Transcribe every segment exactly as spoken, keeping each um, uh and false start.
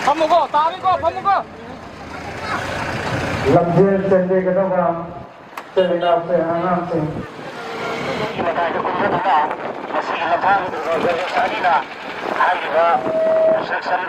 ꯐꯝꯃꯨꯀꯣ, ꯇꯥꯔꯦꯀꯣ, ꯐꯝꯃꯨꯀꯣ꯫ ꯂꯝꯖꯦꯜ ꯆꯦꯟꯕꯤꯒꯗꯕ ꯏꯆꯤꯜ ꯏꯅꯥꯎꯁꯤꯡ, ꯑꯉꯥꯡꯁꯤꯡ꯫ ꯃꯇꯥꯏꯗ ꯀꯨꯝꯊꯗꯨꯅ ꯃꯁꯤꯒꯤ ꯂꯝꯁꯥꯡ ꯒꯥꯔꯤ ꯑꯅꯤꯅ ꯍꯥꯏꯔꯤꯕ construction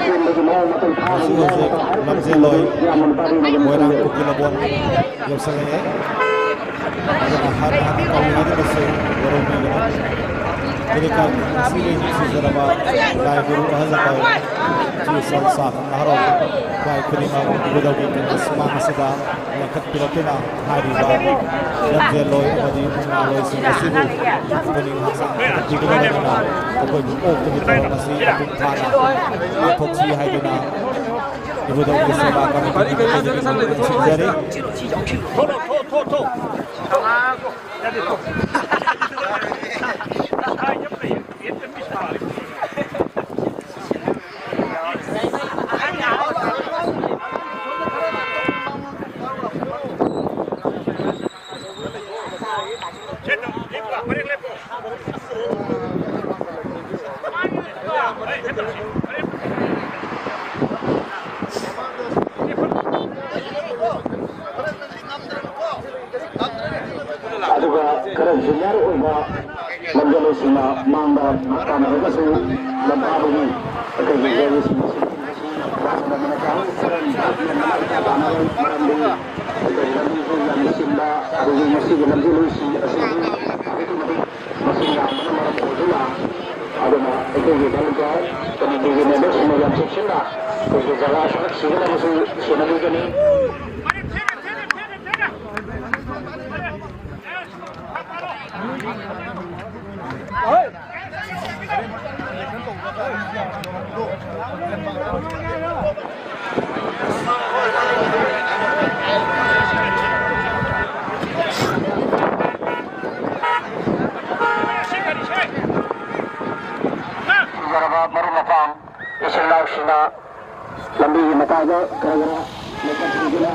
ꯍꯧꯖꯤꯛ ꯍꯧꯖꯤꯛ ꯂꯝꯖꯦꯜꯂꯣꯏ ꯃꯣꯏꯔꯥꯡ ꯀꯨꯀꯤ ꯂꯝꯕꯣꯟ ꯌꯧꯁꯜꯂꯛꯑꯦ꯫ ꯑꯗꯨꯅ ꯍꯥꯟꯅ ꯍꯥꯟꯅ ꯀꯧꯏ ꯍꯥꯏꯔꯤꯕꯁꯤ ꯋꯥꯔꯧꯕꯤꯒꯅꯨ꯫ ꯍꯧꯖꯤꯛꯀꯥꯟ ꯉꯁꯤꯒꯤ ꯅꯨꯡꯁꯤꯖꯔꯕ ꯂꯥꯏ ꯒꯨꯔꯨ ꯑꯍꯜ ꯂꯃꯟ ꯆꯦ ꯆꯥꯎ ꯁꯥ ꯅꯍꯥꯔꯣꯜ ꯂꯥꯏ ꯈꯨꯗꯤꯡꯃꯛ ꯏꯕꯨꯙꯧꯒꯤ ꯀꯨꯝꯖꯥ ꯁꯨꯃꯥꯡ ꯑꯁꯤꯗ ꯂꯦꯡꯈꯠꯄꯤꯔꯛꯇꯨꯅ ꯍꯥꯏꯔꯤꯕ ꯂꯝꯖꯦꯜꯂꯣꯏ ꯑꯃꯗꯤ ꯃꯨꯛꯅꯥꯂꯣꯏꯁꯤꯡ ꯑꯁꯤꯕꯨ ꯄꯨꯛꯅꯤꯡ ꯍꯛꯆꯥꯡ ꯐꯒꯠꯄꯤꯒꯗꯕꯅꯤꯅ ꯑꯩꯈꯣꯏꯕꯨ ꯑꯣꯛꯄꯒꯤ ꯊꯧꯔꯝ ꯑꯁꯤ ꯃꯄꯨꯡ ꯐꯥꯅ ꯄꯥꯡꯊꯣꯛꯁꯤ ꯍꯥꯏꯗꯨꯅ ꯏꯕꯨꯙꯧꯒꯤ ꯁꯦꯕꯥ ꯀꯃꯤꯇꯤꯒꯤ ꯃꯥꯏꯀꯩꯗꯒꯤ ꯅꯤꯡꯁꯤꯡꯖꯔꯤ꯫ ꯂꯝꯐꯥꯕꯒꯤ ꯑꯩꯈꯣꯏꯒꯤ ꯒꯥꯔꯤꯁꯤꯡ ꯑꯁꯤ ꯌꯥꯝꯅ ꯃꯔꯝ ꯃꯔꯝꯗꯤ ꯑꯩꯈꯣꯏꯒꯤ ꯂꯝꯕꯤꯁꯨ ꯌꯥꯝꯅ ꯆꯤꯟꯕ, ꯑꯗꯨꯒ ꯉꯁꯤꯒꯤ ꯂꯝꯖꯦꯜ ꯑꯁꯤ ꯑꯗꯨꯛꯀꯤ ꯃꯇꯤꯛ ꯃꯁꯤꯡ ꯌꯥꯝꯕꯅ ꯃꯔꯝ ꯑꯣꯏꯗꯨꯅ, ꯑꯗꯨꯅ ꯑꯩꯈꯣꯏꯒꯤ ꯂꯝꯗ ꯀꯃꯤꯇꯤꯒꯤ ꯃꯦꯝꯕꯔꯁꯤꯡꯅ ꯌꯥꯝ ꯆꯦꯛꯁꯤꯟꯅ ꯑꯩꯈꯣꯏꯒꯤ ꯖꯒꯥ ꯁꯔꯨꯛ ꯁꯤꯒꯗꯕꯁꯨ ꯁꯦꯟꯅꯕꯤꯒꯅꯤ꯫ ꯃꯔꯨꯞ ꯃꯄꯥꯡ ꯏꯆꯤꯜ ꯏꯅꯥꯎꯁꯤꯡꯅ ꯂꯝꯕꯤꯒꯤ ꯃꯇꯥꯏꯗ ꯈꯔ ꯈꯔ ꯂꯦꯞꯈꯠꯄꯤꯗꯨꯅ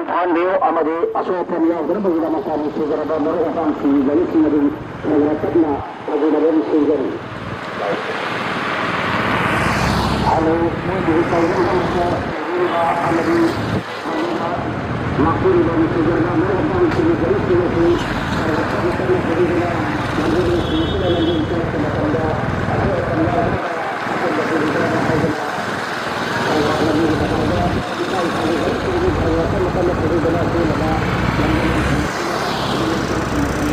ꯊꯥꯍꯟꯕꯤꯌꯨ ꯑꯃꯗꯤ ꯑꯁꯣꯛ ꯑꯄꯟ ꯌꯥꯎꯗꯅꯕꯒꯤꯗꯃꯛꯇ ꯅꯨꯡꯁꯤꯖꯔꯕ ꯃꯔꯨꯞ ꯃꯄꯥꯡꯁꯤꯡꯒꯤ ꯒꯥꯔꯤꯁꯤꯡ ꯑꯗꯨ ꯈꯔ ꯈꯔ ꯇꯞꯅ ꯊꯧꯕꯤꯅꯕ ꯅꯤꯡꯁꯤꯡꯖꯔꯤ꯫ ꯍꯜꯂꯣ, ꯃꯣꯏꯒꯤ ꯇꯧꯅꯕ ꯑꯃꯗꯤ ꯂꯥꯛꯄꯤꯔꯤꯕ ꯅꯨꯡꯁꯤꯖꯔꯕ ꯃꯔꯨꯞ ꯃꯄꯥꯡꯁꯤꯡ ꯒꯥꯔꯤꯁꯤꯡ ꯑꯁꯤ ꯇꯧꯔꯛꯄ ꯃꯇꯝ ꯑꯁꯤꯗ ꯂꯝꯖꯦꯜ ꯅꯨꯡꯁꯤꯕꯁꯤꯗ ꯂꯝꯖꯦꯜ ꯆꯦꯜꯂꯛꯄ ꯃꯇꯝꯗ ꯑꯁꯣꯏ ꯑꯁꯣꯏ ꯌꯥꯎꯔꯕ ꯑꯄꯨꯟꯕ ꯄꯨꯂꯤꯁ ꯍꯥꯏꯗꯅ ꯂꯝꯖꯦꯜꯒꯤ ꯃꯇꯥꯡꯗ ꯏꯁꯥ ꯏꯁꯥꯒꯤ ꯒꯥꯔꯤꯁꯤꯡꯒꯤ ꯇꯧꯔꯛꯄ ꯃꯇꯝ ꯑꯁꯤꯗ ꯆꯦꯜꯂꯒ ꯂꯝꯖꯦꯜ ꯅꯨꯡꯁꯤꯕꯁꯤꯗ ꯂꯝꯖꯦꯜ ꯆꯦꯜꯂꯛꯄ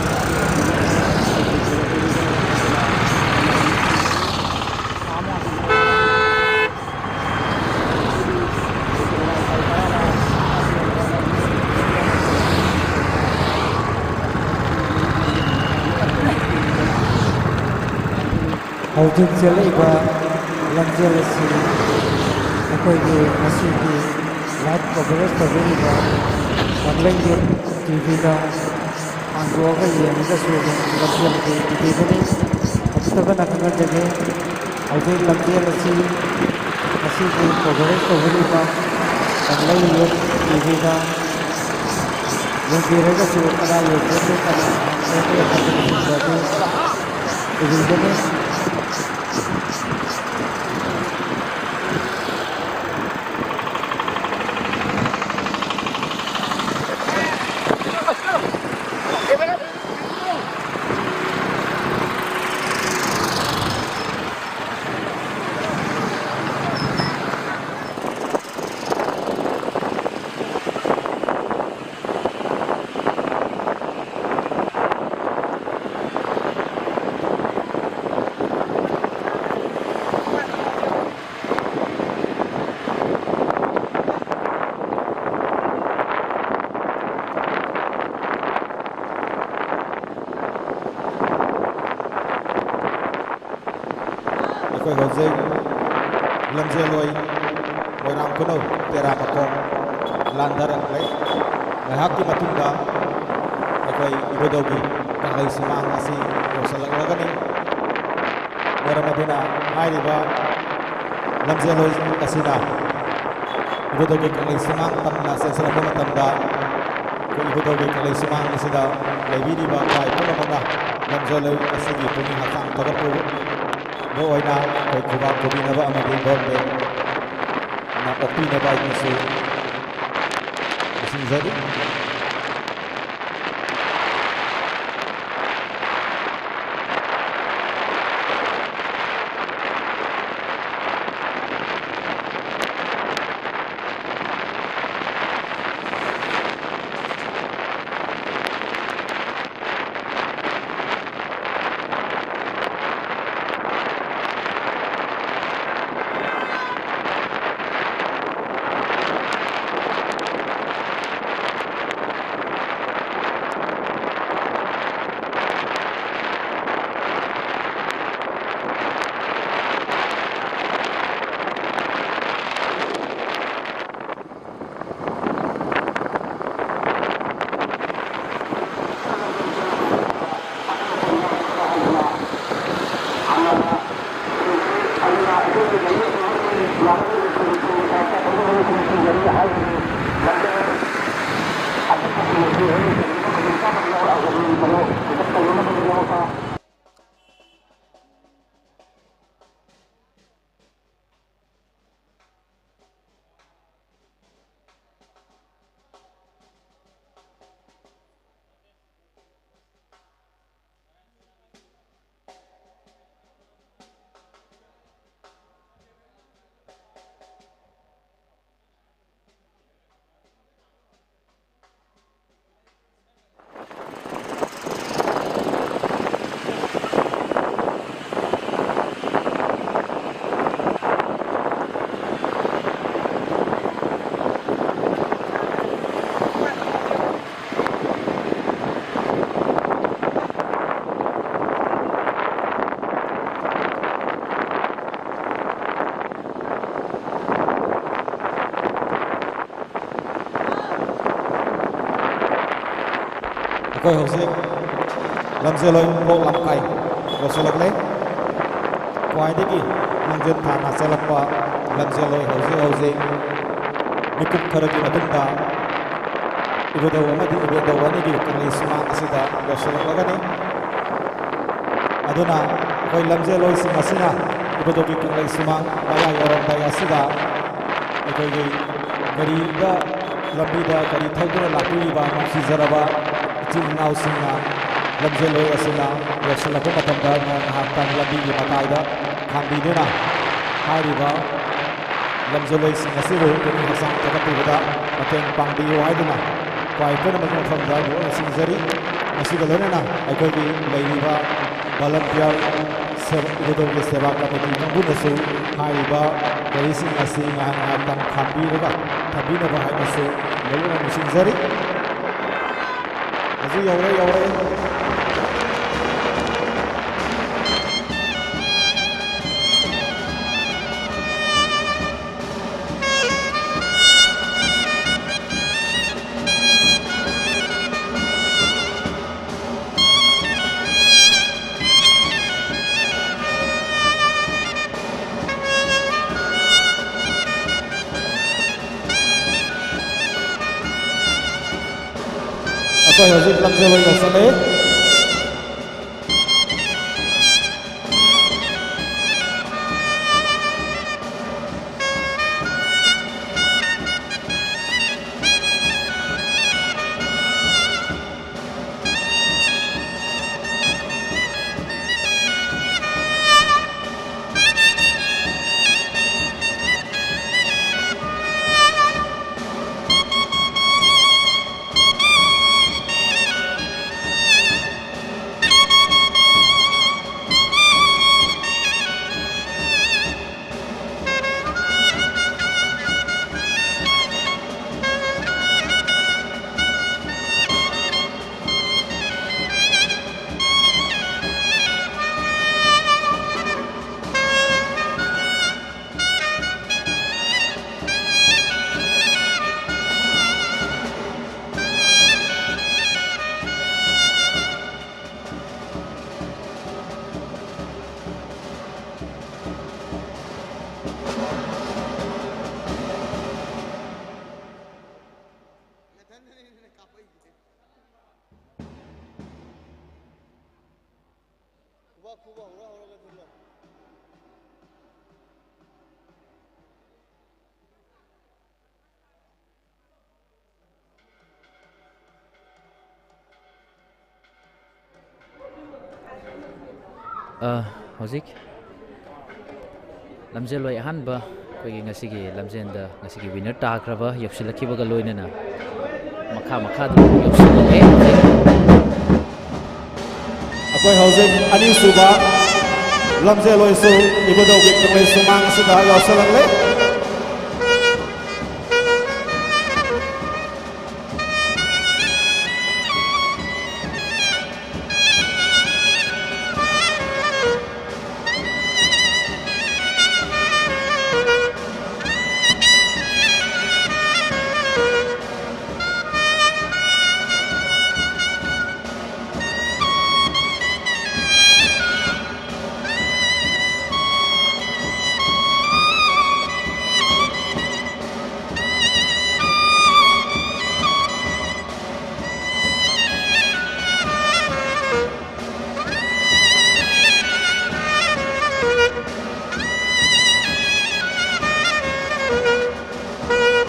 ꯃꯇꯝꯗ ꯍꯧꯖꯤꯛ ꯆꯦꯜꯂꯛꯏꯕ ꯂꯝꯖꯦꯜ ꯑꯁꯤ ꯑꯩꯈꯣꯏꯒꯤ ꯉꯁꯤꯒꯤ live coverage ꯇꯧꯕꯤꯔꯤꯕ ꯀꯪꯂꯩ ꯌꯨꯠ ꯇꯤ ꯚꯤꯗ ꯍꯥꯡꯗꯣꯛꯑꯒ ꯌꯦꯡꯉꯒꯁꯨ ꯑꯗꯨꯝ ꯂꯝꯖꯦꯜ ꯑꯗꯨ ꯎꯕꯤꯒꯅꯤ꯫ ꯑꯃꯨꯛꯇꯒ ꯈꯪꯍꯟꯖꯒꯦ, ꯍꯧꯖꯤꯛ ꯂꯝꯖꯦꯜ ꯑꯁꯤ ꯉꯁꯤꯒꯤ coverage ꯇꯧꯕꯤꯔꯤꯕ ꯀꯪꯂꯩ ꯌꯨꯠ ꯇꯤ ꯚꯤꯗ ꯌꯦꯡꯕꯤꯔꯒꯁꯨ ꯀꯗꯥꯏ ꯌꯧꯒꯦ, ꯀꯅꯥ ꯍꯥꯟꯒꯦ ꯍꯥꯏꯕꯅꯆꯤꯡꯕ ꯑꯗꯨ ꯎꯕꯤꯒꯅꯤ꯫ ꯑꯩꯈꯣꯏ ꯍꯧꯖꯤꯛ ꯂꯝꯖꯦꯜꯂꯣꯏ ꯃꯣꯏꯔꯥꯡ ꯈꯨꯅꯧ ꯇꯦꯔꯥ ꯃꯈꯣꯡ ꯂꯥꯟꯊꯔꯛꯂꯦ꯫ ꯉꯥꯏꯍꯥꯛꯀꯤ ꯃꯇꯨꯡꯗ ꯑꯩꯈꯣꯏ ꯏꯕꯨꯙꯧꯒꯤ ꯀꯪꯂꯩ ꯁꯨꯃꯥꯡ ꯑꯁꯤ ꯌꯧꯁꯤꯜꯂꯛꯂꯒꯅꯤ꯫ ꯃꯔꯝ ꯑꯗꯨꯅ ꯍꯥꯏꯔꯤꯕ ꯂꯝꯖꯦꯜꯂꯣꯏ ꯑꯁꯤꯅ ꯏꯕꯨꯙꯧꯒꯤ ꯀꯪꯂꯩ ꯁꯨꯃꯥꯡ ꯇꯝꯅ ꯆꯦꯟꯁꯤꯜꯂꯛꯄ ꯃꯇꯝꯗ, ꯑꯩꯈꯣꯏ ꯏꯕꯨꯙꯧꯒꯤ ꯀꯪꯂꯩ ꯁꯨꯃꯥꯡ ꯑꯁꯤꯗ ꯂꯩꯕꯤꯔꯤꯕ ꯈ꯭ꯋꯥꯏ ꯄꯨꯝꯅꯃꯛꯅ ꯂꯝꯖꯦꯜꯂꯣꯏ ꯑꯁꯤꯒꯤ ꯄꯨꯛꯅꯤꯡ ꯍꯛꯆꯥꯡ ꯊꯧꯒꯠꯄ ꯑꯣꯏꯅ ꯑꯩꯈꯣꯏ ꯈꯨꯕꯥꯛ ꯈꯨꯕꯤꯅꯕ ꯑꯃꯗꯤ ꯒꯣꯔꯃꯦꯟꯅ ꯑꯣꯛꯄꯤꯅꯕ ꯑꯩꯈꯣꯏꯁꯨ ꯉꯁꯤ ꯐꯪꯖꯔꯤ꯫ ꯑꯩꯈꯣꯏ ꯍꯧꯖꯤꯛ ꯂꯝꯖꯦꯜꯂꯣꯏ ꯕ꯭ꯂꯣꯛ ꯂꯝꯈꯥꯏ ꯌꯧꯁꯤꯜꯂꯛꯂꯦ꯫ ꯈ꯭ꯋꯥꯏꯗꯒꯤ ꯃꯥꯡꯖꯤꯟ ꯊꯥꯅ ꯆꯦꯜꯂꯛꯄ ꯂꯝꯖꯦꯜꯂꯣꯏ ꯍꯧꯖꯤꯛ ꯍꯧꯖꯤꯛ ꯃꯤꯀꯨꯞ ꯈꯔꯒꯤ ꯃꯇꯨꯡꯗ ꯏꯕꯨꯙꯧ ꯑꯃꯗꯤ ꯏꯕꯦꯟꯙꯧ ꯑꯅꯤꯒꯤ ꯀꯪꯂꯩ ꯁꯨꯃꯥꯡ ꯑꯁꯤꯗ ꯌꯧꯁꯤꯜꯂꯛꯂꯒꯅꯤ꯫ ꯑꯗꯨꯅ ꯑꯩꯈꯣꯏ ꯂꯝꯖꯦꯜꯂꯣꯏꯁꯤꯡ ꯑꯁꯤꯅ ꯏꯕꯨꯙꯧꯒꯤ ꯀꯪꯂꯩ ꯁꯨꯃꯥꯡ ꯃꯌꯥ ꯌꯧꯔꯝꯗꯥꯏ ꯑꯁꯤꯗ ꯑꯩꯈꯣꯏꯒꯤ ꯒꯥꯔꯤꯗ ꯂꯝꯕꯤꯗ ꯒꯥꯔꯤ ꯊꯧꯗꯨꯅ ꯂꯥꯛꯄꯤꯔꯤꯕ ꯅꯨꯡꯁꯤꯖꯔꯕ ꯏꯆꯤꯜ ꯏꯅꯥꯎꯁꯤꯡꯅ ꯂꯝꯖꯦꯜꯂꯣꯏ ꯑꯁꯤꯅ ꯂꯣꯏꯁꯤꯜꯂꯛꯄ ꯃꯇꯝꯗ ꯉꯥꯏꯍꯥꯛꯇꯪ ꯂꯝꯕꯤꯒꯤ ꯃꯇꯥꯏꯗ ꯈꯥꯝꯕꯤꯗꯨꯅ ꯍꯥꯏꯔꯤꯕ ꯂꯝꯖꯦꯜꯂꯣꯏꯁꯤꯡ ꯑꯁꯤꯕꯨ ꯄꯨꯛꯅꯤꯡ ꯍꯛꯆꯥꯡ ꯊꯧꯒꯠꯄꯤꯕꯗ ꯃꯇꯦꯡ ꯄꯥꯡꯕꯤꯌꯨ ꯍꯥꯏꯗꯨꯅ ꯈ꯭ꯋꯥꯏ ꯄꯨꯝꯅꯃꯛꯀꯤ ꯃꯐꯝꯗ ꯂꯣꯏꯅ ꯁꯤꯡꯖꯔꯤ꯫ ꯃꯁꯤꯒ ꯂꯣꯏꯅꯅ ꯑꯩꯈꯣꯏꯒꯤ ꯂꯩꯔꯤꯕ volunteer ꯁꯦꯕ-, ꯏꯕꯨꯙꯧꯒꯤ ꯁꯦꯕꯥ ꯀꯃꯤꯇꯤ ꯀꯥꯡꯕꯨꯅꯁꯨ ꯍꯥꯏꯔꯤꯕ ꯒꯥꯔꯤꯁꯤꯡ ꯑꯁꯤ ꯉꯥꯏꯍꯥꯛ ꯉꯥꯏꯍꯥꯛꯇꯪ ꯈꯥꯝꯕꯤꯔꯒ ꯊꯝꯕꯤꯅꯕ ꯍꯥꯏꯅꯁꯨ ꯂꯣꯏꯅ ꯅꯤꯡꯁꯤꯡꯖꯔꯤ꯫ ꯍꯧꯖꯤꯛ ꯌꯧꯔꯦ, ꯌꯧꯔꯦ꯫ ꯑꯩꯈꯣꯏ ꯍꯧꯖꯤꯛ ꯂꯝꯖꯦꯜ ꯑꯣꯏꯅ ꯆꯠꯂꯦ꯫ ꯑ, ꯍꯧꯖꯤꯛ ꯂꯝꯖꯦꯜꯂꯣꯏ ꯑꯍꯥꯟꯕ ꯑꯩꯈꯣꯏꯒꯤ ꯉꯁꯤꯒꯤ ꯂꯝꯖꯦꯜꯗ ꯉꯁꯤꯒꯤ ꯋꯤꯅꯔ ꯇꯥꯈ꯭ꯔꯕ ꯌꯧꯁꯤꯜꯂꯛꯈꯤꯕꯒ ꯂꯣꯏꯅꯅ ꯃꯈꯥ ꯃꯈꯥꯗ ꯌꯧꯁꯤꯜꯂꯛꯑꯦ ꯍꯧꯖꯤꯛ꯫ ꯑꯩꯈꯣꯏ ꯍꯧꯖꯤꯛ ꯑꯅꯤꯁꯨꯕ ꯂꯝꯖꯦꯜꯂꯣꯏꯁꯨ ꯏꯕꯨꯙꯧꯒꯤ ꯀꯪꯂꯩ ꯁꯨꯃꯥꯡ ꯑꯁꯤꯗ ꯌꯧꯁꯤꯜꯂꯛꯂꯦ꯫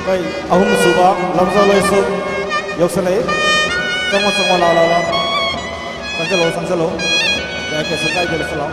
ꯑꯩꯈꯣꯏ ꯑꯍꯨꯝꯁꯨꯕ ꯂꯝꯖꯦꯜꯂꯣꯏꯁꯨ ꯌꯧꯁꯤꯜꯂꯛꯏ꯫ ꯆꯪꯉꯣ, ꯆꯪꯉꯣ, ꯂꯥꯎ, ꯂꯥꯎ, ꯂꯥꯎ꯫ ꯆꯪꯁꯤꯜꯂꯣ, ꯆꯪꯁꯤꯜꯂꯣ꯫ ꯌꯥꯏ, ꯀꯩꯁꯨ ꯀꯥꯏꯗꯦ, ꯂꯥꯎ꯫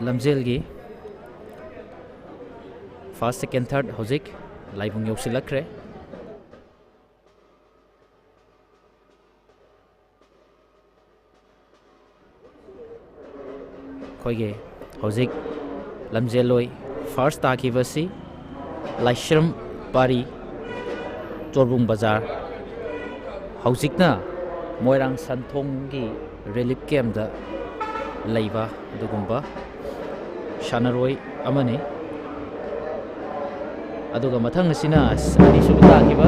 ꯂꯝꯖꯦꯜꯒꯤ first, second, third ꯍꯧꯖꯤꯛ ꯂꯥꯏꯕꯨꯡ ꯌꯧꯁꯤꯜꯂꯛꯈ꯭ꯔꯦ꯫ ꯑꯩꯈꯣꯏꯒꯤ ꯍꯧꯖꯤꯛ ꯂꯝꯖꯦꯜꯂꯣꯏ first ꯇꯥꯈꯤꯕꯁꯤ ꯂꯥꯏꯁ꯭ꯔꯝ ꯄꯥꯔꯤ, ꯆꯣꯔꯕꯨꯡ ꯕꯖꯥꯔ꯫ ꯍꯧꯖꯤꯛꯅ ꯃꯣꯏꯔꯥꯡ ꯁꯟꯊꯣꯡꯒꯤ relief campꯇ ꯂꯩꯕ ꯑꯗꯨꯒꯨꯝꯕ ꯁꯥꯟꯅꯔꯣꯏ ꯑꯃꯅꯤ꯫ ꯑꯗꯨꯒ ꯃꯊꯪ ꯑꯁꯤꯅ ꯑꯅꯤꯁꯨꯕ ꯇꯥꯈꯤꯕ꯫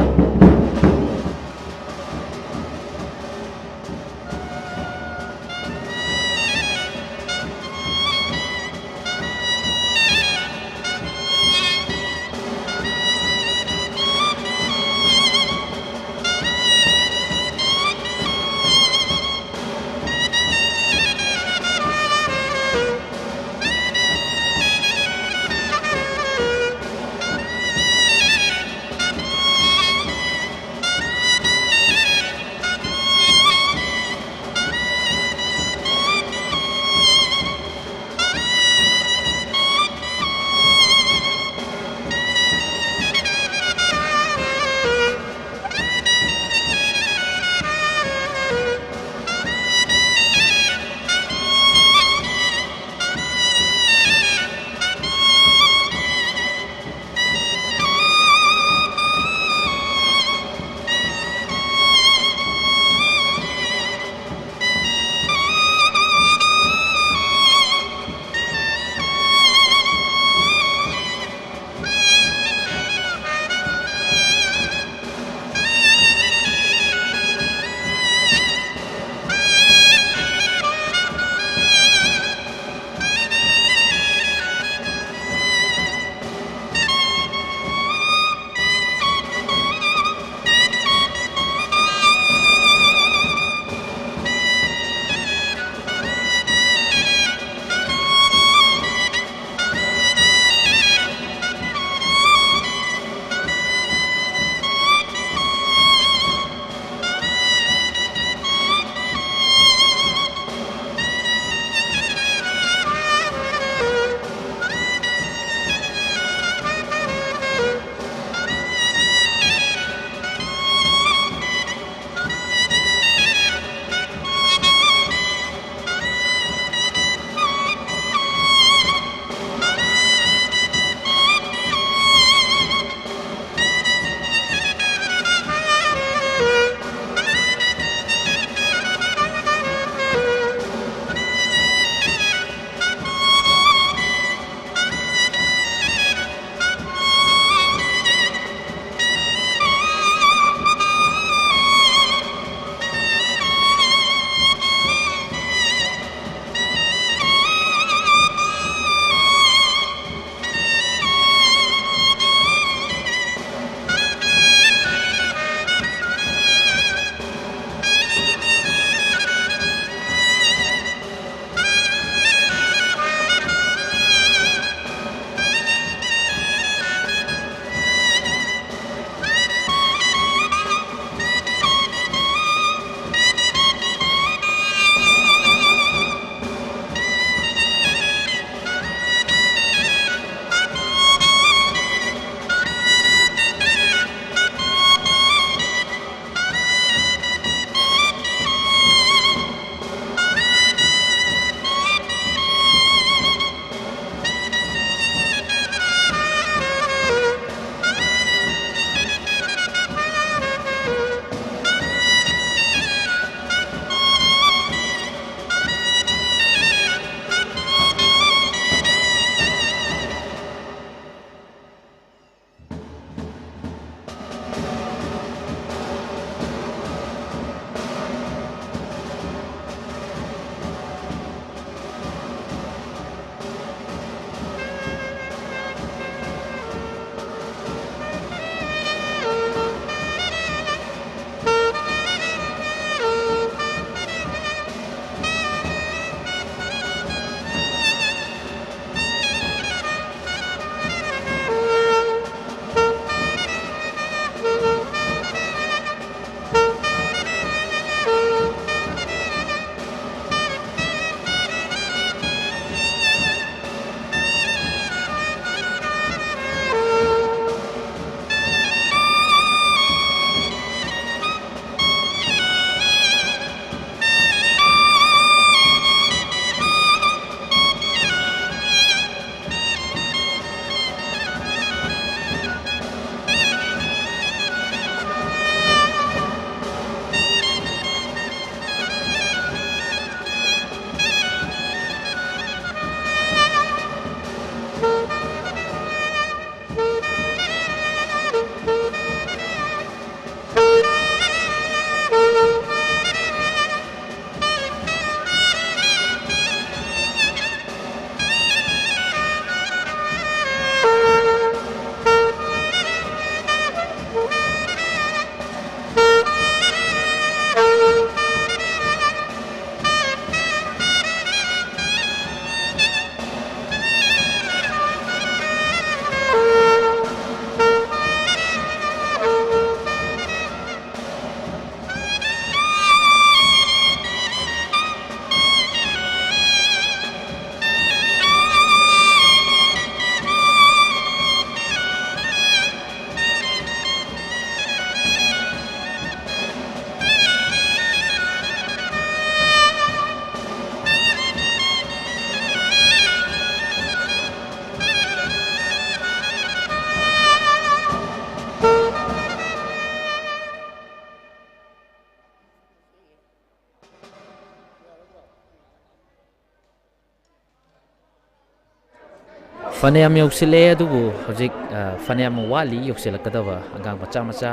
ꯐꯅꯌꯥꯝ ꯌꯧꯁꯤꯜꯂꯛꯑꯦ, ꯑꯗꯨꯕꯨ ꯍꯧꯖꯤꯛ, ꯑ, ꯐꯅꯌꯥꯝ ꯋꯥꯠꯂꯤ ꯌꯧꯁꯤꯜꯂꯛꯀꯗꯕ꯫ ꯑꯉꯥꯡ ꯃꯆꯥ ꯃꯆꯥ,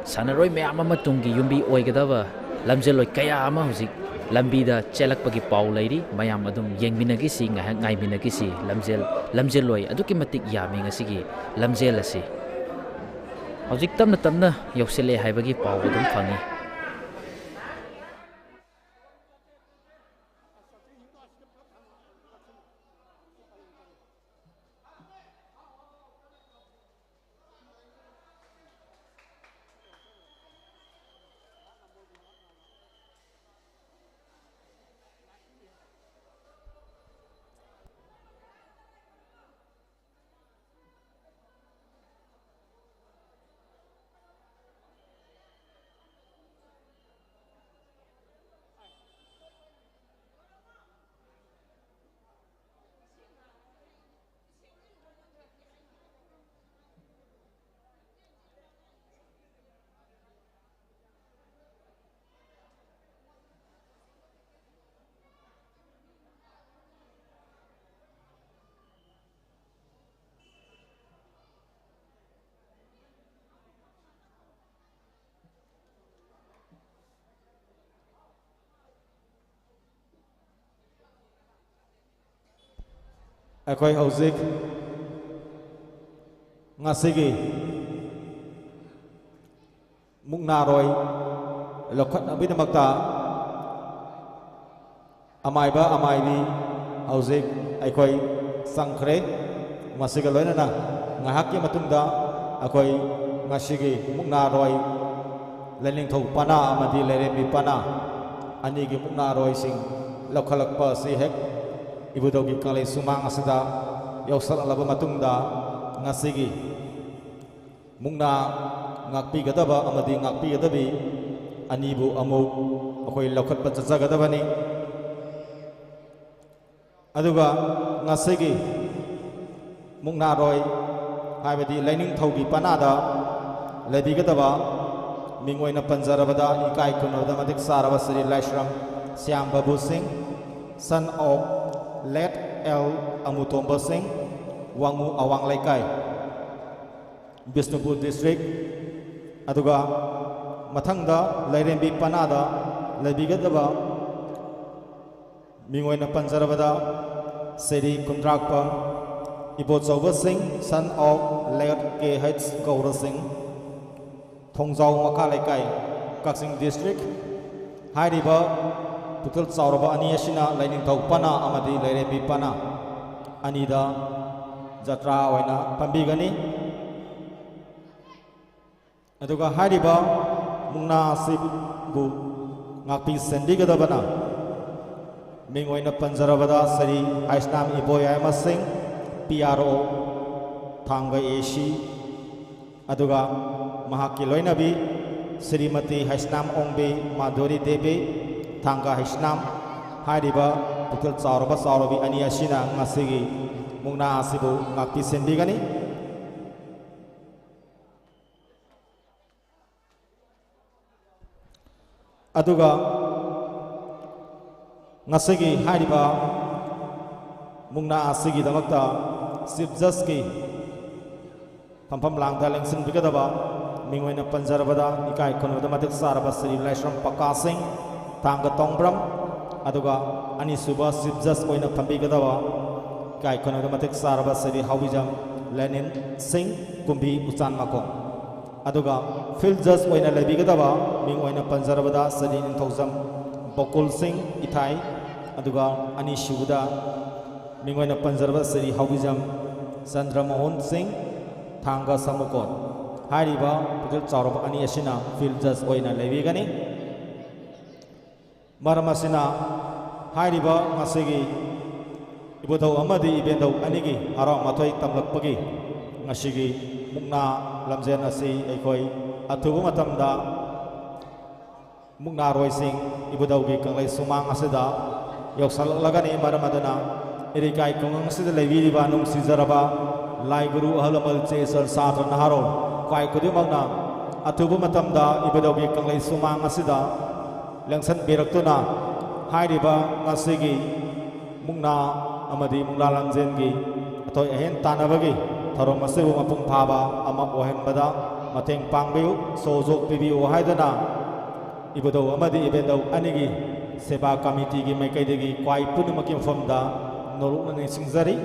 ꯁꯥꯟꯅꯔꯣꯏ ꯃꯌꯥꯝ ꯑꯃ, ꯇꯨꯡꯒꯤ ꯌꯨꯝꯕꯤ ꯑꯣꯏꯒꯗꯕ ꯂꯝꯖꯦꯜꯂꯣꯏ ꯀꯌꯥ ꯑꯃ ꯍꯧꯖꯤꯛ ꯂꯝꯕꯤꯗ ꯆꯦꯜꯂꯛꯄꯒꯤ ꯄꯥꯎ ꯂꯩꯔꯤ꯫ ꯃꯌꯥꯝ ꯑꯗꯨꯝ ꯌꯦꯡꯃꯤꯟꯅꯈꯤꯁꯤ, ꯉꯥꯏꯍꯥꯛ ꯉꯥꯏꯃꯤꯟꯅꯈꯤꯁꯤ꯫ ꯂꯝꯖꯦꯜ, ꯂꯝꯖꯦꯜꯂꯣꯏ ꯑꯗꯨꯛꯀꯤ ꯃꯇꯤꯛ ꯌꯥꯝꯃꯤ ꯉꯁꯤꯒꯤ ꯂꯝꯖꯦꯜ ꯑꯁꯤ꯫ ꯍꯧꯖꯤꯛ ꯇꯞꯅ ꯇꯞꯅ ꯌꯧꯁꯤꯜꯂꯛꯑꯦ ꯍꯥꯏꯕꯒꯤ ꯄꯥꯎ ꯑꯗꯨꯝ ꯐꯪꯉꯤ꯫ ꯑꯩꯈꯣꯏ ꯍꯧꯖꯤꯛ ꯉꯁꯤꯒꯤ ꯃꯨꯛꯅꯥꯔꯣꯏ ꯂꯧꯈꯠꯅꯕꯒꯤꯗꯃꯛꯇ ꯑꯃꯥꯏꯕ ꯑꯃꯥꯏꯕꯤ ꯍꯧꯖꯤꯛ ꯑꯩꯈꯣꯏ ꯆꯪꯈ꯭ꯔꯦ꯫ ꯃꯁꯤꯒ ꯂꯣꯏꯅꯅ ꯉꯥꯏꯍꯥꯛꯀꯤ ꯃꯇꯨꯡꯗ ꯑꯩꯈꯣꯏ ꯉꯁꯤꯒꯤ ꯃꯨꯛꯅꯥꯔꯣꯏ ꯂꯥꯏꯅꯤꯡꯊꯧ ꯄꯅꯥ ꯑꯃꯗꯤ ꯂꯥꯏꯔꯦꯝꯕꯤ ꯄꯅꯥ ꯑꯅꯤꯒꯤ ꯃꯨꯛꯅꯥꯔꯣꯏꯁꯤꯡ ꯂꯧꯈꯠꯂꯛꯄ ꯑꯁꯤ ꯍꯦꯛ ꯏꯕꯨꯙꯧꯒꯤ ꯀꯪꯂꯩ ꯁꯨꯃꯥꯡ ꯑꯁꯤꯗ ꯌꯧꯁꯜꯂꯛꯂꯕ ꯃꯇꯨꯡꯗ, ꯉꯁꯤꯒꯤ ꯃꯨꯛꯅꯥ ꯉꯥꯛꯄꯤꯒꯗꯕ ꯑꯃꯗꯤ ꯉꯥꯛꯄꯤꯒꯗꯕꯤ ꯑꯅꯤꯕꯨ ꯑꯃꯨꯛ ꯑꯩꯈꯣꯏ ꯂꯧꯈꯠꯄ ꯆꯠꯆꯒꯗꯕꯅꯤ꯫ ꯑꯗꯨꯒ ꯉꯁꯤꯒꯤ ꯃꯨꯛꯅꯥꯔꯣꯏ, ꯍꯥꯏꯕꯗꯤ ꯂꯥꯏꯅꯤꯡꯊꯧꯒꯤ ꯄꯅꯥꯗ ꯂꯩꯕꯤꯒꯗꯕ ꯃꯤꯡ ꯑꯣꯏꯅ ꯄꯟꯖꯔꯕꯗ, ꯏꯀꯥꯏ ꯈꯨꯝꯅꯕꯗ ꯃꯇꯤꯛ ꯆꯥꯔꯕ ꯁ꯭ꯔꯤ ꯂꯥꯏꯁ꯭ꯔꯝ ꯁ꯭ꯌꯥꯝ ꯕꯥꯕꯨ ꯁꯤꯡ, son of late L ꯑꯃꯨꯇꯣꯝꯕ ꯁꯤꯡ, ꯋꯥꯡꯉꯨ ꯑꯋꯥꯡ ꯂꯩꯀꯥꯏ, ꯕꯤꯁꯅꯨꯄꯨꯔ ꯗꯤꯁꯇ꯭ꯔꯤꯛ꯫ ꯑꯗꯨꯒ ꯃꯊꯪꯗ ꯂꯥꯏꯔꯦꯝꯕꯤ ꯄꯅꯥꯗ ꯂꯩꯕꯤꯒꯗꯕ ꯃꯤꯡ ꯑꯣꯏꯅ ꯄꯟꯖꯔꯕꯗ ꯁ꯭ꯔꯤ ꯀꯨꯟꯗ꯭ꯔꯥꯛꯄꯝ ꯏꯕꯣꯆꯧꯕ ꯁꯤꯡ, son of late K H Gaura Singh, Thongjao ꯃꯈꯥ ꯂꯩꯀꯥꯏ, ꯀꯛꯆꯤꯡ ꯗꯤꯁꯇ꯭ꯔꯤꯛ꯫ ꯍꯥꯏꯔꯤꯕ ꯄꯨꯛꯆꯦꯜ ꯆꯥꯎꯔꯕ ꯑꯅꯤ ꯑꯁꯤꯅ ꯂꯥꯏꯅꯤꯡꯊꯧ ꯄꯅꯥ ꯑꯃꯗꯤ ꯂꯥꯏꯔꯦꯝꯕꯤ ꯄꯅꯥ ꯑꯅꯤꯗ ꯖꯇ꯭ꯔꯥ ꯑꯣꯏꯅ ꯐꯝꯕꯤꯒꯅꯤ꯫ ꯑꯗꯨꯒ ꯍꯥꯏꯔꯤꯕ ꯃꯨꯛꯅꯥ ꯑꯁꯤꯕꯨ ꯉꯥꯛꯄꯤ ꯁꯦꯟꯕꯤꯒꯗꯕꯅ ꯃꯤꯡ ꯑꯣꯏꯅ ꯄꯟꯖꯔꯕꯗ ꯁ꯭ꯔꯤ ꯍꯩꯁꯅꯥꯝ ꯏꯕꯣꯌꯥꯏꯃ ꯁꯤꯡ, ꯄꯤ ꯑꯥꯔ ꯑꯣ, ꯊꯥꯡꯒ ꯑꯦ ꯁꯤ, ꯑꯗꯨꯒ ꯃꯍꯥꯛꯀꯤ ꯂꯣꯏꯅꯕꯤ ꯁ꯭ꯔꯤꯃꯇꯤ ꯍꯩꯁꯅꯥꯝ ꯑꯣꯡꯕꯤ ꯃꯥꯙꯨꯔꯤ ꯗꯦꯕꯤ, ꯊꯥꯡꯒ ꯍꯩꯁꯅꯥꯝ꯫ ꯍꯥꯏꯔꯤꯕ ꯄꯨꯛꯆꯦꯜ ꯆꯥꯎꯔꯕ ꯆꯥꯎꯔꯕꯤ ꯑꯅꯤ ꯑꯁꯤꯅ ꯉꯁꯤꯒꯤ ꯃꯨꯛꯅꯥ ꯑꯁꯤꯕꯨ ꯉꯥꯛꯄꯤ ꯁꯦꯟꯕꯤꯒꯅꯤ꯫ ꯑꯗꯨꯒ ꯉꯁꯤꯒꯤ ꯍꯥꯏꯔꯤꯕ ꯃꯨꯛꯅꯥ ꯑꯁꯤꯒꯤꯗꯃꯛꯇ ꯆꯤꯐ ꯖꯁꯀꯤ ꯐꯝꯐꯝ ꯂꯥꯡꯗ ꯂꯦꯡꯁꯤꯟꯕꯤꯒꯗꯕ ꯃꯤꯡ ꯑꯣꯏꯅ ꯄꯟꯖꯔꯕꯗ ꯏꯀꯥꯏ ꯈꯨꯝꯅꯕꯗ ꯃꯇꯤꯛ ꯆꯥꯔꯕ ꯁ꯭ꯔꯤ ꯂꯥꯏꯁ꯭ꯔꯝ ꯄꯀꯥ ꯁꯤꯡ, ꯊꯥꯡꯒ ꯇꯣꯡꯕ꯭ꯔꯝ, ꯑꯗꯨꯒ ꯑꯅꯤꯁꯨꯕ ꯆꯤꯐ ꯖꯁ ꯑꯣꯏꯅ ꯐꯝꯕꯤꯒꯗꯕ ꯏꯀꯥꯏ ꯈꯨꯝꯅꯕꯗ ꯃꯇꯤꯛ ꯆꯥꯔꯕ ꯁ꯭ꯔꯤ ꯍꯥꯎꯕꯤꯖꯝ ꯂꯦꯅꯤꯟ ꯁꯤꯡ, ꯀꯨꯝꯕꯤ ꯎꯆꯥꯟ ꯃꯈꯣꯡ꯫ ꯑꯗꯨꯒ ꯐꯤꯜ ꯖꯁ ꯑꯣꯏꯅ ꯂꯩꯕꯤꯒꯗꯕ ꯃꯤꯡ ꯑꯣꯏꯅ ꯄꯟꯖꯔꯕꯗ ꯁ꯭ꯔꯤ ꯅꯤꯡꯊꯧꯖꯝ ꯕꯀꯨꯜ ꯁꯤꯡ ꯏꯊꯥꯏ, ꯑꯗꯨꯒ ꯑꯅꯤꯁꯨꯕꯗ ꯃꯤꯡ ꯑꯣꯏꯅ ꯄꯟꯖꯔꯕ ꯁ꯭ꯔꯤ ꯍꯥꯎꯕꯤꯖꯝ ꯆꯟꯗ꯭ꯔꯃꯣꯍꯟ ꯁꯤꯡ, ꯊꯥꯡꯒ ꯁꯃꯨꯀꯣꯠ꯫ ꯍꯥꯏꯔꯤꯕ ꯄꯨꯛꯆꯦꯜ ꯆꯥꯎꯔꯕ ꯑꯅꯤ ꯑꯁꯤꯅ ꯐꯤꯜ ꯖꯁ ꯑꯣꯏꯅ ꯂꯩꯕꯤꯒꯅꯤ꯫ ꯃꯔꯝ ꯑꯁꯤꯅ ꯍꯥꯏꯔꯤꯕ ꯉꯁꯤꯒꯤ ꯏꯕꯨꯙꯧ ꯑꯃꯗꯤ ꯏꯕꯦꯟꯙꯧ ꯑꯅꯤꯒꯤ ꯍꯔꯥꯎ ꯃꯊꯣꯏ ꯇꯝꯂꯛꯄꯒꯤ ꯉꯁꯤꯒꯤ ꯃꯨꯛꯅꯥ ꯂꯝꯖꯦꯟ ꯑꯁꯤ ꯑꯩꯈꯣꯏ ꯑꯊꯨꯕ ꯃꯇꯝꯗ ꯃꯨꯛꯅꯥꯔꯣꯏꯁꯤꯡ ꯏꯕꯨꯙꯧꯒꯤ ꯀꯪꯂꯩ ꯁꯨꯃꯥꯡ ꯑꯁꯤꯗ ꯌꯧꯁꯜꯂꯛꯂꯒꯅꯤ꯫ ꯃꯔꯝ ꯑꯗꯨꯅ ꯏꯔꯩꯀꯥꯏ ꯈꯨꯡꯒꯪ ꯑꯁꯤꯗ ꯂꯩꯕꯤꯔꯤꯕ ꯅꯨꯡꯁꯤꯖꯔꯕ ꯂꯥꯏ ꯒꯨꯔꯨ, ꯑꯍꯜ ꯂꯃꯟ, ꯆꯦ ꯆꯟ, ꯁꯥꯇ꯭ꯔ ꯅꯍꯥꯔꯣꯜ ꯀ꯭ꯋꯥꯏ ꯈꯨꯗꯤꯡꯃꯛꯅ ꯑꯊꯨꯕ ꯃꯇꯝꯗ ꯏꯕꯨꯙꯧꯒꯤ ꯀꯪꯂꯩ ꯁꯨꯃꯥꯡ ꯑꯁꯤꯗ ꯂꯦꯡꯁꯟꯕꯤꯔꯛꯇꯨꯅ ꯍꯥꯏꯔꯤꯕ ꯉꯁꯤꯒꯤ ꯃꯨꯛꯅꯥ ꯑꯃꯗꯤ ꯃꯨꯛꯅꯥ ꯂꯝꯖꯦꯟꯒꯤ ꯑꯊꯣꯏ ꯑꯍꯦꯟ ꯇꯥꯟꯅꯕꯒꯤ ꯊꯧꯔꯝ ꯑꯁꯤꯕꯨ ꯃꯄꯨꯡ ꯐꯥꯕ ꯑꯃ ꯑꯣꯏꯍꯟꯕꯗ ꯃꯇꯦꯡ ꯄꯥꯡꯕꯤꯌꯨ, ꯁꯣꯖꯣꯛ ꯄꯤꯕꯤꯌꯨ ꯍꯥꯏꯗꯨꯅ ꯏꯕꯨꯙꯧ ꯑꯃꯗꯤ ꯏꯕꯦꯟꯗꯧ ꯑꯅꯤꯒꯤ ꯁꯦꯕꯥ ꯀꯃꯤꯇꯤꯒꯤ ꯃꯥꯏꯀꯩꯗꯒꯤ ꯈ꯭ꯋꯥꯏ ꯄꯨꯝꯅꯃꯛꯀꯤ ꯃꯐꯝꯗ ꯅꯣꯂꯨꯛꯅ ꯅꯤꯡꯁꯤꯡꯖꯔꯤ꯫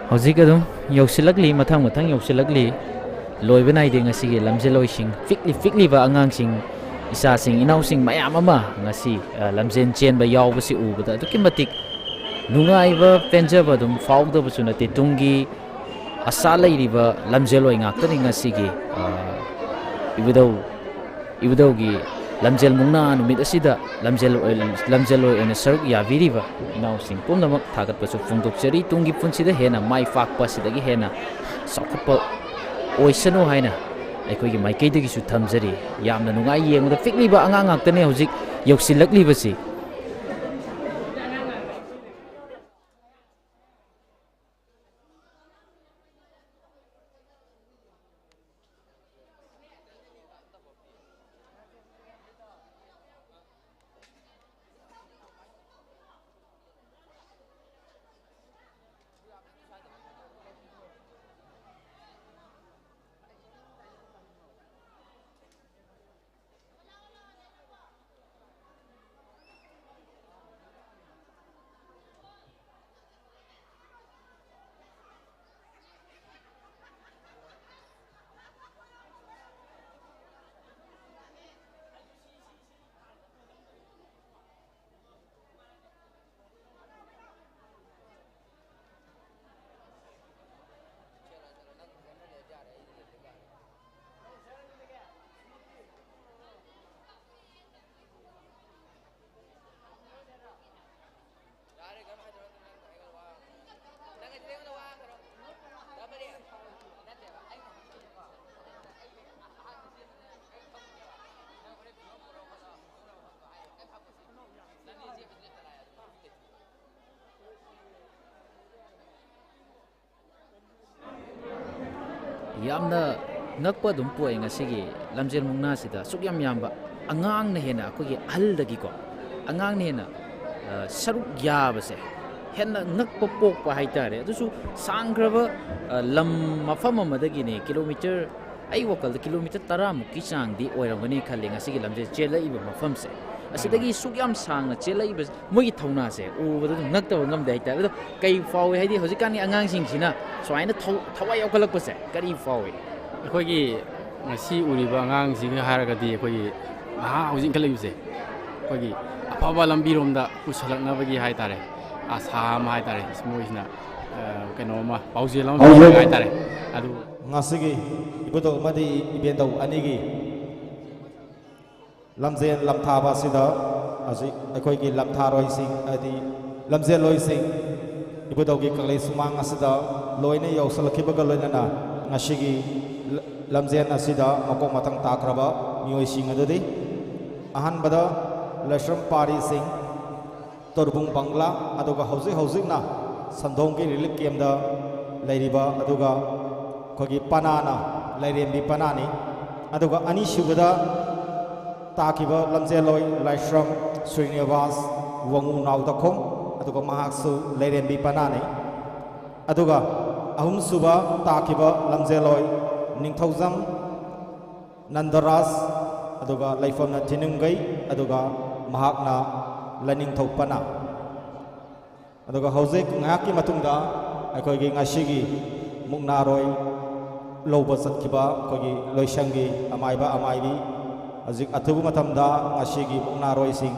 ꯍꯧꯖꯤꯛ ꯑꯗꯨꯝ ꯌꯧꯁꯤꯜꯂꯛꯂꯤ, ꯃꯊꯪ ꯃꯊꯪ ꯌꯧꯁꯤꯜꯂꯛꯂꯤ꯫ ꯂꯣꯏꯕ ꯅꯥꯏꯗꯦ ꯉꯁꯤꯒꯤ ꯂꯝꯖꯦꯜꯂꯣꯏꯁꯤꯡ, ꯄꯤꯛꯂꯤ ꯄꯤꯛꯂꯤꯕ ꯑꯉꯥꯡꯁꯤꯡ, ꯏꯆꯥꯁꯤꯡ ꯏꯅꯥꯎꯁꯤꯡ ꯃꯌꯥꯝ ꯑꯃ ꯉꯁꯤ, ꯑ, ꯂꯝꯖꯦꯜ ꯆꯦꯟꯕ ꯌꯥꯎꯕꯁꯤ ꯎꯕꯗ ꯑꯗꯨꯛꯀꯤ ꯃꯇꯤꯛ ꯅꯨꯡꯉꯥꯏꯕ, ꯄꯦꯟꯖꯕ ꯑꯗꯨꯝ ꯐꯥꯎꯗꯕꯁꯨ ꯅꯠꯇꯦ꯫ ꯇꯨꯡꯒꯤ ꯑꯁꯥ ꯂꯩꯔꯤꯕ ꯂꯝꯖꯦꯜꯂꯣꯏ ꯉꯥꯛꯇꯅꯤ ꯉꯁꯤꯒꯤ, ꯑ, ꯏꯕꯨꯙꯧ ꯏꯕꯨꯙꯧꯒꯤ ꯂꯝꯖꯦꯜ ꯃꯨꯛꯅꯥ ꯅꯨꯃꯤꯠ ꯑꯁꯤꯗ ꯂꯝꯖꯦꯜ, ꯂꯝꯖꯦꯜꯂꯣꯏ ꯑꯣꯏꯅ ꯁꯔꯨꯛ ꯌꯥꯕꯤꯔꯤꯕ ꯏꯅꯥꯎꯁꯤꯡ ꯄꯨꯝꯅꯃꯛ ꯊꯥꯒꯠꯄꯁꯨ ꯐꯣꯡꯗꯣꯛꯆꯔꯤ꯫ ꯇꯨꯡꯒꯤ ꯄꯨꯟꯁꯤꯗ ꯍꯦꯟꯅ ꯃꯥꯏ ꯄꯥꯛꯄ, ꯑꯁꯤꯗꯒꯤ ꯍꯦꯟꯅ ꯆꯥꯎꯈꯠꯄ ꯑꯣꯏꯁꯅꯨ ꯍꯥꯏꯅ ꯑꯩꯈꯣꯏꯒꯤ ꯃꯥꯏꯀꯩꯗꯒꯤꯁꯨ ꯊꯝꯖꯔꯤ꯫ ꯌꯥꯝꯅ ꯅꯨꯡꯉꯥꯏ ꯌꯦꯡꯕꯗ, ꯄꯤꯛꯂꯤꯕ ꯑꯉꯥꯡ ꯉꯥꯛꯇꯅꯦ ꯍꯧꯖꯤꯛ ꯌꯧꯁꯤꯜꯂꯛꯂꯤꯕꯁꯤ꯫ ꯌꯥꯝꯅ ꯉꯛꯄ ꯑꯗꯨꯝ ꯄꯣꯛꯑꯦ ꯉꯁꯤꯒꯤ ꯂꯝꯖꯦꯜ ꯃꯨꯛꯅꯥꯁꯤꯗ꯫ ꯑꯁꯨꯛ ꯌꯥꯝ ꯌꯥꯝꯕ ꯑꯉꯥꯡꯅ ꯍꯦꯟꯅ, ꯑꯩꯈꯣꯏꯒꯤ ꯑꯍꯜꯗꯒꯤꯀꯣ, ꯑꯉꯥꯡꯅ ꯍꯦꯟꯅ, ꯑ, ꯁꯔꯨꯛ ꯌꯥꯕꯁꯦ, ꯍꯦꯟꯅ ꯉꯛꯄ ꯄꯣꯛꯄ ꯍꯥꯏꯇꯥꯔꯦ꯫ ꯑꯗꯨꯁꯨ ꯁꯥꯡꯈ꯭ꯔꯕ, ꯑ, ꯂꯝ, ꯃꯐꯝ ꯑꯃꯗꯒꯤꯅꯦ, ꯀꯤꯂꯣꯃꯤꯇꯔ, ꯑꯩ ꯋꯥꯈꯜꯗ ꯀꯤꯂꯣꯃꯤꯇꯔ ꯇꯔꯥꯃꯨꯛꯀꯤ ꯆꯥꯡꯗꯤ ꯑꯣꯏꯔꯝꯒꯅꯤ ꯈꯜꯂꯦ ꯉꯁꯤꯒꯤ ꯂꯝꯖꯦꯜ ꯆꯦꯜꯂꯛꯏꯕ ꯃꯐꯝꯁꯦ꯫ ꯑꯁꯤꯗꯒꯤ ꯁꯨꯛ ꯌꯥꯝ ꯁꯥꯡꯅ ꯆꯦꯜꯂꯛꯏꯕ, ꯃꯣꯏꯒꯤ ꯊꯧꯅꯥꯁꯦ ꯎꯕꯗ ꯑꯗꯨꯝ ꯉꯛꯇꯕ ꯉꯝꯗꯦ ꯍꯥꯏꯇꯥꯔꯦ꯫ ꯑꯗꯣ ꯀꯩ ꯐꯥꯎꯏ? ꯍꯥꯏꯗꯤ ꯍꯧꯖꯤꯛꯀꯥꯟꯒꯤ ꯑꯉꯥꯡꯁꯤꯡꯁꯤꯅ ꯁꯨꯃꯥꯏꯅ ꯊꯧ-, ꯊꯋꯥꯏ ꯌꯥꯎꯈꯠꯂꯛꯄꯁꯦ ꯀꯔꯤ ꯐꯥꯎꯏ? ꯑꯩꯈꯣꯏꯒꯤ ꯉꯁꯤ ꯎꯔꯤꯕ ꯑꯉꯥꯡꯁꯤꯡ ꯍꯥꯏꯔꯒꯗꯤ, ꯑꯩꯈꯣꯏꯒꯤ ꯅꯍꯥ ꯍꯧꯖꯤꯛ ꯏꯟꯈꯠꯂꯛꯏꯕꯁꯦ, ꯑꯩꯈꯣꯏꯒꯤ ꯑꯐꯕ ꯂꯝꯕꯤꯔꯣꯝꯗ ꯄꯨꯁꯜꯂꯛꯅꯕꯒꯤ ꯍꯥꯏꯇꯥꯔꯦ, ꯑꯁꯥ ꯑꯃ ꯍꯥꯏꯇꯥꯔꯦ, ꯃꯣꯏꯁꯤꯅ, ꯑ, ꯀꯩꯅꯣ ꯑꯃ, ꯄꯥꯎꯖꯦꯜ ꯑꯃ ꯄꯤꯔꯒ ꯍꯥꯏꯇꯥꯔꯦ꯫ ꯑꯗꯨ ꯉꯁꯤꯒꯤ ꯏꯕꯨꯙꯧ ꯑꯃꯗꯤ ꯏꯕꯦꯟꯗꯧ ꯑꯅꯤꯒꯤ ꯂꯝꯖꯦꯜ ꯂꯝꯊꯥꯕ ꯑꯁꯤꯗ ꯍꯧꯖꯤꯛ ꯑꯩꯈꯣꯏꯒꯤ ꯂꯝꯊꯥꯔꯣꯏꯁꯤꯡ, ꯍꯥꯏꯗꯤ ꯂꯝꯖꯦꯜꯂꯣꯏꯁꯤꯡ, ꯏꯕꯨꯙꯧꯒꯤ ꯀꯪꯂꯩ ꯁꯨꯃꯥꯡ ꯑꯁꯤꯗ ꯂꯣꯏꯅ ꯌꯧꯁꯤꯜꯂꯛꯈꯤꯕꯒ ꯂꯣꯏꯅꯅ ꯉꯁꯤꯒꯤ ꯂ-, ꯂꯝꯖꯦꯜ ꯑꯁꯤꯗ ꯃꯀꯣꯛ ꯃꯊꯪ ꯇꯥꯈ꯭ꯔꯕ ꯃꯤꯑꯣꯏꯁꯤꯡ ꯑꯗꯨꯗꯤ, ꯑꯍꯥꯟꯕꯗ ꯂꯥꯏꯁ꯭ꯔꯝ ꯄꯥꯔꯤꯁꯤꯡ, ꯇꯣꯔꯕꯨꯡ ꯕꯪꯒ꯭ꯂꯥ, ꯑꯗꯨꯒ ꯍꯧꯖꯤꯛ ꯍꯧꯖꯤꯛꯅ ꯁꯟꯗꯣꯡꯒꯤ ꯔꯤꯂꯤꯐ ꯀꯦꯝꯗ ꯂꯩꯔꯤꯕ, ꯑꯗꯨꯒ ꯑꯩꯈꯣꯏꯒꯤ ꯄꯅꯥꯅ, ꯂꯥꯏꯔꯦꯝꯕꯤ ꯄꯅꯥꯅꯤ꯫ ꯑꯗꯨꯒ ꯑꯅꯤꯁꯨꯕꯗ ꯇꯥꯈꯤꯕ ꯂꯝꯖꯦꯜꯂꯣꯏ ꯂꯥꯏꯁ꯭ꯔꯝ ꯁ꯭ꯔꯤꯅꯤꯕꯥꯁ ꯋꯥꯉꯨ ꯅꯥꯎꯗꯈꯣꯡ, ꯑꯗꯨꯒ ꯃꯍꯥꯛꯁꯨ ꯂꯥꯏꯔꯦꯝꯕꯤ ꯄꯅꯥꯅꯤ꯫ ꯑꯗꯨꯒ ꯑꯍꯨꯝꯁꯨꯕ ꯇꯥꯈꯤꯕ ꯂꯝꯖꯦꯜꯂꯣꯏ ꯅꯤꯡꯊꯧꯖꯝ ꯅꯟꯗꯔꯥꯖ, ꯑꯗꯨꯒ ꯂꯩꯐꯝꯅ ꯊꯤꯅꯨꯡꯒꯩ, ꯑꯗꯨꯒ ꯃꯍꯥꯛꯅ ꯂꯥꯏꯅꯤꯡꯊꯧ ꯄꯅꯥ꯫ ꯑꯗꯨꯒ ꯍꯧꯖꯤꯛ ꯉꯥꯏꯍꯥꯛꯀꯤ ꯃꯇꯨꯡꯗ ꯑꯩꯈꯣꯏꯒꯤ ꯉꯁꯤꯒꯤ ꯃꯨꯛꯅꯥꯔꯣꯏ ꯂꯧꯕ ꯆꯠꯈꯤꯕ ꯑꯩꯈꯣꯏꯒꯤ ꯂꯣꯏꯁꯪꯒꯤ ꯑꯃꯥꯏꯕ ꯑꯃꯥꯏꯕꯤ ꯍꯧꯖꯤꯛ ꯑꯊꯨꯕ ꯃꯇꯝꯗ ꯉꯁꯤꯒꯤ ꯃꯨꯛꯅꯥꯔꯣꯏꯁꯤꯡ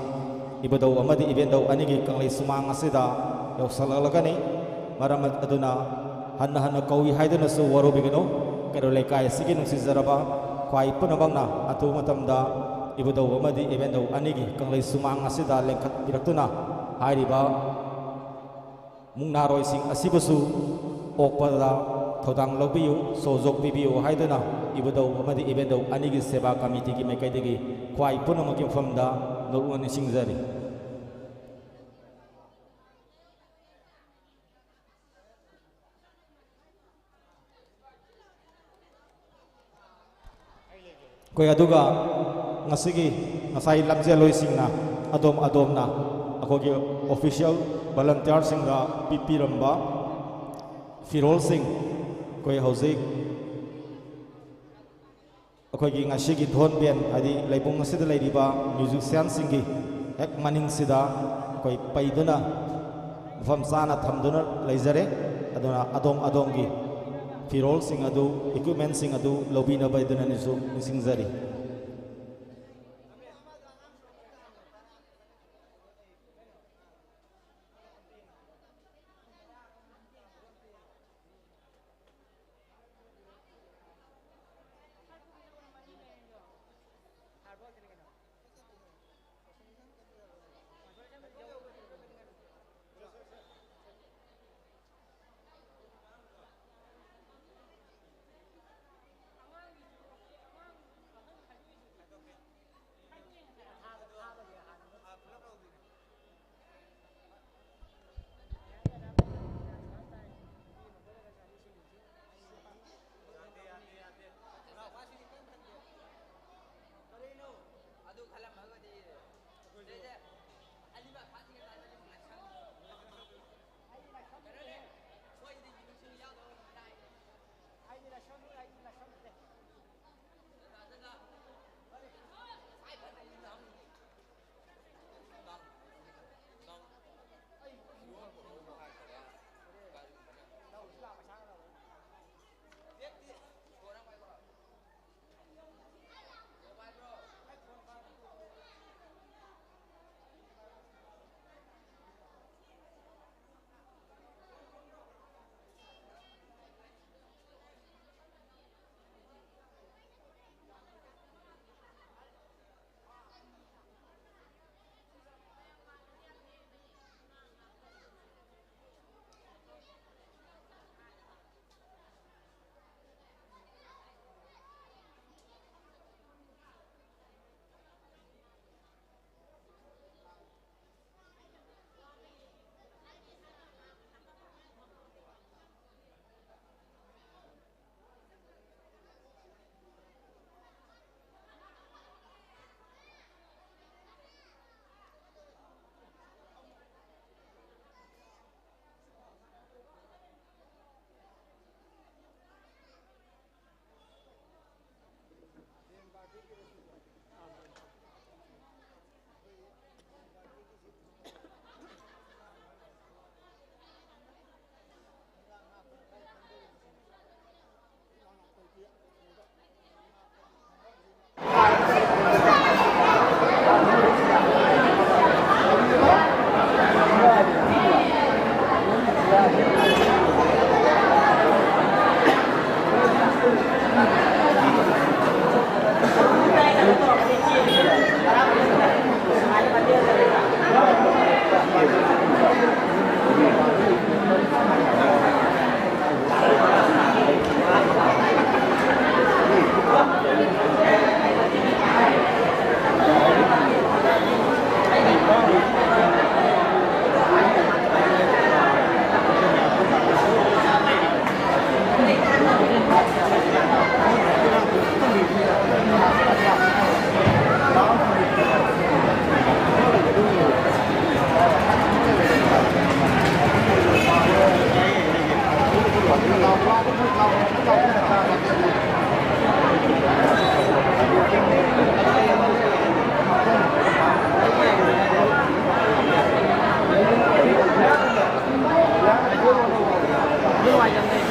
ꯏꯕꯨꯙꯧ ꯑꯃꯗꯤ ꯏꯕꯦꯟꯗꯧ ꯑꯅꯤꯒꯤ ꯀꯪꯂꯩ ꯁꯨꯃꯥꯡ ꯑꯁꯤꯗ ꯌꯧꯁꯤꯜꯂꯛꯂꯒꯅꯤ꯫ ꯃꯔꯝ ꯑꯗꯨꯅ ꯍꯟꯅ ꯍꯟꯅ ꯀꯧꯏ ꯍꯥꯏꯗꯨꯅꯁꯨ ꯋꯥꯔꯧꯕꯤꯒꯅꯨ꯫ ꯀꯩꯔꯣꯜ ꯂꯩꯀꯥꯏ ꯑꯁꯤꯒꯤ ꯅꯨꯡꯁꯤꯖꯔꯕ ꯈ꯭ꯋꯥꯏ ꯄꯨꯝꯅꯃꯛꯅ ꯑꯊꯨꯕ ꯃꯇꯝꯗ ꯏꯕꯨꯙꯧ ꯑꯃꯗꯤ ꯏꯕꯦꯟꯗꯧ ꯑꯅꯤꯒꯤ ꯀꯪꯂꯩ ꯁꯨꯃꯥꯡ ꯑꯁꯤꯗ ꯂꯦꯡꯈꯠꯄꯤꯔꯛꯇꯨꯅ ꯍꯥꯏꯔꯤꯕ ꯃꯨꯛꯅꯥꯔꯣꯏꯁꯤꯡ ꯑꯁꯤꯕꯨꯁꯨ ꯑꯣꯛꯄꯗ ꯊꯧꯗꯥꯡ ꯂꯧꯕꯤꯌꯨ, ꯁꯣꯖꯣꯛ ꯄꯤꯕꯤꯌꯨ ꯍꯥꯏꯗꯨꯅ ꯏꯕꯨꯙꯧ ꯑꯃꯗꯤ ꯏꯕꯦꯟꯗꯧ ꯑꯅꯤꯒꯤ ꯁꯦꯕꯥ ꯀꯃꯤꯇꯤꯒꯤ ꯃꯥꯏꯀꯩꯗꯒꯤ ꯈ꯭ꯋꯥꯏ ꯄꯨꯝꯅꯃꯛꯀꯤ ꯃꯐꯝꯗ ꯅꯣꯂꯨꯛꯅ ꯅꯤꯡꯁꯤꯡꯖꯔꯤ꯫ ꯑꯩꯈꯣꯏ ꯑꯗꯨꯒ ꯉꯁꯤꯒꯤ, ꯉꯁꯥꯏ ꯂꯝꯖꯦꯜꯂꯣꯏꯁꯤꯡꯅ ꯑꯗꯣꯝ ꯑꯗꯣꯝꯅ ꯑꯩꯈꯣꯏꯒꯤ official volunteerꯁꯤꯡꯗ ꯄꯤꯕꯤꯔꯝꯕ ꯐꯤꯔꯣꯜꯁꯤꯡ, ꯑꯩꯈꯣꯏ ꯍꯧꯖꯤꯛ ꯑꯩꯈꯣꯏꯒꯤ ꯉꯁꯤꯒꯤ ꯊꯣꯟꯕꯦꯟ, ꯍꯥꯏꯗꯤ ꯂꯩꯕꯨꯡ ꯑꯁꯤꯗ ꯂꯩꯔꯤꯕ musicianꯁꯤꯡꯒꯤ ꯍꯦꯛ ꯃꯅꯤꯡꯁꯤꯗ ꯑꯩꯈꯣꯏ ꯄꯩꯗꯨꯅ ꯃꯐꯝ ꯆꯥꯅ ꯊꯝꯗꯨꯅ ꯂꯩꯖꯔꯦ꯫ ꯑꯗꯨꯅ ꯑꯗꯣꯝ ꯑꯗꯣꯝꯒꯤ ꯐꯤꯔꯣꯜꯁꯤꯡ ꯑꯗꯨ, equipmentꯁꯤꯡ ꯑꯗꯨ ꯂꯧꯕꯤꯅꯕ ꯍꯥꯏꯗꯨꯅ ꯑꯩꯁꯨ ꯅꯤꯡꯁꯤꯡꯖꯔꯤ꯫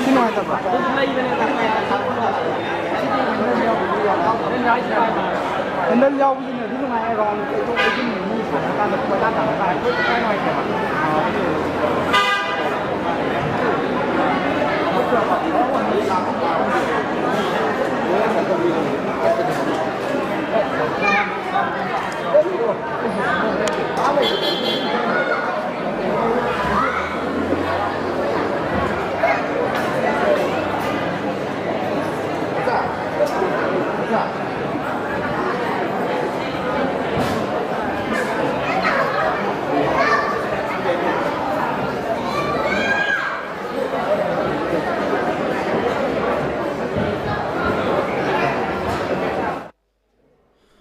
ꯁꯤ ꯅꯨꯡꯉꯥꯏꯇꯕ꯭ꯔꯥ? ꯍꯦꯟꯗꯜ ꯌꯥꯎꯕꯁꯤꯅꯗꯤ ꯅꯨꯡꯉꯥꯏ, ꯑꯦꯔꯥꯎꯟ ꯂꯩꯊꯣꯛ ꯂꯩꯁꯤꯟ ꯃꯤ ꯁꯥꯟꯅ ꯀꯥꯟꯗ ꯀꯣꯏꯇꯥꯟ ꯇꯥꯟꯅ ꯀꯥꯟꯗ ꯀꯣꯏ ꯀꯥꯏ ꯅꯨꯡꯉꯥꯏꯇꯦꯕ꯫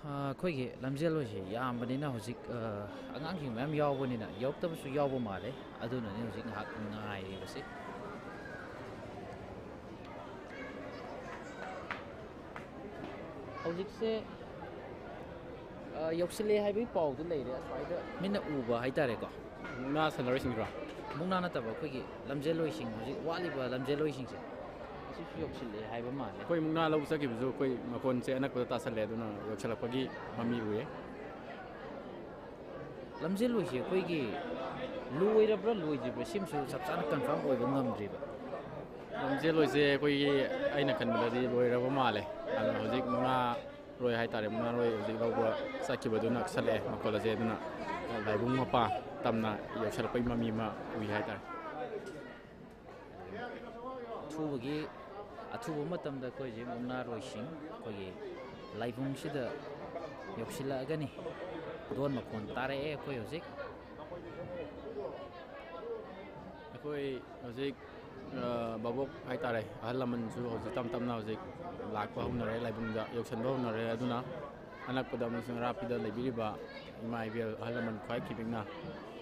ꯑꯩꯈꯣꯏꯒꯤ ꯂꯝꯖꯦꯜ ꯑꯣꯏꯁꯦ ꯌꯥꯝꯕꯅꯤꯅ ꯍꯧꯖꯤꯛ, ꯑ, ꯑꯉꯥꯡꯁꯤꯡ ꯃꯌꯥꯝ ꯌꯥꯎꯕꯅꯤꯅ ꯌꯧꯔꯛꯇꯕꯁꯨ ꯌꯥꯎꯕ ꯃꯥꯜꯂꯦ꯫ ꯑꯗꯨꯅꯅꯤ ꯍꯧꯖꯤꯛ ꯉꯥꯏꯍꯥꯛ ꯉꯥꯏꯔꯤꯕꯁꯦ꯫ ꯍꯧꯖꯤꯛꯁꯦ, ꯑ, ꯌꯧꯁꯤꯜꯂꯦ ꯍꯥꯏꯕꯒꯤ ꯄꯥꯎꯗꯤ ꯂꯩꯔꯦ ꯑꯁ꯭ꯋꯥꯏꯗ꯫ ꯃꯤꯠꯅ ꯎꯕ ꯍꯥꯏꯇꯥꯔꯦꯀꯣ꯫ ꯃꯨꯛꯅꯥ ꯁꯥꯟꯅꯔꯣꯏꯁꯤꯡꯁꯤꯔꯣ? ꯃꯨꯛꯅꯥ ꯅꯠꯇꯕ, ꯑꯩꯈꯣꯏꯒꯤ ꯂꯝꯖꯦꯜꯂꯣꯏꯁꯤꯡ, ꯍꯧꯖꯤꯛ ꯋꯥꯠꯂꯤꯕ ꯂꯝꯖꯦꯜꯂꯣꯏꯁꯤꯡꯁꯦ, ꯑꯁꯤꯁꯨ ꯌꯧꯁꯤꯜꯂꯛꯑꯦ ꯍꯥꯏꯕ ꯃꯥꯜꯂꯦ꯫ ꯑꯩꯈꯣꯏ ꯃꯨꯛꯅꯥ ꯂꯧꯕ ꯆꯠꯈꯤꯕꯁꯨ ꯑꯩꯈꯣꯏ ꯃꯈꯣꯟꯁꯦ ꯑꯅꯛꯄꯗ ꯇꯥꯁꯜꯂꯦ, ꯑꯗꯨꯅ ꯌꯧꯁꯤꯜꯂꯛꯄꯒꯤ ꯃꯃꯤ ꯎꯏꯌꯦ꯫ ꯂꯝꯖꯦꯜꯂꯣꯏꯁꯦ ꯑꯩꯈꯣꯏꯒꯤ ꯂꯣꯏꯔꯕ꯭ꯔꯥ ꯂꯣꯏꯗ꯭ꯔꯤꯕ꯭ꯔꯥ ꯁꯤꯃꯁꯨ ꯆꯞ ꯆꯥꯅ ꯀꯟꯐꯥꯔꯝ ꯑꯣꯏꯕ ꯉꯝꯗ꯭ꯔꯤꯕ꯫ ꯂꯝꯖꯦꯜ ꯂꯣꯏꯁꯦ ꯑꯩꯈꯣꯏꯒꯤ, ꯑꯩꯅ ꯈꯟꯕꯗꯗꯤ ꯂꯣꯏꯔꯕ ꯃꯥꯜꯂꯦ꯫ ꯑꯗꯨꯅ ꯍꯧꯖꯤꯛ ꯃꯨꯛꯅꯥꯔꯣꯏ ꯍꯥꯏꯇꯥꯔꯦ, ꯃꯨꯛꯅꯥꯔꯣꯏ ꯍꯧꯖꯤꯛ ꯂꯧꯕ ꯆꯠꯈꯤꯕꯗꯨ ꯅꯛꯁꯜꯂꯛꯑꯦ ꯃꯈꯣꯜ ꯑꯁꯦ꯫ ꯑꯗꯨꯅ ꯂꯥꯏꯕꯨꯡ ꯃꯄꯥ ꯇꯝꯅ ꯌꯧꯁꯜꯂꯛꯄꯒꯤ ꯃꯃꯤ ꯑꯃ ꯎꯏ ꯍꯥꯏꯇꯥꯔꯦ꯫ ꯑꯊꯨꯕꯒꯤ, ꯑꯊꯨꯕ ꯃꯇꯝꯗ ꯑꯩꯈꯣꯏ ꯍꯧꯖꯤꯛ ꯃꯨꯛꯅꯥꯔꯣꯏꯁꯤꯡ ꯑꯩꯈꯣꯏꯒꯤ ꯂꯥꯏꯕꯨꯡꯁꯤꯗ ꯌꯧꯁꯤꯜꯂꯛꯑꯒꯅꯤ꯫ ꯗꯣꯟ ꯃꯈꯣꯟ ꯇꯥꯔꯛꯑꯦ ꯑꯩꯈꯣꯏ ꯍꯧꯖꯤꯛ꯫ ꯑꯩꯈꯣꯏ ꯍꯧꯖꯤꯛ, ꯑ, ꯚꯥꯕꯣꯛ ꯍꯥꯏꯇꯥꯔꯦ, ꯑꯍꯜ ꯂꯃꯟꯁꯨ ꯍꯧꯖꯤꯛ ꯇꯞ ꯇꯞꯅ ꯍꯧꯖꯤꯛ ꯂꯥꯛꯄ ꯍꯧꯅꯔꯦ, ꯂꯥꯏꯕꯨꯡꯗ ꯌꯧꯁꯤꯟꯕ ꯍꯧꯅꯔꯦ꯫ ꯑꯗꯨꯅ ꯑꯅꯛꯄꯗ ꯑꯃꯁꯨꯡ ꯑꯔꯥꯞꯄꯗ ꯂꯩꯕꯤꯔꯤꯕ ꯏꯃꯥ ꯏꯕꯦꯜ ꯑꯍꯜ ꯂꯃꯟ ꯈ꯭ꯋꯥꯏ ꯈꯤꯕꯤꯛꯅ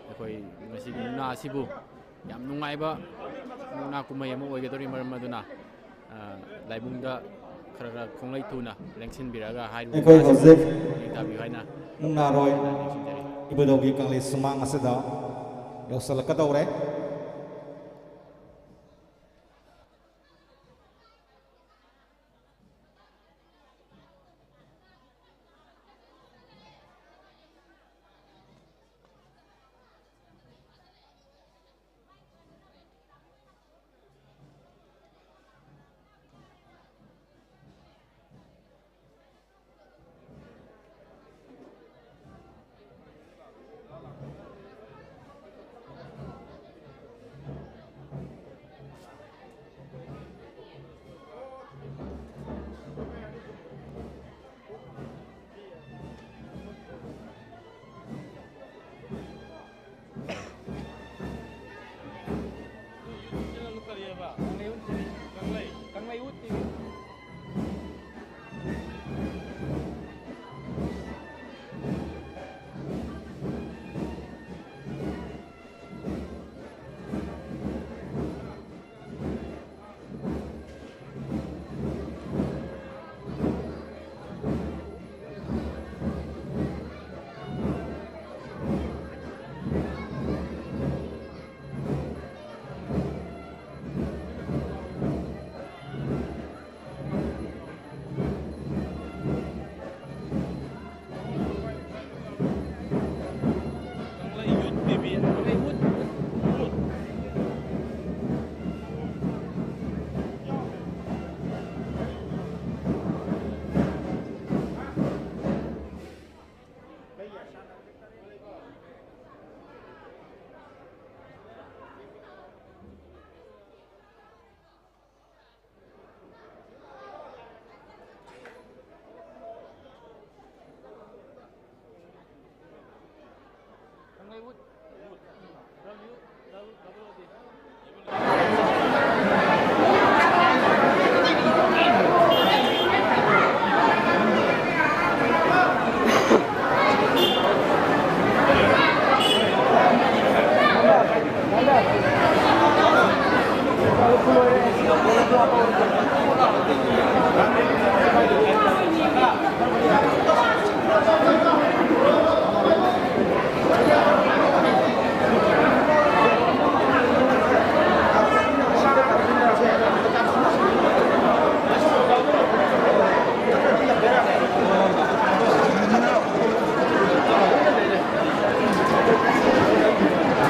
ꯑꯩꯈꯣꯏ ꯉꯁꯤꯒꯤ ꯃꯨꯛꯅꯥ ꯑꯁꯤꯕꯨ ꯌꯥꯝ ꯅꯨꯡꯉꯥꯏꯕ ꯃꯨꯛꯅꯥ ꯀꯨꯝꯍꯩ ꯑꯃ ꯑꯣꯏꯒꯗꯧꯔꯤ꯫ ꯃꯔꯝ ꯑꯗꯨꯅ, ꯑ, ꯂꯥꯏꯕꯨꯡꯗ ꯈꯔ ꯈꯔ ꯈꯣꯡꯂꯩ ꯊꯨꯅ ꯂꯦꯡꯁꯤꯟꯕꯤꯔꯛꯑꯒ ꯍꯥꯏꯔꯤꯕ ꯑꯩꯈꯣꯏ ꯃꯨꯛꯅꯥ ꯑꯁꯤꯕꯨ ꯍꯧꯖꯤꯛ ꯄꯨꯛꯅꯤꯡ ꯊꯧꯒꯠꯄꯤꯌꯨ ꯍꯥꯏꯅ ꯃꯨꯛꯅꯥꯔꯣꯏ ꯂꯦꯡꯁꯤꯟꯖꯔꯤ꯫ ꯏꯕꯨꯙꯧꯒꯤ ꯀꯪꯂꯩ ꯁꯨꯃꯥꯡ ꯑꯁꯤꯗ ꯌꯧꯁꯤꯜꯂꯛꯀꯗꯧꯔꯦ꯫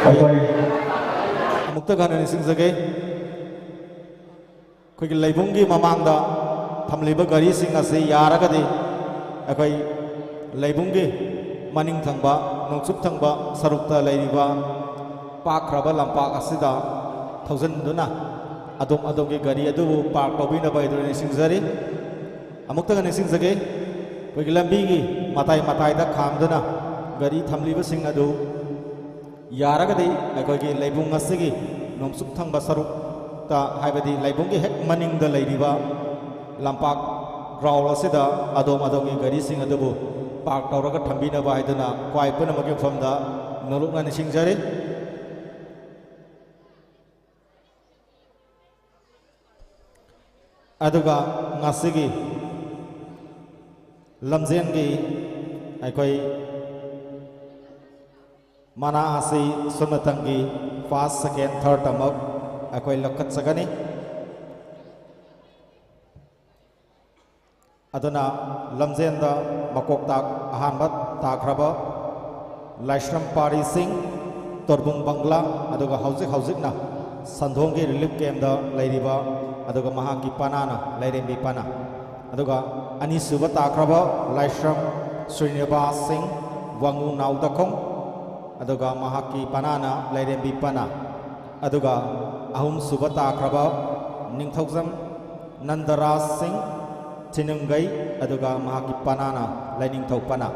ꯑꯩꯈꯣꯏ ꯑꯃꯨꯛꯇ ꯍꯟꯅ ꯅꯤꯡꯁꯤꯡꯖꯒꯦ꯫ ꯑꯩꯈꯣꯏꯒꯤ ꯂꯩꯕꯨꯡꯒꯤ ꯃꯃꯥꯡꯗ ꯊꯝꯂꯤꯕ ꯒꯥꯔꯤꯁꯤꯡ ꯑꯁꯤ ꯌꯥꯔꯒꯗꯤ ꯑꯩꯈꯣꯏ ꯂꯩꯕꯨꯡꯒꯤ ꯃꯅꯤꯡ ꯊꯪꯕ, ꯅꯣꯡꯆꯨꯞ ꯊꯪꯕ ꯁꯔꯨꯛꯇ ꯂꯩꯔꯤꯕ ꯄꯥꯛꯈ꯭ꯔꯕ ꯂꯝꯄꯥꯛ ꯑꯁꯤꯗ ꯊꯧꯖꯤꯟꯗꯨꯅ ꯑꯗꯣꯝ ꯑꯗꯣꯝꯒꯤ ꯒꯥꯔꯤ ꯑꯗꯨꯕꯨ ꯄꯥꯔꯛ ꯇꯧꯕꯤꯅꯕ ꯍꯥꯏꯗꯨꯅ ꯅꯤꯡꯁꯤꯡꯖꯔꯤ꯫ ꯑꯃꯨꯛꯇꯒ ꯅꯤꯡꯁꯤꯡꯖꯒꯦ, ꯑꯩꯈꯣꯏꯒꯤ ꯂꯝꯕꯤꯒꯤ ꯃꯇꯥꯏ ꯃꯇꯥꯏꯗ ꯈꯥꯝꯗꯨꯅ ꯒꯥꯔꯤ ꯊꯝꯂꯤꯕꯁꯤꯡ ꯑꯗꯨ ꯌꯥꯔꯒꯗꯤ ꯑꯩꯈꯣꯏꯒꯤ ꯂꯩꯕꯨꯡ ꯑꯁꯤꯒꯤ ꯅꯣꯡꯆꯨꯞ ꯊꯪꯕ ꯁꯔꯨꯛꯇ, ꯍꯥꯏꯕꯗꯤ ꯂꯩꯕꯨꯡꯒꯤ ꯍꯦꯛ ꯃꯅꯤꯡꯗ ꯂꯩꯔꯤꯕ ꯂꯝꯄꯥꯛ ꯒ꯭ꯔꯥꯎꯟ ꯑꯁꯤꯗ ꯑꯗꯣꯝ ꯑꯗꯣꯝꯒꯤ ꯒꯥꯔꯤꯁꯤꯡ ꯑꯗꯨꯕꯨ ꯄꯥꯔꯛ ꯇꯧꯔꯒ ꯊꯝꯕꯤꯅꯕ ꯍꯥꯏꯗꯨꯅ ꯈ꯭ꯋꯥꯏ ꯄꯨꯝꯅꯃꯛꯀꯤ ꯃꯐꯝꯗ ꯅꯣꯂꯨꯛꯅ ꯅꯤꯡꯁꯤꯡꯖꯔꯤ꯫ ꯑꯗꯨꯒ ꯉꯁꯤꯒꯤ ꯂꯝꯖꯦꯟꯒꯤ ꯑꯩꯈꯣꯏ ꯃꯅꯥ ꯑꯁꯤ ꯁꯨꯞꯅꯇꯪꯒꯤ ꯐꯥꯔꯁ, ꯁꯦꯀꯦꯟ, ꯊꯥꯔꯠ ꯑꯃꯨꯛ ꯑꯩꯈꯣꯏ ꯂꯧꯈꯠꯆꯒꯅꯤ꯫ ꯑꯗꯨꯅ ꯂꯝꯖꯦꯟꯗ ꯃꯀꯣꯛ ꯇꯥꯛ-, ꯑꯍꯥꯟꯕ ꯇꯥꯈ꯭ꯔꯕ ꯂꯥꯏꯁ꯭ꯔꯝ ꯄꯥꯔꯤ ꯁꯤꯡ, ꯇꯣꯔꯕꯨꯡ ꯕꯪꯒ꯭ꯂꯥ, ꯑꯗꯨꯒ ꯍꯧꯖꯤꯛ ꯍꯧꯖꯤꯛꯅ ꯁꯟꯗꯣꯡꯒꯤ ꯔꯤꯂꯤꯐ ꯀꯦꯝꯞꯇ ꯂꯩꯔꯤꯕ, ꯑꯗꯨꯒ ꯃꯍꯥꯛꯀꯤ ꯄꯅꯥꯅ ꯂꯥꯏꯔꯦꯝꯕꯤ ꯄꯅꯥ, ꯑꯗꯨꯒ ꯑꯅꯤꯁꯨꯕ ꯇꯥꯈ꯭ꯔꯕ ꯂꯥꯏꯁ꯭ꯔꯝ ꯁ꯭ꯔꯤꯅꯤꯕꯥꯁ ꯁꯤꯡ, ꯋꯥꯉꯨ ꯅꯥꯎꯗꯈꯣꯡ, ꯑꯗꯨꯒ ꯃꯍꯥꯛꯀꯤ ꯄꯅꯥꯅ ꯂꯥꯏꯔꯦꯝꯕꯤ ꯄꯅꯥ, ꯑꯗꯨꯒ ꯑꯍꯨꯝꯁꯨꯕ ꯇꯥꯈ꯭ꯔꯕ ꯅꯤꯡꯊꯧꯖꯝ ꯅꯟꯗꯔꯥꯖ ꯁꯤꯡ, ꯊꯤꯅꯨꯡꯒꯩ, ꯑꯗꯨꯒ ꯃꯍꯥꯛꯀꯤ ꯄꯅꯥꯅ ꯂꯥꯏꯅꯤꯡꯊꯧ ꯄꯅꯥ꯫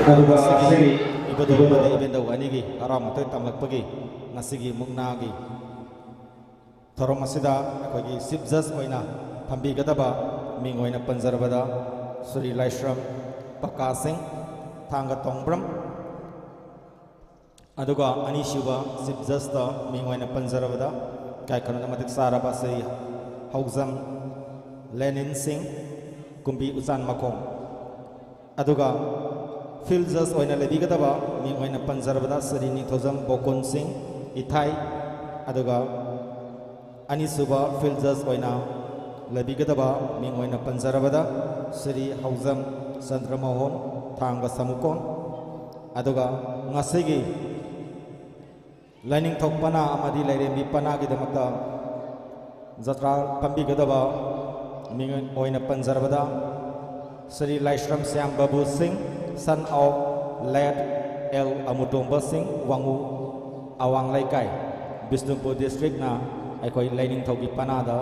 ꯑꯗꯨꯒ ꯉꯁꯤꯒꯤ ꯏꯕꯨꯙꯧ ꯑꯃꯗꯤ ꯏꯕꯦꯟꯗꯧ ꯑꯅꯤꯒꯤ ꯍꯔꯥꯎ ꯃꯊꯣꯏ ꯇꯝꯂꯛꯄꯒꯤ ꯉꯁꯤꯒꯤ ꯃꯨꯛꯅꯥꯒꯤ ꯊꯧꯔꯝ ꯑꯁꯤꯗ ꯑꯩꯈꯣꯏꯒꯤ ꯆꯤꯐ ꯖꯁ ꯑꯣꯏꯅ ꯐꯝꯕꯤꯒꯗꯕ ꯃꯤꯡ ꯑꯣꯏꯅ ꯄꯟꯖꯔꯕꯗ ꯁ꯭ꯔꯤ ꯂꯥꯏꯁ꯭ꯔꯝ ꯄꯀꯥ ꯁꯤꯡ, ꯊꯥꯡꯒ ꯇꯣꯡꯕ꯭ꯔꯝ, ꯑꯗꯨꯒ ꯑꯅꯤꯁꯨꯕ ꯆꯤꯐ ꯖꯁꯇ ꯃꯤꯡ ꯑꯣꯏꯅ ꯄꯟꯖꯔꯕꯗ ꯏꯀꯥꯏ ꯈꯨꯝꯅꯕꯗ ꯃꯇꯤꯛ ꯆꯥꯔꯕ ꯁ꯭ꯔꯤ ꯍꯧꯖꯝ ꯂꯦꯅꯤꯟ ꯁꯤꯡ, ꯀꯨꯝꯕꯤ ꯎꯆꯥꯟ ꯃꯈꯣꯡ, ꯑꯗꯨꯒ ꯐꯤꯜ ꯖꯁ ꯑꯣꯏꯅ ꯂꯩꯕꯤꯒꯗꯕ ꯃꯤꯡ ꯑꯣꯏꯅ ꯄꯟꯖꯔꯕꯗ ꯁ꯭ꯔꯤ ꯅꯤꯡꯊꯧꯖꯝ ꯕꯣꯀꯨꯟ ꯁꯤꯡ ꯏꯊꯥꯏ, ꯑꯗꯨꯒ ꯑꯅꯤꯁꯨꯕ ꯐꯤꯜ ꯖꯁ ꯑꯣꯏꯅ ꯂꯩꯕꯤꯒꯗꯕ ꯃꯤꯡ ꯑꯣꯏꯅ ꯄꯟꯖꯔꯕꯗ ꯁ꯭ꯔꯤ ꯍꯧꯖꯝ ꯆꯟꯗ꯭ꯔꯃꯣꯍꯟ, ꯊꯥꯡꯒ ꯁꯃꯨꯀꯣꯟ, ꯑꯗꯨꯒ ꯉꯁꯤꯒꯤ ꯂꯥꯏꯅꯤꯡꯊꯧ ꯄꯅꯥ ꯑꯃꯗꯤ ꯂꯥꯏꯔꯦꯝꯕꯤ ꯄꯅꯥꯒꯤꯗꯃꯛꯇ ꯖꯇ꯭ꯔꯥ ꯐꯝꯕꯤꯒꯗꯕ ꯃꯤꯡ ꯑꯣꯏꯅ ꯄꯟꯖꯔꯕꯗ ꯁ꯭ꯔꯤ ꯂꯥꯏꯁ꯭ꯔꯝ ꯁ꯭ꯌꯥꯝ ꯕꯥꯕꯨ ꯁꯤꯡ, son of late L ꯑꯃꯨꯇꯣꯝꯕ ꯁꯤꯡ, ꯋꯥꯡꯉꯨ, ꯑꯋꯥꯡ ꯂꯩꯀꯥꯏ, ꯕꯤꯁꯅꯨꯄꯨꯔ ꯗꯤꯁꯇ꯭ꯔꯤꯛꯅ ꯑꯩꯈꯣꯏ ꯂꯥꯏꯅꯤꯡꯊꯧꯒꯤ ꯄꯅꯥꯗ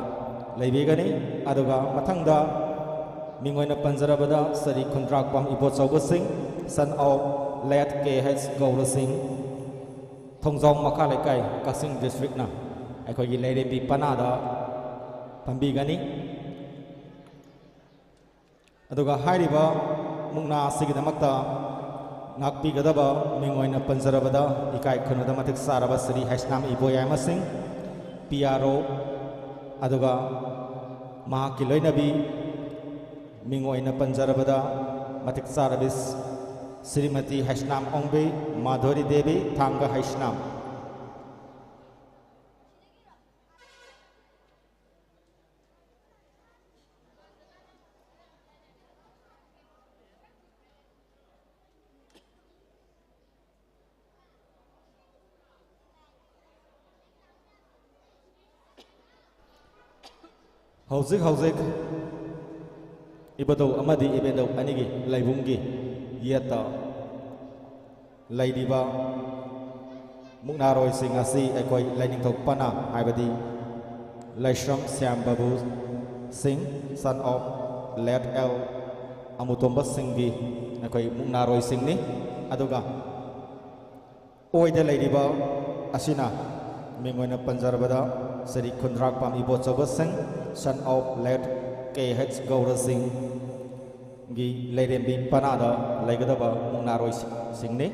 ꯂꯩꯕꯤꯒꯅꯤ꯫ ꯑꯗꯨꯒ ꯃꯊꯪꯗ ꯃꯤꯡ ꯑꯣꯏꯅ ꯄꯟꯖꯔꯕꯗ ꯁ꯭ꯔꯤ ꯈꯨꯟꯗ꯭ꯔꯥꯛꯄꯝ ꯏꯕꯣꯆꯧꯕ ꯁꯤꯡ, son of late K H ꯒꯧꯔ ꯁꯤꯡ, ꯊꯣꯡꯖꯥꯎ ꯃꯈꯥ ꯂꯩꯀꯥꯏ, ꯀꯛꯆꯤꯡ ꯗꯤꯁꯇ꯭ꯔꯤꯛꯅ ꯑꯩꯈꯣꯏꯒꯤ ꯂꯥꯏꯔꯦꯝꯕꯤ ꯄꯅꯥꯗ ꯐꯝꯕꯤꯒꯅꯤ꯫ ꯑꯗꯨꯒ ꯍꯥꯏꯔꯤꯕ ꯃꯨꯛꯅꯥ ꯑꯁꯤꯒꯤꯗꯃꯛꯇ ꯉꯥꯛꯄꯤꯒꯗꯕ ꯃꯤꯡ ꯑꯣꯏꯅ ꯄꯟꯖꯔꯕꯗ ꯏꯀꯥꯏ ꯈꯨꯝꯅꯕꯗ ꯃꯇꯤꯛ ꯆꯥꯔꯕ ꯁ꯭ꯔꯤ ꯍꯩꯁꯅꯥꯝ ꯏꯕꯣꯌꯥꯏꯃ ꯁꯤꯡ, P R O, ꯑꯗꯨꯒ ꯃꯍꯥꯛꯀꯤ ꯂꯣꯏꯅꯕꯤ ꯃꯤꯡ ꯑꯣꯏꯅ ꯄꯟꯖꯔꯕꯗ ꯃꯇꯤꯛ ꯆꯥꯔꯕꯤ ꯁ꯭ꯔꯤꯃꯇꯤ ꯍꯩꯁꯅꯥꯝ ꯑꯣꯡꯕꯤ, ꯃꯥꯙꯨꯔꯤ ꯗꯦꯕꯤ, ꯊꯥꯡꯒ ꯍꯩꯁꯅꯥꯝ꯫ ꯍꯧꯖꯤꯛ ꯍꯧꯖꯤꯛ ꯏꯕꯨꯙꯧ ꯑꯃꯗꯤ ꯏꯕꯦꯟꯗꯧ ꯑꯅꯤꯒꯤ ꯂꯥꯏꯕꯨꯡꯒꯤ ꯌꯦꯠꯇ ꯂꯩꯔꯤꯕ ꯃꯨꯛꯅꯥꯔꯣꯏꯁꯤꯡ ꯑꯁꯤ ꯑꯩꯈꯣꯏ ꯂꯥꯏꯅꯤꯡꯊꯧ ꯄꯅꯥ, ꯍꯥꯏꯕꯗꯤ ꯂꯥꯏꯁ꯭ꯔꯝ ꯁ꯭ꯌꯥꯝ ꯕꯥꯕꯨ ꯁꯤꯡ, son of late L ꯑꯃꯨꯇꯣꯝꯕꯁꯤꯡꯒꯤ ꯑꯩꯈꯣꯏ ꯃꯨꯛꯅꯥꯔꯣꯏꯁꯤꯡꯅꯤ꯫ ꯑꯗꯨꯒ ꯑꯣꯏꯗ ꯂꯩꯔꯤꯕ ꯑꯁꯤꯅ ꯃꯤꯡ ꯑꯣꯏꯅ ꯄꯟꯖꯔꯕꯗ ꯁ꯭ꯔꯤ ꯈꯨꯟꯗ꯭ꯔꯥꯛꯄꯝ ꯏꯕꯣꯆꯧꯕ ꯁꯤꯡ, son of late K H Gaura ꯁꯤꯡꯒꯤ ꯂꯩꯔꯦꯝꯕꯤ ꯄꯅꯥꯗ ꯂꯩꯒꯗꯕ ꯃꯨꯛꯅꯥꯔꯣꯏꯁꯤꯡꯅꯤ꯫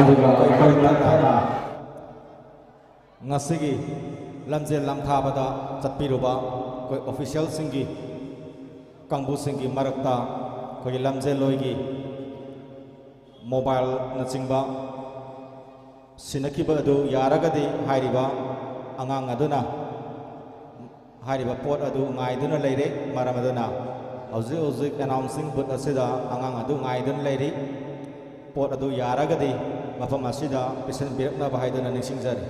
ꯑꯗꯨꯒ ꯑꯩꯈꯣꯏ ꯇꯞꯊꯥꯅ ꯉꯁꯤꯒꯤ ꯂꯝꯖꯦꯜ ꯂꯝꯊꯥꯕꯗ ꯆꯠꯄꯤꯔꯨꯕ ꯑꯩꯈꯣꯏ ꯑꯣꯐꯤꯁꯤꯌꯦꯜꯁꯤꯡꯒꯤ ꯀꯥꯡꯕꯨꯁꯤꯡꯒꯤ ꯃꯔꯛꯇ ꯑꯩꯈꯣꯏꯒꯤ ꯂꯝꯖꯦꯜꯂꯣꯏꯒꯤ ꯃꯣꯕꯥꯏꯜꯅꯆꯤꯡꯕ ꯁꯤꯟꯅꯈꯤꯕ ꯑꯗꯨ ꯌꯥꯔꯒꯗꯤ ꯍꯥꯏꯔꯤꯕ ꯑꯉꯥꯡ ꯑꯗꯨꯅ ꯍꯥꯏꯔꯤꯕ ꯄꯣꯠ ꯑꯗꯨ ꯉꯥꯏꯗꯨꯅ ꯂꯩꯔꯦ꯫ ꯃꯔꯝ ꯑꯗꯨꯅ ꯍꯧꯖꯤꯛ ꯍꯧꯖꯤꯛ announcing booth ꯑꯁꯤꯗ ꯑꯉꯥꯡ ꯑꯗꯨ ꯉꯥꯏꯗꯨꯅ ꯂꯩꯔꯤ꯫ ꯄꯣꯠ ꯑꯗꯨ ꯌꯥꯔꯒꯗꯤ ꯃꯐꯝ ꯑꯁꯤꯗ ꯄꯤꯁꯤꯟꯕꯤꯔꯛꯅꯕ ꯍꯥꯏꯗꯨꯅ ꯅꯤꯡꯁꯤꯡꯖꯔꯤ꯫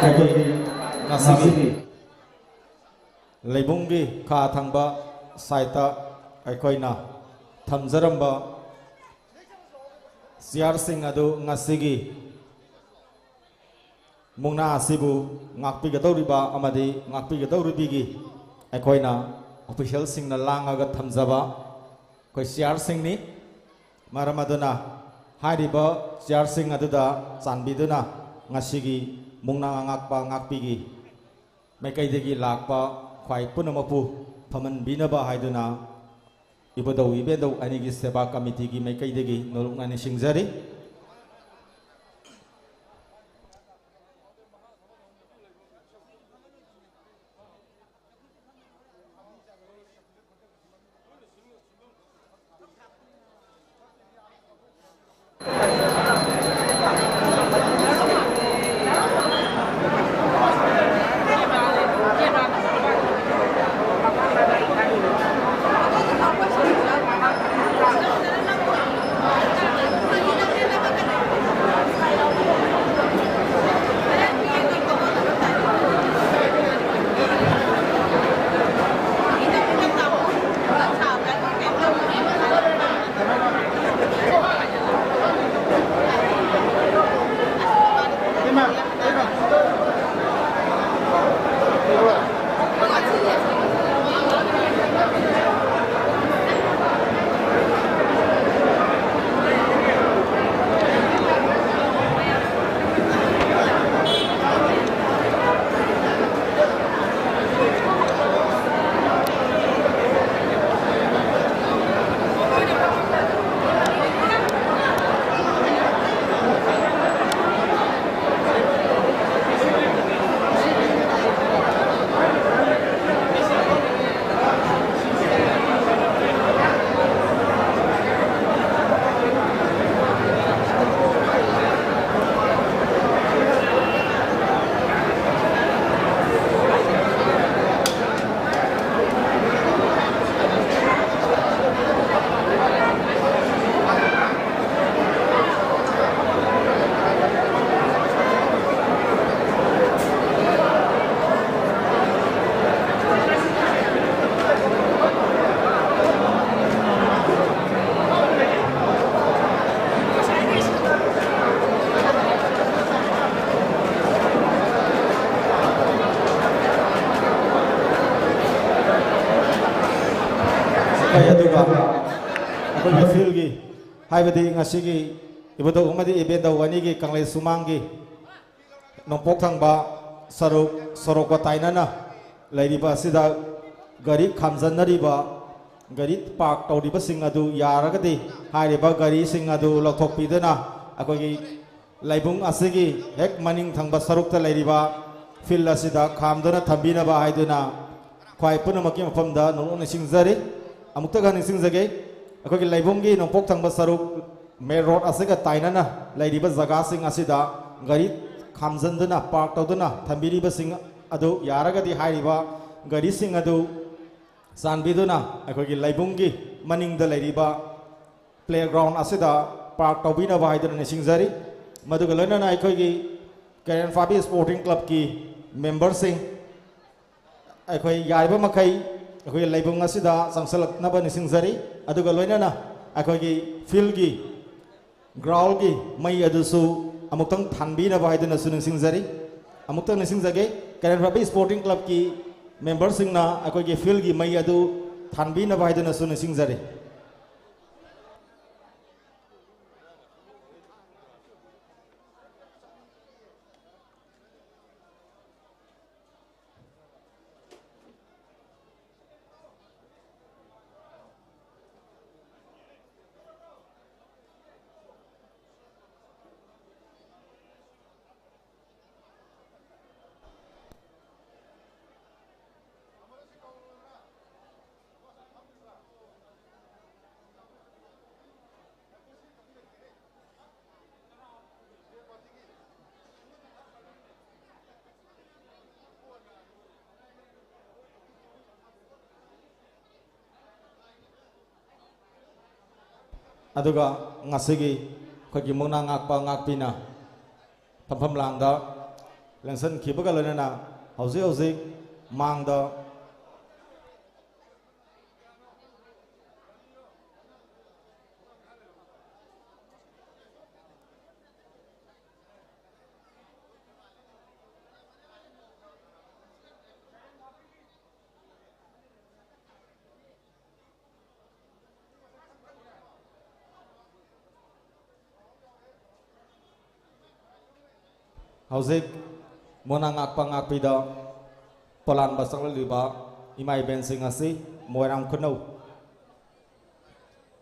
ꯑꯩꯈꯣꯏꯒꯤ ꯉꯁꯤꯒꯤ ꯂꯩꯕꯨꯡꯒꯤ ꯈꯥ ꯊꯪꯕ ꯁꯥꯏꯠꯇ ꯑꯩꯈꯣꯏꯅ ꯊꯝꯖꯔꯝꯕ ꯆꯤꯌꯥꯔꯁꯤꯡ ꯑꯗꯨ ꯉꯁꯤꯒꯤ ꯃꯨꯛꯅꯥ ꯑꯁꯤꯕꯨ ꯉꯥꯛꯄꯤꯒꯗꯧꯔꯤꯕ ꯑꯃꯗꯤ ꯉꯥꯛꯄꯤꯒꯗꯧꯔꯤꯕꯤꯒꯤ ꯑꯩꯈꯣꯏꯅ ꯑꯣꯐꯤꯁꯤꯌꯦꯜꯁꯤꯡꯅ ꯂꯥꯡꯉꯒ ꯊꯝꯖꯕ ꯑꯩꯈꯣꯏ ꯆꯤꯌꯥꯔꯁꯤꯡꯅꯤ꯫ ꯃꯔꯝ ꯑꯗꯨꯅ ꯍꯥꯏꯔꯤꯕ ꯆꯤꯌꯥꯔꯁꯤꯡ ꯑꯗꯨꯗ ꯆꯥꯟꯕꯤꯗꯨꯅ ꯉꯁꯤꯒꯤ ꯃꯨꯛꯅꯥ ꯉꯥꯛꯄ ꯉꯥꯛꯄꯤꯒꯤ ꯃꯥꯏꯀꯩꯗꯒꯤ ꯂꯥꯛꯄ ꯈ꯭ꯋꯥꯏ ꯄꯨꯝꯅꯃꯛꯄꯨ ꯐꯝꯍꯟꯕꯤꯅꯕ ꯍꯥꯏꯗꯨꯅ ꯏꯕꯨꯙꯧ ꯏꯕꯦꯟꯙꯧ ꯑꯅꯤꯒꯤ ꯁꯦꯕꯥ ꯀꯃꯤꯇꯤꯒꯤ ꯃꯥꯏꯀꯩꯗꯒꯤ ꯅꯣꯂꯨꯛꯅ ꯅꯤꯡꯁꯤꯡꯖꯔꯤ꯫ ꯑꯩꯈꯣꯏꯒꯤ ꯐꯤꯜꯒꯤ, ꯍꯥꯏꯕꯗꯤ ꯉꯁꯤꯒꯤ ꯏꯕꯨꯙꯧ ꯑꯃꯗꯤ ꯏꯕꯦꯟꯗꯧ ꯑꯅꯤꯒꯤ ꯀꯪꯂꯩ ꯁꯨꯃꯥꯡꯒꯤ ꯅꯣꯡꯄꯣꯛ ꯊꯪꯕ ꯁꯔꯨꯛ ꯁꯣꯔꯣꯛꯀ ꯇꯥꯏꯅꯅ ꯂꯩꯔꯤꯕ ꯑꯁꯤꯗ ꯒꯥꯔꯤ ꯈꯥꯝꯖꯟꯅꯔꯤꯕ, ꯒꯥꯔꯤ ꯄꯥꯔꯛ ꯇꯧꯔꯤꯕꯁꯤꯡ ꯑꯗꯨ ꯌꯥꯔꯒꯗꯤ ꯍꯥꯏꯔꯤꯕ ꯒꯥꯔꯤꯁꯤꯡ ꯑꯗꯨ ꯂꯧꯊꯣꯛꯄꯤꯗꯨꯅ ꯑꯩꯈꯣꯏꯒꯤ ꯂꯥꯏꯕꯨꯡ ꯑꯁꯤꯒꯤ ꯍꯦꯛ ꯃꯅꯤꯡ ꯊꯪꯕ ꯁꯔꯨꯛꯇ ꯂꯩꯔꯤꯕ ꯐꯤꯜ ꯑꯁꯤꯗ ꯈꯥꯝꯗꯨꯅ ꯊꯝꯕꯤꯅꯕ ꯍꯥꯏꯗꯨꯅ ꯈ꯭ꯋꯥꯏ ꯄꯨꯝꯅꯃꯛꯀꯤ ꯃꯐꯝꯗ ꯅꯣꯛꯅꯣꯛ ꯅꯤꯡꯁꯤꯡꯖꯔꯤ꯫ ꯑꯃꯨꯛꯇꯒ ꯅꯤꯡꯁꯤꯡꯖꯒꯦ, ꯑꯩꯈꯣꯏꯒꯤ ꯂꯩꯕꯨꯡꯒꯤ ꯅꯣꯡꯄꯣꯛ ꯊꯪꯕ ꯁꯔꯨꯛ ꯃꯦꯟ ꯔꯣꯗ ꯑꯁꯤꯒ ꯇꯥꯏꯅꯅ ꯂꯩꯔꯤꯕ ꯖꯒꯥꯁꯤꯡ ꯑꯁꯤꯗ ꯒꯥꯔꯤ ꯈꯥꯝꯖꯟꯗꯨꯅ ꯄꯥꯔꯛ ꯇꯧꯗꯨꯅ ꯊꯝꯕꯤꯔꯤꯕꯁꯤꯡ ꯑꯗꯨ ꯌꯥꯔꯒꯗꯤ ꯍꯥꯏꯔꯤꯕ ꯒꯥꯔꯤꯁꯤꯡ ꯑꯗꯨ ꯆꯥꯟꯕꯤꯗꯨꯅ ꯑꯩꯈꯣꯏꯒꯤ ꯂꯩꯕꯨꯡꯒꯤ ꯃꯅꯤꯡꯗ ꯂꯩꯔꯤꯕ ꯄ꯭ꯂꯦꯒ꯭ꯔꯥꯎꯟ ꯑꯁꯤꯗ ꯄꯥꯔꯛ ꯇꯧꯕꯤꯅꯕ ꯍꯥꯏꯗꯨꯅ ꯅꯤꯡꯁꯤꯡꯖꯔꯤ꯫ ꯃꯗꯨꯒ ꯂꯣꯏꯅꯅ ꯑꯩꯈꯣꯏꯒꯤ ꯀꯩꯔꯦꯟ ꯐꯥꯕꯤ ꯁ꯭ꯄꯣꯔꯇꯤꯡ ꯀ꯭ꯂꯕꯀꯤ ꯃꯦꯝꯕꯔꯁꯤꯡ, ꯑꯩꯈꯣꯏ ꯌꯥꯔꯤꯕ ꯃꯈꯩ ꯑꯩꯈꯣꯏꯒꯤ ꯂꯩꯕꯨꯡ ꯑꯁꯤꯗ ꯆꯪꯁꯤꯜꯂꯛꯅꯕ ꯅꯤꯡꯁꯤꯡꯖꯔꯤ꯫ ꯑꯗꯨꯒ ꯂꯣꯏꯅꯅ ꯑꯩꯈꯣꯏꯒꯤ ꯐꯤꯜꯒꯤ ꯒ꯭ꯔꯥꯎꯟꯒꯤ ꯃꯩ ꯑꯗꯨꯁꯨ ꯑꯃꯨꯛꯇꯪ ꯊꯥꯟꯕꯤꯅꯕ ꯍꯥꯏꯗꯨꯅꯁꯨ ꯅꯤꯡꯁꯤꯡꯖꯔꯤ꯫ ꯑꯃꯨꯛꯇꯪ ꯅꯤꯡꯁꯤꯡꯖꯒꯦ, ꯀꯩꯔꯦꯟ ꯐꯥꯕꯤ ꯁ꯭ꯄꯣꯔꯇꯤꯡ ꯀ꯭ꯂꯕꯀꯤ ꯃꯦꯝꯕꯔꯁꯤꯡꯅ ꯑꯩꯈꯣꯏꯒꯤ ꯐꯤꯜꯒꯤ ꯃꯩ ꯑꯗꯨ ꯊꯥꯟꯕꯤꯅꯕ ꯍꯥꯏꯗꯨꯅꯁꯨ ꯅꯤꯡꯁꯤꯡꯖꯔꯤ꯫ ꯑꯗꯨꯒ ꯉꯁꯤꯒꯤ ꯑꯩꯈꯣꯏꯒꯤ ꯃꯨꯛꯅꯥ ꯉꯥꯛꯄ ꯉꯥꯛꯄꯤꯅ ꯐꯝꯐꯝ ꯂꯥꯡꯗ ꯂꯦꯡꯁꯤꯟꯈꯤꯕꯒ ꯂꯣꯏꯅꯅ ꯍꯧꯖꯤꯛ ꯍꯧꯖꯤꯛ ꯃꯥꯡꯗ ꯍꯧꯖꯤꯛ ꯃꯨꯛꯅꯥ ꯉꯥꯛꯄ ꯉꯥꯛꯄꯤꯗ ꯄꯣꯂꯥꯟꯕ ꯆꯪꯂꯛꯂꯤꯕ ꯏꯃꯥ ꯏꯕꯦꯟꯁꯤꯡ ꯑꯁꯤ ꯃꯣꯏꯔꯥꯡ ꯈꯨꯅꯧ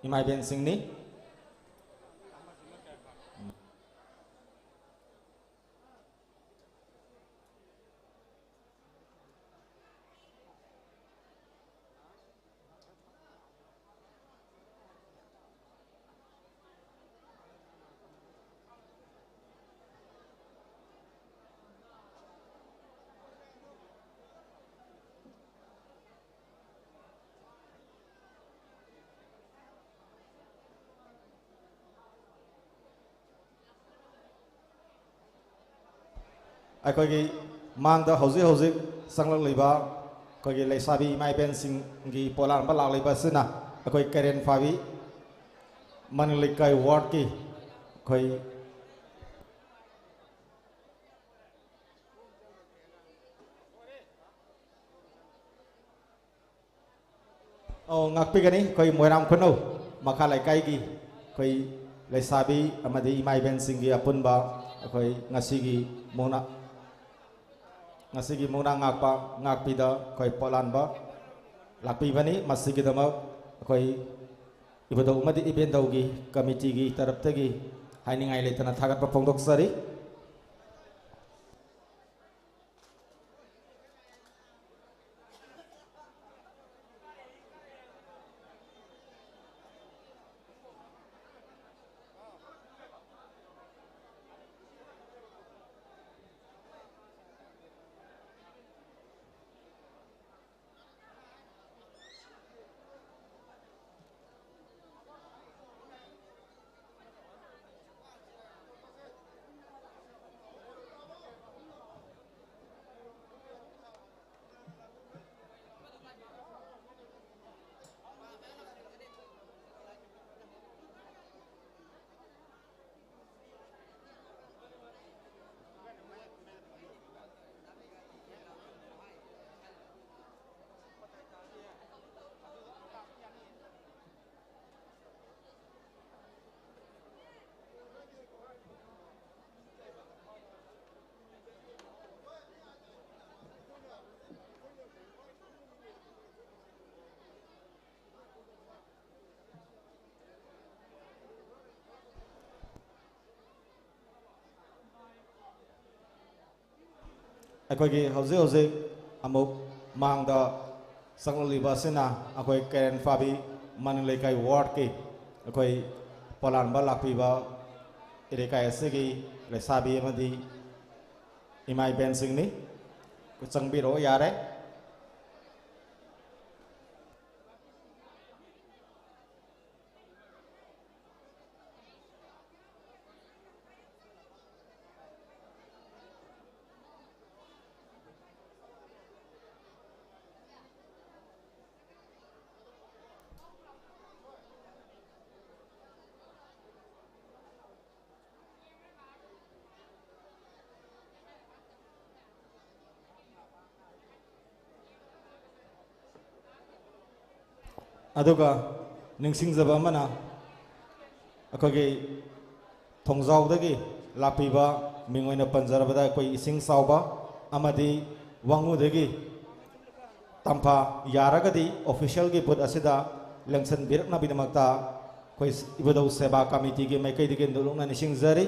ꯏꯃꯥ ꯏꯕꯦꯟꯁꯤꯡꯅꯤ꯫ ꯑꯩꯈꯣꯏꯒꯤ ꯃꯥꯡꯗ ꯍꯧꯖꯤꯛ ꯍꯧꯖꯤꯛ ꯆꯪꯂꯛꯂꯤꯕ ꯑꯩꯈꯣꯏꯒꯤ ꯂꯩꯁꯥꯕꯤ ꯏꯃꯥ ꯏꯕꯦꯟꯁꯤꯡꯒꯤ ꯄꯣꯂꯥꯟꯕ ꯂꯥꯛꯂꯤꯕ ꯑꯁꯤꯅ ꯑꯩꯈꯣꯏ ꯀꯩꯔꯦꯟ ꯐꯥꯕꯤ ꯃꯅꯤꯡ ꯂꯩꯀꯥꯏ ꯋꯥꯔꯗꯀꯤ ꯑꯩꯈꯣꯏ ꯑꯧ, ꯉꯥꯛꯄꯤꯒꯅꯤ꯫ ꯑꯩꯈꯣꯏ ꯃꯣꯏꯔꯥꯡ ꯈꯨꯅꯧ ꯃꯈꯥ ꯂꯩꯀꯥꯏꯒꯤ ꯑꯩꯈꯣꯏ ꯂꯩꯁꯥꯕꯤ ꯑꯃꯗꯤ ꯏꯃꯥ ꯏꯕꯦꯟꯁꯤꯡꯒꯤ ꯑꯄꯨꯟꯕ ꯑꯩꯈꯣꯏ ꯉꯁꯤꯒꯤ ꯃꯨꯛꯅꯥ, ꯉꯁꯤꯒꯤ ꯃꯨꯛꯅꯥ ꯉꯥꯛꯄ ꯉꯥꯛꯄꯤꯗ ꯑꯩꯈꯣꯏ ꯄꯣꯂꯥꯟꯕ ꯂꯥꯛꯄꯤꯕꯅꯤ꯫ ꯃꯁꯤꯒꯤꯗꯃꯛ ꯑꯩꯈꯣꯏ ꯏꯕꯨꯙꯧ ꯑꯃꯗꯤ ꯏꯕꯦꯟꯙꯧꯒꯤ ꯀꯃꯤꯇꯤꯒꯤ ꯇꯔꯞꯇꯒꯤ ꯍꯥꯏꯅꯤꯡꯉꯥꯏ ꯂꯩꯇꯅ ꯊꯥꯒꯠꯄ ꯐꯣꯡꯗꯣꯛꯆꯔꯤ꯫ ꯑꯩꯈꯣꯏꯒꯤ ꯍꯧꯖꯤꯛ ꯍꯧꯖꯤꯛ ꯑꯃꯨꯛ ꯃꯥꯡꯗ ꯆꯪꯂꯛꯂꯤꯕ ꯑꯁꯤꯅ ꯑꯩꯈꯣꯏ ꯀꯩꯔꯦꯟ ꯐꯥꯕꯤ ꯃꯅꯤꯡ ꯂꯩꯀꯥꯏ ꯋꯥꯔꯗꯀꯤ ꯑꯩꯈꯣꯏ ꯄꯣꯂꯥꯟꯕ ꯂꯥꯛꯄꯤꯕ ꯏꯔꯩꯀꯥꯏ ꯑꯁꯤꯒꯤ ꯂꯩꯁꯥꯕꯤ ꯑꯃꯗꯤ ꯏꯃꯥ ꯏꯕꯦꯟꯁꯤꯡꯅꯤ꯫ ꯆꯪꯕꯤꯔꯛꯑꯣ ꯌꯥꯔꯦ꯫ ꯑꯗꯨꯒ ꯅꯤꯡꯁꯤꯡꯖꯕ ꯑꯃꯅ, ꯑꯩꯈꯣꯏꯒꯤ ꯊꯣꯡꯖꯥꯎꯗꯒꯤ ꯂꯥꯛꯄꯤꯕ ꯃꯤꯡ ꯑꯣꯏꯅ ꯄꯟꯖꯔꯕꯗ ꯑꯩꯈꯣꯏ ꯏꯁꯤꯡ ꯆꯥꯎꯕ ꯑꯃꯗꯤ ꯋꯥꯉꯨꯗꯒꯤ ꯇꯝꯐꯥ ꯌꯥꯔꯒꯗꯤ ꯑꯣꯐꯤꯁꯤꯌꯦꯜꯒꯤ ꯕꯨꯠ ꯑꯁꯤꯗ ꯂꯦꯡꯁꯤꯟꯕꯤꯔꯛꯅꯕꯒꯤꯗꯃꯛꯇ ꯑꯩꯈꯣꯏ ꯏꯕꯨꯙꯧ ꯁꯦꯕꯥ ꯀꯃꯤꯇꯤꯒꯤ ꯃꯥꯏꯀꯩꯗꯒꯤ ꯅꯣꯂꯨꯛꯅ ꯅꯤꯡꯁꯤꯡꯖꯔꯤ꯫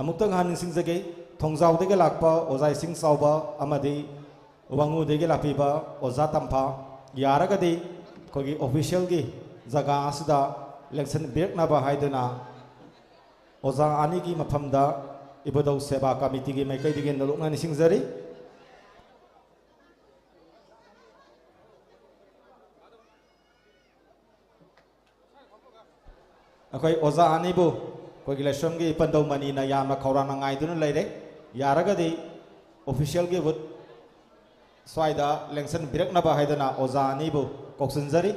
ꯑꯃꯨꯛꯇꯪ ꯍꯥꯟꯅ ꯅꯤꯡꯁꯤꯡꯖꯒꯦ, ꯊꯣꯡꯖꯥꯎꯗꯒꯤ ꯂꯥꯛꯄ ꯑꯣꯖꯥ ꯏꯁꯤꯡ ꯆꯥꯎꯕ ꯑꯃꯗꯤ ꯋꯥꯉꯨꯗꯒꯤ ꯂꯥꯛꯄꯤꯕ ꯑꯣꯖꯥ ꯇꯝꯐꯥ ꯌꯥꯔꯒꯗꯤ ꯑꯩꯈꯣꯏꯒꯤ ꯑꯣꯐꯤꯁꯤꯌꯦꯜꯒꯤ ꯖꯒꯥ ꯑꯁꯤꯗ ꯂꯦꯡꯁꯤꯟꯕꯤꯔꯛꯅꯕ ꯍꯥꯏꯗꯨꯅ ꯑꯣꯖꯥ ꯑꯅꯤꯒꯤ ꯃꯐꯝꯗ ꯏꯕꯨꯙꯧ ꯁꯦꯕꯥ ꯀꯃꯤꯇꯤꯒꯤ ꯃꯥꯏꯀꯩꯗꯒꯤ ꯅꯣꯂꯨꯛꯅ ꯅꯤꯡꯁꯤꯡꯖꯔꯤ꯫ ꯑꯩꯈꯣꯏ ꯑꯣꯖꯥ ꯑꯅꯤꯕꯨ ꯑꯩꯈꯣꯏꯒꯤ ꯂꯥꯏꯁ꯭ꯔꯝꯒꯤ ꯏꯄꯟꯗꯧ ꯃꯅꯤꯅ ꯌꯥꯝꯅ ꯈꯧꯔꯥꯡꯅ ꯉꯥꯏꯗꯨꯅ ꯂꯩꯔꯦ꯫ ꯌꯥꯔꯒꯗꯤ ꯑꯣꯐꯤꯁꯤꯌꯦꯜꯒꯤ ꯕꯨꯠ ꯁ꯭ꯋꯥꯏꯗ ꯂꯦꯡꯁꯤꯟꯕꯤꯔꯛꯅꯕ ꯍꯥꯏꯗꯨꯅ ꯑꯣꯖꯥ ꯑꯅꯤꯕꯨ ꯀꯧꯁꯤꯟꯖꯔꯤ꯫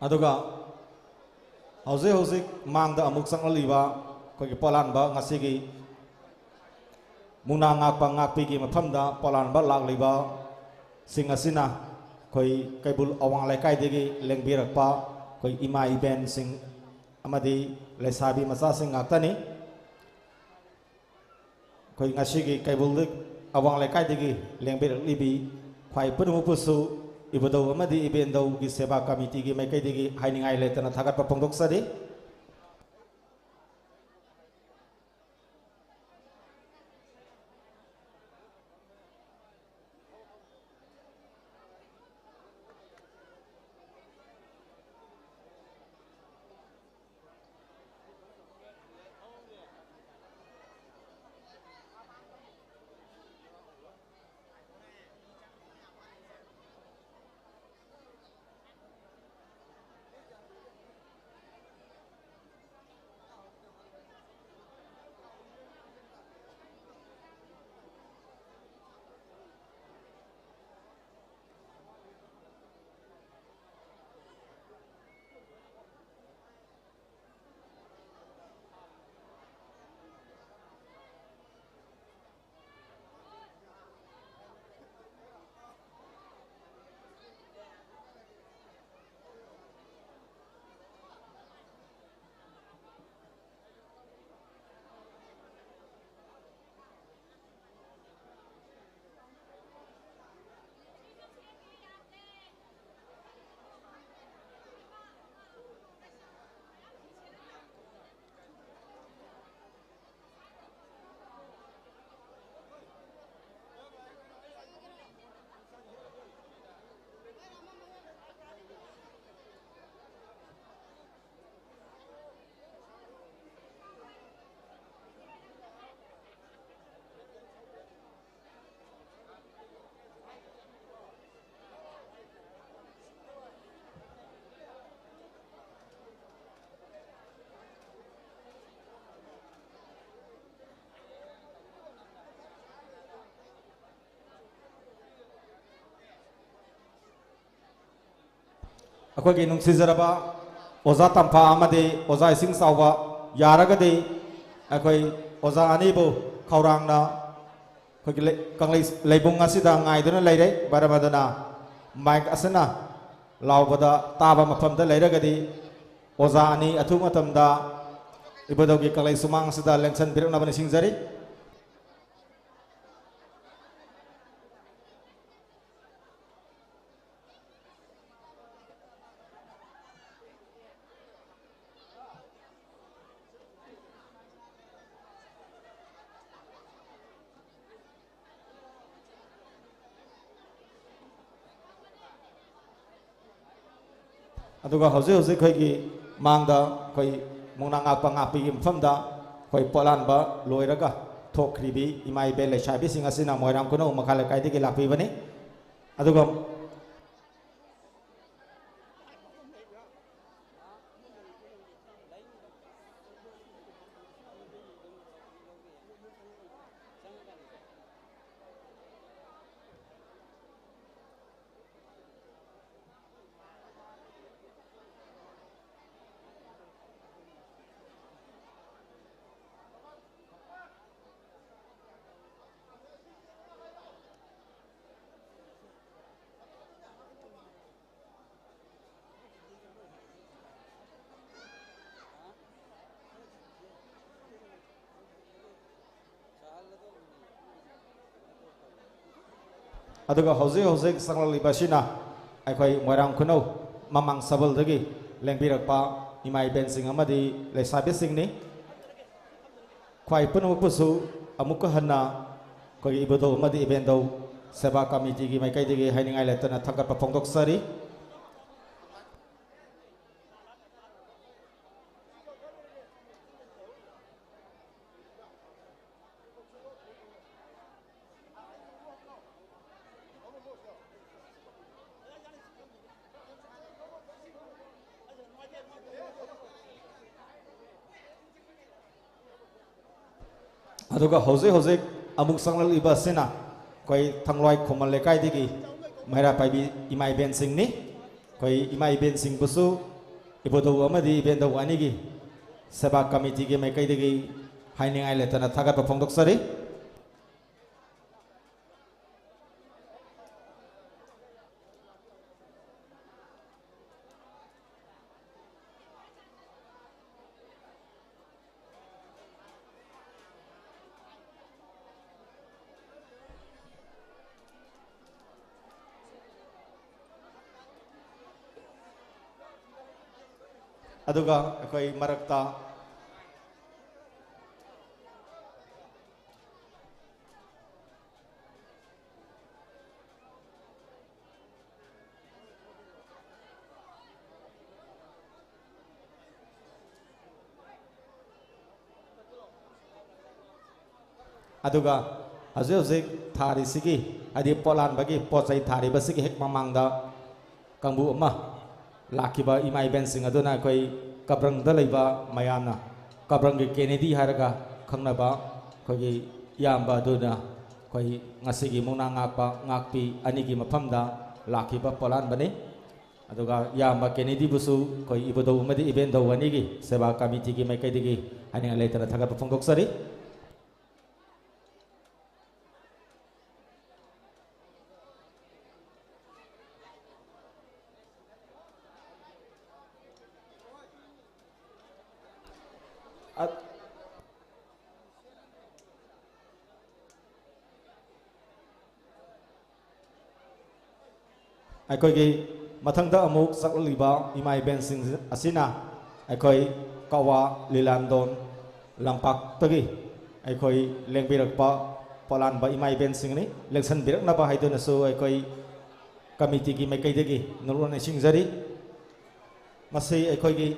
ꯑꯗꯨꯒ ꯍꯧꯖꯤꯛ ꯍꯧꯖꯤꯛ ꯃꯥꯡꯗ ꯑꯃꯨꯛ ꯆꯪꯂꯛꯂꯤꯕ ꯑꯩꯈꯣꯏꯒꯤ ꯄꯣꯂꯥꯟꯕ ꯉꯁꯤꯒꯤ ꯃꯨꯛꯅꯥ ꯉꯥꯛꯄ ꯉꯥꯛꯄꯤꯒꯤ ꯃꯐꯝꯗ ꯄꯣꯂꯥꯟꯕ ꯂꯥꯛꯂꯤꯕꯁꯤꯡ ꯑꯁꯤꯅ ꯑꯩꯈꯣꯏ ꯀꯩꯕꯨꯜ ꯑꯋꯥꯡ ꯂꯩꯀꯥꯏꯗꯒꯤ ꯂꯦꯡꯕꯤꯔꯛꯄ ꯑꯩꯈꯣꯏ ꯏꯃꯥ ꯏꯕꯦꯟꯁꯤꯡ ꯑꯃꯗꯤ ꯂꯩꯁꯥꯕꯤ ꯃꯆꯥꯁꯤꯡ ꯉꯥꯛꯇꯅꯤ꯫ ꯑꯩꯈꯣꯏ ꯉꯁꯤꯒꯤ ꯀꯩꯕꯨꯜ ꯑꯋꯥꯡ ꯂꯩꯀꯥꯏꯗꯒꯤ ꯂꯦꯡꯕꯤꯔꯛꯂꯤꯕꯤ ꯈ꯭ꯋꯥꯏ ꯄꯨꯝꯅꯃꯛꯄꯨꯁꯨ ꯏꯕꯨꯙꯧ ꯑꯃꯗꯤ ꯏꯕꯦꯟꯙꯧꯒꯤ ꯁꯦꯕꯥ ꯀꯃꯤꯇꯤꯒꯤ ꯃꯥꯏꯀꯩꯗꯒꯤ ꯍꯥꯏꯅꯤꯡꯉꯥꯏ ꯂꯩꯇꯅ ꯊꯥꯒꯠꯄ ꯐꯣꯡꯗꯣꯛꯆꯔꯤ꯫ ꯑꯩꯈꯣꯏꯒꯤ ꯅꯨꯡꯁꯤꯖꯔꯕ ꯑꯣꯖꯥ ꯇꯝꯐꯥ ꯑꯃꯗꯤ ꯑꯣꯖꯥ ꯏꯁꯤꯡ ꯆꯥꯎꯕ, ꯌꯥꯔꯒꯗꯤ ꯑꯩꯈꯣꯏ ꯑꯣꯖꯥ ꯑꯅꯤꯕꯨ ꯈꯧꯔꯥꯡꯅ ꯑꯩꯈꯣꯏꯒꯤ ꯂꯩ-, ꯀꯪꯂꯩ ꯂꯩꯕꯨꯡ ꯑꯁꯤꯗ ꯉꯥꯏꯗꯨꯅ ꯂꯩꯔꯦ꯫ ꯃꯔꯝ ꯑꯗꯨꯅ ꯃꯥꯏꯛ ꯑꯁꯤꯅ ꯂꯥꯎꯕꯗ ꯇꯥꯕ ꯃꯐꯝꯗ ꯂꯩꯔꯒꯗꯤ ꯑꯣꯖꯥ ꯑꯅꯤ ꯑꯊꯨꯕ ꯃꯇꯝꯗ ꯏꯕꯨꯙꯧꯒꯤ ꯀꯪꯂꯩ ꯁꯨꯃꯥꯡ ꯑꯁꯤꯗ ꯂꯦꯡꯁꯟꯕꯤꯔꯛꯅꯕ ꯅꯤꯡꯁꯤꯡꯖꯔꯤ꯫ ꯑꯗꯨꯒ ꯍꯧꯖꯤꯛ ꯍꯧꯖꯤꯛ ꯑꯩꯈꯣꯏꯒꯤ ꯃꯥꯡꯗ ꯑꯩꯈꯣꯏ ꯃꯨꯛꯅꯥ ꯉꯥꯛꯄ ꯉꯥꯛꯄꯤꯒꯤ ꯃꯐꯝꯗ ꯑꯩꯈꯣꯏ ꯄꯣꯠꯂꯥꯟꯕ ꯂꯣꯏꯔꯒ ꯊꯣꯛꯈ꯭ꯔꯤꯕꯤ ꯏꯃꯥ ꯏꯕꯦꯟ ꯂꯩꯁꯥꯕꯤꯁꯤꯡ ꯑꯁꯤꯅ ꯃꯣꯏꯔꯥꯡ ꯈꯨꯅꯧ ꯃꯈꯥ ꯂꯩꯀꯥꯏꯗꯒꯤ ꯂꯥꯛꯄꯤꯕꯅꯤ꯫ ꯑꯗꯨꯒ ꯑꯗꯨꯒ ꯍꯧꯖꯤꯛ ꯍꯧꯖꯤꯛ ꯆꯪꯂꯛꯂꯤꯕ ꯑꯁꯤꯅ ꯑꯩꯈꯣꯏ ꯃꯣꯏꯔꯥꯡ ꯈꯨꯅꯧ ꯃꯃꯥꯡ ꯁꯕꯜꯗꯒꯤ ꯂꯦꯡꯕꯤꯔꯛꯄ ꯏꯃꯥ ꯏꯕꯦꯟꯁꯤꯡ ꯑꯃꯗꯤ ꯂꯩꯁꯥꯕꯤꯁꯤꯡꯅꯤ꯫ ꯈ꯭ꯋꯥꯏ ꯄꯨꯝꯅꯃꯛꯄꯨꯁꯨ ꯑꯃꯨꯛꯀ ꯍꯟꯅ ꯑꯩꯈꯣꯏꯒꯤ ꯏꯕꯨꯙꯧ ꯑꯃꯗꯤ ꯏꯕꯦꯟꯗꯧ ꯁꯦꯕꯥ ꯀꯃꯤꯇꯤꯒꯤ ꯃꯥꯏꯀꯩꯗꯒꯤ ꯍꯥꯏꯅꯤꯡꯉꯥꯏ ꯂꯩꯇꯅ ꯊꯥꯒꯠꯄ ꯐꯣꯡꯗꯣꯛꯆꯔꯤ꯫ ꯑꯗꯨꯒ ꯍꯧꯖꯤꯛ ꯍꯧꯖꯤꯛ ꯑꯃꯨꯛ ꯆꯪꯂꯛꯂꯤꯕ ꯑꯁꯤꯅ ꯑꯩꯈꯣꯏ ꯊꯥꯡꯂꯣꯏ ꯈꯨꯃꯟ ꯂꯩꯀꯥꯏꯗꯒꯤ ꯃꯩꯔꯥ ꯄꯥꯏꯕꯤ ꯏꯃꯥ ꯏꯕꯦꯟꯁꯤꯡꯅꯤ꯫ ꯑꯩꯈꯣꯏ ꯏꯃꯥ ꯏꯕꯦꯟꯁꯤꯡꯕꯨꯁꯨ ꯏꯕꯨꯙꯧ ꯑꯃꯗꯤ ꯏꯕꯦꯟꯗꯧ ꯑꯅꯤꯒꯤ ꯁꯦꯕꯥ ꯀꯃꯤꯇꯤꯒꯤ ꯃꯥꯏꯀꯩꯗꯒꯤ ꯍꯥꯏꯅꯤꯡꯉꯥꯏ ꯂꯩꯇꯅ ꯊꯥꯒꯠꯄ ꯐꯣꯡꯗꯣꯛꯆꯔꯤ꯫ ꯑꯗꯨꯒ ꯑꯩꯈꯣꯏ ꯃꯔꯛꯇ ꯑꯗꯨꯒ ꯍꯧꯖꯤꯛ ꯍꯧꯖꯤꯛ ꯊꯥꯔꯤꯁꯤꯒꯤ, ꯍꯥꯏꯗꯤ ꯄꯣꯠꯂꯥꯟꯕꯒꯤ ꯄꯣꯠ ꯆꯩ ꯊꯥꯔꯤꯕꯁꯤꯒꯤ ꯍꯦꯛ ꯃꯃꯥꯡꯗ ꯀꯥꯡꯕꯨ ꯑꯃ ꯂꯥꯛꯈꯤꯕ ꯏꯃꯥ ꯏꯕꯦꯟꯁꯤꯡ ꯑꯗꯨꯅ ꯑꯩꯈꯣꯏ ꯀꯕ꯭ꯔꯪꯗ ꯂꯩꯕ ꯃꯌꯥꯝꯅ, ꯀꯕ꯭ꯔꯪꯒꯤ ꯀꯦꯅꯦꯗꯤ ꯍꯥꯏꯔꯒ ꯈꯪꯅꯕ ꯑꯩꯈꯣꯏꯒꯤ ꯏꯌꯥꯝꯕ ꯑꯗꯨꯅ ꯑꯩꯈꯣꯏ ꯉꯁꯤꯒꯤ ꯃꯨꯛꯅꯥ ꯉꯥꯛꯄ ꯉꯥꯛꯄꯤ ꯑꯅꯤꯒꯤ ꯃꯐꯝꯗ ꯂꯥꯛꯈꯤꯕ ꯄꯣꯠꯂꯥꯟꯕꯅꯤ꯫ ꯑꯗꯨꯒ ꯏꯌꯥꯝꯕ ꯀꯦꯅꯦꯗꯤꯕꯨꯁꯨ ꯑꯩꯈꯣꯏ ꯏꯕꯨꯙꯧ ꯑꯃꯗꯤ ꯏꯕꯦꯟꯙꯧ ꯑꯅꯤꯒꯤ ꯁꯦꯕꯥ ꯀꯃꯤꯇꯤꯒꯤ ꯃꯥꯏꯀꯩꯗꯒꯤ ꯍꯥꯏꯅꯤꯡꯉꯥꯏ ꯂꯩꯇꯅ ꯊꯥꯒꯠꯄ ꯐꯣꯡꯗꯣꯛꯆꯔꯤ꯫ ꯑꯩꯈꯣꯏꯒꯤ ꯃꯊꯪꯗ ꯑꯃꯨꯛ ꯆꯠꯂꯤꯕ ꯏꯃꯥ ꯏꯕꯦꯟꯁꯤꯡ ꯑꯁꯤꯅ ꯑꯩꯈꯣꯏ ꯀꯋꯥ ꯂꯤꯂꯥꯟꯗꯣꯟ ꯂꯝꯄꯥꯛꯇꯒꯤ ꯑꯩꯈꯣꯏ ꯂꯦꯡꯕꯤꯔꯛꯄ ꯄꯣꯂꯥꯟꯕ ꯏꯃꯥ ꯏꯕꯦꯟꯁꯤꯡꯅꯤ꯫ ꯂꯦꯡꯁꯟꯕꯤꯔꯛꯅꯕ ꯍꯥꯏꯗꯨꯅꯁꯨ ꯑꯩꯈꯣꯏ ꯀꯃꯤꯇꯤꯒꯤ ꯃꯥꯏꯀꯩꯗꯒꯤ ꯅꯣꯡꯂꯨꯛꯅ ꯅꯤꯡꯁꯤꯡꯖꯔꯤ꯫ ꯃꯁꯤ ꯑꯩꯈꯣꯏꯒꯤ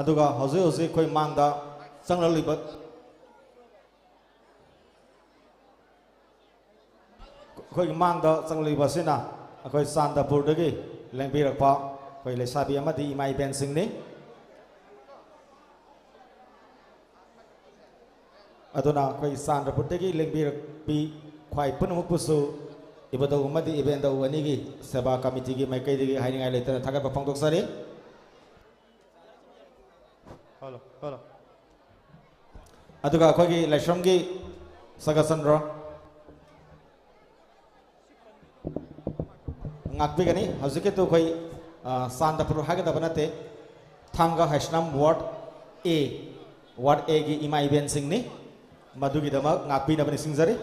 ꯑꯗꯨꯒ ꯍꯧꯖꯤꯛ ꯍꯧꯖꯤꯛ ꯑꯩꯈꯣꯏ ꯃꯥꯡꯗ ꯆꯪꯂꯛꯂꯤꯕ, ꯑꯩꯈꯣꯏꯒꯤ ꯃꯥꯡꯗ ꯆꯪꯂꯛꯂꯤꯕ ꯑꯁꯤꯅ ꯑꯩꯈꯣꯏ ꯆꯥꯟꯗꯄꯨꯔꯗꯒꯤ ꯂꯦꯡꯕꯤꯔꯛꯄ ꯑꯩꯈꯣꯏ ꯂꯩꯁꯥꯕꯤ ꯑꯃꯗꯤ ꯏꯃꯥ ꯏꯕꯦꯟꯁꯤꯡꯅꯤ꯫ ꯑꯗꯨꯅ ꯑꯩꯈꯣꯏ ꯆꯥꯟꯗ꯭ꯔꯄꯨꯔꯗꯒꯤ ꯂꯦꯡꯕꯤꯔꯛꯄꯤ ꯈ꯭ꯋꯥꯏ ꯄꯨꯝꯅꯃꯛꯄꯨꯁꯨ ꯏꯕꯨꯙꯧ ꯑꯃꯗꯤ ꯏꯕꯦꯟꯗꯧ ꯑꯅꯤꯒꯤ ꯁꯦꯕꯥ ꯀꯃꯤꯇꯤꯒꯤ ꯃꯥꯏꯀꯩꯗꯒꯤ ꯍꯥꯏꯅꯤꯡꯉꯥꯏ ꯂꯩꯇꯅ ꯊꯥꯒꯠꯄ ꯐꯣꯡꯗꯣꯛꯆꯔꯤ꯫ Hello, hello. ꯑꯗꯨꯒ ꯑꯩꯈꯣꯏꯒꯤ ꯂꯥꯏꯁ꯭ꯔꯝꯒꯤ ꯁꯒꯠꯆꯟꯗ꯭ꯔꯣ ꯉꯥꯛꯄꯤꯒꯅꯤ꯫ ꯍꯧꯖꯤꯛꯀꯤꯗꯨ ꯑꯩꯈꯣꯏ, ꯑ, ꯆꯥꯟꯗꯄꯨꯔ ꯍꯥꯏꯒꯗꯕ ꯅꯠꯇꯦ, ꯊꯥꯡꯒ ꯍꯩꯁꯅꯝ ꯋꯥꯔꯗ ꯑꯦ, ꯋꯥꯔꯗ ꯑꯦꯒꯤ ꯏꯃꯥ ꯏꯕꯦꯟꯁꯤꯡꯅꯤ꯫ ꯃꯗꯨꯒꯤꯗꯃꯛ ꯉꯥꯛꯄꯤꯅꯕ ꯅꯤꯡꯁꯤꯡꯖꯔꯤ꯫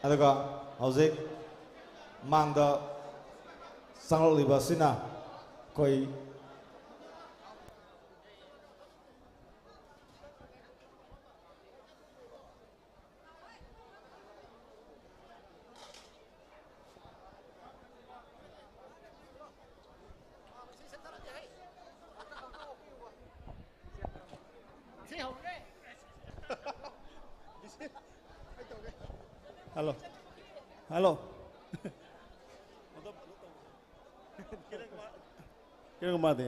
ꯑꯗꯨꯒ ꯍꯧꯖꯤꯛ ꯃꯥꯡꯗ ꯆꯪꯂꯛꯂꯤꯕ ꯑꯁꯤꯅ ꯑꯩꯈꯣꯏ ꯍꯜꯂꯣ꯫ ꯍꯜꯂꯣ꯫ ꯀꯩꯅꯣ ꯃꯥꯗꯤ꯫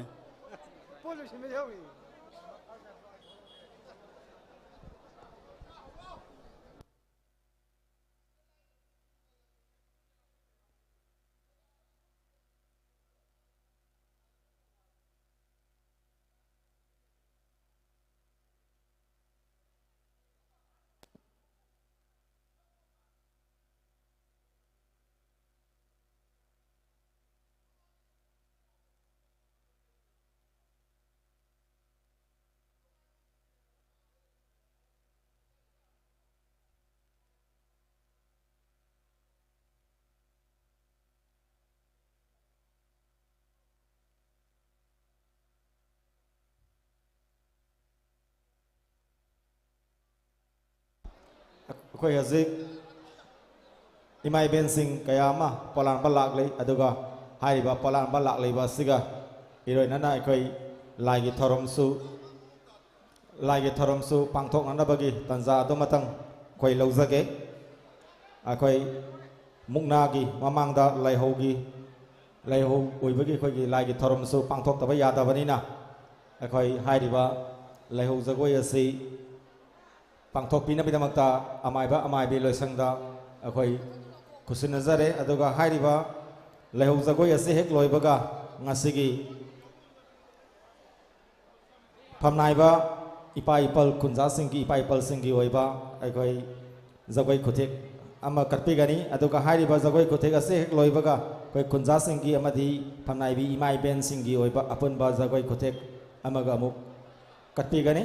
ꯄꯣꯠ ꯂꯣꯏꯁꯤꯟꯕ ꯌꯥꯎꯔꯤ꯫ ꯑꯩꯈꯣꯏ ꯍꯧꯖꯤꯛ ꯏꯃꯥ ꯏꯕꯦꯟꯁꯤꯡ ꯀꯌꯥ ꯑꯃ ꯄꯣꯂꯥꯟꯕ ꯂꯥꯛꯂꯤ꯫ ꯑꯗꯨꯒ ꯍꯥꯏꯔꯤꯕ ꯄꯣꯂꯥꯟꯕ ꯂꯥꯛꯂꯤꯕ ꯑꯁꯤꯒ ꯏꯔꯣꯏꯅꯅ ꯑꯩꯈꯣꯏ ꯂꯥꯏꯒꯤ ꯊꯧꯔꯝꯁꯨ, ꯂꯥꯏꯒꯤ ꯊꯧꯔꯝꯁꯨ ꯄꯥꯡꯊꯣꯛꯅꯅꯕꯒꯤ ꯇꯥꯟꯖꯥ ꯑꯗꯨꯃꯇꯪ ꯑꯩꯈꯣꯏ ꯂꯧꯖꯒꯦ꯫ ꯑꯩꯈꯣꯏ ꯃꯨꯛꯅꯥꯒꯤ ꯃꯃꯥꯡꯗ ꯂꯥꯏꯍꯧꯒꯤ, ꯂꯥꯏꯍꯧ ꯑꯣꯏꯕꯒꯤ ꯑꯩꯈꯣꯏꯒꯤ ꯂꯥꯏꯒꯤ ꯊꯧꯔꯝꯁꯨ ꯄꯥꯡꯊꯣꯛꯇꯕ ꯌꯥꯗꯕꯅꯤꯅ, ꯑꯩꯈꯣꯏ ꯍꯥꯏꯔꯤꯕ ꯂꯥꯏꯍꯧ ꯖꯒꯣꯏ ꯑꯁꯤ ꯄꯥꯡꯊꯣꯛꯄꯤꯅꯕꯒꯤꯗꯃꯛꯇ ꯑꯃꯥꯏꯕ ꯑꯃꯥꯏꯕꯤ ꯂꯣꯏꯁꯪꯗ ꯑꯩꯈꯣꯏ ꯈꯨꯠꯁꯤꯟꯅꯖꯔꯦ꯫ ꯑꯗꯨꯒ ꯍꯥꯏꯔꯤꯕ ꯂꯥꯏꯍꯧ ꯖꯒꯣꯏ ꯑꯁꯤ ꯍꯦꯛ ꯂꯣꯏꯕꯒ ꯉꯁꯤꯒꯤ ꯐꯝꯅꯥꯏꯕ ꯏꯄꯥ ꯏꯄꯜ ꯈꯨꯟꯖꯥꯁꯤꯡꯒꯤ, ꯏꯄꯥ ꯏꯄꯜꯁꯤꯡꯒꯤ ꯑꯣꯏꯕ ꯑꯩꯈꯣꯏ ꯖꯒꯣꯏ ꯈꯨꯊꯦꯛ ꯑꯃ ꯀꯠꯄꯤꯒꯅꯤ꯫ ꯑꯗꯨꯒ ꯍꯥꯏꯔꯤꯕ ꯖꯒꯣꯏ ꯈꯨꯊꯦꯛ ꯑꯁꯤ ꯍꯦꯛ ꯂꯣꯏꯕꯒ ꯑꯩꯈꯣꯏ ꯈꯨꯟꯖꯥꯁꯤꯡꯒꯤ ꯑꯃꯗꯤ ꯐꯝꯅꯥꯏꯕꯤ ꯏꯃꯥ ꯏꯕꯦꯟꯁꯤꯡꯒꯤ ꯑꯣꯏꯕ ꯑꯄꯨꯟꯕ ꯖꯒꯣꯏ ꯈꯨꯊꯦꯛ ꯑꯃꯒ ꯑꯃꯨꯛ ꯀꯠꯄꯤꯒꯅꯤ꯫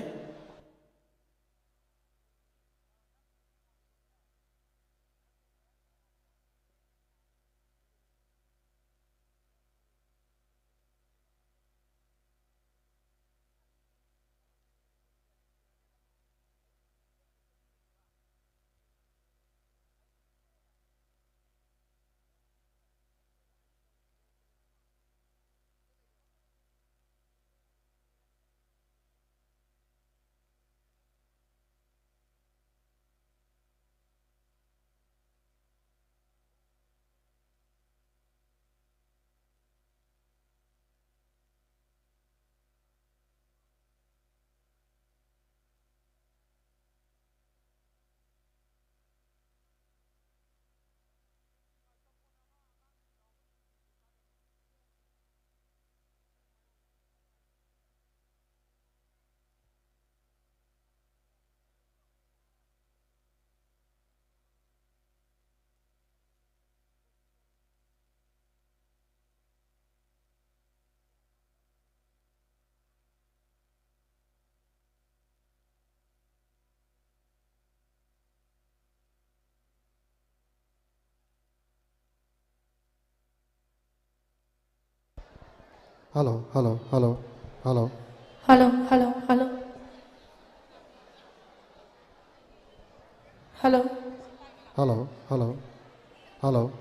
Hello, hello, hello, hello. Hello, hello, hello. Hello. Hello, hello, hello.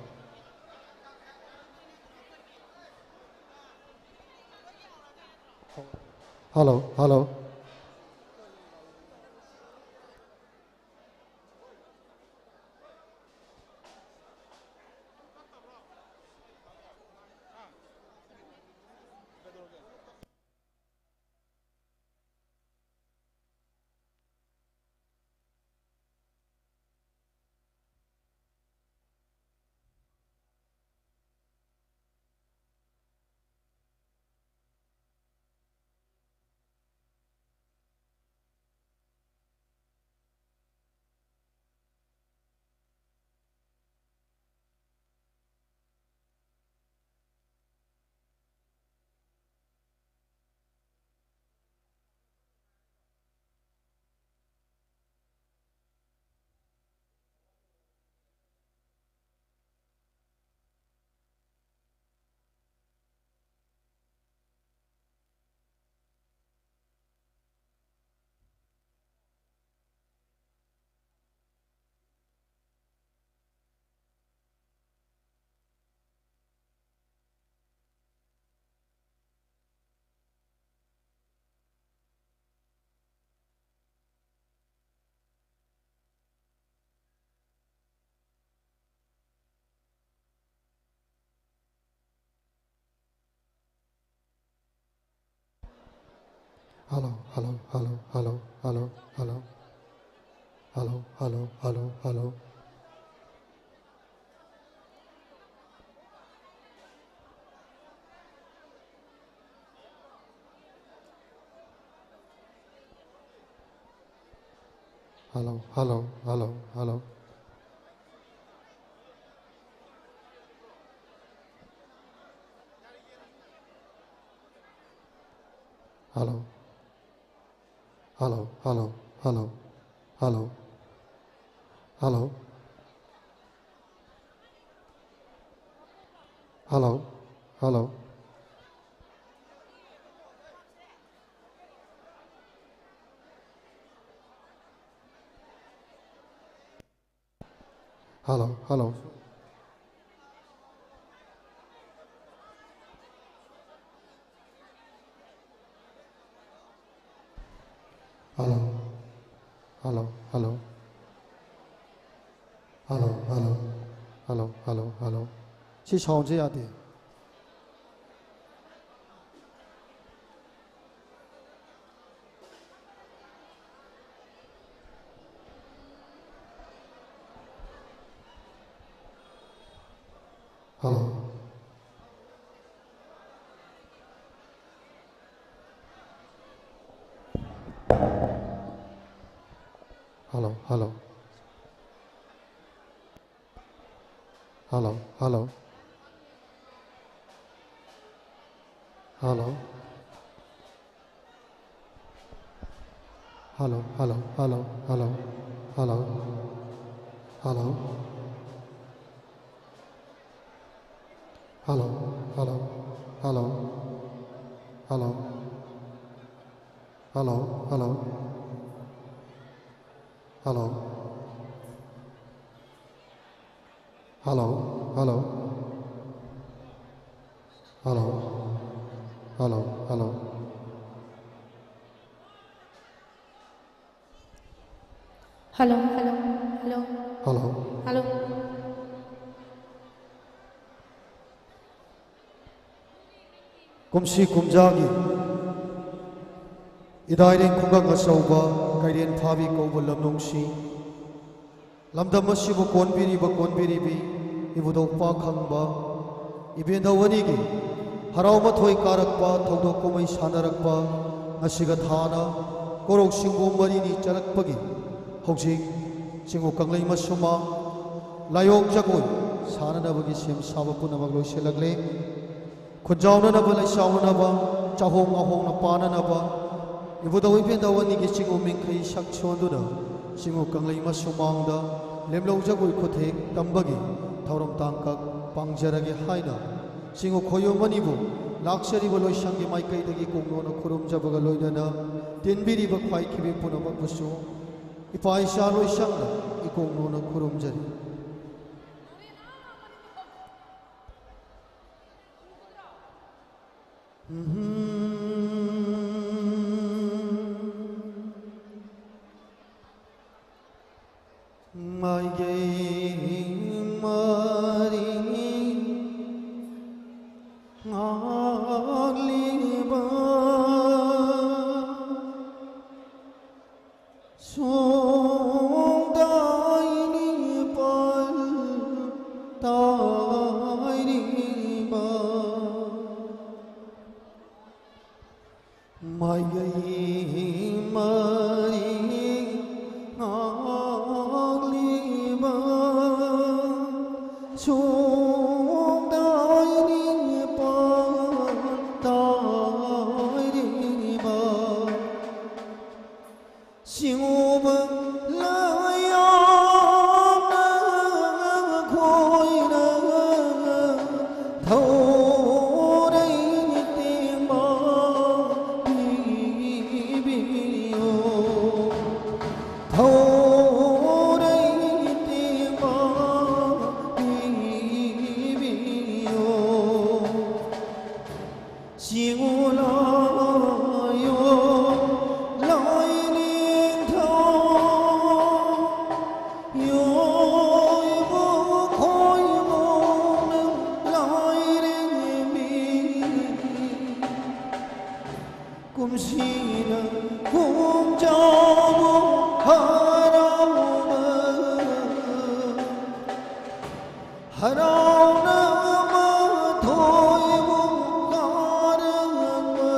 Hello, hello. Hello, hello, hello, hello, hello, hello. Hello, hello, hello, hello. Hello, hello, hello, hello. Hello. Hello, hello, hello, hello. Hello. Hello, hello. Hello, hello. Hello, hello, hello. Hello, hello, hello, hello, hello. ꯁꯤ soundꯁꯦ ꯌꯥꯗꯦ꯫ Hello. Hello, hello. Hello, hello. Hello. Hello, hello, hello, hello, hello, hello, hello, hello, hello, hello, hello, hello, hello, hello, hello, hello, hello, hello. Hello, hello, hello, Hello. Hello. ꯀꯨꯝꯁꯤ ꯀꯨꯝꯖꯥꯒꯤ ꯏꯗꯥꯏꯔꯦꯡ ꯈꯨꯡꯒꯪ ꯑꯆꯧꯕ ꯀꯩꯔꯦꯟ ꯐꯥꯕꯤ ꯀꯧꯕ ꯂꯝꯂꯣꯡꯁꯤ, ꯂꯝꯗꯝ ꯑꯁꯤꯕꯨ ꯀꯣꯟꯕꯤꯔꯤꯕ ꯀꯣꯟꯕꯤꯔꯤꯕꯤ ꯏꯕꯨꯙꯧ ꯄꯥꯛꯈꯪꯕ ꯏꯕꯦꯟꯙꯧ ꯑꯅꯤꯒꯤ ꯍꯔꯥꯎ ꯃꯊꯣꯏ ꯀꯥꯔꯛꯄ ꯊꯧꯗꯣꯛ ꯀꯨꯝꯍꯩ ꯁꯥꯟꯅꯔꯛꯄ ꯉꯁꯤꯒ ꯊꯥꯅ ꯀꯣꯔꯧ ꯆꯤꯡꯕꯣꯝ ꯃꯔꯤꯅꯤ ꯆꯠꯂꯛꯄꯒꯤ ꯍꯧꯖꯤꯛ ꯆꯤꯡꯉꯨ ꯀꯪꯂꯩ ꯃꯁꯨꯃꯥꯡ ꯂꯥꯏꯌꯣꯡ ꯖꯒꯣꯏ ꯁꯥꯟꯅꯅꯕꯒꯤ ꯁꯦꯝ ꯁꯥꯕ ꯄꯨꯝꯅꯃꯛ ꯂꯣꯏꯁꯤꯜꯂꯛꯂꯦ꯫ ꯈꯨꯟꯖꯥꯎꯅꯅꯕ ꯂꯩꯆꯥꯎꯅꯅꯕ ꯆꯥꯍꯣꯡ ꯉꯥꯍꯣꯡꯅ ꯄꯥꯅꯅꯕ ꯏꯕꯨꯙꯧ ꯏꯕꯦꯟꯙꯧ ꯑꯅꯤꯒꯤ ꯆꯤꯡꯉꯨ ꯃꯤꯡꯈꯩ ꯁꯛ ꯁꯣꯟꯗꯨꯅ ꯆꯤꯡꯉꯨ ꯀꯪꯂꯩ ꯃꯁꯨꯃꯥꯡꯗ ꯂꯦꯝꯂꯧ ꯖꯒꯣꯏ ꯈꯨꯊꯦꯛ ꯇꯝꯕꯒꯤ ꯊꯧꯔꯝ ꯇꯥꯡꯀꯛ ꯄꯥꯡꯖꯔꯒꯦ ꯍꯥꯏꯅ ꯆꯤꯡꯉꯨ ꯈꯣꯌꯨꯝ ꯑꯅꯤꯕꯨ ꯂꯥꯛꯆꯔꯤꯕ ꯂꯣꯏꯁꯪꯒꯤ ꯃꯥꯏꯀꯩꯗꯒꯤ ꯀꯣꯡꯅꯣꯟꯅ ꯈꯨꯔꯨꯝꯖꯕꯒ ꯂꯣꯏꯅꯅ ꯇꯤꯟꯕꯤꯔꯤꯕ ꯈ꯭ꯋꯥꯏꯈꯤꯕꯤ ꯄꯨꯝꯅꯃꯛꯄꯨꯁꯨ ꯏꯄꯥ ꯏꯆꯥ ꯂꯣꯏꯁꯪꯅ ꯏꯀꯣꯡꯅꯣꯟꯅ ꯈꯨꯔꯨꯝꯖꯔꯤ꯫ ꯃꯥꯏꯀꯩ ꯃꯔꯤ ꯉꯥꯛꯂꯤꯕ ꯁꯣꯡꯗꯥꯏ ꯅꯤꯄꯥꯜ ꯇꯥꯔꯤꯕ ꯃꯥꯏꯀꯩ ꯃꯔꯤ ꯉꯥꯛꯂꯤꯕ ꯁꯣꯡꯗꯥꯏ ꯅꯤꯄꯥꯜ ꯇꯥꯔꯤꯕ ꯁꯤꯡꯎꯕ ꯂꯥꯏꯌꯥꯝꯅ ꯈꯣꯏꯅ ꯊꯧꯔꯩ ꯇꯦꯡꯕ ꯄꯤꯕꯤꯌꯣ꯫ ꯊꯧꯔꯩ ꯇꯦꯡꯕ ꯄꯤꯕꯤꯌꯣ꯫ ꯁꯤꯡꯎ ꯂꯥꯏꯑꯣ ꯂꯥꯏꯅꯤꯡꯊꯧ, ꯌꯣꯏꯕꯨ ꯈꯣꯏꯕꯨꯅ ꯂꯥꯏꯔꯦꯝꯕꯤ꯫ ꯀꯨꯝꯁꯤꯅ ꯀꯨꯝꯖꯥꯎꯕꯨ ꯍꯔꯥꯎꯕ ꯍꯔꯥꯎꯅ ꯃꯊꯣꯏꯕꯨ ꯀꯥꯔꯛꯄ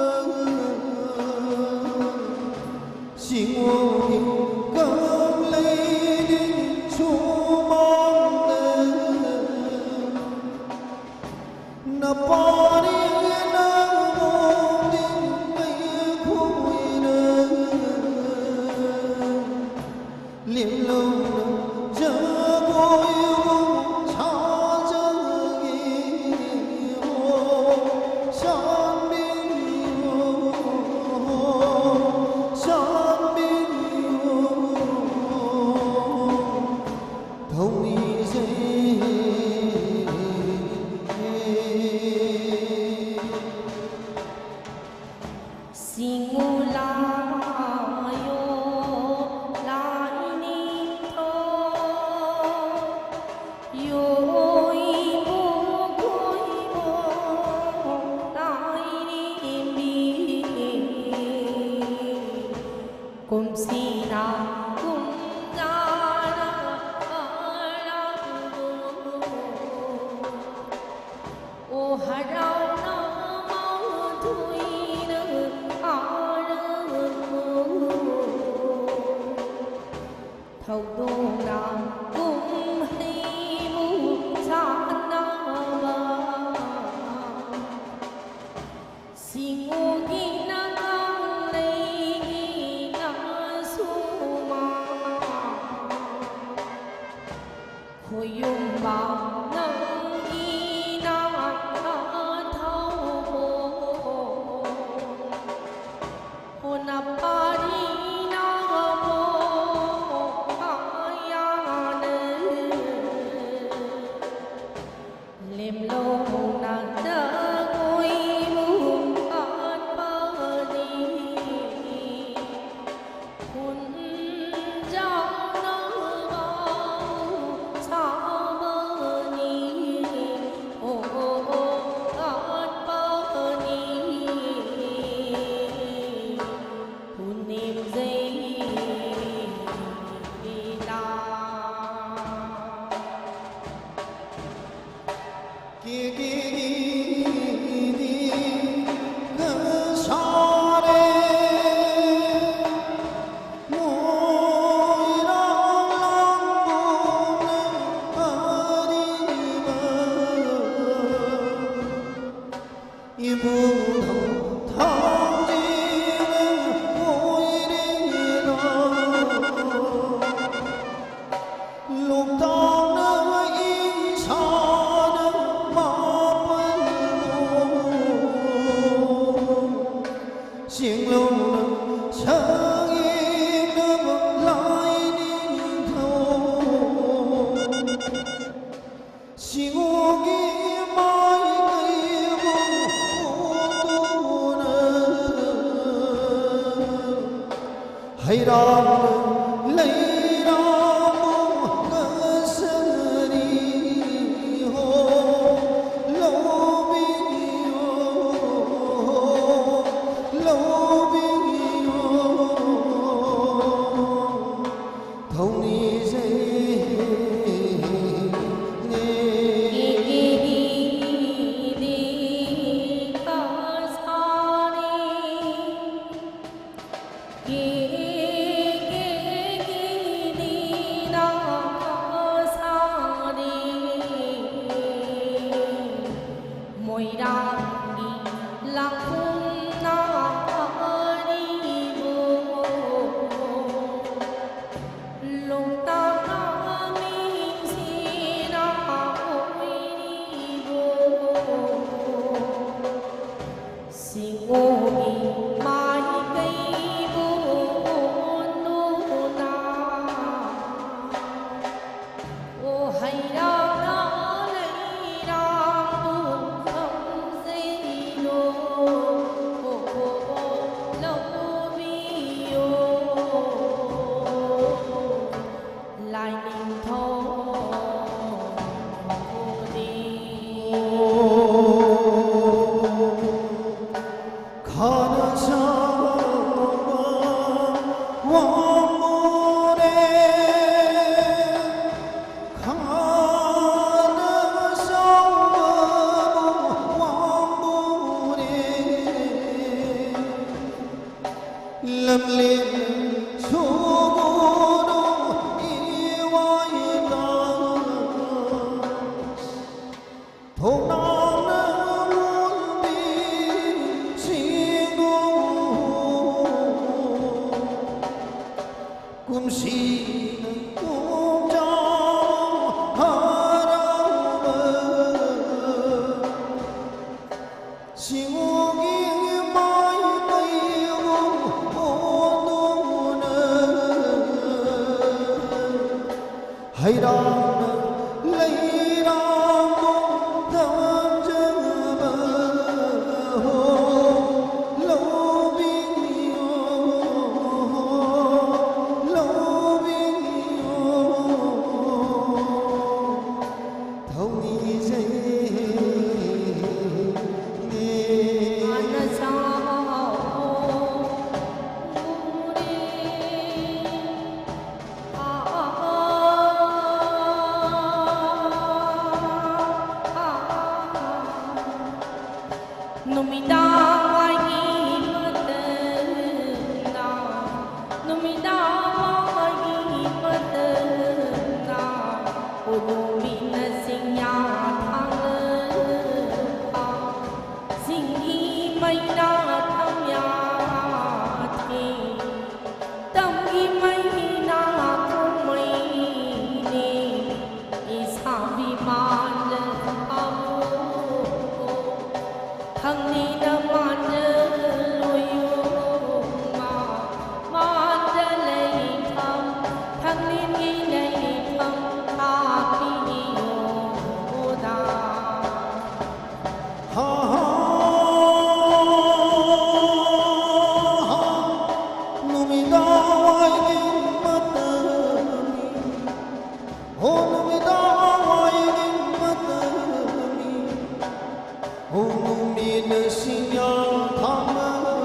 ꯁꯤꯡꯎꯒꯤ ꯀꯪꯂꯩꯗꯤ ꯁꯨꯃꯥꯡꯗ ꯅꯄꯥꯔꯤ ꯅꯪꯉꯣꯟꯗꯤ ꯑꯩꯈꯣꯏꯅ ꯂꯦꯝꯂꯧꯅ ꯖꯒꯣꯏꯕꯨ ꯁꯥꯖꯒꯦ꯫ ꯍꯣ ꯆꯥꯟꯕꯤꯌꯨ, ꯍꯣ ꯆꯥꯟꯕꯤꯌꯨ꯫ ꯊꯧꯅꯤꯖꯩ꯫ ꯁꯤꯡꯎ ꯂꯥꯏꯑꯣ ꯂꯥꯏꯅꯤꯡꯊꯧ꯫ ꯀꯨꯝꯍꯩꯕꯨ ꯆꯥꯟꯅꯕ ꯁꯤꯡꯎꯒꯤ ꯅꯒꯥꯡꯂꯩꯒꯤ ꯅꯁꯨꯃ ꯈꯣꯌꯨꯝꯕ ꯅꯪꯒꯤ ꯅꯥꯛꯇ ꯊꯧꯕꯣ꯫ ꯍꯣꯅꯄꯥꯔꯤꯅ ꯃꯣꯈꯥꯌꯥꯅ ꯂꯦꯝꯂꯧꯅ ꯖꯒꯣꯏꯕꯨ ꯀꯠꯄꯅꯤ꯫ ꯈꯨꯟꯖꯥꯎꯅ ꯋꯥꯎ ꯁꯥꯕꯅꯤ꯫ ꯑꯣ, ꯑꯣ, ꯑꯣ, ꯀꯠꯄꯅꯤ꯫ ꯄꯨꯅꯦꯝꯖꯩ ꯂꯤꯂꯥ꯫ ꯀꯦꯒꯦꯒꯤꯗꯤ ꯀꯁꯥꯔꯦ ꯃꯣꯏꯔꯥꯡ ꯂꯥꯡꯒꯣꯜꯅ ꯑꯔꯤꯕ ꯏꯕꯨꯙꯧ ꯊꯥꯡꯖꯤꯡ ꯑꯣꯏꯔꯦꯔꯥ꯫ ꯂꯣꯛꯇꯥꯛꯅ ꯏꯁꯥꯅ ꯃꯥꯄꯜꯂꯣ꯫ ꯆꯤꯡꯂꯧꯅ ꯁꯛꯌꯦꯡꯅꯕ ꯂꯥꯏꯅꯤꯡꯊꯧ꯫ ꯁꯤꯡꯎꯒꯤ ꯃꯥꯏꯀꯩꯕꯨ ꯎꯗꯨꯅ ꯍꯩꯔꯥꯡ ꯂꯩꯔꯥꯡꯕꯨ ꯀꯠꯆꯔꯤ ꯍꯣ꯫ ꯂꯧꯕꯤꯌꯣ, ꯂꯧꯕꯤꯌꯣ꯫ ꯊꯧꯅꯤꯖꯩꯅꯦ꯫ ꯍꯩꯔꯥꯡꯅ ꯂꯩꯔꯥꯡꯕꯨ ꯊꯋꯥꯟꯖꯕ ꯍꯣ, ꯂꯧꯕꯤꯌꯣ, ꯂꯧꯕꯤꯌꯣ, ꯊꯧꯅꯤꯖꯩꯅꯦ꯫ ꯅꯨꯃꯤꯗꯥꯡ ꯋꯥꯏꯒꯤ ꯃꯇꯝꯗ, ꯅꯨꯃꯤꯗꯥꯡ ꯋꯥꯏꯒꯤ ꯃꯇꯝꯗ, ꯎꯔꯨꯝꯕꯤꯅ ꯆꯤꯡꯌꯥ ꯊꯥꯡꯂꯕ, ꯆꯤꯡꯒꯤ ꯃꯩꯅ ꯊꯝꯌꯥ ꯊꯦꯡ꯫ ꯇꯝꯒꯤ ꯃꯩꯅ ꯀꯨꯝꯃꯩꯅꯦ, ꯏꯁꯥꯕꯤ ꯃꯥꯟꯗ ꯐꯥꯃꯨ꯫ ꯈꯪꯅꯤꯅ ꯃꯥꯟꯗ ꯂꯣꯏꯌꯨ ꯃꯥ, ꯃꯥꯟꯗ ꯂꯩꯐꯝ, ꯈꯪꯅꯤꯡꯒꯤ ꯂꯩꯐꯝ ꯇꯥꯛꯄꯤꯌꯨꯗ꯫ ꯍꯥ, ꯍꯥ, ꯍꯥ, ꯅꯨꯃꯤꯗꯥꯡ ꯋꯥꯏꯒꯤ ꯃꯇꯝꯅꯤ꯫ ꯍꯣ, ꯅꯨꯃꯤꯗꯥꯡ ꯋꯥꯏꯒꯤ ꯃꯇꯝꯅꯤ꯫ ꯍꯣ, ꯅꯨꯃꯤꯠꯅ ꯁꯤꯡꯌꯥ ꯊꯥꯡꯂꯒ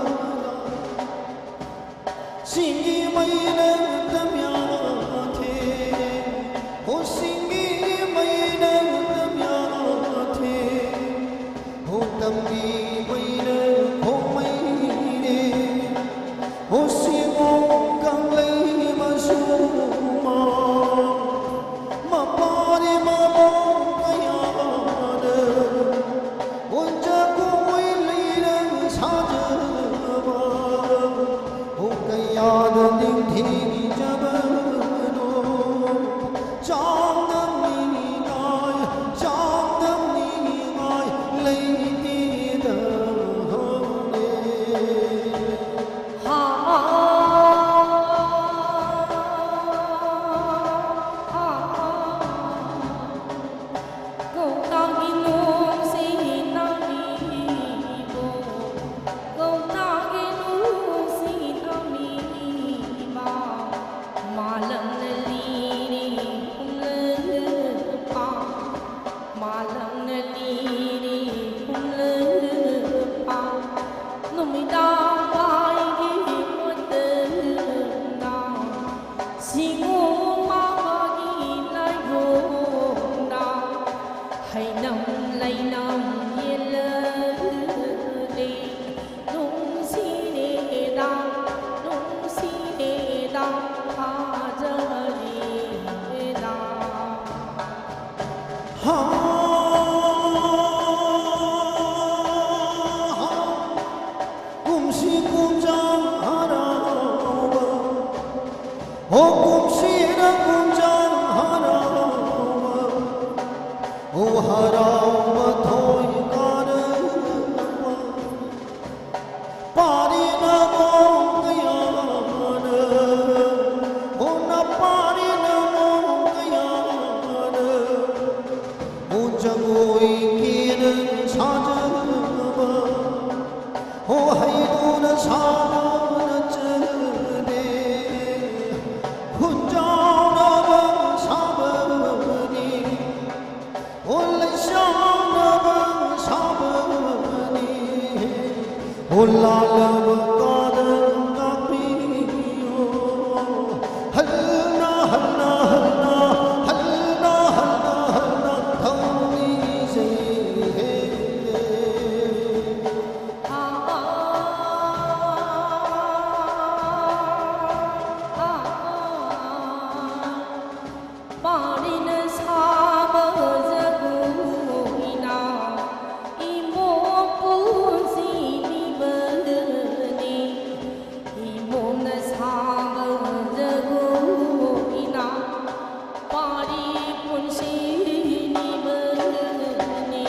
ꯁꯤꯡꯒꯤ ꯃꯩꯅ ꯇꯝꯌꯥꯊꯦ, ꯍꯣ ꯁꯤꯡꯒꯤ ꯃꯩꯅ ꯇꯝꯌꯥꯊꯦ, ꯍꯣ ꯇꯝꯒꯤ ꯃꯩꯅ ꯈꯣꯡꯃꯩꯅꯦ, ꯍꯣ ꯁꯤꯃꯣ ꯀꯪꯂꯩ ꯃꯆꯨꯃ꯫ ꯃꯄꯥꯔꯤ ꯃꯃꯣ ꯀꯌꯥꯗ ꯍꯣꯟꯖ ꯀꯣꯏ ꯂꯩꯔ ꯁꯥꯖꯕ ꯍꯣ ꯀꯌꯥꯗ ꯅꯤꯡꯊꯤꯖꯕꯗꯣ ꯆꯥꯡꯗꯝꯅꯤꯡꯉꯥꯏ, ꯆꯥꯡꯗꯝꯅꯤꯡꯉꯥꯏ ꯂꯩꯇꯦꯗ ꯍꯧꯔꯦ꯫ ꯍꯥ, ꯍꯥ, ꯍꯥ, ꯑꯣꯏꯒꯦꯅ ꯁꯥꯖꯕ, ꯍꯣ ꯍꯩꯗꯨꯅ ꯁꯥꯕ ꯅꯠꯆꯗꯦ, ꯈꯨꯟꯖꯥꯎꯅꯕ ꯁꯥꯕꯅꯤ, ꯍꯣ ꯂꯩꯁꯥꯎꯅꯕ ꯁꯥꯕꯅꯤ꯫ ꯍꯨꯜꯂꯥꯜꯂꯕ ꯀꯥꯗ ꯉꯥꯛꯄꯤꯌꯨ꯫ ꯍꯟꯅ, ꯍꯟꯅ, ꯍꯟꯅ, ꯍꯟꯅ, ꯍꯟꯅ, ꯍꯟꯅ ꯊꯧꯅꯤꯖꯩ꯫ ꯄꯥꯔꯤꯅ ꯁꯥꯕ ꯖꯒꯣꯏꯅ ꯏꯃꯣ ꯄꯨꯟꯁꯤ ꯄꯤꯕꯅꯤ꯫ ꯏꯃꯣꯅ ꯁꯥꯕ ꯖꯒꯣꯏꯅ ꯄꯥꯔꯤ ꯄꯨꯟꯁꯤ ꯄꯤꯕꯅꯤ꯫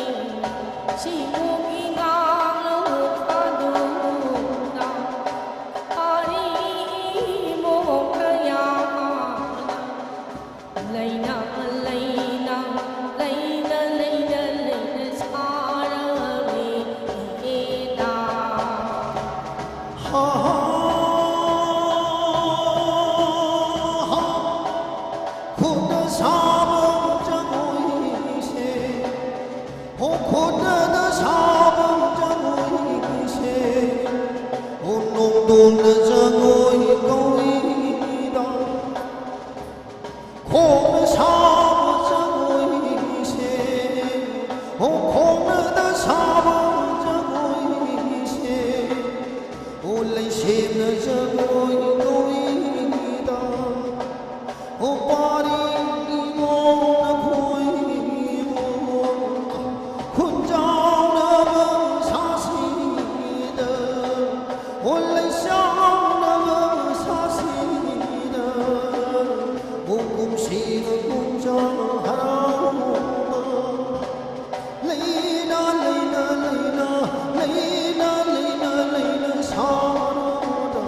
ꯁꯤꯃꯣꯒꯤ ꯉꯥꯡꯂꯧ ꯊꯥꯗꯨꯅ ꯄꯥꯔꯤ ꯏꯃꯣ ꯀꯌꯥ ꯂꯩꯅ, ꯂꯩꯅ, ꯂꯩꯅ, ꯂꯩꯅ, ꯂꯩꯅ ꯁꯥꯔꯝꯃꯤꯗ꯫ ꯍꯥ, ꯍꯥ, ꯍꯥ꯫ ꯈꯨꯠꯅ ꯁꯥꯕ ꯖꯒꯣꯏꯁꯦ, ꯍꯣ ꯈꯨꯠꯅ ꯁꯥꯕ ꯖꯒꯣꯏꯁꯦ, ꯍꯣ ꯅꯣꯡꯗꯣꯟꯅ ꯖꯒꯣꯏ ꯀꯧꯏꯗ꯫ ꯈꯣꯡꯅ ꯁꯥꯕ ꯖꯒꯣꯏꯁꯦ, ꯍꯣ ꯈꯣꯡꯅꯗ ꯁꯥꯕ ꯖꯒꯣꯏꯁꯦ, ꯍꯣ ꯂꯩꯁꯦꯝꯅ ꯖꯒꯣꯏ ꯀꯧꯏꯗ꯫ ꯍꯣ ꯄꯥꯔꯤ ꯏꯃꯣ ꯅꯈꯣꯏꯕꯨ ꯈꯨꯟꯖꯥꯎꯅꯕ ꯁꯥꯁꯤꯗ, ꯍꯣ ꯂꯩꯁꯥꯎꯅꯕ ꯁꯥꯁꯤꯗ, ꯍꯣ ꯀꯨꯝꯁꯤꯅ ꯀꯨꯝꯖꯥ ꯍꯔꯥꯎꯕ ꯂꯩꯅ, ꯂꯩꯅ, ꯂꯩꯅ, ꯂꯩꯅ, ꯂꯩꯅ, ꯂꯩꯅ ꯁꯥꯔꯨꯗꯧꯅꯦ꯫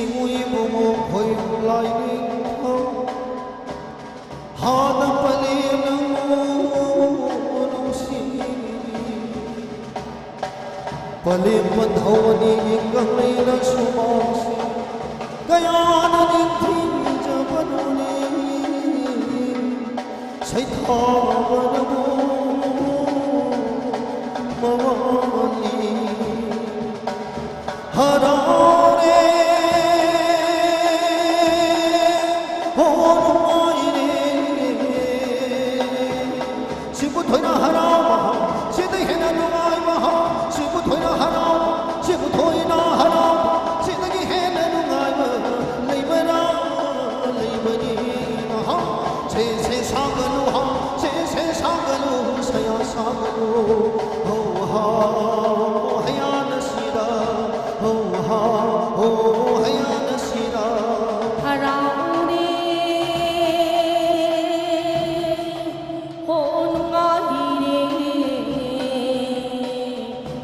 ꯏꯕꯨꯡꯉꯣ ꯈꯣꯏ ꯂꯥꯏꯅꯤꯡꯊꯧ ꯍꯥꯟꯅ ꯄꯂꯦꯝꯅ ꯅꯨꯡꯁꯤ꯫ ꯄꯂꯦꯝ ꯄꯟꯊꯧ ꯑꯅꯤꯒꯤ ꯀꯪꯂꯩꯅ ꯁꯨꯃꯥꯡꯁꯤ ꯀꯌꯥꯅ ꯅꯤꯡꯊꯤꯖꯕꯅꯣꯅꯦ꯫ ꯁꯩꯊꯥꯕꯅꯕꯨ ꯃꯃꯥꯡꯂꯤ ꯍꯔꯥꯎꯔꯦ꯫ ꯍꯣ ꯅꯨꯡꯉꯥꯏꯔꯦ꯫ ꯁꯤꯕꯨ ꯊꯣꯏꯅ ꯍꯔꯥꯎꯕ, ꯁꯤꯗ ꯍꯦꯟꯅ ꯅꯨꯡꯉꯥꯏꯕ, ꯁꯤꯕꯨ ꯊꯣꯏꯅ ꯍꯔꯥꯎꯕ, ꯁꯤꯕꯨ ꯊꯣꯏꯅ ꯍꯔꯥꯎꯕ, ꯁꯤꯗꯒꯤ ꯍꯦꯟꯅ ꯅꯨꯡꯉꯥꯏꯕ ꯂꯩꯕꯔꯥ? ꯂꯩꯕꯅꯤꯅ꯫ ꯁꯦ ꯁꯦ ꯁꯥꯒꯠꯂꯨ ꯍꯥ, ꯁꯦ ꯁꯦ ꯁꯥꯒꯠꯂꯨ, ꯁꯌꯥ ꯁꯥꯒꯠꯂꯨ꯫ ꯍꯣ ꯍꯥ ꯍꯣ ꯍꯌꯥꯅ ꯁꯤꯗ꯫ ꯍꯣ ꯍꯥ ꯍꯣ ꯍꯌꯥꯅ ꯁꯤꯗ꯫ ꯍꯔꯥꯎꯔꯦ꯫ ꯍꯣ ꯅꯨꯡꯉꯥꯏꯔꯦ꯫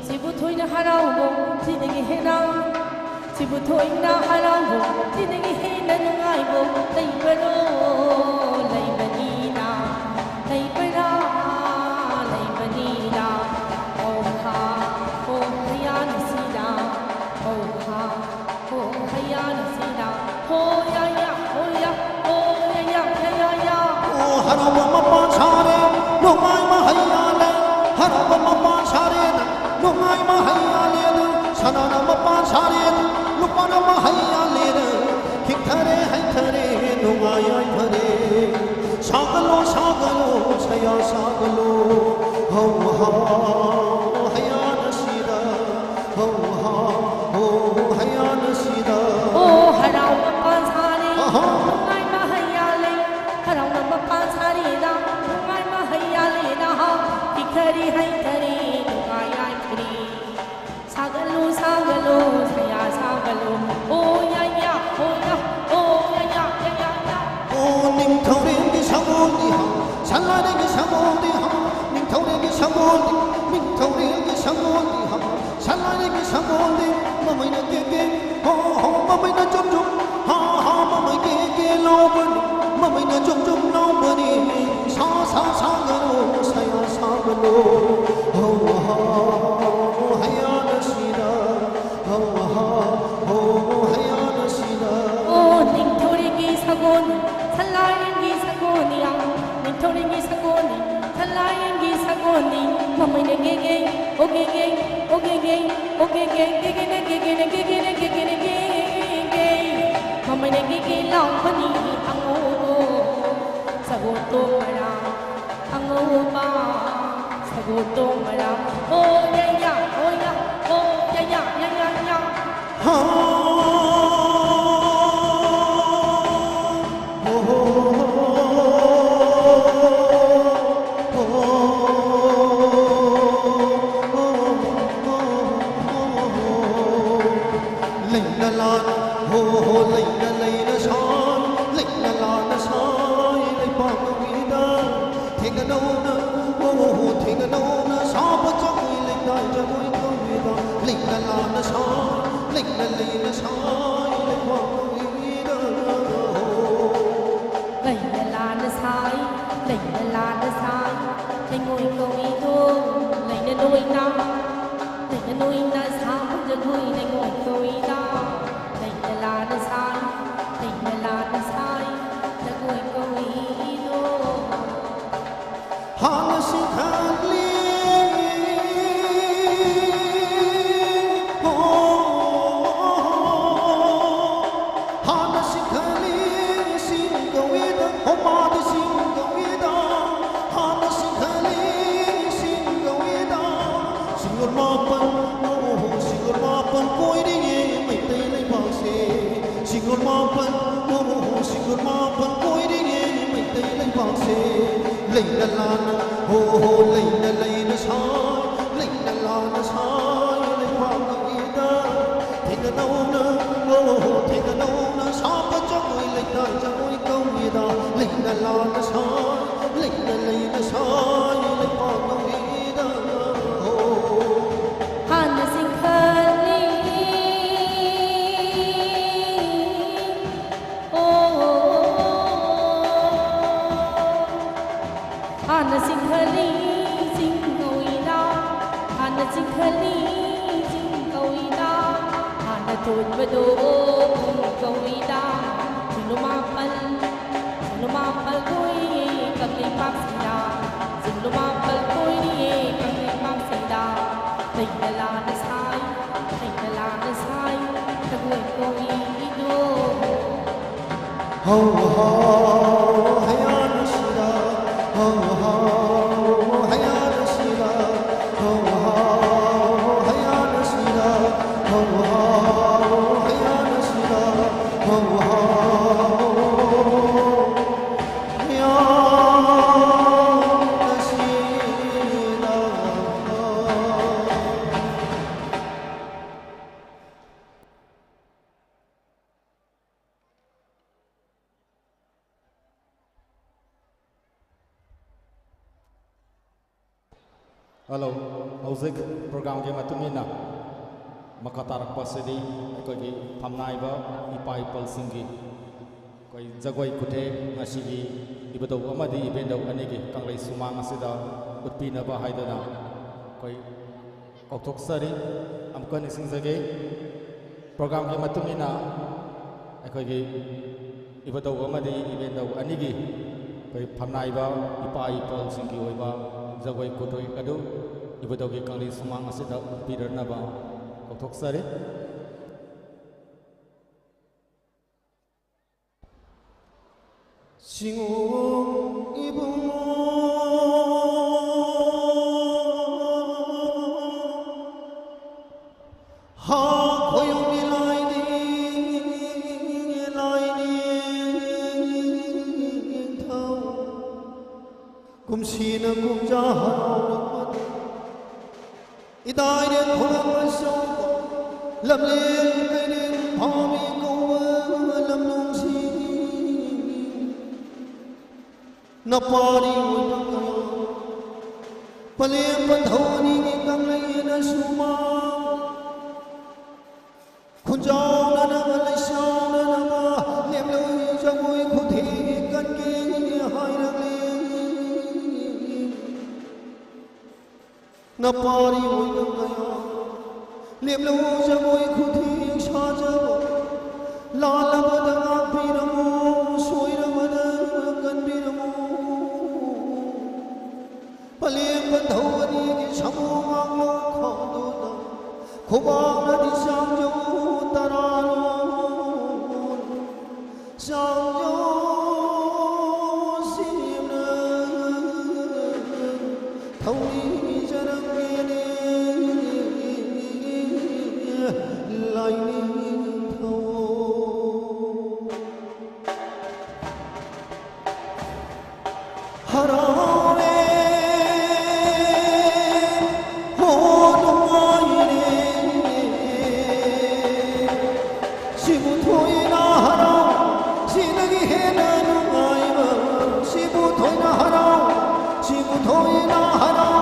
ꯁꯤꯕꯨ ꯊꯣꯏꯅ ꯍꯔꯥꯎꯕ, ꯁꯤꯗꯒꯤ ꯍꯦꯟꯅ, ꯁꯤꯕꯨ ꯊꯣꯏꯅ ꯍꯔꯥꯎꯕ, ꯁꯤꯗꯒꯤ ꯍꯦꯟꯅ ꯅꯨꯡꯉꯥꯏꯕ ꯂꯩꯕꯔꯣ? ꯂꯩꯕꯅꯤꯅ, ꯂꯩꯕꯔꯥ? ꯂꯩꯕꯅꯤꯅ꯫ ꯍꯣ ꯍꯥ ꯍꯣ ꯍꯌꯥꯅ ꯁꯤꯗ꯫ ꯍꯣ ꯍꯥ ꯍꯣ ꯍꯌꯥꯅ ꯁꯤꯗ꯫ ꯍꯣ ꯌꯥ ꯌꯥ ꯍꯣ ꯌꯥ ꯍꯣ ꯌꯥ ꯌꯥ ꯌꯥ ꯌꯥ ꯌꯥ꯫ ꯑꯣ ꯍꯔꯥꯎꯕ ꯃꯄꯥꯟ ꯁꯥꯔꯦ, ꯅꯨꯡꯉꯥꯏꯕ ꯍꯩꯌꯥꯜꯂꯦ꯫ ꯍꯔꯥꯎꯕ ꯃꯄꯥꯟ ꯁꯥꯔꯦ, ꯅꯨꯡꯉꯥꯏꯕ ꯍꯩꯌꯥꯜꯂꯦ꯫ ꯁꯅꯥꯅ ꯃꯄꯥꯟ ꯁꯥꯔꯦ, ꯂꯨꯄꯥꯅ ꯃꯍꯩ ꯌꯥꯜꯂꯦ꯫ ꯈꯤꯛꯊꯔꯦ ꯍꯩꯊꯔꯦ ꯅꯨꯡꯉꯥꯏ ꯌꯥꯏꯐꯔꯦ꯫ ꯁꯥꯒꯠꯂꯣ ꯁꯥꯒꯠꯂꯣ ꯁꯌꯥ ꯁꯥꯒꯠꯂꯣ꯫ ꯍꯧ ꯍꯥ ꯍꯌꯥꯅ ꯁꯤꯗ꯫ ꯍꯧ ꯍꯥ ꯍꯣ ꯍꯌꯥꯅ ꯁꯤꯗ꯫ ꯑꯣ ꯍꯔꯥꯎ ꯃꯄꯥꯟ ꯁꯥꯔꯦ꯫ ꯑꯍꯥ꯫ ꯅꯨꯡꯉꯥꯏꯕ ꯍꯩꯌꯥꯜꯂꯦ꯫ ꯍꯔꯥꯎꯅ ꯃꯄꯥꯟ ꯁꯥꯔꯦꯗ꯫ ꯅꯨꯡꯉꯥꯏꯕ ꯍꯩꯌꯥꯜꯂꯦꯗ꯫ ꯍꯥ꯫ ꯈꯤꯛꯊꯔꯤ ꯍꯩꯊꯔꯤ ꯅꯨꯡꯉꯥꯏ ꯌꯥꯏꯐꯔꯤ꯫ ꯁꯥꯒꯠꯂꯨ ꯁꯥꯒꯠꯂꯨ ꯁꯌꯥ ꯁꯥꯒꯠꯂꯨ꯫ ꯑꯣ ꯌꯥ ꯌꯥ ꯑꯣ ꯌꯥ ꯑꯣ ꯌꯥ ꯌꯥ ꯌꯥ ꯌꯥ ꯌꯥ꯫ ꯑꯣ ꯅꯤꯡꯊꯧꯔꯦꯜꯒꯤ ꯁꯒꯣꯜꯗꯤ ꯍꯥ꯫ ꯁꯂꯥꯏꯔꯦꯜꯒꯤ ꯁꯒꯣꯜꯗꯤ ꯍꯥ꯫ ꯅꯤꯡꯊꯧꯔꯦꯜꯒꯤ ꯁꯒꯣꯜꯗꯤ꯫ ꯅꯤꯡꯊꯧꯔꯦꯜꯒꯤ ꯁꯒꯣꯜꯗꯤ ꯍꯥ꯫ ꯁꯂꯥꯏꯔꯦꯜꯒꯤ ꯁꯒꯣꯜꯗꯤ꯫ ꯃꯃꯩꯅ ꯀꯦꯛ ꯀꯦꯛ꯫ ꯍꯣ ꯍꯣ ꯃꯃꯩꯅ ꯊꯧꯔꯤꯒꯤ ꯁꯒꯣꯜꯅꯤ, ꯊꯂꯥꯏꯒꯤ ꯁꯒꯣꯜꯅꯤ, ꯃꯃꯩꯅ ꯒꯦꯒꯦ, ꯑꯣ ꯒꯦꯒꯦ, ꯑꯣ ꯒꯦꯒꯦ, ꯑꯣ ꯒꯦꯒꯦ, ꯒꯦꯒꯦꯅ, ꯒꯦꯒꯦꯅ, ꯒꯦꯒꯦꯅ, ꯒꯦꯒꯦ, ꯒꯦꯒꯦ꯫ ꯃꯃꯩꯅ ꯒꯦꯒꯦ ꯂꯥꯎꯕꯅꯤ ꯑꯉꯧꯕ, ꯁꯒꯣꯜ ꯇꯣꯡꯕꯔꯥ, ꯑꯉꯧꯕ, ꯁꯒꯣꯜ ꯇꯣꯡꯕꯔꯥ꯫ ꯑꯣ ꯌꯥ ꯌꯥ, ꯑꯣ ꯌꯥ, ꯑꯣ ꯌꯥ ꯌꯥ, ꯌꯥ ꯌꯥ ꯌꯥ꯫ ꯍꯥ꯫ ꯂꯩꯅ ꯂꯥꯟ, ꯍꯣ ꯍꯣ, ꯂꯩꯅ ꯂꯩꯅ ꯁꯥꯏ, ꯂꯩꯅ ꯂꯥꯟꯅ ꯁꯥꯏ, ꯂꯩꯄꯥꯛ ꯅꯧꯏꯗ꯫ ꯊꯦꯡꯅ ꯅꯧꯅ, ꯍꯣ ꯍꯣ, ꯊꯦꯡꯅ ꯅꯧꯅ ꯁꯥꯕ ꯖꯒꯣꯏ, ꯂꯩꯅꯥꯏ ꯖꯒꯣꯏ ꯀꯧꯏꯗ꯫ ꯂꯩꯅ ꯂꯥꯟꯅ ꯁꯥꯏ, ꯂꯩꯅ ꯂꯩꯅ ꯁꯥꯏ, ꯂꯩꯄꯥꯛ ꯅꯧꯏꯗ꯫ ꯂꯩꯅ ꯂꯥꯟꯅ ꯁꯥꯏ, ꯂꯩꯅ ꯂꯥꯟꯅ ꯁꯥꯏ, ꯂꯩꯉꯣꯏ ꯀꯧꯏꯗꯣ, ꯂꯩꯅ ꯅꯣꯏꯅ, ꯂꯩꯅ ꯅꯣꯏꯅ ꯁꯥꯕ ꯖꯒꯣꯏ, ꯂꯩꯉꯣꯏ ꯀꯧꯏꯗ꯫ ꯂꯩꯅ ꯂꯥꯟꯅ ꯁꯥꯏ, ꯂꯩꯅ ꯂꯥꯟꯅ ꯁꯥꯏ, ꯖꯒꯣꯏ ꯀꯧꯏꯗꯣ꯫ ꯍꯥꯟꯅ ꯁꯤꯡꯈꯠꯂꯤ꯫ ꯍꯣ꯫ ꯍꯥꯟꯅ ꯁꯤꯡꯈꯠꯂꯤ ꯁꯤꯡ ꯀꯧꯏꯗ, ꯍꯣꯃꯥꯗ ꯁꯤꯡ ꯀꯧꯏꯗ, ꯍꯥꯟꯅ ꯁꯤꯡꯈꯠꯂꯤ ꯁꯤꯡ ꯀꯧꯏꯗ꯫ ꯁꯤꯡꯂꯣꯟ ꯃꯥꯄꯟ, ꯑꯣ, ꯁꯤꯡꯂꯣꯟ ꯃꯥꯄꯟ ꯀꯣꯏꯔꯤꯌꯦ ꯃꯩꯇꯩ ꯂꯩꯕꯥꯛꯁꯦ꯫ ꯁꯤꯡꯂꯣꯟ ꯃꯥꯄꯟ, ꯑꯣ, ꯁꯤꯡꯂꯣꯟ ꯃꯥꯄꯟ ꯀꯣꯏꯔꯤꯌꯦ ꯃꯩꯇꯩ ꯂꯩꯕꯥꯛꯁꯦ꯫ ꯂꯩꯅ ꯂꯥꯟꯅ, ꯍꯣ ꯍꯣ, ꯂꯩꯅ ꯂꯩꯅ ꯁꯥꯏ, ꯂꯩꯅ ꯂꯥꯟꯅ ꯁꯥꯏ ꯂꯩꯕꯥꯛ ꯅꯧꯏꯗ꯫ ꯊꯦꯡꯅ ꯅꯧꯅ, ꯑꯣ ꯍꯣ, ꯊꯦꯡꯅ ꯅꯧꯅ ꯁꯥꯕ ꯖꯒꯣꯏ ꯂꯩꯇꯥ ꯖꯒꯣꯏ ꯀꯧꯏꯗ꯫ ꯂꯩꯅ ꯂꯥꯟꯅ ꯁꯥꯏ, ꯂꯩꯅ ꯂꯩꯅ ꯁꯥꯏ ꯂꯩꯕꯥꯛ ꯅꯧꯏꯗ꯫ ꯍꯣ꯫ ꯍꯥꯟꯅ ꯆꯤꯡꯈꯠꯂꯤ꯫ ꯑꯣ꯫ ꯍꯥꯟꯅ ꯆꯤꯡꯈꯠꯂꯤ ꯆꯤꯡ ꯀꯧꯏꯗ, ꯍꯥꯟꯅ ꯆꯤꯡꯈꯠꯂꯤ ꯆꯤꯡ ꯀꯧꯏꯗ, ꯍꯥꯟꯅ ꯊꯣꯟꯕꯗꯣ ꯄꯨꯡ ꯀꯧꯏꯗ, ꯁꯤꯡꯂꯨ ꯃꯥꯄꯜ, ꯁꯤꯡꯂꯨ ꯃꯥꯄꯜ ꯀꯣꯏ ꯀꯛꯂꯤꯡ ꯍꯜꯂꯣ꯫ ꯍꯧꯖꯤꯛ ꯄ꯭ꯔꯣꯒ꯭ꯔꯥꯝꯒꯤ ꯃꯇꯨꯡ ꯏꯟꯅ ꯃꯈꯥ ꯇꯥꯔꯛꯄ ꯑꯁꯤꯗꯤ ꯑꯩꯈꯣꯏꯒꯤ ꯐꯝꯅꯥꯏꯕ ꯏꯄꯥ ꯏꯄꯜꯁꯤꯡꯒꯤ ꯑꯩꯈꯣꯏ ꯖꯒꯣꯏ ꯈꯨꯊꯦꯡ ꯑꯁꯤꯒꯤ ꯏꯕꯨꯙꯧ ꯑꯃꯗꯤ ꯏꯕꯦꯟꯗꯧ ꯑꯅꯤꯒꯤ ꯀꯪꯂꯩ ꯁꯨꯃꯥꯡ ꯑꯁꯤꯗ ꯎꯠꯄꯤꯅꯕ ꯍꯥꯏꯗꯨꯅ ꯑꯩꯈꯣꯏ ꯀꯧꯊꯣꯛꯆꯔꯤ꯫ ꯑꯃꯨꯛꯀ ꯅꯤꯡꯁꯤꯡꯖꯒꯦ, ꯄ꯭ꯔꯣꯒ꯭ꯔꯥꯝꯒꯤ ꯃꯇꯨꯡ ꯏꯟꯅ ꯑꯩꯈꯣꯏꯒꯤ ꯏꯕꯨꯙꯧ ꯑꯃꯗꯤ ꯏꯕꯦꯟꯗꯧ ꯑꯅꯤꯒꯤ ꯑꯩꯈꯣꯏ ꯐꯝꯅꯥꯏꯕ ꯏꯄꯥ ꯏꯄꯨꯁꯤꯡꯒꯤ ꯑꯣꯏꯕ ꯖꯒꯣꯏ ꯈꯨꯊꯦꯡ ꯑꯗꯨ ꯏꯕꯨꯙꯧꯒꯤ ꯀꯪꯂꯩ ꯁꯨꯃꯥꯡ ꯑꯁꯤꯗ ꯎꯠꯄꯤꯔꯛꯅꯕ ꯀꯧꯊꯣꯛꯆꯔꯤ꯫ ꯆꯤꯡꯉꯨ ꯏꯕꯨꯡꯉꯣ, ꯍꯥ ꯈꯣꯏꯌꯨꯝꯒꯤ ꯂꯥꯏꯅꯤ, ꯂꯥꯏꯅꯤ ꯅꯤꯡꯊꯧ꯫ ꯀꯨꯝꯁꯤꯅ ꯀꯨꯝꯖꯥ ꯍꯔꯥꯎꯔꯛꯄꯗ ꯏꯗꯥꯏꯔꯦ ꯈꯣꯡ ꯑꯆꯧꯕ, ꯂꯝꯂꯦꯟ ꯀꯩꯔꯦꯟ ꯐꯥꯎꯔꯤ ꯀꯧꯕ ꯂꯝꯂꯣꯡꯁꯤ꯫ ꯅꯄꯥꯔꯤ ꯑꯣꯏꯕ ꯀꯌꯥ, ꯄꯂꯦꯝ ꯄꯟꯊꯧ ꯑꯅꯤꯒꯤ ꯀꯪꯂꯩ ꯑꯅ ꯁꯨꯃꯥꯡ꯫ ꯈꯨꯟꯖꯥꯎꯅꯅꯕ, ꯂꯩꯁꯥꯎꯅꯅꯕ, ꯂꯦꯝꯂꯣꯏ ꯖꯒꯣꯏ ꯈꯨꯊꯦꯡ ꯀꯟꯒꯦ ꯍꯥꯏꯔꯛꯂꯦ꯫ ꯅꯄꯥꯔꯤ ꯑꯣꯏꯕ ꯀꯌꯥ, ꯂꯦꯝꯂꯣꯏ ꯖꯒꯣꯏ ꯈꯨꯊꯦꯡ ꯁꯥꯖꯕ, ꯂꯥꯜꯂꯕꯗ ꯉꯥꯛꯄꯤꯔꯝꯃꯨ, ꯁꯣꯏꯔꯕꯗ ꯀꯟꯕꯤꯔꯝꯃꯨ꯫ ꯄꯂꯦꯝ ꯄꯟꯊꯧ ꯑꯅꯤꯒꯤ ꯁꯥꯃꯨ ꯉꯥꯛꯂꯣꯛ ꯈꯥꯎꯗꯨꯅ, ꯈꯨꯕꯥꯛꯅꯗꯤ ꯆꯥꯡꯖꯧ ꯇꯔꯥꯔꯣꯝ, ꯆꯥꯡꯖꯧ ꯊꯧꯅꯤꯖꯔꯝꯒꯦꯅꯦ ꯂꯥꯏꯅꯤꯡꯊꯧ꯫ ꯍꯔꯥꯎꯔꯦ ꯍꯣ ꯅꯨꯡꯉꯥꯏꯔꯦ꯫ ꯁꯤꯕꯨ ꯊꯣꯏꯅ ꯍꯔꯥꯎ ꯁꯤꯗꯒꯤ ꯍꯦꯟꯅ ꯅꯨꯡꯉꯥꯏꯕ꯫ ꯁꯤꯕꯨ ꯊꯣꯏꯅ ꯍꯔꯥꯎ ꯁꯤꯕꯨ ꯊꯣꯏꯅ ꯍꯔꯥꯎ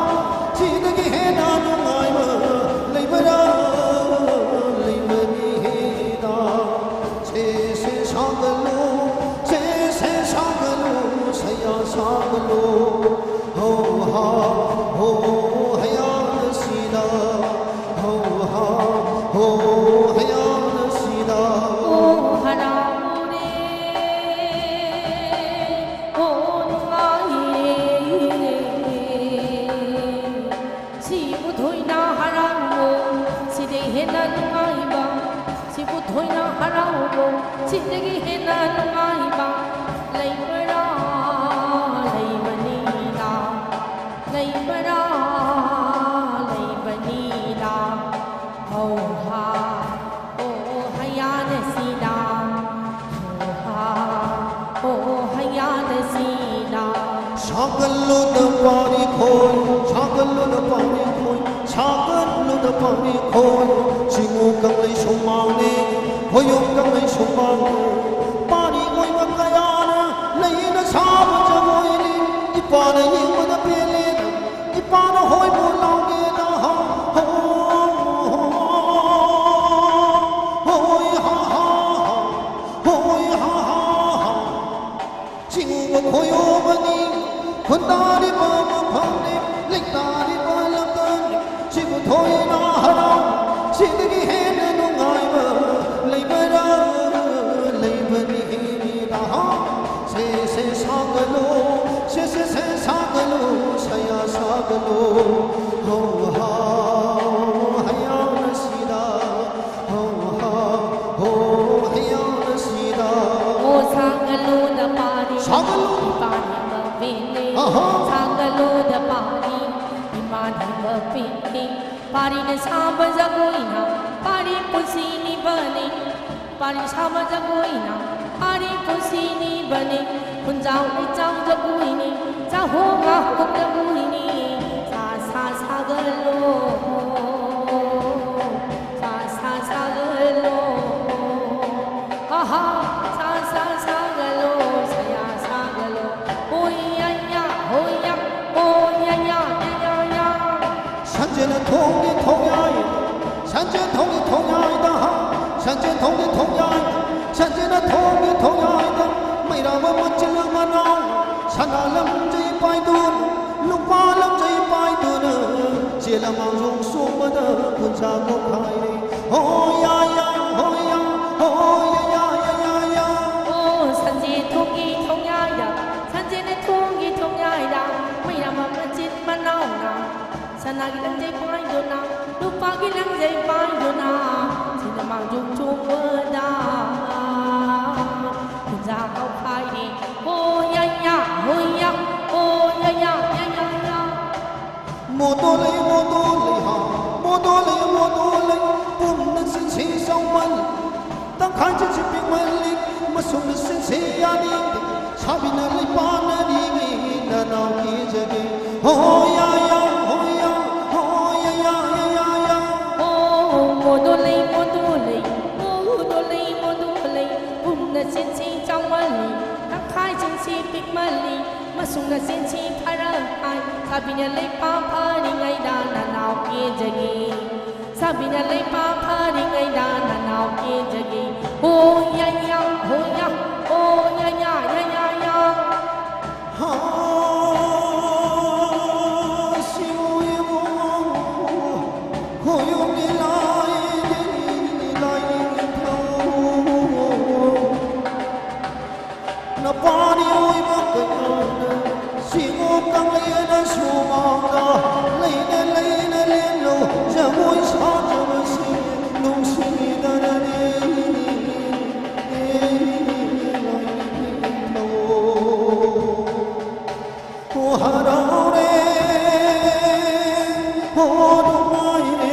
ꯁꯤꯗꯒꯤ ꯍꯦꯟꯅ ꯅꯨꯡꯉꯥꯏꯕ ꯂꯩꯕꯔꯥ? ꯂꯩꯕꯅꯤ ꯍꯦꯟꯅ꯫ ꯁꯦ ꯁꯦ ꯁꯥꯒꯠꯂꯨ ꯁꯦ ꯁꯦ ꯁꯥꯒꯠꯂꯨ ꯁꯌꯥ ꯁꯥꯒꯠꯂꯨ꯫ ꯍꯣ ꯍꯥ ꯍꯣ ꯍꯌꯥꯅ ꯁꯤꯗ꯫ ꯍꯣ ꯍꯥ ꯍꯣ ꯍꯌꯥꯅ ꯁꯤꯗ꯫ ꯑꯣ ꯍꯔꯥꯎꯔꯦ ꯑꯣ ꯅꯨꯡꯉꯥꯏꯔꯦ꯫ ꯁꯤꯕꯨ ꯊꯣꯏꯅ ꯍꯔꯥꯎꯕ ꯁꯤꯗꯩ ꯍꯦꯟꯅ ꯅꯨꯡꯉꯥꯏꯕ꯫ ꯁꯤꯕꯨ ꯊꯣꯏꯅ ꯍꯔꯥꯎꯕ ꯁꯤꯗꯒꯤ ꯍꯦꯟꯅ ꯅꯨꯡꯉꯥꯏꯕ ꯂꯩꯕ꯭ꯔꯥ? ꯂꯩꯕꯅꯤꯅ ꯂꯩꯕ꯭ꯔꯥ? ꯂꯩꯕꯅꯤꯅ꯫ ꯍꯧ ꯍꯥ ꯑꯣ ꯍꯌꯥꯅ ꯁꯤꯗ꯫ ꯍꯧ ꯍꯥ ꯑꯣ ꯍꯌꯥꯅ ꯁꯤꯗ꯫ ꯁꯥꯒꯠꯂꯨꯗ ꯄꯥꯔꯤꯈꯣꯏ ꯁꯥꯒꯠꯂꯨꯗ ꯄꯥꯔꯤꯈꯣꯏ ꯁꯥꯒꯠꯂꯨꯗ ꯄꯥꯔꯤꯈꯣꯏ꯫ ꯆꯤꯡꯉꯨ ꯀꯪꯂꯩ ꯁꯨꯃꯥꯡꯅꯦ ꯈꯣꯏꯌꯨꯝ ꯀꯪꯂꯩ ꯁꯨꯃꯥꯡꯅꯦ꯫ ꯄꯥꯔꯤ ꯑꯣꯏꯕ ꯀꯌꯥꯅ ꯂꯩꯅ ꯁꯥꯕ ꯖꯒꯣꯏꯅꯤ꯫ ꯏꯄꯥꯅ ꯌꯦꯡꯕꯗ ꯄꯦꯜꯂꯦꯅ ꯏꯄꯥꯅ ꯍꯣꯏꯕꯨ ꯂꯥꯎꯒꯦꯅ꯫ ꯍꯧ ꯍꯧ ꯍꯣꯏ ꯍꯥ ꯍꯥ ꯍꯥ ꯍꯣꯏ ꯍꯥ ꯍꯥ ꯍꯥ꯫ ꯆꯤꯡꯕ ꯈꯣꯏꯌꯣꯕꯅꯤ ꯈꯨꯟꯗꯥꯔꯤꯕ ꯃꯐꯝꯅꯤ꯫ ꯂꯩꯇꯥꯔꯤꯕ ꯂꯝꯗꯝꯅꯤ꯫ ꯁꯤꯕꯨ ꯊꯣꯏꯅ ꯍꯔꯥꯎ ꯁꯤꯗꯒꯤ ꯍꯦꯟꯅ ꯅꯨꯡꯉꯥꯏꯕ ꯂꯩꯕꯔꯥ? ꯂꯩꯕꯅꯤ ꯍꯦꯟꯅ꯫ ꯁꯦ ꯁꯦ ꯁꯥꯒꯠꯂꯨ ꯁꯦ ꯁꯦ ꯁꯦ ꯁꯥꯒꯠꯂꯨ ꯁꯌꯥ ꯁꯥꯒꯠꯂꯨ꯫ ꯍꯧ ꯍꯥ ꯍꯌꯥꯅ ꯁꯤꯗ꯫ ꯍꯧ ꯍꯥ ꯍꯣ ꯍꯌꯥꯅ ꯁꯤꯗ꯫ ꯑꯣ ꯁꯥꯒꯠꯂꯨꯗ ꯄꯥꯔꯤ ꯁꯥꯒꯠꯂꯨ꯫ ꯏꯄꯥꯅꯤ ꯃꯕꯤꯅꯤ ꯑꯍꯥ꯫ ꯁꯥꯒꯠꯂꯨꯗ ꯄꯥꯔꯤ ꯄꯥꯔꯤꯅ ꯁꯥꯕ ꯖꯒꯣꯏꯅ ꯄꯥꯔꯤ ꯄꯨꯟꯁꯤꯅꯤꯕꯅꯤ꯫ ꯄꯥꯔꯤ ꯁꯥꯕ ꯖꯒꯣꯏꯅ ꯄꯥꯔꯤ ꯄꯨꯟꯁꯤꯅꯤꯕꯅꯤ꯫ ꯈꯨꯟꯖꯥꯎ ꯏꯆꯥꯎ ꯖꯒꯣꯏꯅꯤ꯫ ꯆꯥꯍꯣꯡ ꯉꯥꯍꯣꯡ ꯖꯒꯣꯏꯅꯤ꯫ ꯁꯥ ꯁꯥ ꯁꯥꯒꯠꯂꯣ꯫ ꯁꯥ ꯁꯥ ꯁꯥꯒꯠꯂꯣ꯫ ꯍꯥ ꯍꯥ꯫ ꯁꯥ ꯁꯥ ꯁꯥꯒꯠꯂꯣ꯫ ꯁꯌꯥ ꯁꯥꯒꯠꯂꯣ꯫ ꯍꯣꯏ ꯌꯥ ꯌꯥ꯫ ꯍꯣꯏ ꯌꯥ꯫ ꯍꯣꯏ ꯌꯥ ꯌꯥ ꯌꯥ ꯌꯥ ꯌꯥ꯫ ꯁꯟꯖꯦꯅ ꯊꯣꯡꯒꯤ ꯊꯣꯡꯌꯥꯏ꯫ ꯁꯟꯖꯦ ꯊꯣꯡꯒꯤ ꯊꯣꯡꯌꯥꯏꯗ꯫ ꯁꯟꯖꯦ ꯊꯣꯡꯒꯤ ꯊꯣꯡꯌꯥꯏ꯫ ꯁꯟꯖꯦꯅ ꯊꯣꯡꯒꯤ ꯊꯣꯡꯌꯥꯏꯗ꯫ ꯃꯩꯔꯥꯕ ꯃꯆꯤꯜ ꯃꯅꯥꯎ꯫ ꯁꯅꯥ ꯂꯝꯖꯩ ꯄꯥꯏꯗꯨꯅ꯫ ꯂꯨꯄꯥ ꯂꯝꯖꯩ ꯄꯥꯏꯗꯨꯅ꯫ ꯆꯦꯜꯂ ꯃꯥꯡꯖꯧ ꯁꯣꯝꯕꯗ ꯈꯨꯟꯖꯥ ꯀꯣꯛꯈꯥꯏꯔꯦ꯫ ꯍꯣ ꯌꯥ ꯌꯥ꯫ ꯍꯣ ꯌꯥ꯫ ꯍꯣ ꯌꯥ ꯌꯥ ꯌꯥ ꯌꯥ꯫ ꯑꯣ ꯁꯟꯖꯦ ꯊꯣꯡꯒꯤ ꯊꯣꯡꯌꯥꯏꯗ꯫ ꯁꯟꯖꯦꯅ ꯊꯣꯡꯒꯤ ꯊꯣꯡꯌꯥꯏꯗ꯫ ꯃꯩꯔꯥꯕ ꯃꯆꯤꯟ ꯃꯅꯥꯎꯅ꯫ ꯁꯅꯥꯒꯤ ꯂꯪꯖꯩ ꯄꯥꯏꯗꯨꯅ, ꯂꯨꯄꯥꯒꯤ ꯂꯪꯖꯩ ꯄꯥꯏꯗꯨꯅ, ꯁꯤꯅ ꯃꯥꯡꯖꯧ ꯆꯣꯡꯕꯗ ꯈꯨꯟꯖꯥ ꯀꯧꯈꯥꯏꯔꯦ꯫ ꯍꯣ ꯌꯥ ꯌꯥ, ꯍꯣ ꯌꯥ, ꯍꯣ ꯌꯥ ꯌꯥ, ꯌꯥ ꯌꯥ ꯌꯥ꯫ ꯃꯣꯇꯣ ꯂꯩ, ꯃꯣꯇꯣ ꯂꯩ ꯍꯥ, ꯃꯣꯇꯣ ꯂꯩ, ꯃꯣꯇꯣ ꯂꯩ, ꯄꯨꯝꯅ ꯆꯤꯟꯁꯤ ꯆꯥꯎꯃꯜ꯫ ꯇꯪꯈꯥꯏ ꯆꯤꯟꯁꯤ ꯄꯤꯛꯃꯜꯂꯤ, ꯃꯁꯨꯝꯅ ꯆꯤꯟꯁꯤ ꯌꯥꯅꯤꯡꯗꯦ꯫ ꯁꯥꯕꯤꯅ ꯂꯩꯄꯥꯛꯅꯔꯤꯉꯩ ꯅꯅꯥꯎ ꯀꯦꯖꯒꯦ꯫ ꯍꯣ ꯌꯥ ꯌꯥ, ꯍꯣ ꯌꯥ, ꯍꯣ ꯌꯥ ꯌꯥ, ꯌꯥ ꯌꯥ ꯌꯥ꯫ ꯑꯣ ꯃꯣꯗꯣ ꯂꯩ, ꯃꯣꯗꯣ ꯂꯩ, ꯃꯣꯗꯣ ꯂꯩ, ꯃꯣꯗꯣ ꯂꯩ꯫ ꯄꯨꯝꯅ ꯆꯤꯟꯁꯤ ꯆꯥꯎꯃꯜꯂꯤ, ꯇꯪꯈꯥꯏ ꯆꯤꯟꯁꯤ ꯄꯤꯛꯃꯜꯂꯤ꯫ ꯃꯁꯨꯝꯅ ꯆꯤꯟꯁꯤ ꯐꯔꯛ ꯇꯥꯏ꯫ ꯁꯥꯕꯤꯅ ꯂꯩꯄꯥꯛ ꯐꯔꯤꯉꯩꯗ ꯅꯅꯥꯎ ꯀꯦꯖꯒꯦ꯫ ꯁꯥꯕꯤꯅ ꯂꯩꯄꯥꯛ ꯐꯔꯤꯉꯩꯗ ꯅꯅꯥꯎ ꯀꯦꯖꯒꯦ꯫ ꯍꯣ ꯌꯥ ꯌꯥ, ꯍꯣ ꯌꯥ, ꯍꯣ ꯌꯥ ꯌꯥ, ꯌꯥ ꯌꯥ ꯌꯥ꯫ ꯍꯥ, ꯁꯤꯕꯨ ꯏꯕꯨꯡꯉꯣ, ꯈꯣꯏꯌꯨꯝꯒꯤ ꯂꯥꯏꯒꯤ ꯂꯥꯏꯅꯤꯡꯊꯧ꯫ ꯅꯄꯥꯅꯤ ꯑꯣꯏꯕ ꯀꯌꯥꯅ ꯁꯤꯒꯨꯝ ꯀꯪꯂꯦꯟ ꯁꯨꯃꯥꯡꯗ ꯂꯩꯅ ꯂꯩꯅ ꯂꯦꯟꯂꯨ꯫ ꯖꯒꯣꯏ ꯁꯥꯖꯕꯁꯤ ꯅꯨꯡꯁꯤꯗꯅꯅꯤ꯫ ꯍꯣ ꯍꯔꯥꯎꯔꯦ, ꯍꯣ ꯅꯨꯡꯉꯥꯏꯔꯦ꯫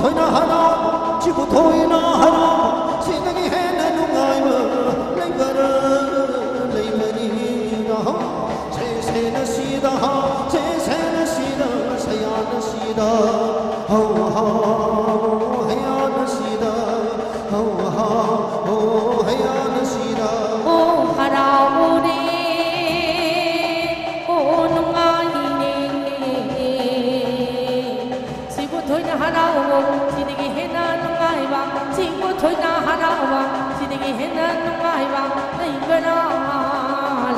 ꯊꯣꯏꯅ ꯍꯔꯥꯎ, ꯁꯤꯕꯨ ꯊꯣꯏꯅ ꯍꯔꯥꯎ, ꯁꯤꯗꯒꯤ ꯍꯦꯟꯅ ꯅꯨꯡꯉꯥꯏꯕ ꯂꯩꯕꯔꯥ, ꯂꯩꯕꯅꯤꯗ꯫ ꯁꯦ, ꯁꯦꯅ ꯁꯤꯗ, ꯁꯦ, ꯁꯦꯅ ꯁꯤꯗ, ꯁꯌꯥꯅ ꯁꯤꯗ, ꯍꯧ, ꯍꯧ, ꯍꯌꯥꯅ ꯁꯤꯗ, ꯍꯧ, ꯍꯧ, ꯍꯣ, ꯍꯌꯥꯅ ꯁꯤꯗ꯫ ꯑꯣ ꯍꯔꯥꯎꯔꯦ, ꯑꯣ ꯅꯨꯡꯉꯥꯏꯔꯦ꯫ ꯁꯤꯕꯨ ꯊꯣꯏꯅ ꯍꯔꯥꯎꯕ, ꯁꯤꯗꯒꯤ ꯍꯦꯟꯅ ꯅꯨꯡꯉꯥꯏꯕ, ꯁꯤꯕꯨ ꯊꯣꯏꯅ ꯍꯔꯥꯎꯕ, ꯁꯤꯗꯒꯤ ꯍꯦꯟꯅ ꯅꯨꯡꯉꯥꯏꯕ ꯂꯩꯕ꯭ꯔꯥ,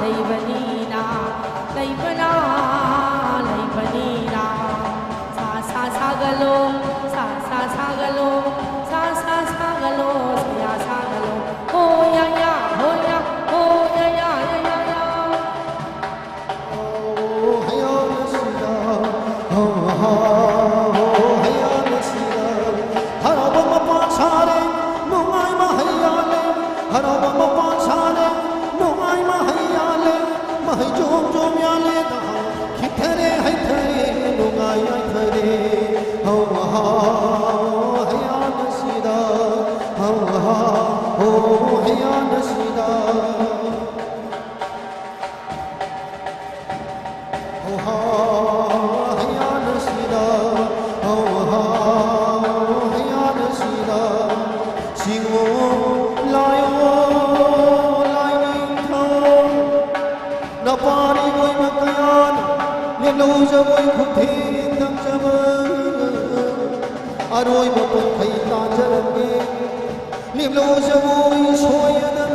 ꯂꯩꯕꯅꯤꯅ, ꯂꯩꯕ꯭ꯔꯥ, ꯂꯩꯕꯅꯤꯅ꯫ ꯁꯥ, ꯁꯥ, ꯁꯥꯒꯠꯂꯣ, ꯁꯥ, ꯁꯥ, ꯁꯥꯒꯠꯂꯣ, ꯁꯥ, ꯁꯥ, ꯁꯥꯒꯠꯂꯣ, ꯁꯌꯥ ꯁꯥꯒꯠꯂꯣ꯫ ꯍꯣ, ꯌꯥ, ꯌꯥ, ꯍꯣ, ꯌꯥ, ꯍꯣ, ꯌꯥ, ꯌꯥ, ꯌꯥ, ꯌꯥ, ꯌꯥ꯫ ꯍꯔꯥꯎꯕ ꯃꯄꯥꯟ ꯁꯥꯔꯦ, ꯅꯨꯡꯉꯥꯏ ꯃꯍꯩ ꯌꯥꯜꯂꯦ꯫ ꯍꯔꯥꯎꯕ ꯃꯄꯥꯟ ꯁꯥꯔꯦ, ꯅꯨꯡꯉꯥꯏ ꯃꯍꯩ ꯌꯥꯜꯂꯦ꯫ ꯃꯍꯩ ꯆꯣꯝ ꯆꯣꯝ ꯌꯥꯜꯂꯦ, ꯈꯤꯊꯔꯦ ꯍꯩꯊꯔꯦ, ꯅꯨꯡꯉꯥꯏ ꯌꯥꯏꯐꯔꯦ꯫ ꯍꯧ ꯍꯥ, ꯍꯌꯥꯅ ꯁꯤꯗ, ꯍꯧ ꯍꯥ, ꯍꯣ, ꯍꯌꯥꯅ ꯁꯤꯗ꯫ ꯍꯣ ꯍꯥ, ꯍꯌꯥꯅ ꯁꯤꯗ, ꯍꯣ ꯍꯥ, ꯍꯌꯥꯅ ꯁꯤꯗ꯫ ꯁꯤꯡꯉꯣ ꯂꯥꯏꯑꯣ ꯂꯥꯏꯅꯤꯡꯊꯧ, ꯅꯄꯥꯔꯤ ꯑꯣꯏꯕ ꯀꯌꯥꯅ ꯂꯤꯂꯧ ꯖꯒꯣꯏ ꯈꯨꯊꯦꯡ ꯇꯝꯖꯕ꯫ ꯑꯔꯣꯏꯕ ꯄꯣꯠꯈꯩ ꯇꯥꯖꯔꯝꯃꯤ꯫ ꯂꯦꯞꯂꯣ ꯖꯒꯣꯏ ꯁꯣꯏꯗꯅ,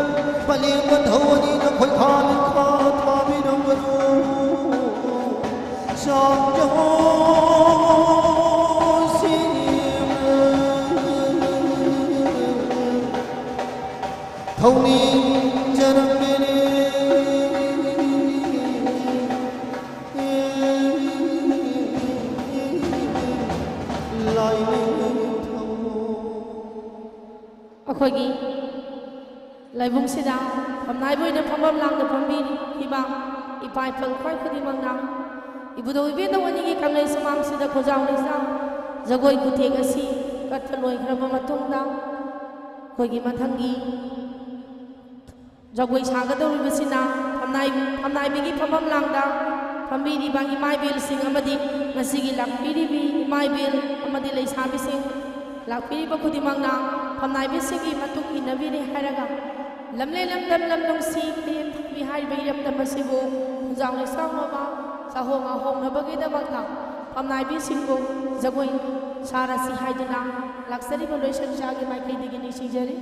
ꯄꯂꯦꯝ ꯃꯊꯧ ꯑꯅꯤꯅ ꯈꯣꯏꯈꯥ ꯂꯤꯈꯥ ꯊꯥꯕꯤꯔꯝꯕꯅꯣ꯫ ꯆꯥꯛ ꯖꯒꯣꯏꯁꯤ ꯊꯧꯅꯤꯖꯔꯝꯕꯅꯤ꯫ ꯂꯥꯏꯅꯤꯡꯊꯧ꯫ ꯑꯩꯈꯣꯏꯒꯤ ꯂꯥꯏꯕꯨꯡꯁꯤꯗ ꯐꯝꯅꯥꯏꯕ ꯑꯣꯏꯅ ꯐꯝꯐꯝ ꯂꯥꯡꯗ ꯐꯝꯕꯤꯔꯤꯕ ꯏꯄꯥ ꯏꯄꯨ ꯈ꯭ꯋꯥꯏ ꯈꯨꯗꯤꯡꯃꯛꯅ ꯏꯕꯨꯙꯧ ꯏꯕꯦꯟꯙꯧ ꯑꯅꯤꯒꯤ ꯀꯪꯂꯩ ꯁꯨꯃꯥꯡꯁꯤꯗ ꯈꯨꯖꯥꯎ ꯂꯩꯖꯥꯎ ꯖꯒꯣꯏ ꯈꯨꯊꯦꯛ ꯑꯁꯤ ꯀꯠꯄ ꯂꯣꯏꯈ꯭ꯔꯕ ꯃꯇꯨꯡꯗ ꯑꯩꯈꯣꯏꯒꯤ ꯃꯊꯪꯒꯤ ꯖꯒꯣꯏ ꯁꯥꯒꯗꯧꯔꯤꯕꯁꯤꯅ ꯐꯝꯅꯥꯏ-, ꯐꯝꯅꯥꯏꯕꯤꯒꯤ ꯐꯝꯐꯝ ꯂꯥꯡꯗ ꯐꯝꯕꯤꯔꯤꯕ ꯏꯃꯥ ꯏꯕꯦꯜꯁꯤꯡ ꯑꯃꯗꯤ ꯉꯁꯤꯒꯤ ꯂꯥꯛꯄꯤꯔꯤꯕꯤ ꯏꯃꯥ ꯏꯕꯦꯜ ꯑꯃꯗꯤ ꯂꯩꯁꯥꯕꯤꯁꯤꯡ, ꯂꯥꯛꯄꯤꯔꯤꯕ ꯈꯨꯗꯤꯡꯃꯛꯅ ꯐꯝꯅꯥꯏꯕꯤꯁꯤꯡꯒꯤ ꯃꯇꯨꯡ ꯏꯟꯅꯕꯤꯔꯦ ꯍꯥꯏꯔꯒ, ꯂꯝꯂꯦꯟ ꯂꯝꯗꯝ ꯂꯝ ꯅꯨꯡꯁꯤ ꯀꯌꯦꯟ ꯊꯣꯏꯕꯤ ꯍꯥꯏꯔꯤꯕ ꯏꯔꯝꯗꯝ ꯑꯁꯤꯕꯨ ꯈꯨꯟꯖꯥꯎ ꯂꯩꯁꯥꯎꯅꯕ ꯆꯥꯍꯣꯡ ꯉꯥꯍꯣꯡꯅꯕꯒꯤꯗꯃꯛꯇ ꯐꯝꯅꯥꯏꯕꯤꯁꯤꯡꯕꯨ ꯖꯒꯣꯏ ꯁꯥꯔꯁꯤ ꯍꯥꯏꯗꯨꯅ ꯂꯥꯛꯆꯔꯤꯕ ꯂꯣꯏꯁꯪ ꯏꯆꯥꯒꯤ ꯃꯥꯏꯀꯩꯗꯒꯤ ꯅꯤꯡꯁꯤꯡꯖꯔꯤ꯫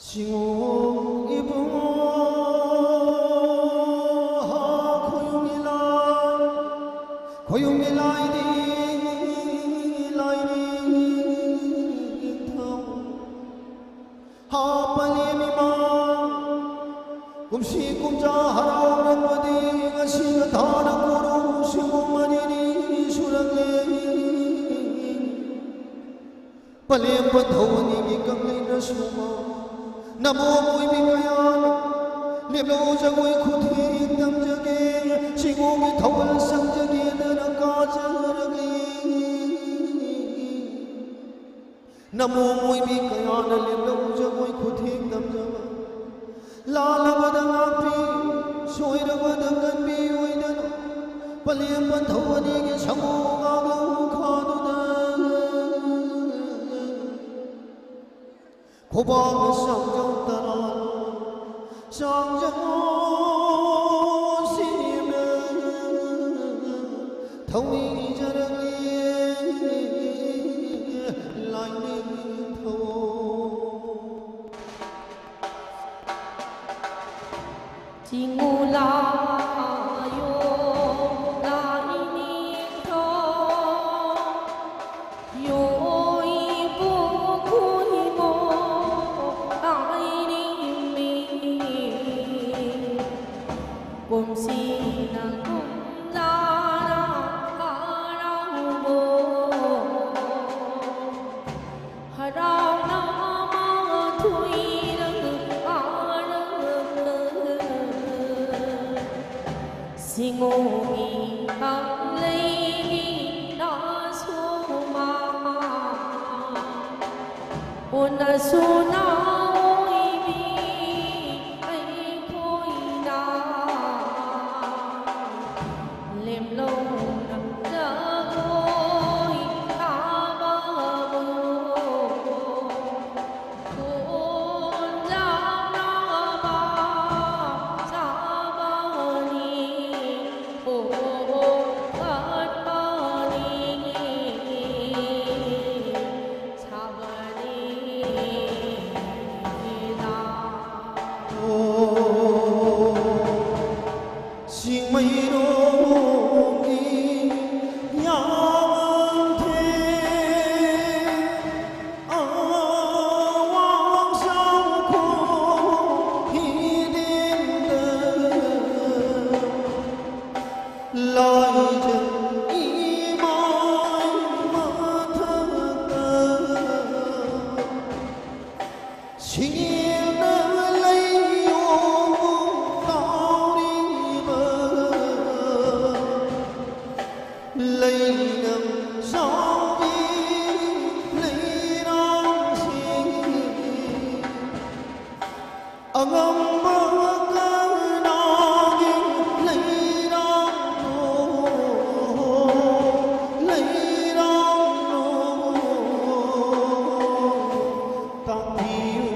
ꯁꯤꯡꯉꯣ ꯏꯕꯨꯡꯉꯣ, ꯍꯥ, ꯈꯣꯌꯨꯝꯒꯤ ꯂꯥꯏ, ꯈꯣꯌꯨꯝꯒꯤ ꯂꯥꯏꯗꯤ, ꯂꯥꯏꯗꯤ ꯅꯤꯡꯊꯧ꯫ ꯍꯥ, ꯄꯂꯦꯝ ꯏꯃꯥ, ꯀꯨꯝꯁꯤ ꯀꯨꯝꯖꯥ ꯍꯔꯥꯎꯔꯛꯄꯗꯤ ꯉꯁꯤ ꯊꯥꯅ ꯀꯣꯔꯧ ꯁꯤꯡꯕꯨ ꯃꯔꯤꯅꯤ ꯁꯨꯔꯛꯂꯦ꯫ ꯄꯂꯦꯝ ꯄꯟꯊꯧ ꯑꯅꯤꯒꯤ ꯀꯪꯂꯩꯅ ꯁꯨꯃ, ꯅꯃꯣ ꯃꯣꯏꯃꯤ ꯀꯌꯥꯅ, ꯂꯦꯞꯂꯣ ꯖꯒꯣꯏ ꯈꯨꯊꯦꯛ ꯇꯝꯖꯒꯦ, ꯁꯤꯒꯣꯡꯒꯤ ꯊꯧꯒꯜ ꯁꯪꯖꯒꯦꯗꯅ ꯀꯥꯖꯔꯒꯦ꯫ ꯅꯃꯣ ꯃꯣꯏꯃꯤ ꯀꯌꯥꯅ ꯂꯦꯞꯂꯣ ꯖꯒꯣꯏ ꯈꯨꯊꯦꯛ ꯇꯝꯖꯕ꯫ ꯂꯥꯜꯂꯕꯗ ꯉꯥꯛꯄꯤ, ꯁꯣꯏꯔꯕꯗ ꯀꯟꯕꯤ ꯑꯣꯏꯗꯅ, ꯄꯂꯦꯝ ꯄꯟꯊꯧ ꯑꯅꯤꯒꯤ ꯁꯪꯒꯣꯝ ꯉꯥꯛꯂꯧ ꯈꯥꯗꯨꯅ, ꯈꯨꯕꯥꯛꯅ ꯁꯪꯖꯧ ꯇꯔꯥ, ꯁꯪꯖꯧ ꯁꯤꯅ ꯊꯧꯅꯤꯖꯔꯒꯦ ꯂꯥꯏꯅꯤꯡꯊꯧ꯫ ꯆꯤꯡꯉꯨ ꯂꯥꯏꯌꯣ, ꯂꯥꯏꯅꯤꯡꯊꯧ, ꯌꯣꯏꯕꯨ ꯈꯨꯏꯕꯣ, ꯂꯥꯏ ꯅꯁꯨ ꯅꯥꯑꯣꯏꯕꯤ ꯑꯩꯈꯣꯏꯅ ꯂꯦꯝꯂꯧꯅ ꯖꯒꯣꯏ ꯁꯥꯕꯕꯨ ꯈꯣꯟꯖꯥꯎꯅꯕ ꯁꯥꯕꯅꯤ, ꯍꯣ, ꯍꯣ, ꯍꯣ, ꯀꯠꯄꯅꯤ꯫ ꯂꯥꯏꯖ ꯏꯃꯥꯏ ꯃꯊꯛꯇ ꯁꯤꯡꯅ ꯂꯩꯌꯣ ꯀꯥꯎꯔꯤꯕ ꯂꯩꯅꯝ ꯆꯥꯎꯕꯤ ꯂꯩꯔꯥꯡꯁꯤ꯫ ꯑꯉꯝꯕ ꯀꯅꯥꯒꯤ ꯂꯩꯔꯥꯡꯅꯣ, ꯂꯩꯔꯥꯡꯅꯣ, ꯇꯥꯛꯄꯤꯌꯨ꯫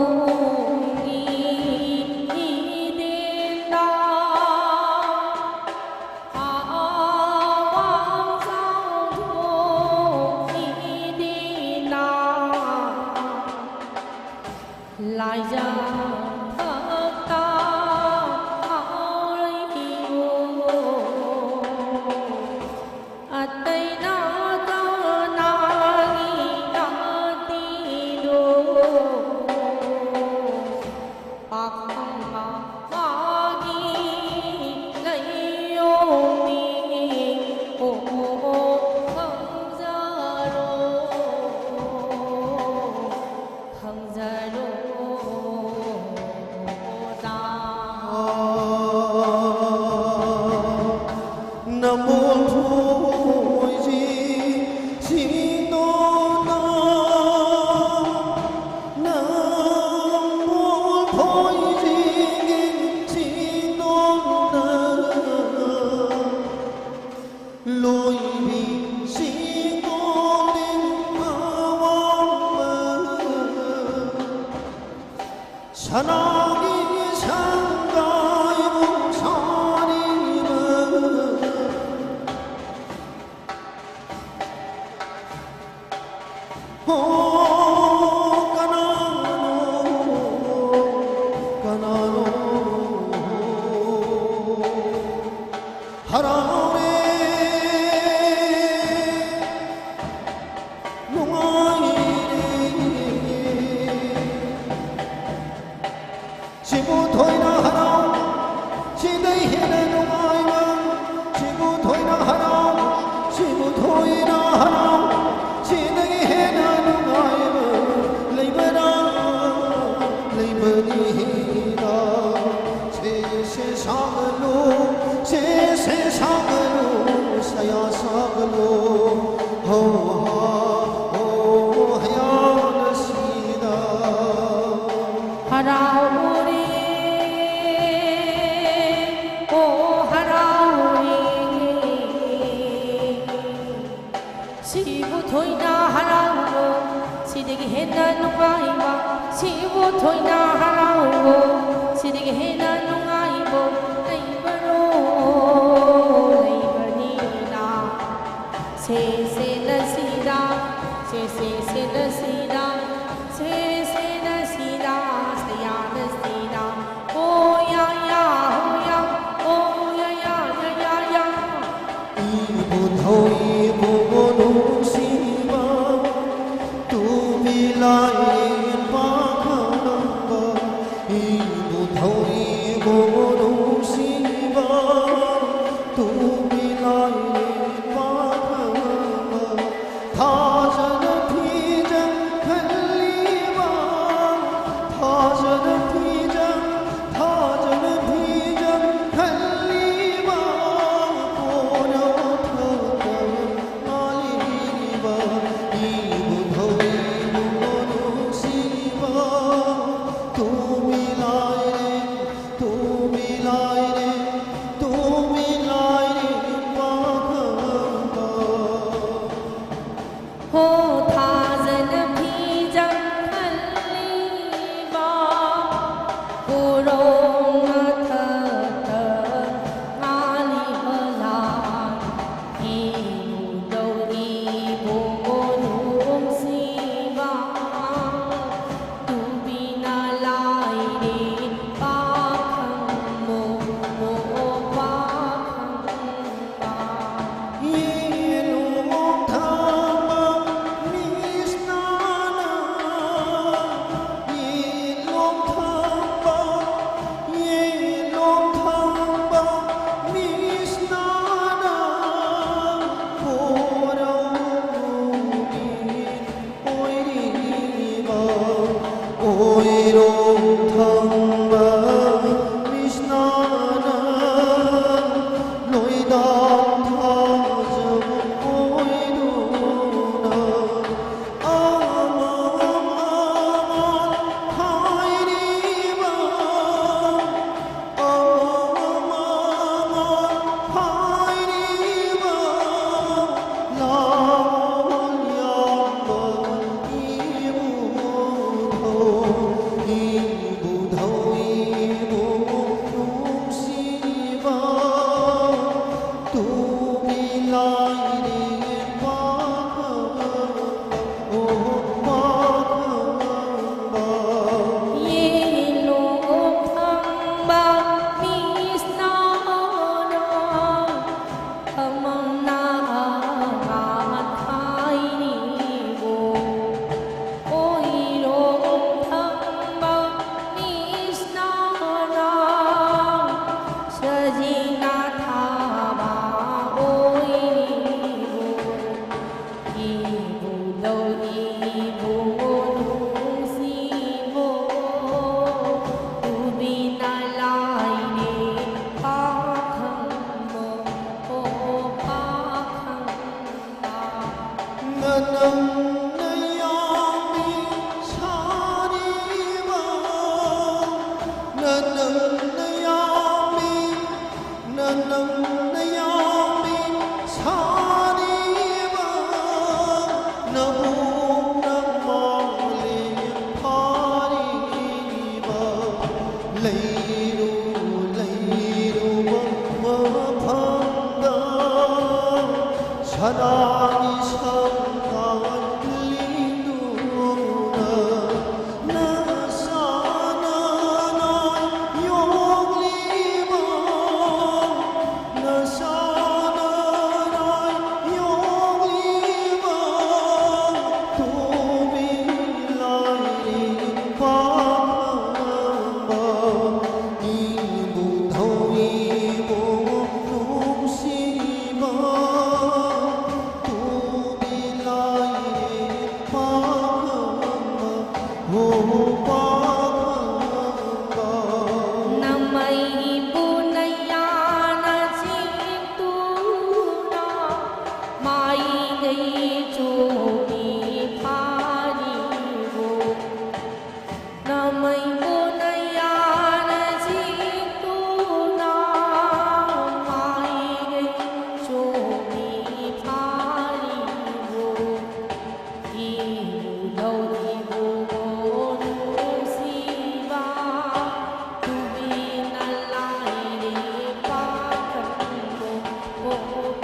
ꯑꯋꯥꯡꯂꯣꯝꯒꯤ ꯏꯗꯦꯟꯗ ꯄꯥꯈꯪ ꯃꯥꯒꯤ ꯂꯩꯌꯣꯃꯤ꯫ ꯑꯣ, ꯑꯣ, ꯑꯣ, ꯈꯪꯖꯔꯣ, ꯈꯪꯖꯔꯣ, ꯑꯣꯖꯥ꯫ ꯁꯤꯕꯨ ꯊꯣꯏꯅ ꯍꯔꯥꯎ, ꯁꯤꯗꯩ ꯍꯦꯟꯅ ꯅꯨꯡꯉꯥꯏꯕ꯫ ꯁꯤꯕꯨ ꯊꯣꯏꯅ ꯍꯔꯥꯎ, ꯁꯤꯕꯨ ꯊꯣꯏꯅ ꯍꯔꯥꯎ, ꯁꯤꯗꯒꯤ ꯍꯦꯟꯅ ꯅꯨꯡꯉꯥꯏꯕ ꯂꯩꯕꯔꯥ? ꯂꯩꯕꯅꯤ ꯍꯦꯟꯅ꯫ ꯁꯦ, ꯁꯦ ꯁꯥꯒꯠꯂꯨ, ꯁꯦ, ꯁꯦ ꯁꯥꯒꯠꯂꯨ, ꯁꯌꯥ ꯁꯥꯒꯠꯂꯨ꯫ ꯍꯣ, ꯍꯣ, ꯍꯣ, ꯍꯌꯥꯅ ꯁꯤꯗ꯫ ꯍꯔꯥꯎꯔꯦ, ꯑꯣ ꯍꯔꯥꯎꯔꯦ꯫ ꯁꯤꯕꯨ ꯊꯣꯏꯅ ꯍꯔꯥꯎꯕ, ꯁꯤꯗꯒꯤ ꯍꯦꯟꯅ ꯅꯨꯡꯉꯥꯏꯕ꯫ ꯁꯤꯕꯨ ꯊꯣꯏꯅ ꯍꯔꯥꯎꯕ, ꯁꯤꯗꯒꯤ ꯍꯦꯟꯅ ꯅꯨꯡꯉꯥꯏꯕ ꯂꯩꯕꯔꯣ? ꯂꯩꯕꯅꯤꯅ꯫ ꯁꯦ ꯁꯦ ꯅꯁꯤꯗ, ꯁꯦ ꯁꯦ ꯁꯦ ꯅꯁꯤꯗ, ꯁꯦ ꯁꯦ ꯅꯁꯤꯗ, ꯁꯌꯥ ꯅꯁꯤꯗ, ꯑꯣ ꯌꯥ ꯌꯥ, ꯍꯣ ꯌꯥ, ꯑꯣ ꯌꯥ ꯌꯥ ꯌꯥ ꯌꯥ ꯌꯥ꯫ ꯏꯕꯨꯙꯧ ꯏꯕꯨꯡꯉꯣ ꯅꯨꯡꯁꯤꯕ, ꯇꯨꯕꯤ ꯂꯥꯏꯔꯦꯟ ꯄꯥꯈꯪꯕ, ꯏꯕꯨꯙꯧ ꯏꯕꯨꯡꯉꯣ ꯅꯨꯡꯁꯤꯕ, ꯇꯨꯕꯤ ꯂꯥꯏꯔꯦꯟ ꯄꯥꯈꯪꯕ, ꯊꯥꯖꯅ ꯐꯤꯖꯪ ꯈꯜꯂꯤꯕ, ꯊꯥꯖꯅ ꯐꯤꯖꯪ, ꯊꯥꯖꯅ ꯐꯤꯖꯪ ꯈꯜꯂꯤꯕ, ꯀꯣꯟꯅ ꯊꯣꯛꯇꯕ ꯉꯥꯜꯂꯤꯕ, ꯏꯕꯨꯙꯧ ꯏꯕꯨꯡꯉꯣ ꯅꯨꯡꯁꯤꯕ, ꯇꯨꯕꯤ ꯂꯥꯏꯔꯦꯟ, ꯇꯨꯕꯤ ꯀꯣꯔꯧ ꯃꯊꯛꯇ ꯉꯥꯜꯂꯤꯕ ꯂꯥꯏ, ꯏꯕꯨꯙꯧ ꯏꯕꯨꯡꯉꯣ ꯅꯨꯡꯁꯤꯕ, ꯇꯨꯕꯤꯅ ꯂꯥꯏꯔꯦ ꯄꯥꯈꯪ ꯃꯣꯃꯣ ꯄꯥꯈꯪ ꯑꯣꯏꯔꯣꯝ ꯊꯪꯕ ꯃꯤꯁꯅꯥꯅ ꯂꯣꯏꯗꯥꯡ ꯊꯥꯖꯕ ꯑꯣꯏꯗꯨꯅ ꯑꯃ ꯑꯃ ꯍꯥꯏꯔꯤꯕ ꯑꯃ ꯑꯃ ꯍꯥꯏꯔꯤꯕ ꯂꯥꯎ ꯌꯥꯝꯕ ꯏꯕꯨ ꯏꯕꯨꯙꯧ ꯏꯕꯨ ꯅꯨꯡꯁꯤꯕ ꯇꯨꯕꯤ ꯂꯥꯏꯔꯦ ꯄꯥꯈꯪꯕ, ꯑꯣ ꯄꯥꯈꯪꯕ꯫ ꯌꯦꯂꯣꯡ ꯊꯪꯕ ꯃꯤꯁꯅꯥꯅ ꯈꯃꯪꯅ ꯑꯃ ꯍꯥꯏꯔꯤꯕꯣ꯫ ꯑꯣꯏꯔꯣꯝ ꯊꯪꯕ ꯃꯤꯁꯅꯥꯅ ꯁꯖꯤꯅ ꯊꯥꯕ ꯑꯣꯏꯔꯤꯕꯣ꯫ ꯏꯕꯨꯙꯧ ꯏꯕꯨ ꯅꯨꯡꯁꯤꯕꯣ꯫ ꯇꯨꯕꯤꯅ ꯂꯥꯏꯔꯦ ꯄꯥꯈꯪꯕ, ꯑꯣ ꯄꯥꯈꯪ ꯅꯅꯪ ꯅꯌꯥꯝꯕꯤ ꯁꯥꯔꯤꯕ, ꯅꯅꯪ ꯅꯌꯥꯝꯕꯤ, ꯅꯅꯪ ꯅꯌꯥꯝꯕꯤ ꯁꯥꯔꯤꯕ, ꯅꯕꯨꯡ ꯅꯃꯥꯡꯂꯦ ꯐꯥꯔꯤꯕ꯫ ꯂꯩꯔꯨ ꯂꯩꯔꯨꯕ ꯃꯐꯝꯗ ꯁꯅꯥꯒꯤ ꯁꯪꯒꯥꯏ ꯂꯤꯡꯗꯨꯅ ꯅꯁꯥꯅ ꯌꯣꯛꯂꯤꯕ ꯅꯁꯥꯅ ꯌꯣꯛꯂꯤꯕ ꯇꯨꯃꯤꯟ ꯂꯥꯏꯔꯤ ꯄꯥꯈꯪꯕ ꯏꯕꯨꯙꯧ ꯏꯕꯨꯡꯉꯣ ꯅꯨꯡꯁꯤꯕ ꯇꯨꯃꯤꯟ ꯂꯥꯏꯔꯤ ꯄꯥꯈꯪꯕ ꯍꯣ ꯄꯥꯈꯪꯕ ꯅꯃꯩꯕꯨ ꯅꯌꯥꯅ ꯆꯤꯡꯇꯨꯅ ꯃꯥꯏꯀꯩ ꯆꯨꯝꯃꯤ ꯐꯥꯔꯤꯕꯨ ꯅꯃꯩꯕꯨ ꯅꯌꯥꯅ ꯆꯤꯡꯇꯨꯅ ꯃꯥꯏꯀꯩ ꯆꯨꯝꯃꯤ ꯐꯥꯔꯤꯕꯨ ꯏꯕꯨꯙꯧ ꯏꯕꯨꯡꯉꯣ ꯅꯨꯡꯁꯤꯕ ꯇꯨꯃꯤꯟ ꯂꯥꯏꯔꯤ ꯄꯥꯈꯪꯕ ꯍꯣ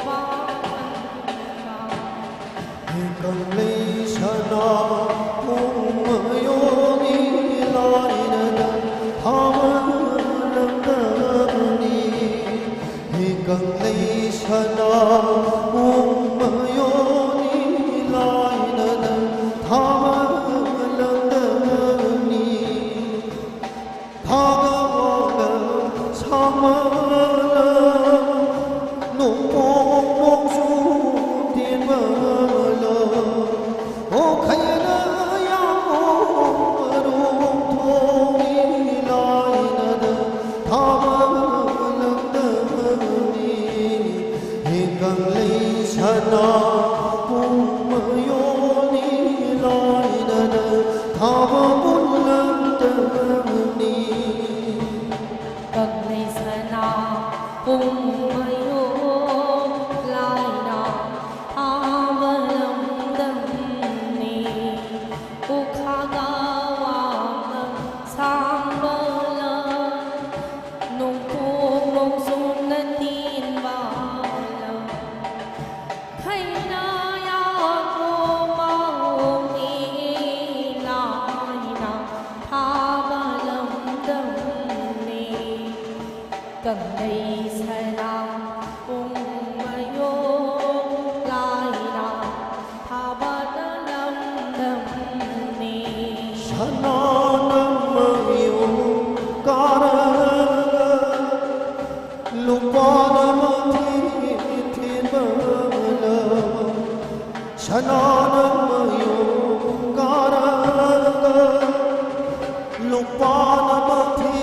ꯄꯥꯈꯪꯕ ꯀꯪꯂꯩ ꯁꯅꯥ ꯄꯨꯡ ꯃꯌꯣꯜꯒꯤ ꯂꯥꯏꯅꯗ ꯊꯥꯃꯔꯝꯗꯕꯅꯤ꯫ ꯀꯪꯂꯩ ꯁꯅꯥ ꯄꯨꯡ ꯃꯌꯣꯜꯒꯤ ꯂꯥꯏꯅꯗ ꯊꯥꯃꯔꯝꯗꯕꯅꯤ꯫ ꯊꯥꯒ ꯋꯥꯒ ꯁꯥꯃꯂ ꯅꯣꯡꯄꯣꯛ ꯅꯣꯡꯆꯨ ꯇꯦꯟꯕꯂ ꯑꯣ ꯈꯩꯅ ꯌꯥꯝ ꯃꯔꯨ ꯊꯣꯡꯒꯤ ꯂꯥꯏꯅꯗ ꯊꯥꯕ ꯂꯝꯗꯝꯅꯤ꯫ ꯍꯦ ꯀꯪꯂꯩ ꯁꯅꯥ ꯄꯨꯡ ꯃꯌꯣꯜꯅꯤ ꯂꯥꯏꯅꯗ ꯊꯥꯕ ꯂꯝꯗꯝꯅꯤ꯫ ꯀꯪꯂꯩ ꯁꯅꯥ ꯄꯨꯡ ꯃꯌꯣꯜ ꯂꯥꯏꯅ ꯊꯥꯕ ꯂꯝꯗꯝꯅꯤ꯫ ꯎꯈꯥꯒ ꯋꯥꯡꯕ ꯁꯥꯡꯕ ꯂꯝ ꯀꯪꯂꯩ ꯁꯅꯥ ꯄꯨꯡ ꯃꯌꯣ ꯂꯥꯏꯅ ꯊꯥꯕꯅ ꯂꯝꯗꯝꯅꯤ꯫ ꯁꯅꯥꯅ ꯃꯌꯨꯝ ꯀꯥꯔꯒ ꯂꯨꯄꯥꯅ ꯃꯊꯤ ꯊꯤꯕꯅ, ꯁꯅꯥꯅ ꯃꯌꯨꯝ ꯀꯥꯔꯒ ꯂꯨꯄꯥꯅ ꯃꯊꯤ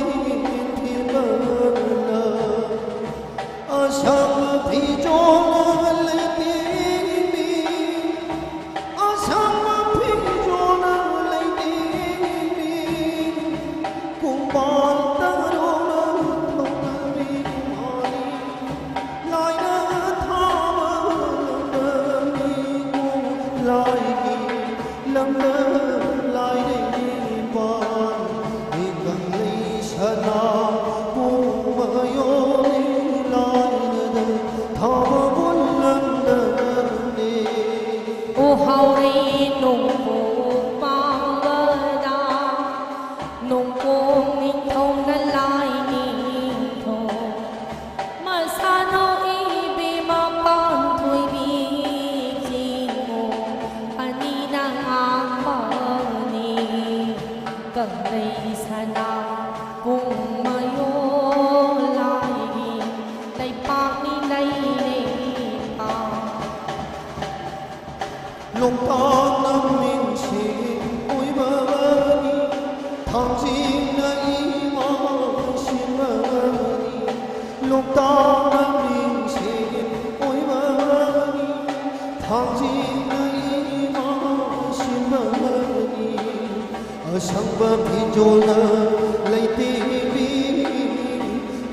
ꯊꯤꯕꯅ, ꯑꯁꯪꯕ ꯐꯤꯖꯣꯜ ꯂꯩꯇꯦꯡꯕꯤ, ꯑꯁꯪꯕ ꯐꯤꯖꯣꯜ ꯂꯩꯇꯦꯡꯕꯤ, ꯈꯣꯡꯕꯥꯟ ꯇꯔꯨꯅ ꯊꯧꯒꯜꯕꯤ ꯃꯥꯅꯤ꯫ ꯂꯥꯏꯅ ꯊꯥꯕ ꯂꯝꯗꯝꯅꯤꯀꯣ, ꯂꯥꯏꯒꯤ ꯂꯝꯗꯝ ꯂꯥꯏꯔꯩ ꯄꯥꯟ, ꯀꯪꯂꯩ ꯁꯅꯥ ꯄꯨꯡ ꯃꯌꯣꯜ ꯂꯥꯏꯅꯗ ꯊꯥꯕ ꯂꯝꯗꯝꯅꯤ꯫ ꯎꯍꯥꯎꯔꯩ ꯅꯣꯡꯄꯣꯛ ꯄꯥꯡꯒꯗ ꯅꯣꯡꯄꯣꯛ ꯅꯤꯡꯊꯧꯅ ꯂꯥꯏ ꯅꯤꯡꯊꯧ ꯃꯁꯥꯅꯧ ꯏꯕꯦꯝꯃ ꯄꯥꯟꯊꯣꯏꯕꯤ ꯆꯤꯡꯉꯨ ꯑꯅꯤꯅ ꯉꯥꯡꯕꯅꯤ꯫ ꯀꯪꯂꯩ ꯁꯅꯥ ꯄꯨꯡ ꯃꯌꯣ ꯂꯥꯏꯒꯤ ꯂꯩꯄꯥꯛꯅꯤ ꯂꯩꯔꯩꯄꯥꯛ꯫ ꯂꯣꯛꯇꯥꯛꯅ ꯃꯤꯡꯁꯦꯜ ꯑꯣꯏꯕꯅꯤ, ꯊꯥꯡꯖꯤꯡꯅ ꯏꯃꯥ ꯁꯤꯟꯕꯅꯤ꯫ ꯂꯣꯛꯇꯥꯛꯅ ꯃꯤꯡꯁꯦꯜ ꯑꯣꯏꯕꯅꯤ, ꯊꯥꯡꯖꯤꯡꯅ ꯏꯃꯥ ꯁꯤꯟꯕꯅꯤ꯫ ꯑꯁꯪꯕ ꯐꯤꯖꯣꯜꯅ ꯂꯩꯇꯦꯡꯕꯤ,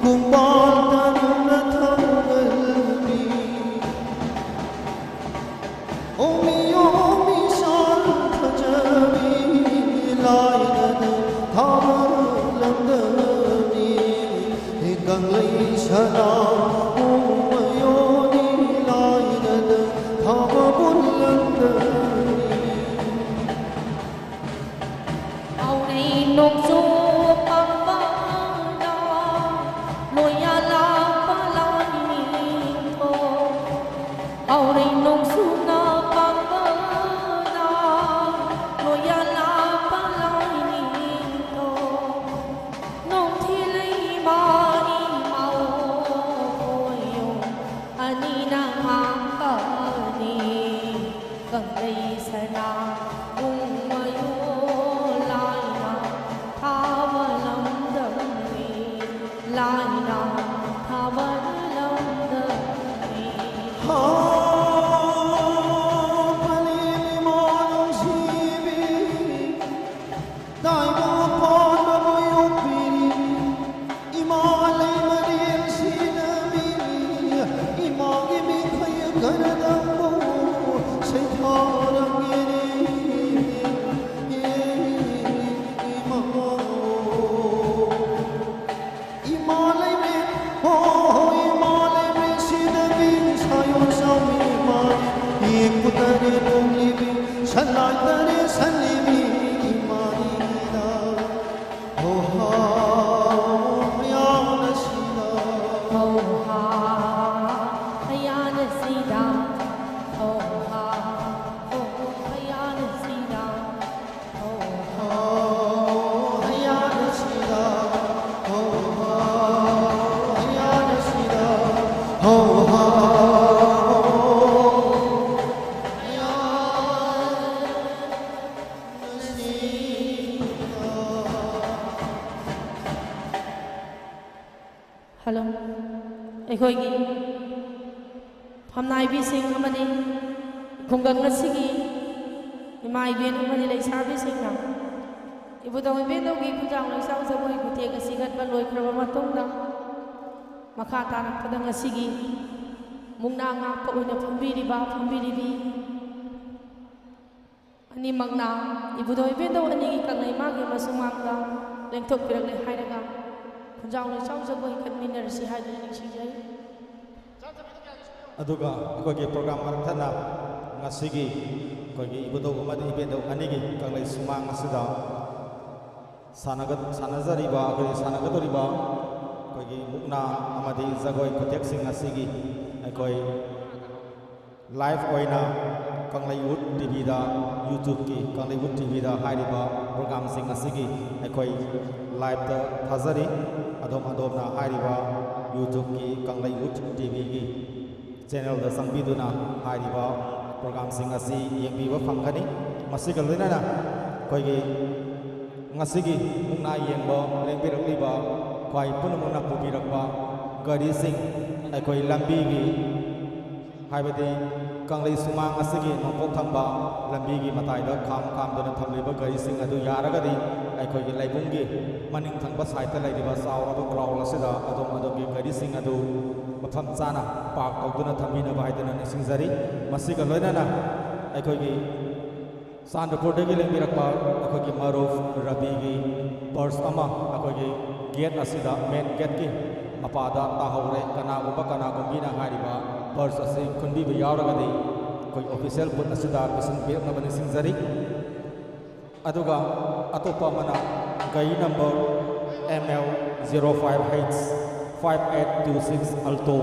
ꯈꯣꯡꯕꯥꯟ ꯇꯔꯨꯅ ꯊꯧꯒꯜꯕꯤ꯫ ꯑꯣꯃꯤ ꯑꯣꯃꯤ ꯁꯥꯟ ꯐꯖꯕꯤ, ꯂꯥꯏꯅꯗ ꯊꯥꯕ ꯂꯝꯗꯝꯅꯤ꯫ ꯀꯪꯂꯩ ꯁꯅꯥ ꯄꯨꯡ ꯃꯌꯣꯜ ꯂꯥꯏꯅꯗ ꯊꯥꯕ ꯂꯝꯗꯝꯅꯤ꯫ ꯍꯥꯎꯔꯩ ꯅꯣꯡꯆꯨꯞ ꯄꯥꯡꯕꯗ ꯂꯣꯏ ꯇꯅꯦ ꯁꯟꯅꯤꯕꯤꯒꯤ ꯃꯥꯔꯤꯗ, ꯍꯣ ꯍꯥ, ꯍꯌꯥꯅ ꯁꯤꯗ꯫ ꯍꯣ ꯍꯥ, ꯍꯌꯥꯅ ꯁꯤꯗ꯫ ꯍꯣ ꯍꯥ, ꯍꯣ ꯍꯣ, ꯍꯌꯥꯅ ꯁꯤꯗ꯫ ꯍꯣ ꯍꯥ, ꯍꯌꯥꯅ ꯁꯤꯗ꯫ ꯍꯣ ꯍꯥ, ꯍꯌꯥꯅ ꯁꯤꯗ꯫ ꯍꯣ ꯍꯥ, ꯍꯣ ꯍꯥ꯫ ꯍꯜꯂꯣ꯫ ꯑꯩꯈꯣꯏꯒꯤ ꯐꯝꯅꯥꯏꯕꯤꯁꯤꯡ ꯑꯃꯗꯤ ꯈꯨꯡꯒꯪ ꯑꯁꯤꯒꯤ ꯏꯃꯥ ꯏꯕꯦꯟ ꯑꯃꯗꯤ ꯂꯩꯁꯥꯕꯤꯁꯤꯡꯅ ꯏꯕꯨꯙꯧ ꯏꯕꯦꯟꯗꯧꯒꯤ ꯈꯨꯟꯖꯥꯎ ꯂꯩꯁꯥꯎ ꯖꯒꯣꯏ ꯈꯨꯊꯦꯛ ꯑꯁꯤ ꯀꯠꯄ ꯂꯣꯏꯈ꯭ꯔꯕ ꯃꯇꯨꯡꯗ, ꯃꯈꯥ ꯇꯥꯔꯛꯄꯗ ꯉꯁꯤꯒꯤ ꯃꯨꯛꯅꯥ ꯉꯥꯛꯄ ꯑꯣꯏꯅ ꯐꯝꯕꯤꯔꯤꯕ, ꯐꯝꯕꯤꯔꯤꯕꯤ ꯑꯅꯤꯃꯛꯅ ꯏꯕꯨꯙꯧ ꯏꯕꯦꯟꯗꯧ ꯑꯅꯤꯒꯤ ꯀꯪꯂꯩ ꯃꯥꯒꯤ ꯃꯁꯨꯃꯥꯡꯗ ꯂꯦꯡꯊꯣꯛꯄꯤꯔꯛꯂꯦ ꯍꯥꯏꯔꯒ, ꯈꯨꯟꯖꯥꯎ ꯂꯩꯁꯥꯎ ꯖꯒꯣꯏ ꯀꯠꯃꯤꯟꯅꯔꯁꯤ ꯍꯥꯏꯗꯨꯅ ꯅꯤꯡꯁꯤꯡꯖꯔꯤ꯫ ꯑꯗꯨꯒ ꯑꯩꯈꯣꯏꯒꯤ ꯄ꯭ꯔꯣꯒ꯭ꯔꯥꯝ ꯃꯔꯛ ꯊꯠꯅ ꯉꯁꯤꯒꯤ ꯑꯩꯈꯣꯏꯒꯤ ꯏꯕꯨꯙꯧ ꯑꯃꯗꯤ ꯏꯕꯦꯟꯗꯧ ꯑꯅꯤꯒꯤ ꯀꯪꯂꯩ ꯁꯨꯃꯥꯡ ꯑꯁꯤꯗ ꯁꯥꯟꯅꯒ-, ꯁꯥꯟꯅꯖꯔꯤꯕ, ꯑꯩꯈꯣꯏꯒꯤ ꯁꯥꯟꯅꯒꯗꯧꯔꯤꯕ ꯑꯩꯈꯣꯏꯒꯤ ꯃꯨꯛꯅꯥ ꯑꯃꯗꯤ ꯖꯒꯣꯏ ꯈꯨꯊꯦꯛꯁꯤꯡ ꯑꯁꯤꯒꯤ ꯑꯩꯈꯣꯏ ꯂꯥꯏꯚ ꯑꯣꯏꯅ ꯀꯪꯂꯩ ꯋꯨꯠ ꯇꯤ ꯚꯤꯗ, YouTubeꯀꯤ ꯀꯪꯂꯩ ꯋꯨꯠ ꯇꯤ ꯚꯤꯗ ꯍꯥꯏꯔꯤꯕ ꯄ꯭ꯔꯣꯒ꯭ꯔꯥꯝꯁꯤꯡ ꯑꯁꯤꯒꯤ ꯑꯩꯈꯣꯏ ꯂꯥꯏꯚꯇ ꯊꯥꯖꯔꯤ꯫ ꯑꯗꯣꯝ ꯑꯗꯣꯝꯅ ꯍꯥꯏꯔꯤꯕ YouTubeꯀꯤ ꯀꯪꯂꯩ ꯋꯨꯠ ꯇꯤ ꯚꯤꯒꯤ ꯆꯦꯅꯦꯜꯗ ꯆꯪꯕꯤꯗꯨꯅ ꯍꯥꯏꯔꯤꯕ ꯄ꯭ꯔꯣꯒ꯭ꯔꯥꯝꯁꯤꯡ ꯑꯁꯤ ꯌꯦꯡꯕꯤꯕ ꯐꯪꯒꯅꯤ꯫ ꯃꯁꯤꯒ ꯂꯣꯏꯅꯅ ꯑꯩꯈꯣꯏꯒꯤ ꯉꯁꯤꯒꯤ ꯃꯨꯛꯅꯥ ꯌꯦꯡꯕ ꯂꯦꯡꯕꯤꯔꯛꯂꯤꯕ ꯈ꯭ꯋꯥꯏ ꯄꯨꯝꯅꯃꯛꯅ ꯄꯨꯕꯤꯔꯛꯄ ꯒꯥꯔꯤꯁꯤꯡ, ꯑꯩꯈꯣꯏ ꯂꯝꯕꯤꯒꯤ, ꯍꯥꯏꯕꯗꯤ ꯀꯪꯂꯩ ꯁꯨꯃꯥꯡ ꯑꯁꯤꯒꯤ ꯅꯣꯡꯄꯣꯛ ꯊꯪꯕ ꯂꯝꯕꯤꯒꯤ ꯃꯇꯥꯏꯗ ꯈꯥꯝ ꯈꯥꯝꯗꯨꯅ ꯊꯝꯂꯤꯕ ꯒꯥꯔꯤꯁꯤꯡ ꯑꯗꯨ ꯌꯥꯔꯒꯗꯤ ꯑꯩꯈꯣꯏꯒꯤ ꯂꯥꯏꯕꯨꯡꯒꯤ ꯃꯅꯤꯡ ꯊꯪꯕ ꯁꯥꯏꯠꯇ ꯂꯩꯔꯤꯕ ꯆꯥꯎꯔꯕ ꯒ꯭ꯔꯥꯎꯟ ꯑꯁꯤꯗ ꯑꯗꯣꯝ ꯑꯗꯣꯝꯒꯤ ꯒꯥꯔꯤꯁꯤꯡ ꯑꯗꯨ ꯃꯐꯝ ꯆꯥꯅ ꯄꯥꯔꯛ ꯇꯧꯗꯨꯅ ꯊꯝꯕꯤꯅꯕ ꯍꯥꯏꯗꯨꯅ ꯅꯤꯡꯁꯤꯡꯖꯔꯤ꯫ ꯃꯁꯤꯒ ꯂꯣꯏꯅꯅ ꯑꯩꯈꯣꯏꯒꯤ ꯆꯥꯟꯗꯄꯨꯔꯗꯒꯤ ꯂꯦꯡꯕꯤꯔꯛꯄ ꯑꯩꯈꯣꯏꯒꯤ ꯃꯔꯨꯞ ꯔꯕꯤꯒꯤ ꯄꯔꯁ ꯑꯃ ꯑꯩꯈꯣꯏꯒꯤ ꯒꯦꯠ ꯑꯁꯤꯗ, ꯃꯦꯟ ꯒꯦꯠꯀꯤ ꯃꯄꯥꯗ ꯇꯥꯍꯧꯔꯦ꯫ ꯀꯅꯥꯒꯨꯝꯕ ꯀꯅꯥꯒꯨꯝꯕꯤꯅ ꯍꯥꯏꯔꯤꯕ ꯄꯔꯁ ꯑꯁꯤ ꯈꯨꯟꯕꯤꯕ ꯌꯥꯎꯔꯒꯗꯤ, ꯑꯩꯈꯣꯏ ꯑꯣꯐꯤꯁꯤꯌꯦꯜ ꯕꯨꯠ ꯑꯁꯤꯗ ꯑꯦꯗꯃꯤꯁꯟ ꯄꯤꯔꯛꯅꯕ ꯅꯤꯡꯁꯤꯡꯖꯔꯤ꯫ ꯑꯗꯨꯒ ꯑꯇꯣꯞꯄ ꯑꯃꯅ ꯒꯥꯔꯤ number M L zero five H five eight two six Alto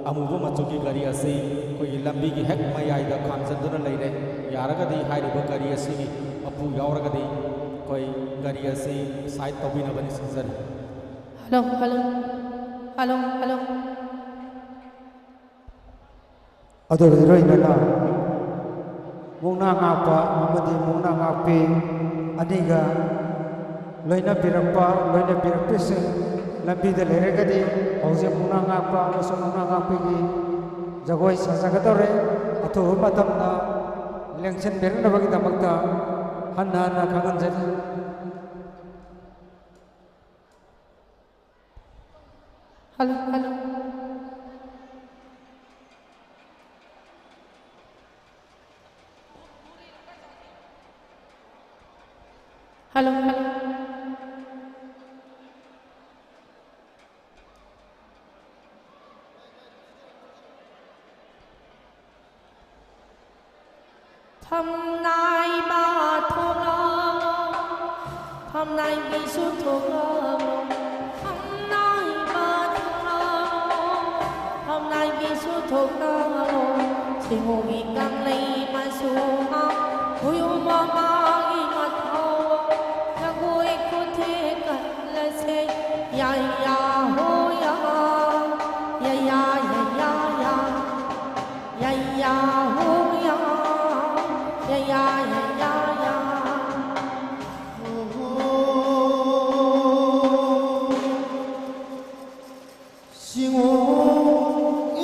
ꯑꯃꯨꯕ ꯃꯆꯨꯒꯤ ꯒꯥꯔꯤ ꯑꯁꯤ ꯑꯩꯈꯣꯏꯒꯤ ꯂꯝꯕꯤꯒꯤ ꯍꯦꯛ ꯃꯌꯥꯏꯗ ꯈꯥꯝꯖꯤꯟꯗꯨꯅ ꯂꯩꯔꯦ꯫ ꯌꯥꯔꯒꯗꯤ ꯍꯥꯏꯔꯤꯕ ꯒꯥꯔꯤ ꯑꯁꯤꯒꯤ ꯃꯄꯨ ꯌꯥꯎꯔꯒꯗꯤ ꯑꯩꯈꯣꯏ ꯒꯥꯔꯤ ꯑꯁꯤ ꯁꯥꯏꯠ ꯇꯧꯕꯤꯅꯕ ꯅꯤꯡꯁꯤꯡꯖꯔꯤ꯫ Hello, hello, hello, hello. ꯑꯗꯨꯒ ꯏꯔꯣꯏꯅꯅ ꯃꯨꯛꯅꯥ ꯉꯥꯛꯄ ꯑꯃꯗꯤ ꯃꯨꯛꯅꯥ ꯉꯥꯛꯄꯤ ꯑꯅꯤꯒ ꯂꯣꯏꯅꯕꯤꯔꯛꯄ, ꯂꯣꯏꯅꯕꯤꯔꯛꯄꯤꯁꯤꯡ ꯂꯝꯕꯤꯗ ꯂꯩꯔꯒꯗꯤ ꯍꯧꯖꯤꯛ ꯃꯨꯛꯅꯥ ꯉꯥꯛꯄ ꯑꯃꯁꯨꯡ ꯃꯨꯛꯅꯥ ꯉꯥꯛꯄꯤꯒꯤ ꯖꯒꯣꯏ ꯁꯥꯖꯒꯗꯧꯔꯦ꯫ ꯑꯊꯨꯕ ꯃꯇꯝꯗ ꯂꯦꯡꯁꯤꯟꯕꯤꯔꯛꯅꯕꯒꯤꯗꯃꯛꯇ ꯍꯟꯅ ꯍꯟꯅ ꯈꯪꯍꯟꯖꯔꯤ꯫ Hello, hello. Hello, hello. ꯐꯝꯅꯥꯏꯕ ꯊꯣꯛꯂꯛꯑꯣ, ꯐꯝꯅꯥꯏꯕꯤꯁꯨ ꯊꯣꯛꯂꯛꯑꯣ, ꯐꯝꯅꯥꯏꯕ ꯊꯣꯛꯂꯛꯑꯣ, ꯐꯝꯅꯥꯏꯕꯤꯁꯨ ꯊꯣꯛꯂꯛꯑꯣ꯫ ꯁꯤꯡꯍꯣꯒꯤ ꯀꯪꯂꯩ ꯃꯆꯨ ꯑꯃ, ꯈꯨꯌꯨꯝ ꯑꯃꯒꯤ ꯃꯊꯧ, ꯖꯒꯣꯏ ꯈꯨꯊꯦꯛ ꯀꯜꯂꯁꯦ, ꯌꯥ ꯌꯥ ꯍꯣ ꯌꯥ, ꯌꯥ ꯌꯥ ꯌꯥ ꯌꯥ ꯌꯥ꯫ ꯌꯥ ꯌꯥ ꯍꯣ ꯌꯥ, ꯌꯥ ꯌꯥ ꯌꯥ ꯌꯥ ꯌꯥ꯫ ꯁꯤꯡꯍꯣ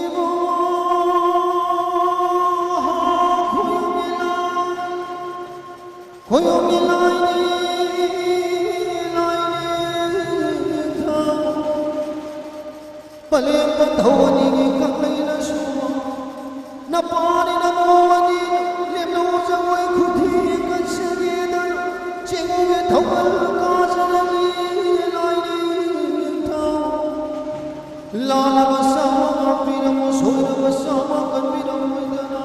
ꯏꯕꯨꯡ ꯈꯣꯏꯔꯣꯝꯒꯤ ꯂꯥꯏ, ꯈꯣꯏꯔꯣꯝꯒꯤ ꯂꯥꯏꯅꯤ, ꯂꯥꯏꯅꯤ ꯊꯥ꯫ ꯄꯂꯦꯝ ꯄꯟꯊꯧ ꯑꯅꯤꯒꯤ ꯀꯪꯂꯩꯅꯁꯨ ꯅꯄꯥꯅꯤ ꯅꯃꯧ ꯑꯅꯤ ꯂꯦꯝꯅꯧ ꯖꯒꯣꯏ ꯈꯨꯊꯦꯛ ꯀꯟꯁꯦꯒꯦꯗ ꯆꯦꯡꯉꯨꯒꯤ ꯊꯧꯒꯜ ꯀꯥꯖꯔꯅꯤ ꯂꯥꯏꯅꯤꯡꯊꯧ꯫ ꯂꯥꯜꯂꯕ ꯁꯥꯃ ꯉꯥꯛꯄꯤꯔꯝꯃꯨ, ꯁꯣꯏꯔꯕ ꯁꯥꯃ ꯀꯟꯕꯤꯔꯝꯃꯣꯏꯗꯅ꯫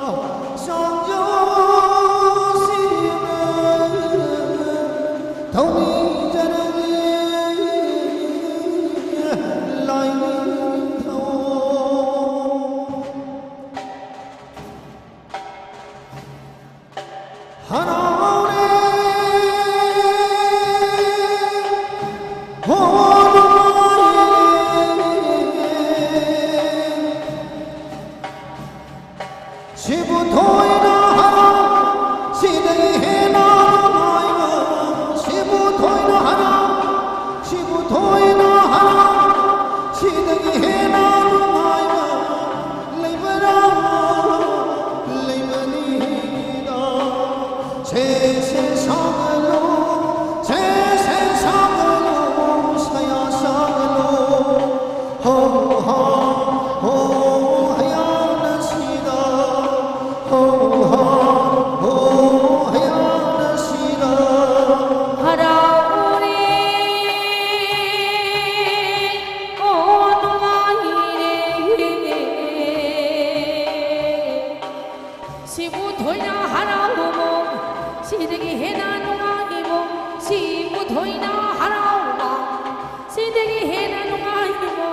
ꯁꯤꯗꯒꯤ ꯍꯦꯟꯅ ꯅꯨꯡꯉꯥꯏꯕ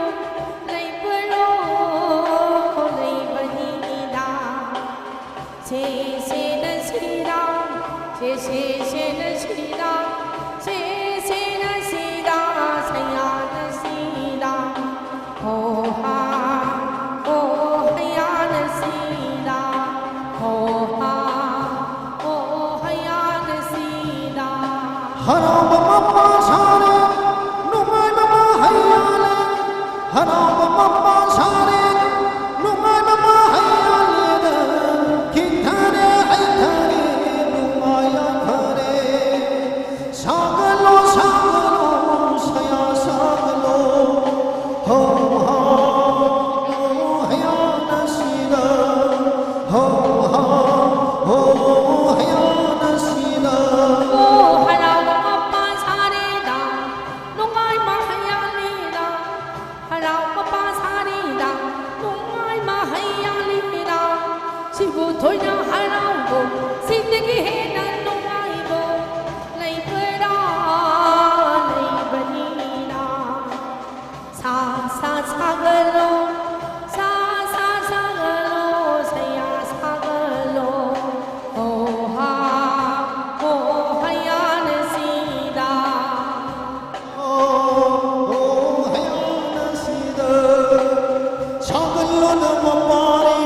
ꯂꯩꯕ꯭ꯔꯣ? ꯂꯩꯕꯅꯤꯗ꯫ ꯁꯦ ꯁꯦꯅ ꯁꯤꯗ, ꯁꯦ ꯁꯦ ꯁꯦꯅ ꯁꯤꯗ, ꯁꯦ ꯁꯦꯅ ꯁꯤꯗ, ꯁꯌꯥꯅ ꯁꯤꯗ꯫ ꯍꯣ ꯍꯥ, ꯍꯣ ꯍꯌꯥꯅ ꯁꯤꯗ, ꯍꯣ ꯍꯥ, ꯍꯣ ꯍꯌꯥꯅ ꯁꯤꯗ꯫ ꯍꯔꯥꯎꯕ ꯃꯄꯥ ꯁꯥꯔꯦ, ꯅꯨꯡꯉꯥꯏꯕ ꯃꯍꯩ ꯌꯥꯜꯂꯦ꯫ ꯍꯔꯥꯎꯕ ꯃꯄꯥ ꯁꯥꯔꯦ, ꯅꯨꯡꯉꯥꯏꯕ ꯃꯍꯩ ꯌꯥꯜꯂꯦꯗ꯫ ꯈꯤꯊꯔꯦ, ꯍꯩꯊꯔꯦ, ꯅꯨꯡꯉꯥꯏ ꯌꯥꯏꯐꯔꯦ꯫ ꯁꯥꯒꯠꯂꯣ, ꯁꯥꯒꯠꯂꯣ, ꯁꯌꯥ ꯁꯥꯒꯠꯂꯣ꯫ ꯍꯣ ꯍꯥ, ꯍꯣ ꯍꯌꯥꯅ ꯁꯤꯗ꯫ ꯍꯣ ꯍꯥ, ꯍꯣ ꯍꯌꯥꯅ ꯁꯤꯗ꯫ ꯑꯣ, ꯍꯔꯥꯎꯕ ꯃꯄꯥ ꯁꯥꯔꯦꯗ, ꯅꯨꯡꯉꯥꯏ ꯃꯍꯩ ꯌꯥꯜꯂꯤꯗ꯫ ꯍꯔꯥꯎ ꯃꯄꯥ ꯁꯥꯔꯤꯗ, ꯅꯨꯡꯉꯥꯏ ꯃꯍꯩ ꯌꯥꯜꯂꯤꯗ꯫ ꯁꯤꯕꯨ ꯊꯣꯏꯅ ꯍꯔꯥꯎꯕ, ꯁꯤꯗꯒꯤ ꯍꯦꯟꯅ ꯅꯨꯡꯉꯥꯏꯕ ꯂꯩꯕ꯭ꯔꯥ? ꯂꯩꯕꯅꯤꯗ꯫ ꯁꯥ ꯁꯥ ꯁꯥꯒꯠꯂꯣ, ꯁꯥ ꯁꯥ ꯁꯥꯒꯠꯂꯣ, ꯁꯌꯥ ꯁꯥꯒꯠꯂꯣ꯫ ꯍꯣ ꯍꯥ, ꯍꯣ ꯍꯌꯥꯅ ꯁꯤꯗ꯫ ꯍꯣ, ꯍꯣ ꯍꯌꯥꯅ ꯁꯤꯗ꯫ ꯁꯥꯒꯠꯂꯣꯗ ꯃꯄꯥꯔꯤ,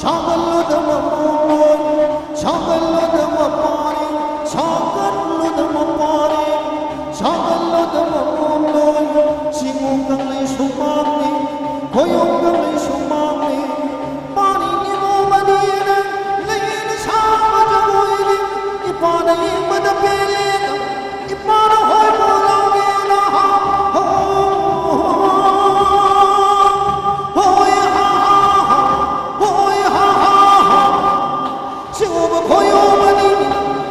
ꯁꯥꯒꯠꯂꯣꯗ ꯃꯄꯨꯡꯂꯣꯏ, ꯁꯥꯒꯠꯂꯣꯗ ꯃꯄꯥꯔꯤ, ꯁꯥꯒꯠꯂꯣꯗ ꯃꯄꯥꯔꯤ, ꯁꯥꯒꯠꯂꯣꯗ ꯃꯄꯨꯡꯂꯣꯏ꯫ ꯁꯤꯃꯨ ꯀꯪꯂꯩ ꯁꯨꯃꯥꯡꯅꯤ, ꯈꯣꯌꯣꯝ ꯀꯪꯂꯩ ꯁꯨꯃꯥꯡꯅꯤ꯫ ꯄꯥꯔꯤ ꯏꯃꯨ ꯃꯅꯤꯅ ꯂꯩꯅ ꯁꯥꯕ ꯖꯒꯣꯏꯅꯤ꯫ ꯏꯄꯥꯅ ꯌꯦꯡꯕꯗ ꯄꯦꯜꯂꯦꯗ, ꯏꯄꯥꯅ ꯍꯣꯏ ꯄꯣꯂꯥꯎꯒꯦꯅ ꯍꯥ, ꯍꯣ, ꯍꯣꯏ ꯍꯥ ꯍꯥ ꯍꯥ, ꯍꯣꯏ ꯍꯥ ꯍꯥ ꯍꯥ꯫ ꯁꯤꯒꯨꯝꯕ ꯈꯣꯏꯌꯣꯝ ꯑꯅꯤ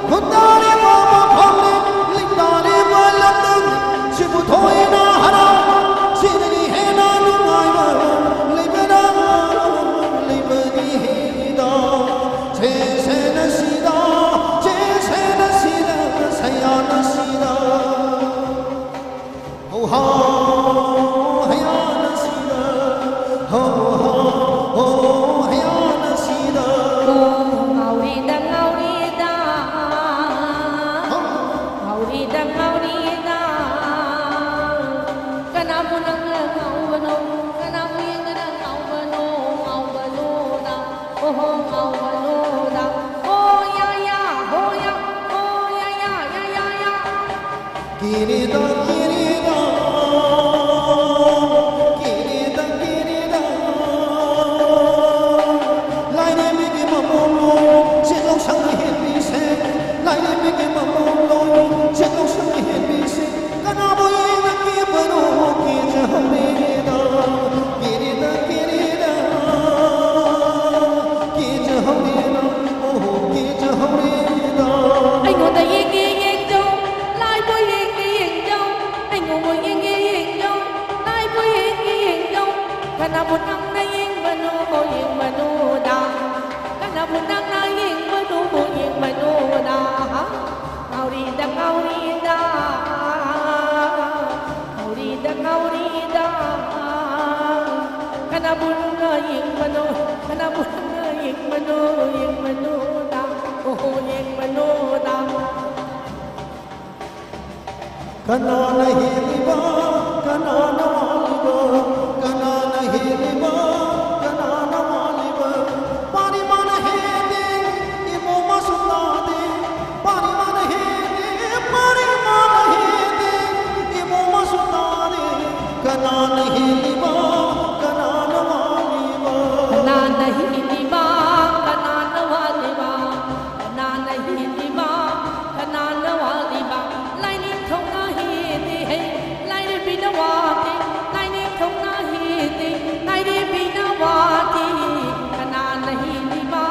ꯈꯨꯟꯗꯥꯔꯤꯕ ꯃꯐꯝꯅꯤ, ꯂꯤꯡꯗꯥꯔꯤꯕ ꯂꯝꯗꯝꯅꯤ꯫ ꯁꯤꯕꯨ ꯊꯣꯏꯅ ꯍꯔꯥꯎꯕ, ꯁꯤꯗꯒꯤ ꯍꯦꯟꯅ ꯅꯨꯡꯉꯥꯏꯕ ꯀꯤꯔꯤꯗ, ꯀꯤꯔꯤꯗ, ꯀꯤꯔꯤꯗ, ꯀꯤꯔꯤꯗ꯫ ꯂꯥꯏꯔꯦꯝꯕꯤꯒꯤ ꯃꯃꯣꯝꯂꯣ, ꯁꯦꯠꯂꯧ ꯁꯪꯅ ꯍꯦꯟꯕꯤꯁꯦ꯫ ꯂꯥꯏꯔꯦꯝꯕꯤꯒꯤ ꯃꯃꯣꯝꯂꯣ, ꯁꯦꯠꯂꯧ ꯁꯪꯅ ꯍꯦꯟꯕꯤꯁꯦ꯫ ꯀꯅꯥꯕꯨ ꯌꯦꯡꯅ ꯀꯤꯕꯅꯣ, ꯀꯤꯖꯍꯧꯔꯦꯗ꯫ ꯀꯤꯔꯤꯗ, ꯀꯤꯔꯤꯗ, ꯀꯤꯖꯍꯧꯔꯦꯗ꯫ ꯑꯣꯍꯣ, ꯀꯤꯖꯍꯧꯔꯦꯗ꯫ ꯑꯩꯉꯣꯟꯗ ꯌꯦꯡꯒꯦ ꯌꯦꯡꯖꯧ, ꯂꯥꯏꯕꯨ ꯌꯦꯡꯒꯦ ꯌꯦꯡꯖꯧ, ꯑꯩꯉꯣꯟꯕꯨ ꯌꯦꯡꯒꯦ ꯌꯦꯡꯖꯧ, ꯂꯥꯏꯕꯨ ꯌꯦꯡꯒꯦ ꯌꯦꯡꯖꯧ꯫ ꯀꯅꯥꯕꯨ ꯅꯪꯅ ꯌꯦꯡꯕꯅꯣ, ꯌꯦꯡꯕꯅꯣꯗ? ꯀꯅꯥꯕꯨ ꯅꯪꯅ ꯌꯦꯡꯕꯅꯣ, ꯌꯦꯡꯕꯅꯣꯗ? ꯉꯥꯎꯔꯤꯗ, ꯉꯥꯎꯔꯤꯗ, ꯉꯥꯎꯔꯤꯗ, ꯉꯥꯎꯔꯤꯗ꯫ ꯀꯅꯥꯕꯨ ꯅꯪꯅ ꯌꯦꯡꯕꯅꯣ, ꯀꯅꯥꯕꯨ ꯅꯪꯅ ꯌꯦꯡꯕꯅꯣ, ꯌꯦꯡꯕꯅꯣꯗ? ꯑꯣꯍꯣ, ꯌꯦꯡꯕꯅꯣꯗ꯫ ꯀꯅꯥꯅ ꯍꯦꯜꯂꯤꯕ? ꯀꯅꯥꯅ ꯋꯥꯠꯂꯤꯕ? ꯀꯅꯥꯅ ꯍꯦꯜꯂꯤꯕ? ꯀꯅꯥꯅ ꯋꯥꯠꯂꯤꯕ? ꯄꯥꯔꯤꯃꯥꯅ ꯍꯦꯜꯂꯤ, ꯏꯃꯣ ꯃꯁꯨ ꯇꯥꯗꯦ꯫ ꯄꯥꯔꯤꯃꯥꯅ ꯍꯦꯜꯂꯤ, ꯄꯥꯔꯤꯃꯥꯅ ꯍꯦꯜꯂꯤ, ꯏꯃꯣ ꯃꯁꯨ ꯇꯥꯗꯦ꯫ ꯀꯅꯥꯅ ꯍꯦꯜꯂꯤꯕ? ꯀꯅꯥꯅ ꯋꯥꯠꯂꯤꯕ? ꯀꯅꯥꯅ ꯍꯦꯜꯂꯤꯕ? ꯀꯅꯥꯅ ꯋꯥꯠꯂꯤꯕ? ꯀꯅꯥꯅ ꯍꯦꯜꯂꯤꯕ? ꯀꯅꯥꯅ ꯋꯥꯠꯂꯤꯕ? ꯂꯥꯏꯅꯤꯡꯊꯧꯅ ꯍꯦꯜꯂꯤ ꯍꯩ, ꯂꯥꯏꯔꯦꯝꯕꯤꯅ ꯋꯥꯠꯂꯤ, ꯂꯥꯏꯅꯤꯡꯊꯧꯅ ꯍꯦꯜꯂꯤ, ꯂꯥꯏꯔꯦꯝꯕꯤꯅ ꯋꯥꯠꯂꯤ꯫ ꯀꯅꯥꯅ ꯍꯦꯜꯂꯤꯕ?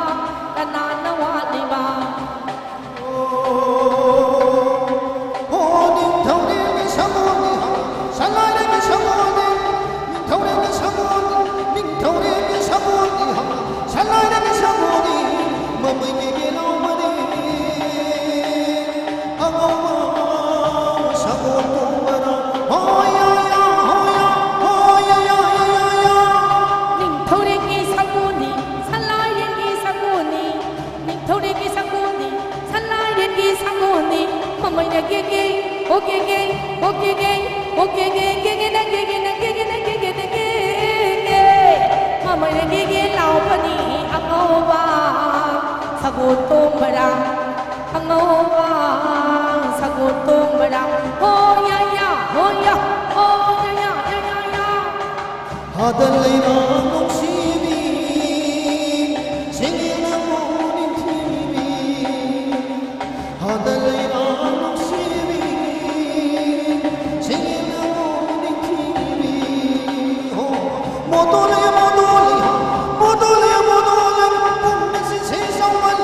ꯀꯅꯥꯅ ꯋꯥꯠꯂꯤꯕ? ꯑꯣ, ꯑꯣ, ꯅꯤꯡꯊꯧꯔꯦꯜꯒꯤ ꯁꯥꯒꯣꯜꯅꯤ ꯍꯥ, ꯁꯂꯥꯏꯔꯦꯜꯒꯤ ꯁꯥꯒꯣꯜꯅꯤ, ꯅꯤꯡꯊꯧꯔꯦꯜꯒꯤ ꯁꯥꯒꯣꯜꯅꯤ, ꯅꯤꯡꯊꯧꯔꯦꯜꯒꯤ ꯁꯥꯒꯣꯜꯅꯤ ꯍꯥ, ꯁꯂꯥꯏꯔꯦꯜꯒꯤ ꯁꯥꯒꯣꯜꯅꯤ, ꯃꯃꯩꯒꯤ ꯌꯦꯜꯍꯧꯕꯅꯤ꯫ ꯑꯉꯧꯕ ꯁꯒꯣꯜ ꯇꯣꯡꯕꯅ ꯍꯣꯌꯥ ꯌꯥ, ꯍꯣꯌꯥ, ꯍꯣꯌꯥ ꯌꯥ, ꯌꯥ, ꯌꯥ, ꯌꯥ꯫ ꯅꯤꯡꯊꯧꯔꯦꯜꯒꯤ ꯁꯥꯒꯣꯜꯅꯤ, ꯁꯂꯥꯏꯔꯦꯜꯒꯤ ꯁꯥꯒꯣꯜꯅꯤ, ꯅꯤꯡꯊꯧꯔꯦꯜꯒꯤ ꯁꯥꯒꯣꯜꯅꯤ, ꯁꯂꯥꯏꯔꯦꯜꯒꯤ ꯁꯥꯒꯣꯜꯅꯤ꯫ ꯃꯃꯩꯅ ꯒꯦꯒꯦ, ꯑꯣ ꯒꯦꯒꯦ, ꯑꯣ ꯒꯦꯒꯦ, ꯑꯣ ꯒꯦꯒꯦ, ꯒꯦꯒꯦꯅ ꯒꯦꯒꯦꯅ ꯒꯦꯒꯦꯅ ꯒꯦꯒꯦꯅ ꯒꯦꯒꯦ꯫ ꯃꯃꯩꯅ ꯒꯦꯒꯦ ꯂꯥꯎꯕꯅꯤ ꯑꯉꯧꯕ ꯁꯒꯣꯜ ꯇꯣꯡꯕꯔꯥ, ꯑꯉꯧꯕ ꯁꯒꯣꯜ ꯇꯣꯡꯕꯔꯥ꯫ ꯍꯣ꯫ ꯑꯗ ꯂꯩꯔꯥ ꯅꯨꯡꯁꯤꯕꯤ, ꯁꯤꯡꯒꯤ ꯅꯪꯕꯨ ꯅꯤꯡꯊꯤꯕꯤ꯫ ꯑꯗ ꯂꯩꯔꯥ ꯅꯨꯡꯁꯤꯕꯤ, ꯁꯤꯡꯒꯤ ꯅꯪꯕꯨ ꯅꯤꯡꯊꯤꯕꯤ꯫ ꯍꯣ, ꯃꯣꯗꯣꯂꯦ, ꯃꯣꯗꯣꯂꯦ, ꯍꯥ, ꯃꯣꯗꯣꯂꯦ, ꯃꯣꯗꯣꯂꯦ, ꯄꯨꯝꯅꯁꯤ ꯁꯤ ꯆꯥꯎꯃꯜ,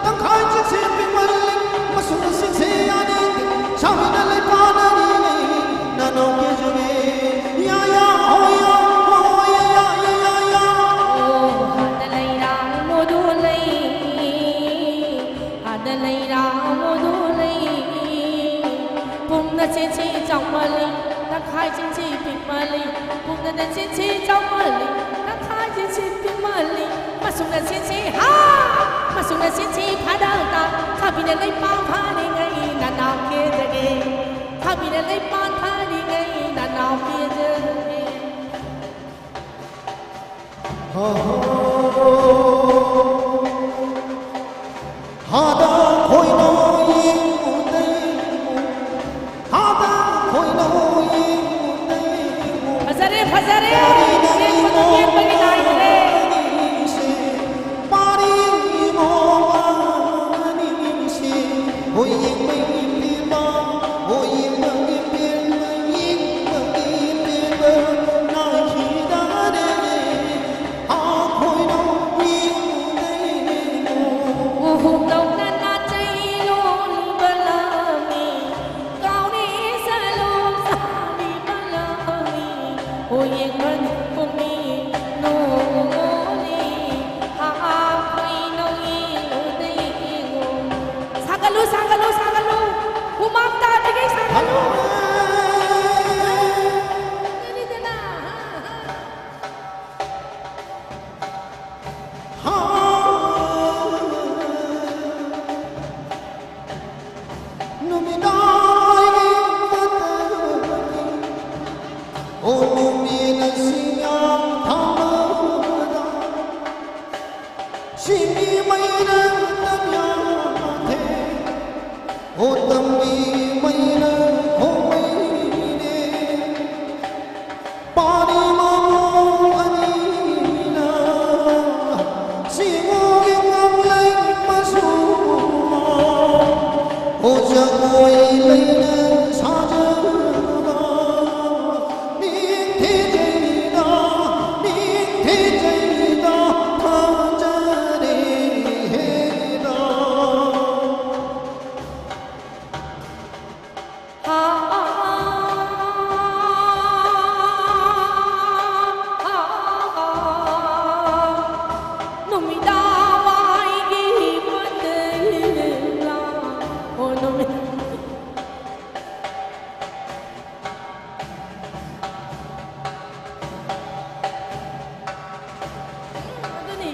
ꯇꯪꯈꯥꯏ ꯆꯤꯡꯁꯤ ꯄꯤꯛꯃꯜꯂꯤ, ꯃꯁꯨꯝꯅ ꯁꯤꯡꯁꯤ ꯌꯥꯅꯤꯡꯗꯦ, ꯁꯥꯕꯤꯅ ꯂꯩ ꯄꯥꯅꯔꯤꯅꯦ, ꯅꯅꯥꯎ ꯀꯦꯖꯔꯦ꯫ ꯌꯥ, ꯌꯥ, ꯍꯣ, ꯌꯥ, ꯍꯣ, ꯌꯥ, ꯌꯥ, ꯌꯥ, ꯌꯥ, ꯌꯥ꯫ ꯑꯣ, ꯍꯥꯗ ꯂꯩꯔꯥ ꯃꯣꯗꯣ ꯂꯩ, ꯍꯥꯗ ꯂꯩꯔꯥ ꯃꯣꯗꯣ ꯂꯩ꯫ ꯄꯨꯝꯅ ꯆꯦꯟꯁꯤ ꯆꯥꯎꯃꯜꯂꯤ, ꯇꯪꯈꯥꯏ ꯆꯦꯟꯁꯤ ꯄꯤꯛꯃꯜꯂꯤ꯫ ꯄꯨꯝꯅ ꯆꯦꯟꯁꯤ ꯆꯥꯎꯃꯜꯂꯤ, ꯇꯪꯈꯥꯏ ꯆꯦꯟꯁꯤ ꯄꯤꯛꯃꯜꯂꯤ꯫ ꯃꯁꯨꯝꯅ ꯆꯦꯟꯁꯤ ꯍꯥ, ꯃꯁꯨꯝꯅ ꯆꯦꯟꯁꯤ ꯐꯥꯗꯧ ꯇꯥ꯫ ꯈꯥꯕꯤꯅ ꯂꯩꯄꯥꯛ ꯐꯥꯔꯤꯉꯩ ꯅꯅꯥꯎ ꯀꯦꯖꯒꯦ꯫ ꯈꯥꯕꯤꯅ ꯂꯩꯄꯥꯛ ꯐꯥꯔꯤꯉꯩ ꯅꯅꯥꯎ ꯀꯦꯖꯒꯦ꯫ ꯍꯥꯗ ꯈꯣꯏꯅ ꯌꯦꯡꯉꯨꯗꯩ, ꯍꯥꯗ ꯈꯣꯏꯅ ꯌꯦꯡꯉꯨꯗꯩ꯫ ꯐꯖꯔꯦ, ꯐꯖꯔꯦ꯫ ꯌꯦꯡꯕꯗꯣ ꯌꯦꯡꯕꯒꯤ ꯅꯥꯏꯗ꯭ꯔꯦ꯫ ꯁꯥꯒꯠꯂꯨ, ꯁꯥꯒꯠꯂꯨ, ꯁꯥꯒꯠꯂꯨ꯫ ꯍꯨꯃꯥꯡ ꯇꯥꯗ꯭ꯔꯤꯉꯩ ꯁꯥꯒꯠꯂꯨ꯫ ꯀꯔꯤꯗꯅ? ꯅꯨꯃꯤꯗꯥꯡꯒꯤ ꯃꯇꯝꯒꯤ, ꯑꯣ, ꯅꯨꯃꯤꯠ ꯑꯁꯤ ꯌꯥꯝ ꯊꯥꯡꯂꯕꯗ, ꯁꯤꯒꯤ ꯃꯩꯅ ꯇꯝ ꯌꯥꯗꯦ, ꯑꯣ, ꯇꯝꯕꯤ ꯃꯩꯅ ꯈꯣꯡꯃꯩꯅꯦ꯫ ꯄꯥꯔꯤ ꯃꯃꯣ ꯊꯦꯡꯖꯩꯗ, ꯅꯤꯡ ꯊꯦꯡꯖꯩꯗ, ꯊꯥꯖꯔꯦ ꯍꯦꯗ꯫ ꯅꯨꯃꯤꯗꯥꯡ ꯋꯥꯏꯒꯤ ꯃꯇꯦꯡꯂꯥ? ꯑꯣ, ꯅꯨꯃꯤꯠ ꯑꯗꯨꯅꯤ꯫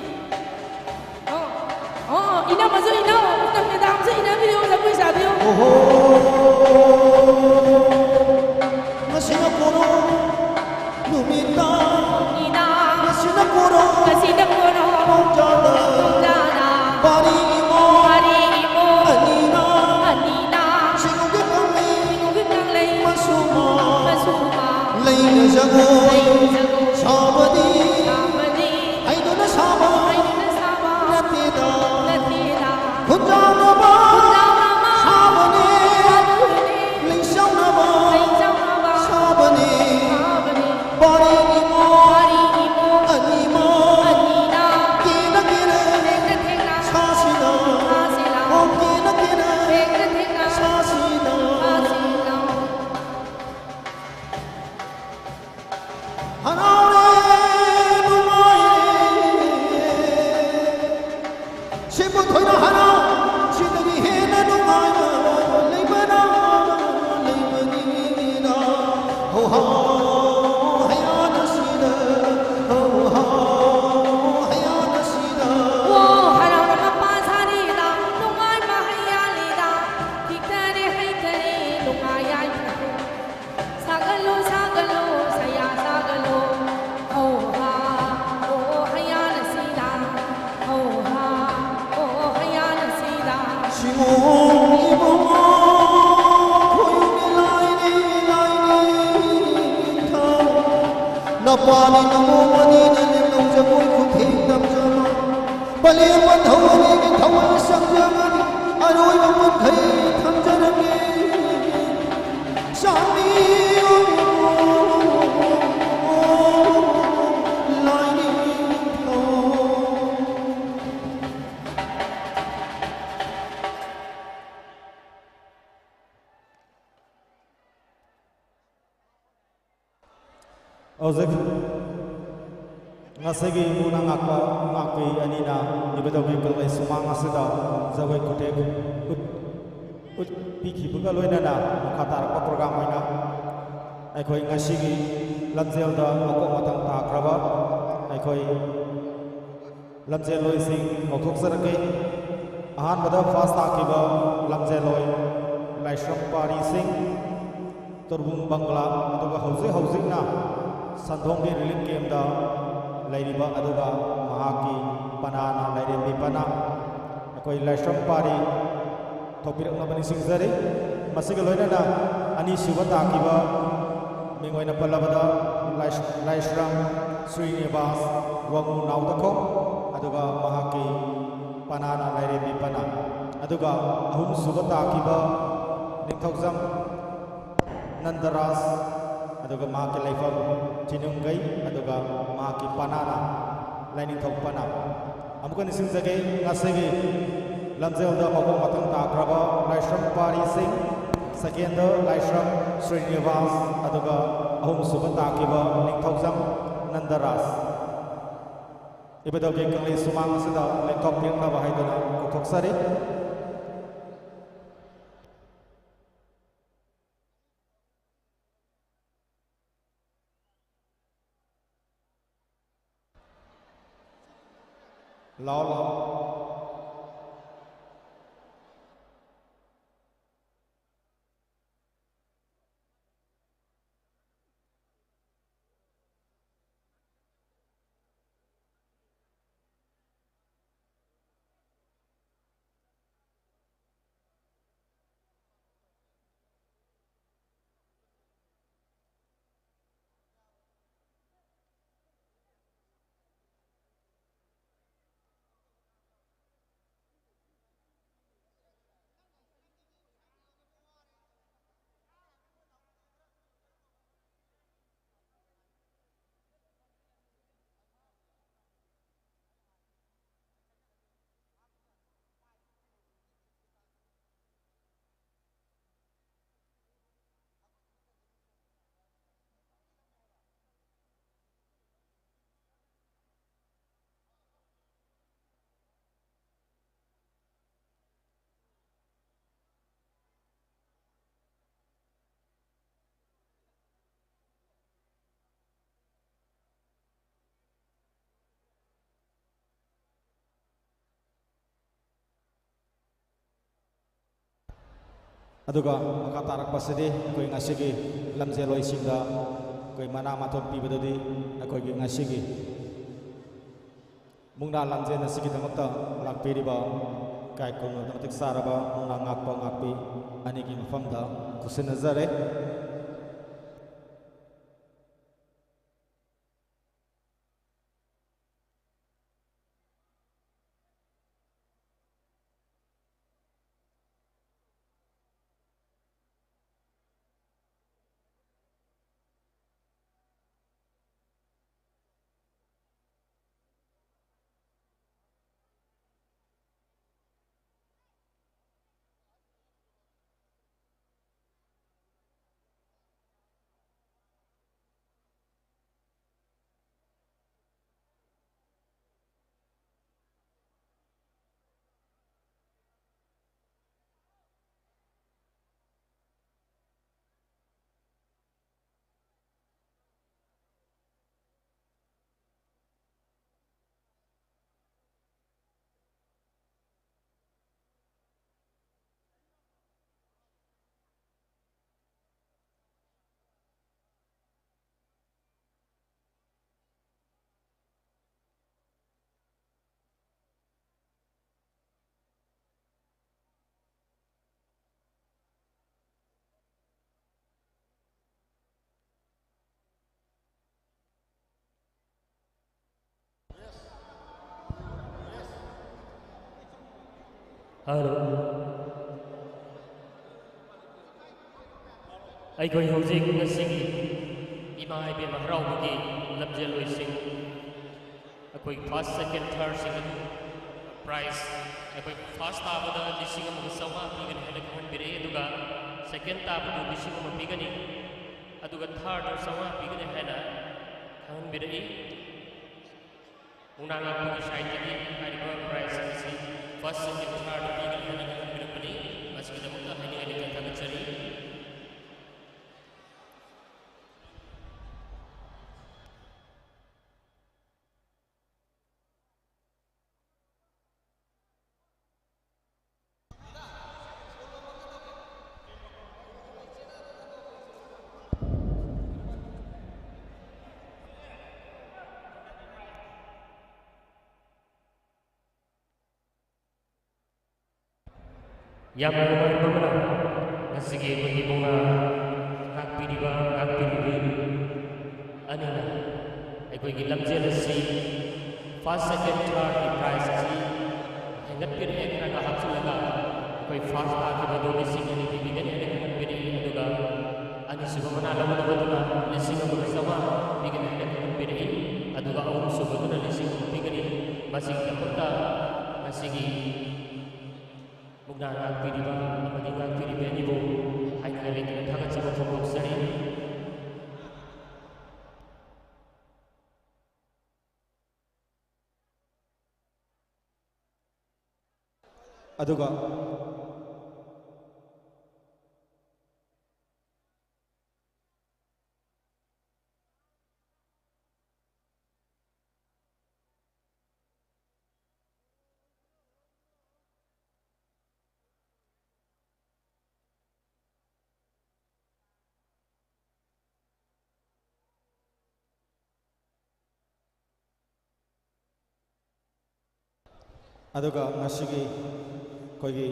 ꯑꯣ, ꯑꯣ, ꯏꯅꯝꯃꯁꯨ ꯏꯅꯧ, ꯃꯦꯗꯥꯝꯁꯨ ꯏꯅꯕꯤꯌꯨ, ꯖꯒꯣꯏ ꯁꯥꯕꯤꯌꯨ꯫ ꯑꯣꯍꯣ, ꯉꯁꯤꯅ ꯀꯣꯔꯣ ꯅꯨꯃꯤꯗꯥꯡ, ꯅꯨꯃꯤꯗꯥꯡ, ꯉꯁꯤꯅ ꯀꯣꯔꯣ, ꯉꯁꯤꯅ ꯀꯣꯔꯣ, ꯄꯨꯡꯖꯥꯗ, ꯄꯨꯡꯖꯥꯗ, ꯋꯥꯔꯤ ꯏꯃꯣ, ꯋꯥꯔꯤ ꯏꯃꯣ, ꯑꯅꯤꯅ, ꯑꯅꯤꯅ, ꯁꯤꯡꯎꯒꯤ ꯀꯪꯂꯩ, ꯁꯤꯡꯎꯒꯤ ꯀꯪꯂꯩ, ꯃꯁꯨꯃ, ꯃꯁꯨꯃ, ꯂꯩꯅ ꯖꯒꯣꯏ, ꯂꯩꯅ ꯖꯒꯣꯏ, ꯁꯥꯕꯗꯤ, ꯁꯥꯕꯗꯤ, ꯍꯩꯗꯨꯅ ꯁꯥꯕ, ꯍꯩꯗꯨꯅ ꯁꯥꯕ, ꯅꯠꯇꯦꯗ, ꯅꯠꯇꯦꯗ, ꯈꯨꯟꯖꯥꯅꯕ, ꯈꯨꯟꯖꯥꯅꯕ, ꯁꯥꯕꯅꯦ, ꯁꯥꯕꯅꯦ, ꯂꯩꯆꯥꯎꯅꯕ, ꯂꯩꯆꯥꯎꯅꯕ, ꯁꯥꯕꯅꯦ, ꯁꯥꯕꯅꯦ, ꯋꯥꯔꯤ ꯏꯃꯣ, ꯋꯥꯔꯤ ꯏꯃꯣ, ꯑꯅꯤꯃꯛ, ꯑꯅꯤꯅ, ꯀꯦꯅ ꯀꯦꯅ, ꯊꯦꯡꯅ ꯊꯦꯡꯅ, ꯁꯥꯁꯤꯅ, ꯁꯥꯁꯤꯅ, ꯑꯣ, ꯀꯦꯅ ꯀꯦꯅ, ꯊꯦꯡꯅ ꯊꯦꯡꯅ, ꯁꯥꯁꯤꯅ, ꯁꯥꯁꯤꯅ꯫ ꯍꯔꯥꯎꯔꯦ, ꯅꯨꯡꯉꯥꯏꯔꯦ꯫ ꯁꯤꯕꯨ ꯊꯣꯏꯅ ꯍꯔꯥꯎ, ꯁꯤꯗꯒꯤ ꯍꯦꯟꯅ ꯅꯨꯡꯉꯥꯏꯕ ꯂꯩꯕ꯭ꯔꯥ, ꯂꯩꯕꯅꯤꯅ꯫ ꯍꯧ ꯍꯥ, ꯍꯌꯥꯅ ꯁꯤꯗ, ꯍꯧ ꯍꯥ, ꯍꯌꯥꯅ ꯁꯤꯗ꯫ ꯋꯥ, ꯍꯔꯥꯎꯅ ꯃꯄꯥ ꯁꯥꯔꯤꯗ, ꯅꯨꯡꯉꯥꯏꯕ ꯍꯌꯥꯂꯤꯗ, ꯊꯤꯛꯇꯔꯦ ꯍꯩꯇꯔꯦ, ꯅꯨꯡꯉꯥꯏ ꯌꯥꯏꯐꯔꯦ꯫ ꯁꯥꯒꯠꯂꯣ, ꯁꯥꯒꯠꯂꯣ, ꯁꯌꯥ ꯁꯥꯒꯠꯂꯣ꯫ ꯍꯧ ꯍꯥ, ꯑꯣ ꯍꯌꯥꯅ ꯁꯤꯗ꯫ ꯍꯧ ꯍꯥ, ꯑꯣ ꯍꯌꯥꯅ ꯁꯤꯗ꯫ ꯁꯤꯃꯣꯟ ꯏꯕꯨꯡꯉꯣ, ꯈꯣꯏꯅꯤ ꯂꯥꯏꯅꯤ, ꯂꯥꯏꯅꯤ ꯊꯥꯎ꯫ ꯅꯄꯥꯅꯤ ꯅꯃꯣ ꯃꯅꯤꯅ ꯅꯤꯡꯊꯧ ꯖꯒꯣꯏ ꯈꯨꯊꯦꯡ ꯇꯝꯖꯕ꯫ ꯄꯂꯦꯝ ꯄꯟꯊꯧ ꯑꯅꯤꯒꯤ ꯊꯧꯒꯜ ꯁꯪꯖꯕꯅꯤ꯫ ꯑꯔꯣꯏꯕ ꯄꯨꯡꯈꯩ ꯊꯝꯖꯔꯒꯦ꯫ ꯆꯥꯟꯕꯤꯌꯨ꯫ ꯍꯧꯖꯤꯛ ꯉꯁꯤꯒꯤ ꯏꯃꯨꯅ ꯉꯥꯛꯄ ꯉꯥꯛꯄꯤ ꯑꯅꯤꯅ ꯏꯕꯨꯙꯧꯒꯤ ꯀꯪꯂꯩ ꯁꯨꯃꯥꯡ ꯑꯁꯤꯗ ꯖꯒꯣꯏ ꯈꯨꯊꯦꯛ ꯎꯠ-, ꯎꯠꯄꯤꯈꯤꯕꯒ ꯂꯣꯏꯅꯅ ꯃꯈꯥ ꯇꯥꯔꯛꯄ program ꯑꯣꯏꯅ ꯑꯩꯈꯣꯏ ꯉꯁꯤꯒꯤ ꯂꯝꯖꯦꯜꯗ ꯃꯀꯣꯛ ꯃꯊꯪ ꯇꯥꯈ꯭ꯔꯕ ꯑꯩꯈꯣꯏ ꯂꯝꯖꯦꯜꯂꯣꯏꯁꯤꯡ ꯀꯧꯊꯣꯛꯆꯔꯛꯀꯦ꯫ ꯑꯍꯥꯟꯕꯗ first ꯇꯥꯈꯤꯕ ꯂꯝꯖꯦꯜꯂꯣꯏ ꯂꯥꯏꯁ꯭ꯔꯝ ꯄꯥꯔꯤ ꯁꯤꯡ, ꯇꯣꯔꯕꯨꯡ ꯕꯪꯒ꯭ꯂꯥ, ꯑꯗꯨꯒ ꯍꯧꯖꯤꯛ ꯍꯧꯖꯤꯛꯅ ꯁꯟꯗꯣꯡꯒꯤ relief camp ꯇ ꯂꯩꯔꯤꯕ, ꯑꯗꯨꯒ ꯃꯍꯥꯛꯀꯤ ꯄꯅꯥꯅ, ꯂꯥꯏꯔꯦꯝꯕꯤ ꯄꯅꯥ, ꯑꯩꯈꯣꯏ ꯂꯥꯏꯁ꯭ꯔꯝ ꯄꯥꯔꯤ ꯊꯣꯛꯄꯤꯔꯛꯅꯕ ꯅꯤꯡꯁꯤꯡꯖꯔꯤ꯫ ꯃꯁꯤꯒ ꯂꯣꯏꯅꯅ ꯑꯅꯤꯁꯨꯕ ꯇꯥꯈꯤꯕ ꯃꯤꯡ ꯑꯣꯏꯅ ꯄꯜꯂꯕꯗ ꯂꯥꯏꯁ-, ꯂꯥꯏꯁ꯭ꯔꯝ ꯁ꯭ꯔꯤꯅꯤꯕꯥꯁ ꯋꯥꯉꯨ ꯅꯥꯎꯗꯈꯣꯡ, ꯑꯗꯨꯒ ꯃꯍꯥꯛꯀꯤ ꯄꯅꯥꯅ ꯂꯥꯏꯔꯦꯝꯕꯤ ꯄꯅꯥ, ꯑꯗꯨꯒ ꯑꯍꯨꯝꯁꯨꯕ ꯇꯥꯈꯤꯕ ꯅꯤꯡꯊꯧꯖꯝ ꯅꯟꯗꯔꯥꯖ, ꯑꯗꯨꯒ ꯃꯍꯥꯛꯀꯤ ꯂꯩꯐꯝ ꯊꯤꯅꯨꯡꯒꯩ, ꯑꯗꯨꯒ ꯃꯍꯥꯛꯀꯤ ꯄꯅꯥꯅ ꯂꯥꯏꯅꯤꯡꯊꯧ ꯄꯅꯥ꯫ ꯑꯃꯨꯛꯀ ꯅꯤꯡꯁꯤꯡꯖꯒꯦ, ꯉꯁꯤꯒꯤ ꯂꯝꯖꯦꯜꯗ ꯃꯀꯣꯛ ꯃꯊꯪ ꯇꯥꯈ꯭ꯔꯕ ꯂꯥꯏꯁ꯭ꯔꯝ ꯄꯥꯔꯤ ꯁꯤꯡ, second ꯗ ꯂꯥꯏꯁ꯭ꯔꯝ ꯁ꯭ꯔꯤꯅꯤꯕꯥꯁ, ꯑꯗꯨꯒ ꯑꯍꯨꯝꯁꯨꯕ ꯇꯥꯈꯤꯕ ꯅꯤꯡꯊꯧꯖꯝ ꯅꯟꯗꯔꯥꯖ꯫ ꯏꯕꯨꯙꯧꯒꯤ ꯀꯪꯂꯩ ꯁꯨꯃꯥꯡ ꯑꯁꯤꯗ ꯂꯦꯡꯊꯣꯛꯄꯤꯔꯛꯅꯕ ꯍꯥꯏꯗꯨꯅ ꯀꯧꯊꯣꯛꯆꯔꯤ꯫ ꯂꯥꯎ, ꯂꯥꯎ꯫ ꯑꯗꯨꯒ ꯃꯈꯥ ꯇꯥꯔꯛꯄꯁꯤꯗꯤ ꯑꯩꯈꯣꯏ ꯉꯁꯤꯒꯤ ꯂꯝꯖꯦꯜꯂꯣꯏꯁꯤꯡꯗ ꯑꯩꯈꯣꯏ ꯃꯅꯥ ꯃꯊꯨꯝ ꯄꯤꯕꯗꯨꯗꯤ ꯑꯩꯈꯣꯏꯒꯤ ꯉꯁꯤꯒꯤ ꯃꯨꯛꯅꯥ ꯂꯝꯖꯦꯜ ꯑꯁꯤꯒꯤꯗꯃꯛꯇ ꯂꯥꯛꯄꯤꯔꯤꯕ ꯏꯀꯥꯏ ꯈꯨꯝꯅꯕ ꯃꯇꯤꯛ ꯆꯥꯔꯕ ꯃꯨꯛꯅꯥ ꯉꯥꯛꯄ ꯉꯥꯛꯄꯤ ꯑꯅꯤꯒꯤ ꯃꯐꯝꯗ ꯈꯨꯠꯁꯤꯟꯅꯖꯔꯦ꯫ ꯍꯜꯂꯣ꯫ ꯑꯩꯈꯣꯏ ꯍꯧꯖꯤꯛ ꯉꯁꯤꯒꯤ ꯏꯃꯥ ꯏꯕꯦꯝꯃ ꯍꯔꯥꯎꯕꯒꯤ ꯂꯝꯖꯦꯜꯂꯣꯏꯁꯤꯡ, ꯑꯩꯈꯣꯏ ꯐꯥꯔꯁ, ꯁꯦꯀꯦꯟ, ꯊꯥꯔꯠꯁꯤꯡ ꯑꯗꯨ ꯄ꯭ꯔꯥꯏꯖ ꯑꯩꯈꯣꯏ ꯐꯥꯔꯁ ꯇꯥꯕꯗ ꯂꯤꯁꯤꯡ ꯑꯃꯒ ꯆꯥꯝꯃꯉꯥ ꯄꯤꯒꯅꯤ ꯍꯥꯏꯅ ꯈꯪꯍꯟꯕꯤꯔꯛꯏ, ꯑꯗꯨꯒ ꯁꯦꯀꯦꯟ ꯇꯥꯕꯗꯨ ꯂꯤꯁꯤꯡ ꯑꯃ ꯄꯤꯒꯅꯤ, ꯑꯗꯨꯒ ꯊꯥꯔꯠꯇ ꯆꯥꯝꯃꯉꯥ ꯄꯤꯒꯅꯤ ꯍꯥꯏꯅ ꯈꯪꯍꯟꯕꯤꯔꯛꯏ꯫ ꯃꯨꯛꯅꯥ ꯉꯥꯛꯄꯒꯤ ꯁꯥꯏꯠꯇꯒꯤ ꯍꯥꯏꯔꯤꯕ ꯄ꯭ꯔꯥꯏꯖꯁꯤꯡ ꯑꯁꯤ ꯐꯥꯔꯁ, ꯁꯦꯀꯦꯟ, ꯊꯥꯔꯠ ꯄꯤꯒꯅꯤ ꯍꯥꯏꯅ ꯈꯪꯍꯟꯕꯤꯔꯛꯄꯅꯤ꯫ ꯃꯁꯤꯒꯤꯗꯃꯛꯇ ꯍꯥꯏꯅꯤꯡꯉꯥꯏ ꯂꯩꯇꯅ ꯊꯥꯒꯠꯆꯔꯤ꯫ ꯌꯥꯝꯅ ꯅꯨꯡꯉꯥꯏꯕ ꯑꯃꯅ, ꯉꯁꯤꯒꯤ ꯑꯩꯈꯣꯏꯒꯤ ꯃꯨꯛꯅꯥ ꯉꯥꯛꯄꯤꯔꯤꯕ, ꯉꯥꯛꯄꯤꯔꯤꯕꯤ ꯑꯅꯤꯅ ꯑꯩꯈꯣꯏꯒꯤ ꯂꯝꯖꯦꯜ ꯑꯁꯤ first, second, thirdꯀꯤ prize ꯑꯁꯤ ꯍꯦꯟꯒꯠꯄꯤꯔꯛꯑꯦ, ꯈꯔꯒ ꯍꯥꯞꯆꯤꯜꯂꯒ ꯑꯩꯈꯣꯏ first ꯇꯥꯈꯤꯕꯗꯣ ꯂꯤꯁꯤꯡ ꯑꯅꯤ ꯄꯤꯕꯤꯒꯅꯤ ꯍꯥꯏꯅ ꯈꯪꯍꯟꯕꯤꯔꯛꯏ꯫ ꯑꯗꯨꯒ ꯑꯅꯤꯁꯨꯕ ꯃꯅꯥ ꯂꯧꯒꯗꯕꯗꯨꯅ ꯂꯤꯁꯤꯡ ꯑꯃꯒ ꯆꯥꯝꯃꯉꯥ ꯄꯤꯒꯅꯤ ꯍꯥꯏꯅ ꯈꯪꯍꯟꯕꯤꯔꯛꯏ꯫ ꯑꯗꯨꯒ ꯑꯍꯨꯝꯁꯨꯕꯗꯨꯅ ꯂꯤꯁꯤꯡ ꯑꯍꯨꯝ ꯄꯤꯒꯅꯤ꯫ ꯃꯁꯤꯒꯤꯗꯃꯛꯇ ꯉꯁꯤꯒꯤ ꯃꯨꯛꯅꯥ ꯉꯥꯛꯄꯤꯔꯤꯕ ꯑꯃꯗꯤ ꯉꯥꯛꯄꯤꯔꯤꯕꯤ ꯑꯅꯤꯕꯨ ꯍꯥꯏꯅꯤꯡꯉꯥꯏ ꯂꯩꯇꯅ ꯊꯥꯒꯠꯆꯕ ꯐꯣꯡꯗꯣꯛꯆꯔꯤ꯫ ꯑꯗꯨꯒ ꯑꯗꯨꯒ ꯉꯁꯤꯒꯤ ꯑꯩꯈꯣꯏꯒꯤ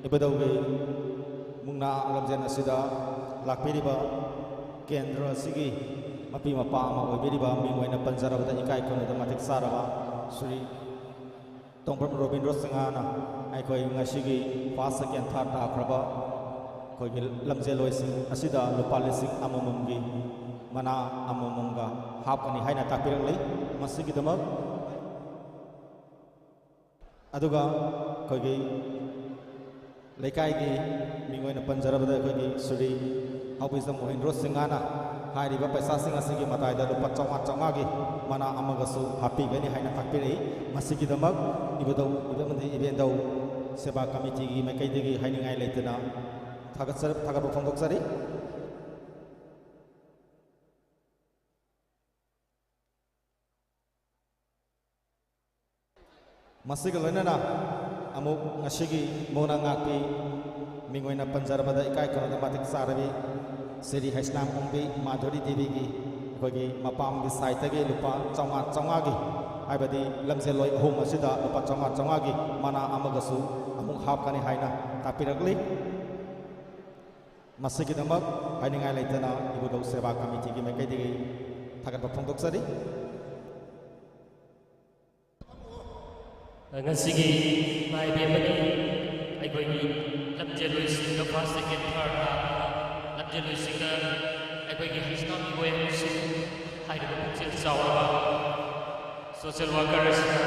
ꯏꯕꯨꯙꯧꯒꯤ ꯃꯨꯛꯅꯥ ꯂꯝꯖꯦꯜ ꯑꯁꯤꯗ ꯂꯥꯛꯄꯤꯔꯤꯕ ꯀꯦꯟꯗ꯭ꯔ ꯑꯁꯤꯒꯤ ꯃꯄꯤ ꯃꯄꯥ ꯑꯃ ꯑꯣꯏꯕꯤꯔꯤꯕ ꯃꯤꯡ ꯑꯣꯏꯅ ꯄꯟꯖꯔꯕꯗ ꯏꯀꯥꯏ ꯈꯨꯝꯅꯗ ꯃꯇꯤꯛ ꯆꯥꯔꯕ ꯁ꯭ꯔꯤ ꯇꯣꯡꯕ꯭ꯔꯝ ꯔꯣꯕꯤꯟꯗ꯭ꯔꯣ ꯁꯤꯡꯍꯅ ꯑꯩꯈꯣꯏ ꯉꯁꯤꯒꯤ first, second, third ꯇꯥꯈ꯭ꯔꯕ ꯑꯩꯈꯣꯏꯒꯤ ꯂꯝꯖꯦꯜꯂꯣꯏꯁꯤꯡ ꯑꯁꯤꯗ ꯂꯨꯄꯥ ꯂꯤꯁꯤꯡ ꯑꯃꯃꯝꯒꯤ ꯃꯅꯥ ꯑꯃꯃꯝꯒ ꯍꯥꯞꯀꯅꯤ ꯍꯥꯏꯅ ꯇꯥꯛꯄꯤꯔꯛꯂꯤ꯫ ꯃꯁꯤꯒꯤꯗꯃꯛ ꯑꯗꯨꯒ ꯑꯩꯈꯣꯏꯒꯤ ꯂꯩꯀꯥꯏꯒꯤ ꯃꯤꯡ ꯑꯣꯏꯅ ꯄꯟꯖꯔꯕꯗ ꯑꯩꯈꯣꯏꯒꯤ ꯁ꯭ꯔꯤ ꯍꯥꯎꯕꯤꯖꯝ ꯃꯣꯍꯤꯟꯗ꯭ꯔꯣ ꯁꯤꯡꯍꯅ ꯍꯥꯏꯔꯤꯕ ꯄꯩꯁꯥꯁꯤꯡ ꯑꯁꯤꯒꯤ ꯃꯇꯥꯏꯗ ꯂꯨꯄꯥ ꯆꯥꯝꯃꯉꯥ ꯆꯥꯝꯃꯉꯥꯒꯤ ꯃꯅꯥ ꯑꯃꯒꯁꯨ ꯍꯥꯞꯄꯤꯒꯅꯤ ꯍꯥꯏꯅ ꯇꯥꯛꯄꯤꯔꯛꯏ꯫ ꯃꯁꯤꯒꯤꯗꯃꯛ ꯏꯕꯨꯙꯧ ꯑꯃꯗꯤ ꯏꯕꯦꯟꯗꯧ ꯁꯦꯕꯥ ꯀꯃꯤꯇꯤꯒꯤ ꯃꯥꯏꯀꯩꯗꯒꯤ ꯍꯥꯏꯅꯤꯡꯉꯥꯏ ꯂꯩꯇꯅ ꯊꯥꯒꯠꯆ-, ꯊꯥꯒꯠꯄ ꯐꯣꯡꯗꯣꯛꯆꯔꯤ꯫ ꯃꯁꯤꯒ ꯂꯣꯏꯅꯅ ꯑꯃꯨꯛ ꯉꯁꯤꯒꯤ ꯃꯨꯛꯅꯥ ꯉꯥꯛꯄꯤ ꯃꯤꯡ ꯑꯣꯏꯅ ꯄꯟꯖꯔꯕꯗ ꯏꯀꯥꯏ ꯈꯨꯝꯅꯗ ꯃꯇꯤꯛ ꯆꯥꯔꯕꯤ ꯁ꯭ꯔꯤ ꯍꯩꯁꯅꯥꯝ ꯑꯣꯡꯕꯤ ꯃꯥꯙꯨꯔꯤ ꯗꯦꯕꯤꯒꯤ ꯑꯩꯈꯣꯏꯒꯤ ꯃꯄꯥꯝꯒꯤ ꯁꯥꯏꯠꯇꯒꯤ ꯂꯨꯄꯥ ꯆꯥꯝꯃꯉꯥ ꯆꯥꯝꯃꯉꯥꯒꯤ, ꯍꯥꯏꯕꯗꯤ ꯂꯝꯖꯦꯜꯂꯣꯏ ꯑꯍꯨꯝ ꯑꯁꯤꯗ ꯂꯨꯄꯥ ꯆꯥꯝꯃꯉꯥ ꯆꯥꯝꯃꯉꯥꯒꯤ ꯃꯅꯥ ꯑꯃꯒꯁꯨ ꯑꯃꯨꯛ ꯍꯥꯞꯀꯅꯤ ꯍꯥꯏꯅ ꯇꯥꯛꯄꯤꯔꯛꯂꯤ꯫ ꯃꯁꯤꯒꯤꯗꯃꯛ ꯍꯥꯏꯅꯤꯡꯉꯥꯏ ꯂꯩꯇꯅ ꯏꯕꯨꯙꯧ ꯁꯦꯕꯥ ꯀꯃꯤꯇꯤꯒꯤ ꯃꯥꯏꯀꯩꯗꯒꯤ ꯊꯥꯒꯠꯄ ꯐꯣꯡꯗꯣꯛꯆꯔꯤ꯫ ꯉꯁꯤꯒꯤ ꯏꯃꯥ ꯏꯕꯦꯟ ꯑꯃꯗꯤ ꯑꯩꯈꯣꯏꯒꯤ ꯂꯝꯖꯦꯜꯂꯣꯏꯁꯤꯡꯗ first, second, third ꯂꯥꯛꯄ ꯂꯝꯖꯦꯜꯂꯣꯏꯁꯤꯡꯗ ꯑꯩꯈꯣꯏꯒꯤ ꯍꯁꯅꯥꯃꯤ ꯋꯦꯕꯁꯤꯡ ꯍꯥꯏꯔꯤꯕ ꯄꯨꯛꯆꯦꯜ ꯆꯥꯎꯔꯕ social worker ꯑꯁꯤꯅ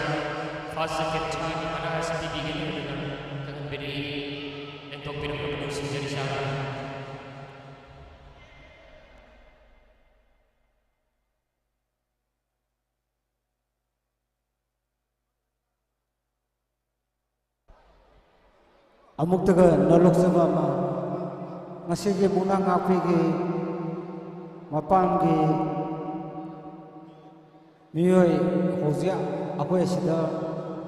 first, second, thirdꯀꯤ ꯃꯅꯥ ꯑꯁꯤ ꯄꯤꯕꯤꯒꯅꯤ ꯍꯥꯏꯗꯨꯅ ꯈꯪꯍꯟꯕꯤꯔꯛꯏ꯫ ꯂꯦꯡꯊꯣꯛꯄꯤꯔꯛꯄ ꯅꯤꯡꯁꯤꯡꯖꯔꯤ ꯁꯥꯔ꯫ ꯑꯃꯨꯛꯇꯒ ꯅꯣꯂꯨꯛꯆꯕ ꯑꯃ, ꯉꯁꯤꯒꯤ ꯃꯨꯛꯅꯥ ꯉꯥꯛꯄꯤꯒꯤ ꯃꯄꯥꯝꯒꯤ ꯃꯤꯑꯣꯏ ꯍꯧꯖꯤꯛ ꯑꯩꯈꯣꯏ ꯑꯁꯤꯗ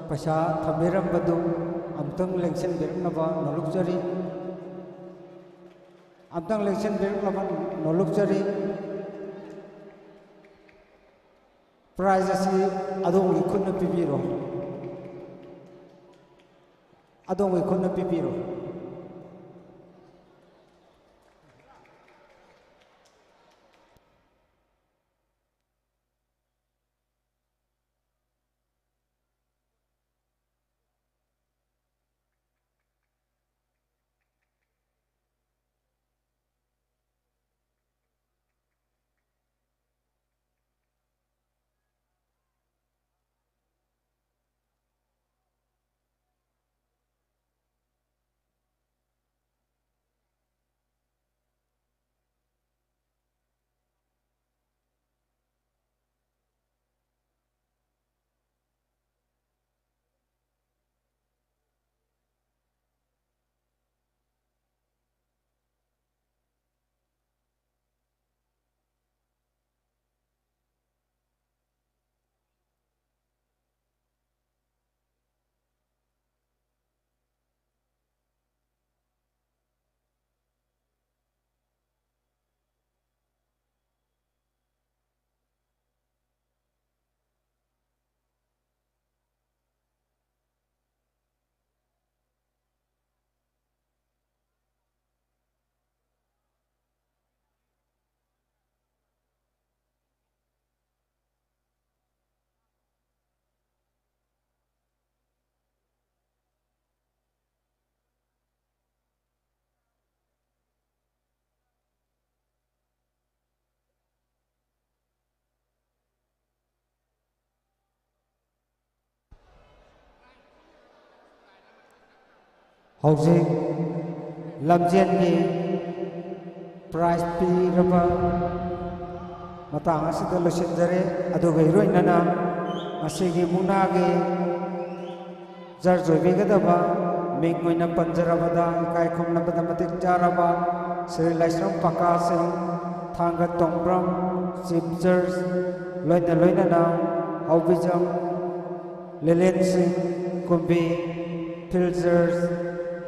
ꯄꯩꯁꯥ ꯊꯝꯕꯤꯔꯝꯕꯗꯨ ꯑꯃꯨꯛꯇꯪ ꯂꯦꯡꯁꯤꯟꯕꯤꯔꯛꯅꯕ ꯅꯣꯂꯨꯛꯆꯔꯤ꯫ ꯑꯃꯨꯛꯇꯪ ꯂꯦꯡꯁꯤꯟꯕꯤꯔꯛꯅꯕ ꯅꯣꯂꯨꯛꯆꯔꯤ꯫ Prize ꯑꯁꯤ ꯑꯗꯣꯝꯒꯤ ꯈꯨꯠꯅ ꯄꯤꯕꯤꯔꯣ꯫ ꯑꯗꯣꯝꯒꯤ ꯈꯨꯠꯅ ꯄꯤꯕꯤꯔꯣ꯫ ꯍꯧꯖꯤꯛ ꯂꯝꯖꯦꯟꯒꯤ ꯄ꯭ꯔꯥꯏꯖ ꯄꯤꯔꯕ ꯃꯇꯥꯡ ꯑꯁꯤꯗ ꯂꯣꯏꯁꯤꯟꯖꯔꯦ꯫ ꯑꯗꯨꯒ ꯏꯔꯣꯏꯅꯅ ꯉꯁꯤꯒꯤ ꯃꯨꯛꯅꯥꯒꯤ ꯖꯔꯖ ꯑꯣꯏꯕꯤꯒꯗꯕ ꯃꯤꯡ ꯑꯣꯏꯅ ꯄꯟꯖꯔꯕꯗ, ꯏꯀꯥꯏ ꯈꯨꯝꯅꯕꯗ ꯃꯇꯤꯛ ꯆꯥꯔꯕ ꯁ꯭ꯔꯤ ꯂꯥꯏꯁ꯭ꯔꯝ ꯄꯀꯥ ꯁꯤꯡ, ꯊꯥꯡꯒ ꯇꯣꯡꯕ꯭ꯔꯝ, ꯆꯤꯐ ꯖꯔꯖ, ꯂꯣꯏꯅ ꯂꯣꯏꯅꯅ ꯍꯥꯎꯕꯤꯖꯝ ꯂꯤꯂꯦꯟ ꯁꯤꯡ, ꯀꯨꯝꯕꯤ, ꯐꯤꯜ ꯖꯔꯖ,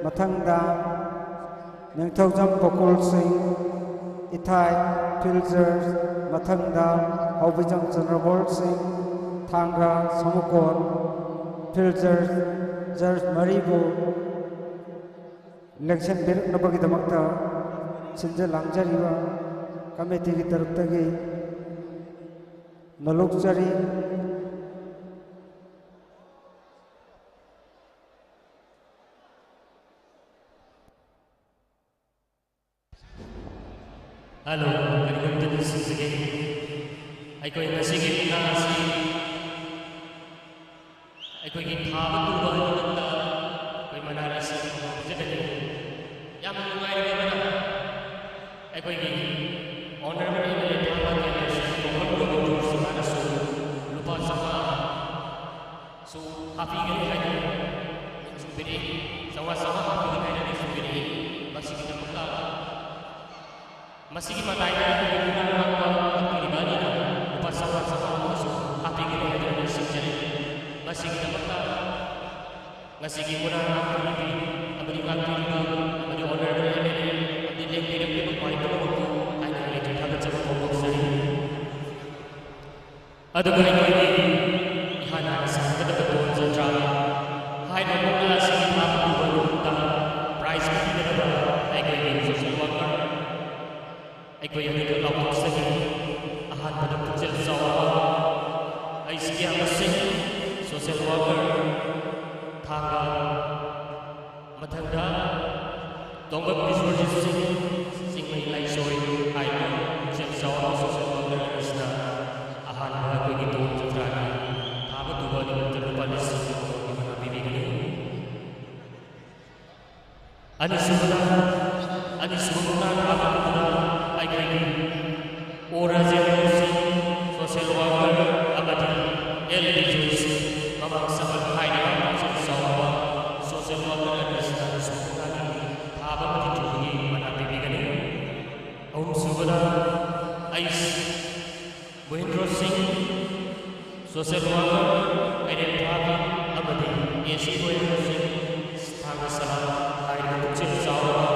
ꯃꯊꯪꯗ ꯅꯤꯡꯊꯧꯖꯝ ꯄꯀꯨꯜ ꯁꯤꯡ, ꯏꯊꯥꯏ, ꯐꯤꯜ ꯖꯔꯖ, ꯃꯊꯪꯗ ꯍꯥꯎꯕꯤꯖꯝ ꯆꯟꯗ꯭ꯔꯕꯣꯜ ꯁꯤꯡ, ꯊꯥꯡꯒ, ꯁꯃꯨꯀꯣꯟ, ꯐꯤꯜ ꯖꯔꯖ, ꯖꯔꯖ ꯃꯔꯤꯕꯨ ꯂꯦꯡꯁꯤꯟꯕꯤꯔꯛꯅꯕꯒꯤꯗꯃꯛꯇ ꯁꯤꯟꯖ ꯂꯥꯡꯖꯔꯤꯕ ꯀꯃꯤꯇꯤꯒꯤ ꯇꯔꯞꯇꯒꯤ ꯅꯣꯂꯨꯛꯆꯔꯤ꯫ ꯍꯜꯂꯣ, ꯀꯔꯤꯒꯨꯝꯕ ꯅꯤꯡꯁꯤꯡꯖꯒꯦ, ꯑꯩꯈꯣꯏ ꯉꯁꯤꯒꯤ ꯃꯨꯛꯅꯥ ꯑꯁꯤ ꯑꯩꯈꯣꯏꯒꯤ ꯊꯥꯕ ꯇꯨꯕ ꯍꯥꯏꯕ ꯂꯝꯗ ꯑꯩꯈꯣꯏ ꯃꯅꯥ ꯂꯩꯁꯤꯡ ꯄꯤꯖꯒꯅꯤ꯫ ꯌꯥꯝꯅ ꯅꯨꯡꯉꯥꯏꯔꯕ ꯑꯃꯅ, ꯑꯩꯈꯣꯏꯒꯤ ꯑꯣꯅꯔꯦꯕꯜ ꯑꯦꯝ ꯑꯦꯜ ꯑꯦ ꯊꯥꯕ ꯀꯦꯟꯗ꯭ꯔꯁꯤ ꯇꯣꯡꯕ ꯇꯣꯡꯕ ꯇꯨꯔꯁꯤ ꯃꯥꯅꯁꯨ ꯂꯨꯄꯥ ꯆꯥꯝꯃꯉꯥ ꯁꯨ ꯍꯥꯞꯄꯤꯒꯅꯤ ꯍꯥꯏꯗꯨꯅ ꯅꯤꯡꯁꯤꯡꯕꯤꯔꯛꯏ꯫ ꯆꯥꯝꯃꯉꯥ ꯆꯥꯝꯃꯉꯥ ꯍꯥꯞꯄꯤꯒꯅꯤ ꯍꯥꯏꯅ ꯅꯤꯡꯁꯤꯡꯕꯤꯔꯛꯏ꯫ ꯃꯁꯤꯒꯤꯗꯃꯛꯇ, ꯃꯁꯤꯒꯤ ꯃꯇꯥꯏꯗ ꯑꯩꯈꯣꯏꯒꯤ ꯃꯨꯛꯅꯥ ꯉꯥꯡꯕ ꯂꯥꯛꯄꯤꯔꯤꯕ ꯑꯅꯤꯅ ꯂꯨꯄꯥ ꯆꯥꯝꯃꯉꯥ ꯆꯥꯝꯃꯉꯥ ꯑꯃꯁꯨ ꯍꯥꯞꯄꯤꯒꯅꯤ ꯍꯥꯏꯗꯨꯅ ꯅꯤꯡꯁꯤꯡꯖꯔꯤ꯫ ꯃꯁꯤꯒꯤꯗꯃꯛꯇ ꯉꯁꯤꯒꯤ ꯃꯨꯛꯅꯥ ꯉꯥꯡꯕꯤꯔꯤꯕꯤ ꯑꯃꯗꯤ ꯉꯥꯛꯄꯤꯔꯤꯕ ꯑꯃꯗꯤ ꯑꯣꯅꯔꯦꯕꯜ ꯑꯦꯝ ꯑꯦꯜ ꯑꯦ ꯑꯃꯗꯤ ꯂꯦꯡꯕꯤꯔꯛꯂꯤꯕ ꯈ꯭ꯋꯥꯏ ꯄꯨꯝꯅꯃꯛꯄꯨ ꯍꯥꯏꯅ ꯂꯩꯇ ꯊꯥꯒꯠꯆꯕ ꯐꯣꯡꯗꯣꯛꯆꯔꯤ꯫ ꯑꯗꯨꯒ ꯑꯩꯈꯣꯏꯒꯤ ꯏꯍꯥꯟ ꯍꯥꯟꯅ ꯁꯥꯟꯅꯒꯗꯕ ꯗꯣꯟ ꯖꯇ꯭ꯔꯥ ꯍꯥꯏꯔꯤꯕ ꯃꯨꯛꯅꯥ ꯑꯁꯤꯒꯤ ꯊꯥꯡ ꯄꯨꯕ ꯅꯨꯃꯤꯠꯇ ꯄ꯭ꯔꯥꯏꯖ ꯄꯤꯒꯗꯕ ꯑꯩꯈꯣꯏꯒꯤ ꯁꯣꯁꯦꯜ ꯋꯥꯔꯀꯔ ꯑꯩꯈꯣꯏ ꯑꯅꯤꯗꯨ ꯂꯥꯎꯊꯣꯛꯆꯈꯤ꯫ ꯑꯍꯥꯟꯕꯗ ꯄꯨꯛꯆꯦꯜ ꯆꯥꯎꯕ ꯑꯩꯁꯤ ꯌꯥꯝꯅ ꯁꯤꯡ ꯁꯣꯁꯦꯜ ꯋꯥꯔꯀꯔ ꯊꯥꯡꯒ, ꯃꯊꯪꯗ ꯇꯣꯡꯕꯝ ꯕꯤꯁ꯭ꯋꯖꯤꯠ ꯁꯤꯡ, ꯆꯤꯡꯃꯩ ꯂꯥꯏꯁꯣꯏ ꯍꯥꯏꯔꯤꯕ ꯄꯨꯛꯆꯦꯜ ꯆꯥꯎꯕ ꯁꯣꯁꯦꯜ ꯋꯥꯔꯀꯔ ꯑꯅꯤꯁꯤꯅ ꯑꯍꯥꯟꯕ ꯑꯩꯈꯣꯏꯒꯤ ꯗꯣꯟ ꯖꯇ꯭ꯔꯥꯒꯤ ꯊꯥꯕ ꯇꯨꯕ ꯅꯨꯃꯤꯠꯇ ꯂꯨꯄꯥ ꯂꯤꯁꯤꯡ ꯑꯃꯒꯤ ꯃꯅꯥ ꯄꯤꯕꯤꯒꯅꯤ꯫ ꯑꯅꯤꯁꯨꯕꯗ, ꯑꯅꯤꯁꯨꯕ ꯃꯨꯛꯅꯥ ꯊꯥꯕ ꯇꯧꯕꯗ ꯑꯩꯈꯣꯏꯒꯤ ꯑꯣ ꯔꯥꯖꯦꯟꯗ꯭ꯔ ꯁꯤꯡ, social worker, ꯑꯃꯗꯤ ꯑꯦꯜ ꯕꯤꯖꯣꯏ ꯁꯤꯡ, ꯃꯃꯥꯡ ꯁꯃꯜ ꯍꯥꯏꯔꯤꯕ ꯄꯨꯛꯆꯦꯜ ꯆꯥꯎꯔꯕ social worker ꯑꯅꯤꯁꯤꯅ ꯑꯅꯤꯁꯨꯕ ꯃꯨꯛꯅꯥꯒꯤ ꯊꯥꯕ ꯑꯃꯗꯤ ꯇꯨꯕꯒꯤ ꯃꯅꯥ ꯄꯤꯕꯤꯒꯅꯤ꯫ ꯑꯍꯨꯝꯁꯨꯕꯗ ꯑꯩꯁ ꯃꯣꯍꯤꯟꯗ꯭ꯔꯣ ꯁꯤꯡ, social worker, ꯀꯩꯔꯦꯝ ꯊꯥꯕꯤ, ꯑꯃꯗꯤ ꯑꯦ ꯁꯤ ꯃꯣꯍꯤꯟꯗ꯭ꯔꯣ ꯁꯤꯡ, ꯊꯥꯡꯒ ꯁꯂꯥꯝ ꯍꯥꯏꯔꯤꯕ ꯄꯨꯛꯆꯦꯜ ꯆꯥꯎꯔꯕ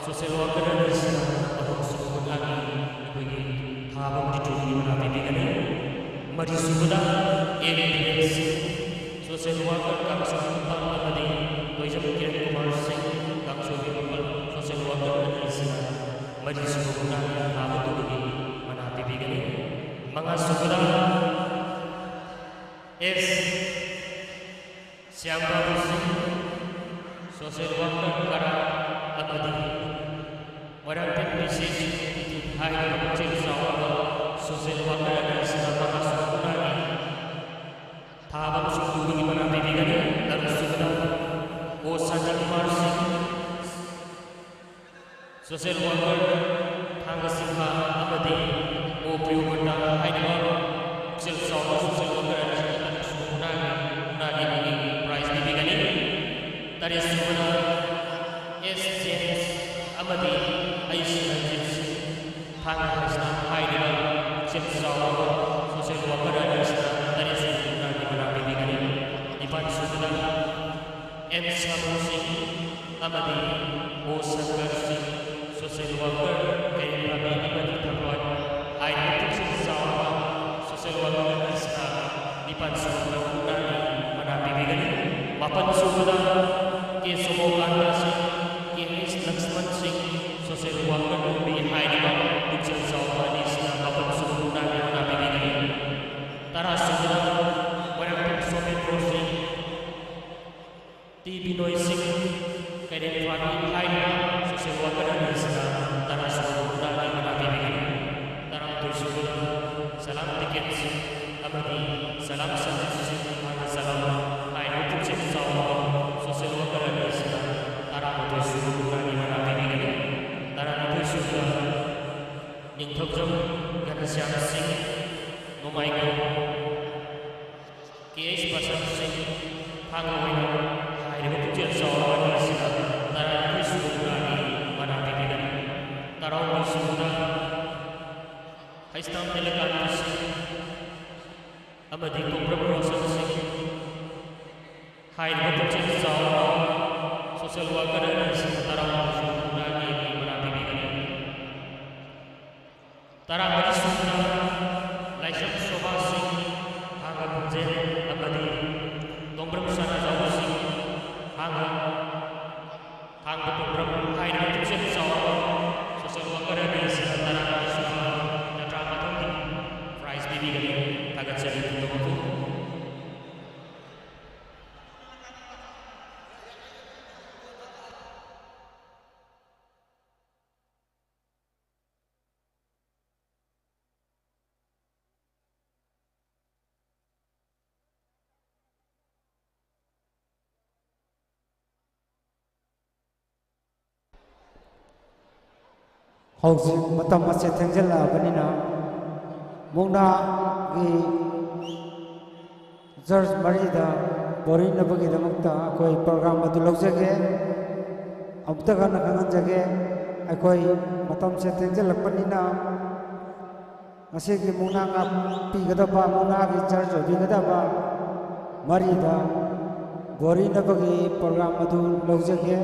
social worker ꯑꯅꯤꯁꯤꯅ ꯑꯍꯨꯝꯁꯨꯕ ꯃꯨꯛꯅꯥꯒꯤ ꯑꯩꯈꯣꯏꯒꯤ ꯊꯥꯕ ꯑꯃꯗꯤ ꯇꯨꯕꯒꯤ ꯃꯅꯥ ꯄꯤꯕꯤꯒꯅꯤ꯫ ꯃꯔꯤꯁꯨꯕꯗ ꯑꯦꯝ ꯕꯤꯔꯦꯟ ꯁꯤꯡ, social worker, ꯀꯥꯡꯁꯣꯏ ꯃꯄꯥꯜ, ꯑꯃꯗꯤ ꯇꯣꯏꯖꯝ ꯀꯤꯔꯟ ꯀꯨꯃꯥꯔ ꯁꯤꯡ, ꯀꯥꯡꯁꯣꯏ ꯃꯄꯥꯜ, social worker ꯑꯅꯤꯁꯤꯅ ꯃꯔꯤꯁꯨꯕ ꯃꯨꯛꯅꯥꯒꯤ ꯊꯥꯕ ꯇꯨꯕꯒꯤ ꯃꯅꯥ ꯄꯤꯕꯤꯒꯅꯤ꯫ ꯃꯉꯥꯁꯨꯕꯗ ꯑꯦꯁ ꯁ꯭ꯌꯥꯝꯕꯥꯕꯨ ꯁꯤꯡ, social worker, ꯀꯔꯥ, ꯑꯃꯗꯤ ꯃꯣꯏꯔꯥꯡꯊꯦꯝ ꯕꯤ ꯁꯤ ꯍꯥꯏꯔꯤꯕ ꯄꯨꯛꯆꯦꯜ ꯆꯥꯎꯔꯕ social worker ꯑꯅꯤꯁꯤꯅ ꯃꯉꯥꯁꯨꯕ ꯃꯨꯛꯅꯥꯒꯤ ꯊꯥꯕ ꯑꯃꯁꯨꯡ ꯇꯨꯕꯒꯤ ꯃꯅꯥ ꯄꯤꯕꯤꯒꯅꯤ꯫ ꯇꯔꯨꯛꯁꯨꯕꯗ ꯑꯣ ꯁꯥꯟꯇꯤꯀꯨꯃꯥꯔ ꯁꯤꯡ, social worker, ꯊꯥꯡꯒ ꯁꯤꯡꯍ, ꯑꯃꯗꯤ ꯑꯣ ꯄ꯭ꯔꯤꯌꯣꯕ꯭ꯔꯇ ꯍꯥꯏꯔꯤꯕ ꯄꯨꯛꯆꯦꯜ ꯆꯥꯎꯕ social worker ꯑꯅꯤꯁꯤꯅ ꯑꯅꯤꯁꯨꯕ ꯃꯨꯛꯅꯥꯒꯤ, ꯃꯨꯛꯅꯥꯒꯤ ꯑꯩꯈꯣꯏꯒꯤ prize ꯄꯤꯕꯤꯒꯅꯤ꯫ ꯇꯔꯦꯠꯁꯨꯕꯗ ꯑꯦꯁ ꯖꯦꯝꯁ ꯑꯃꯗꯤ ꯑꯩꯁ ꯔꯟꯖꯤꯠ ꯁꯤꯡ, ꯊꯥꯡꯒ ꯍꯥꯏꯁꯅꯥꯝ ꯍꯥꯏꯔꯤꯕ ꯄꯨꯛꯆꯦꯜ ꯆꯥꯎꯔꯕ social worker ꯑꯅꯤꯁꯤꯅ ꯇꯔꯦꯠꯁꯨꯕ ꯃꯨꯛꯅꯥꯒꯤ ꯃꯅꯥ ꯄꯤꯕꯤꯒꯅꯤ꯫ ꯅꯤꯄꯥꯜꯁꯨꯕꯗ ꯑꯦꯟ ꯁꯥꯕꯨ ꯁꯤꯡ ꯑꯃꯗꯤ ꯑꯣ ꯁꯪꯀꯔ ꯁꯤꯡ, social worker, ꯀꯩꯔꯦꯝ ꯊꯥꯕꯤ ꯑꯃꯗꯤ ꯊꯥꯡꯒꯣꯏ ꯍꯥꯏꯔꯤꯕ ꯄꯨꯛꯆꯦꯜ ꯆꯥꯎꯔꯕ social worker ꯑꯅꯤꯁꯤꯅ ꯅꯤꯄꯥꯜꯁꯨꯕ ꯃꯨꯛꯅꯥꯒꯤ ꯃꯅꯥ ꯄꯤꯕꯤꯒꯅꯤ꯫ ꯃꯥꯄꯜꯁꯨꯕꯗ ꯀꯦ ꯁꯣꯃꯣꯀꯥꯟꯇ ꯁꯤꯡ, ꯀꯦ ꯑꯩꯆ ꯂꯛꯁꯃꯟ ꯁꯤꯡ, social worker ꯅꯨꯄꯤ ꯍꯥꯏꯔꯤꯕ ꯄꯨꯛꯆꯦꯜ ꯆꯥꯎꯕ ꯑꯅꯤꯁꯤꯅ ꯃꯥꯄꯜꯁꯨꯕ ꯃꯨꯛꯅꯥꯒꯤ ꯃꯅꯥ ꯄꯤꯕꯤꯒꯅꯤ꯫ ꯇꯔꯥꯁꯨꯕꯗ ꯃꯣꯏꯔꯥꯡꯊꯦꯝ ꯁꯣꯃꯦꯟꯗ꯭ꯔꯣ ꯁꯤꯡ, ꯇꯤ ꯕꯤꯅꯣꯏ ꯁꯤꯡ, ꯀꯩꯔꯦꯝ ꯊꯥꯕꯤ ꯍꯥꯏꯔꯤꯕ social worker ꯑꯅꯤꯁꯤꯅ ꯇꯔꯥꯁꯨꯕ ꯃꯨꯛꯅꯥꯒꯤ ꯃꯅꯥ ꯄꯤꯕꯤꯒꯅꯤ꯫ ꯇꯔꯥꯃꯥꯊꯣꯏꯁꯨꯕꯗ ꯁꯂꯥꯝ ꯇꯤꯀꯦꯟ ꯁꯤꯡ ꯑꯃꯗꯤ ꯁꯂꯥꯝ ꯁꯟꯖꯤꯠ ꯁꯤꯡ, ꯁꯂꯥꯝ ꯍꯥꯏꯔꯤꯕ ꯄꯨꯛꯆꯦꯜ ꯆꯥꯎꯕ social worker ꯑꯅꯤꯁꯤꯅ ꯇꯔꯥꯃꯥꯊꯣꯏ ꯁꯨꯕ ꯃꯨꯛꯅꯥꯒꯤ ꯃꯅꯥ ꯄꯤꯕꯤꯒꯅꯤ꯫ ꯇꯔꯥꯅꯤꯊꯣꯏ ꯁꯨꯕꯗ ꯅꯤꯡꯊꯧꯖꯝ ꯘꯅꯁ꯭ꯌꯥꯝ ꯁꯤꯡ, ꯅꯣꯡꯃꯥꯏꯈꯣꯡ, ꯀꯦ ꯑꯩꯆ ꯄ꯭ꯔꯁꯥꯟ ꯁꯤꯡ, ꯊꯥꯡꯒ ꯑꯣꯏꯅ ꯍꯥꯏꯔꯤꯕ ꯄꯨꯛꯆꯦꯜ ꯆꯥꯎꯔꯕ ꯑꯅꯤ ꯑꯁꯤꯅ ꯇꯔꯥꯅꯤꯊꯣꯏ ꯁꯨꯕ ꯃꯨꯛꯅꯥꯒꯤ ꯃꯅꯥ ꯄꯤꯕꯤꯒꯅꯤ꯫ ꯇꯔꯥꯍꯨꯝꯗꯣꯏ ꯁꯨꯕꯗ ꯍꯩꯁꯇꯥꯝ ꯅꯤꯂꯀꯥꯟꯇ ꯁꯤꯡ ꯑꯃꯗꯤ ꯀꯣꯡꯕ꯭ꯔꯝ ꯔꯣꯁꯟ ꯁꯤꯡ, ꯍꯥꯏꯔꯤꯕ ꯄꯨꯛꯆꯦꯜ ꯆꯥꯎꯔꯕ ꯁꯣꯁꯤꯌꯦꯜ ꯋꯥꯔꯀꯔ ꯑꯅꯤꯁꯤꯡ ꯇꯔꯥꯃꯥꯄꯜ ꯁꯨꯕ ꯃꯨꯛꯅꯥꯒꯤ ꯃꯅꯥ ꯄꯤꯕꯤꯒꯅꯤ꯫ ꯇꯔꯥꯃꯔꯤ ꯁꯨꯕꯗ ꯂꯥꯏꯁ꯭ꯔꯝ ꯁꯣꯚꯥ ꯁꯤꯡ, ꯊꯥꯡꯒ ꯈꯣꯟꯖꯦꯜ ꯑꯃꯗꯤ ꯇꯣꯡꯕ꯭ꯔꯝ ꯁꯅꯥꯖꯥꯎꯕ ꯁꯤꯡ, ꯊꯥꯡꯒ, ꯊꯥꯡꯒ ꯇꯣꯡꯕ꯭ꯔꯝ ꯍꯥꯏꯔꯤꯕ ꯄꯨꯛꯆꯦꯜ ꯆꯥꯎꯔꯕ ꯁꯣꯁꯤꯌꯦꯜ ꯋꯥꯔꯀꯔ ꯑꯅꯤ ꯑꯁꯤꯅ ꯇꯔꯥꯃꯔꯤ ꯁꯨꯕ ꯖꯇ꯭ꯔꯥ ꯃꯊꯧꯒꯤ ꯄ꯭ꯔꯥꯏꯖ ꯄꯤꯕꯤꯒꯅꯤ꯫ ꯊꯥꯒꯠꯆꯔꯤ ꯄꯨꯝꯅꯃꯛꯄꯨ꯫ ꯍꯧꯖꯤꯛ ꯃꯇꯝ ꯑꯁꯦ ꯊꯦꯡꯖꯤꯜꯂꯛꯑꯕꯅꯤꯅ, ꯃꯨꯛꯅꯥꯒꯤ ꯖꯖ ꯃꯔꯤꯗ ꯕꯣꯔꯤꯅꯕꯒꯤꯗꯃꯛꯇ ꯑꯩꯈꯣꯏ ꯄ꯭ꯔꯣꯒ꯭ꯔꯥꯝ ꯑꯗꯨ ꯂꯧꯖꯒꯦ꯫ ꯑꯃꯨꯛꯇ ꯍꯟꯅ ꯈꯪꯍꯟꯖꯒꯦ, ꯑꯩꯈꯣꯏ ꯃꯇꯝꯁꯦ ꯊꯦꯡꯖꯤꯜꯂꯛꯄꯅꯤꯅ, ꯉꯁꯤꯒꯤ ꯃꯨꯛꯅꯥ ꯉꯥꯛꯄꯤꯒꯗꯕ, ꯃꯨꯛꯅꯥꯒꯤ ꯖꯖ ꯑꯣꯏꯕꯤꯒꯗꯕ ꯃꯔꯤꯗ ꯕꯣꯔꯤꯅꯕꯒꯤ ꯄ꯭ꯔꯣꯒ꯭ꯔꯥꯝ ꯑꯗꯨ ꯂꯧꯖꯒꯦ꯫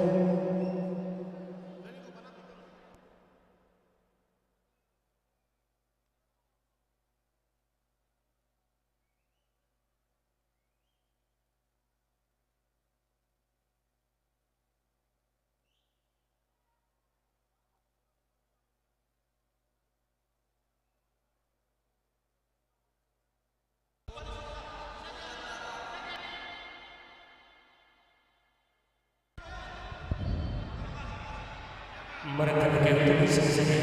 ꯃꯔꯛ ꯊꯠꯅ ꯀꯩꯅꯣꯝꯇ ꯂꯣꯏꯁꯤꯟꯖꯒꯦ꯫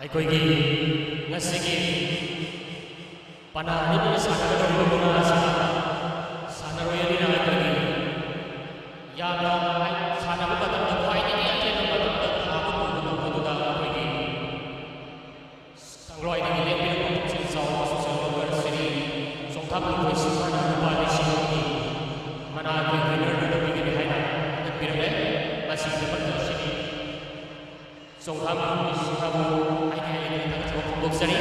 ꯑꯩꯈꯣꯏꯒꯤ ꯉꯁꯤꯒꯤ ꯄꯅꯥ ꯑꯅꯤꯃꯛꯅ ꯁꯥꯟꯅꯒꯗꯧꯔꯤꯕ ꯃꯨꯛꯅꯥ ꯑꯁꯤꯗ ꯁꯥꯟꯅꯔꯣꯏ ꯑꯅꯤꯅ ꯑꯩꯈꯣꯏꯒꯤ ꯁꯥꯟꯅꯕ ꯃꯇꯝꯗ ꯈ꯭ꯋꯥꯏꯗꯒꯤ ꯑꯊꯦꯡꯕ ꯃꯇꯝꯗ ꯊꯥꯕ ꯇꯨꯕ ꯇꯧꯕꯗꯨꯗ ꯑꯩꯈꯣꯏꯒꯤ ꯀꯥꯡꯂꯣꯏꯗꯒꯤ ꯂꯦꯡꯕꯤꯔꯛꯄ ꯄꯨꯛꯆꯦꯜ ꯆꯥꯎꯕ social worker ꯁ꯭ꯔꯤ ꯆꯣꯡꯊꯥꯝ ꯂꯨꯈꯣꯏ ꯁꯤꯡꯍꯅ ꯂꯨꯄꯥ ꯂꯤꯁꯤꯡ ꯑꯃꯒꯤ ꯃꯅꯥ ꯑꯩꯈꯣꯏ winner ꯗ ꯄꯤꯒꯅꯤ ꯍꯥꯏꯅ ꯍꯟꯗꯛꯄꯤꯔꯛꯂꯦ꯫ ꯃꯁꯤꯒꯤꯗꯃꯛꯇ ꯁ꯭ꯔꯤ ꯆꯣꯡꯊꯥꯝ ꯂꯨꯈꯣꯏ ꯁꯤꯡꯍꯕꯨ ꯍꯥꯏꯅ ꯍꯥꯏꯅ ꯊꯥꯒꯠꯆꯕ ꯐꯣꯡꯗꯣꯛꯆꯔꯤ꯫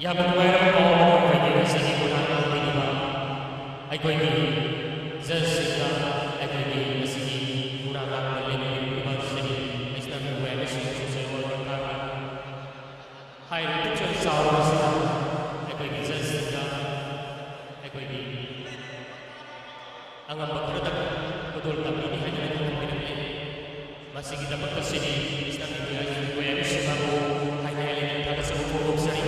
ꯌꯥꯝꯅ ꯅꯨꯡꯉꯥꯏꯔꯕ ꯄꯥꯎ ꯑꯃ ꯑꯣꯏꯕ ꯉꯁꯤꯒꯤ ꯈꯨꯗꯥꯡ ꯇꯧꯕꯤꯔꯤꯕ ꯑꯩꯈꯣꯏꯒꯤ judge ꯁꯤꯡꯅ ꯑꯩꯈꯣꯏꯒꯤ ꯉꯁꯤꯒꯤ ꯈꯨꯗꯥꯡ ꯂꯥꯛꯄ ꯂꯦꯡꯕꯤꯔꯤꯕ ꯁꯤꯅꯤ꯫ ꯑꯩꯁꯤꯅ ꯃꯤꯑꯣꯏ ꯑꯃꯁꯤꯡ social worker ꯍꯥꯏꯔꯤꯕ ꯄꯨꯛꯆꯦꯜ ꯆꯥꯎꯔꯕꯁꯤꯅ ꯑꯩꯈꯣꯏꯒꯤ judge ꯁꯤꯡꯗ ꯑꯩꯈꯣꯏꯒꯤ ꯑꯉꯝꯕ ꯈꯔꯗꯪ ꯈꯨꯗꯣꯜ ꯇꯝꯕꯤꯅꯤ ꯍꯥꯏꯗꯨꯅ ꯈꯪꯍꯟꯕꯤꯔꯝꯂꯦ꯫ ꯃꯁꯤꯒꯤꯗꯃꯛꯇ ꯁꯤꯅꯤ ꯏꯁꯂꯥꯃꯤꯛ ꯃꯤꯑꯣꯏ ꯑꯃ ꯁꯤꯕꯕꯨ ꯍꯥꯏꯅ ꯊꯥꯒꯠꯆꯕ ꯐꯣꯡꯗꯣꯛꯆꯔꯤ꯫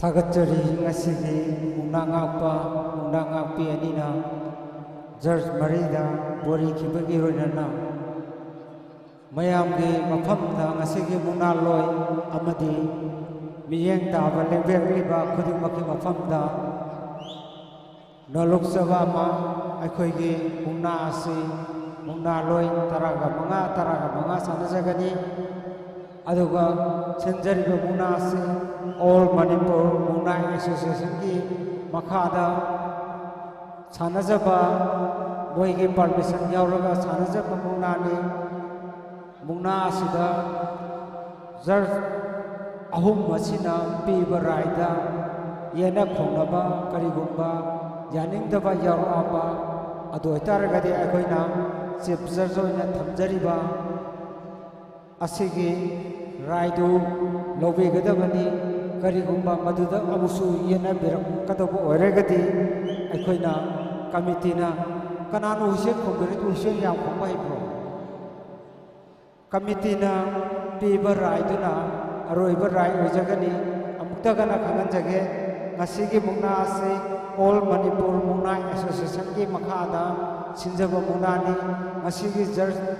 ꯊꯥꯒꯠꯆꯔꯤ꯫ ꯉꯁꯤꯒꯤ ꯃꯨꯛꯅꯥ ꯉꯥꯛꯄ, ꯃꯨꯛꯅꯥ ꯉꯥꯛꯄꯤ ꯑꯅꯤꯅ ꯖꯔꯖ ꯃꯔꯤꯗ ꯕꯣꯔꯤ ꯈꯤꯕꯒꯤ ꯂꯣꯏꯅꯅ ꯃꯌꯥꯝꯒꯤ ꯃꯐꯝꯗ ꯉꯁꯤꯒꯤ ꯃꯨꯛꯅꯥ ꯂꯣꯏ ꯑꯃꯗꯤ ꯃꯤꯠꯌꯦꯡ ꯇꯥꯕ ꯂꯦꯡꯕꯤꯔꯛꯂꯤꯕ ꯈꯨꯗꯤꯡꯃꯛꯀꯤ ꯃꯐꯝꯗ ꯅꯣꯂꯨꯛꯆꯕ ꯑꯃ, ꯑꯩꯈꯣꯏꯒꯤ ꯃꯨꯛꯅꯥ ꯑꯁꯤ ꯃꯨꯛꯅꯥ ꯂꯣꯏ ꯇꯔꯥꯒ ꯃꯉꯥ, ꯇꯔꯥꯒ ꯃꯉꯥ ꯁꯥꯟꯅꯖꯒꯅꯤ꯫ ꯑꯗꯨꯒ ꯁꯤꯟꯖꯔꯤꯕ ꯃꯨꯛꯅꯥ ꯑꯁꯤ All Manipur ꯃꯨꯛꯅꯥ Association ꯒꯤ ꯃꯈꯥꯗ ꯁꯥꯟꯅꯖꯕ, ꯃꯣꯏꯒꯤ permission ꯌꯥꯎꯔꯒ ꯁꯥꯟꯅꯖꯕ ꯃꯨꯛꯅꯥꯅꯤ꯫ ꯃꯨꯛꯅꯥ ꯑꯁꯤꯗ ꯖꯔꯖ ꯑꯍꯨꯝ ꯑꯁꯤꯅ ꯄꯤꯕ ꯔꯥꯏꯗ ꯌꯦꯠꯅ ꯈꯣꯡꯅꯕ ꯀꯔꯤꯒꯨꯝꯕ ꯌꯥꯅꯤꯡꯗꯕ ꯌꯥꯎꯔꯛꯑꯕ, ꯑꯗꯨ ꯑꯣꯏꯇꯥꯔꯒꯗꯤ ꯑꯩꯈꯣꯏꯅ ꯆꯤꯐ ꯖꯔꯖ ꯑꯣꯏꯅ ꯊꯝꯖꯔꯤꯕ ꯑꯁꯤꯒꯤ ꯔꯥꯏꯗꯨ ꯂꯧꯕꯤꯒꯗꯕꯅꯤ꯫ ꯀꯔꯤꯒꯨꯝꯕ ꯃꯗꯨꯗ ꯑꯃꯨꯛꯁꯨ ꯌꯦꯠꯅꯕꯤꯔꯛꯀꯗꯧꯕ ꯑꯣꯏꯔꯒꯗꯤ ꯑꯩꯈꯣꯏꯅ ꯀꯃꯤꯇꯤꯅ, ꯀꯅꯥꯅꯣ ꯍꯨꯏꯁꯦꯜ ꯈꯣꯡꯕꯤꯔꯤꯗꯣ? ꯍꯨꯏꯁꯦꯜ ꯌꯥꯝ ꯈꯣꯡꯕ ꯍꯩꯕ꯭ꯔꯣ? ꯀꯃꯤꯇꯤꯅ ꯄꯤꯕ ꯔꯥꯏꯗꯨꯅ ꯑꯔꯣꯏꯕ ꯔꯥꯏ ꯑꯣꯏꯖꯒꯅꯤ꯫ ꯑꯃꯨꯛꯇꯒꯅ ꯈꯪꯍꯟꯖꯒꯦ, ꯉꯁꯤꯒꯤ ꯃꯨꯛꯅꯥ ꯑꯁꯤ All Manipur ꯃꯨꯛꯅꯥ Association ꯒꯤ ꯃꯈꯥꯗ ꯁꯤꯟꯖꯕ ꯃꯨꯛꯅꯥꯅꯤ꯫ ꯉꯁꯤꯒꯤ ꯖꯔꯖ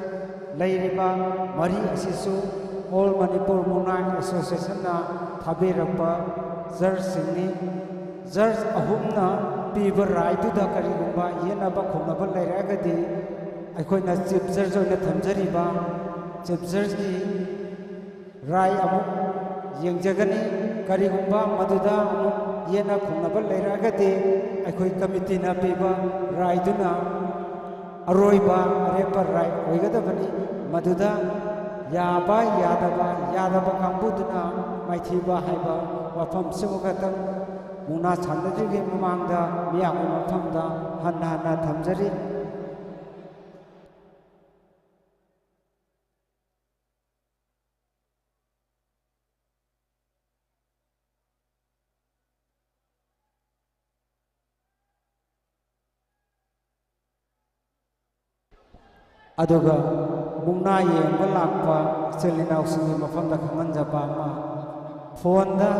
ꯂꯩꯔꯤꯕ ꯃꯔꯤ ꯑꯁꯤꯁꯨ All Manipur ꯃꯨꯛꯅꯥ Association ꯅ ꯊꯥꯕꯤꯔꯛꯄ ꯖꯔꯖꯁꯤꯡꯅꯤ꯫ ꯖꯔꯖ ꯑꯍꯨꯝꯅ ꯄꯤꯕ ꯔꯥꯏꯗꯨꯗ ꯀꯔꯤꯒꯨꯝꯕ ꯌꯦꯠꯅꯕ ꯈꯣꯡꯅꯕ ꯂꯩꯔꯛꯑꯒꯗꯤ ꯑꯩꯈꯣꯏꯅ ꯆꯤꯐ ꯖꯔꯖ ꯑꯣꯏꯅ ꯊꯝꯖꯔꯤꯕ ꯆꯤꯐ ꯖꯔꯖꯀꯤ ꯔꯥꯏ ꯑꯃꯨꯛ ꯌꯦꯡꯖꯒꯅꯤ꯫ ꯀꯔꯤꯒꯨꯝꯕ ꯃꯗꯨꯗ ꯑꯃꯨꯛ ꯌꯦꯠꯅ ꯈꯣꯡꯅꯕ ꯂꯩꯔꯛꯑꯒꯗꯤ ꯑꯩꯈꯣꯏ ꯀꯃꯤꯇꯤꯅ ꯄꯤꯕ ꯔꯥꯏꯗꯨꯅ ꯑꯔꯣꯏꯕ ꯑꯔꯦꯞꯄ ꯔꯥꯏ ꯑꯣꯏꯒꯗꯕꯅꯤ꯫ ꯃꯗꯨꯗ ꯌꯥꯕ ꯌꯥꯗꯕ, ꯌꯥꯗꯕ ꯀꯥꯡꯕꯨꯗꯨꯅ ꯃꯥꯏꯊꯤꯕ ꯍꯥꯏꯕ ꯋꯥꯐꯝꯁꯤꯃ ꯈꯛꯇꯪ ꯃꯨꯛꯅꯥ ꯁꯥꯟꯅꯗ꯭ꯔꯤꯉꯩ ꯃꯃꯥꯡꯗ ꯃꯤꯌꯥꯝꯒꯤ ꯃꯐꯝꯗ ꯍꯟꯅ ꯍꯟꯅ ꯊꯝꯖꯔꯤ꯫ ꯑꯗꯨꯒ ꯃꯨꯛꯅꯥ ꯌꯦꯡꯕ ꯂꯥꯛꯄ ꯏꯆꯤꯜ ꯏꯅꯥꯎꯁꯤꯡꯒꯤ ꯃꯐꯝꯗ ꯈꯪꯍꯟꯖꯕ ꯑꯃ, ꯐꯣꯟꯗ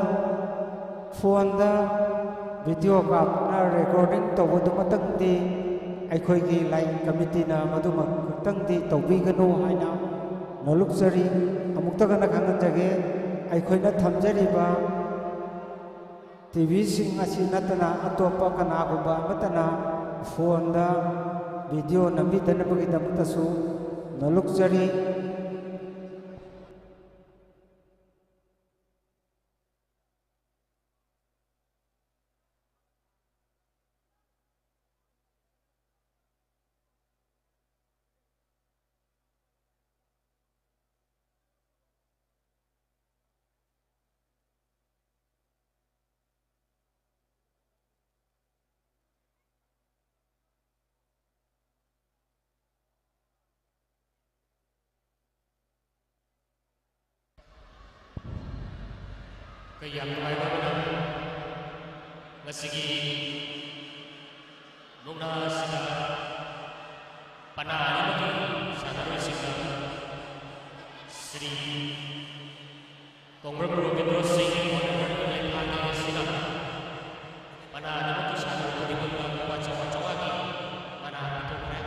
ꯐꯣꯟꯗ ꯚꯤꯗꯤꯑꯣ ꯀꯥꯞꯇꯨꯅ ꯔꯦꯀꯣꯔꯗꯤꯡ ꯇꯧꯕꯗꯨꯃꯛꯇꯪꯗꯤ ꯑꯩꯈꯣꯏꯒꯤ ꯂꯥꯏ ꯀꯃꯤꯇꯤꯅ ꯃꯗꯨꯃꯛꯇꯪꯗꯤ ꯇꯧꯕꯤꯒꯅꯨ ꯍꯥꯏꯅ ꯅꯣꯂꯨꯛꯆꯔꯤ꯫ ꯑꯃꯨꯛꯇꯒꯅ ꯈꯪꯍꯟꯖꯒꯦ, ꯑꯩꯈꯣꯏꯅ ꯊꯝꯖꯔꯤꯕ ꯇꯤ ꯚꯤꯁꯤꯡ ꯑꯁꯤ ꯅꯠꯇꯅ ꯑꯇꯣꯞꯄ ꯀꯅꯥꯒꯨꯝꯕ ꯑꯃꯠꯇꯅ ꯐꯣꯟꯗ ꯚꯤꯗꯤꯑꯣ ꯅꯝꯕꯤꯗꯅꯕꯒꯤꯗꯃꯛꯇꯁꯨ ꯅꯣꯂꯨꯛꯆꯔꯤ꯫ ꯑꯩꯈꯣꯏ ꯌꯥꯝ ꯅꯨꯡꯉꯥꯏꯕ ꯑꯃꯅ, ꯉꯁꯤꯒꯤ ꯃꯨꯛꯅꯥ ꯑꯁꯤꯗ ꯄꯅꯥ ꯑꯅꯤꯃꯛꯀꯤ ꯁꯥꯟꯅꯔꯣꯏꯁꯤꯡꯅ ꯁ꯭ꯔꯤ ꯀꯣꯡꯕ꯭ꯔꯝ ꯔꯣꯕꯤꯟꯗ꯭ꯔꯣ ꯁꯤꯡ ꯍꯣꯅꯔꯦꯕꯜ ꯂꯩꯐꯥꯒꯤ ꯑꯁꯤꯅ ꯄꯅꯥ ꯑꯅꯤꯃꯛꯀꯤ ꯁꯥꯟꯅꯔꯣꯏ ꯈꯨꯗꯤꯡꯃꯛꯇ ꯂꯨꯄꯥ ꯆꯥꯝꯃꯉꯥ ꯆꯥꯝꯃꯉꯥꯒꯤ ꯄꯅꯥ ꯄꯤꯊꯣꯛꯈ꯭ꯔꯦ꯫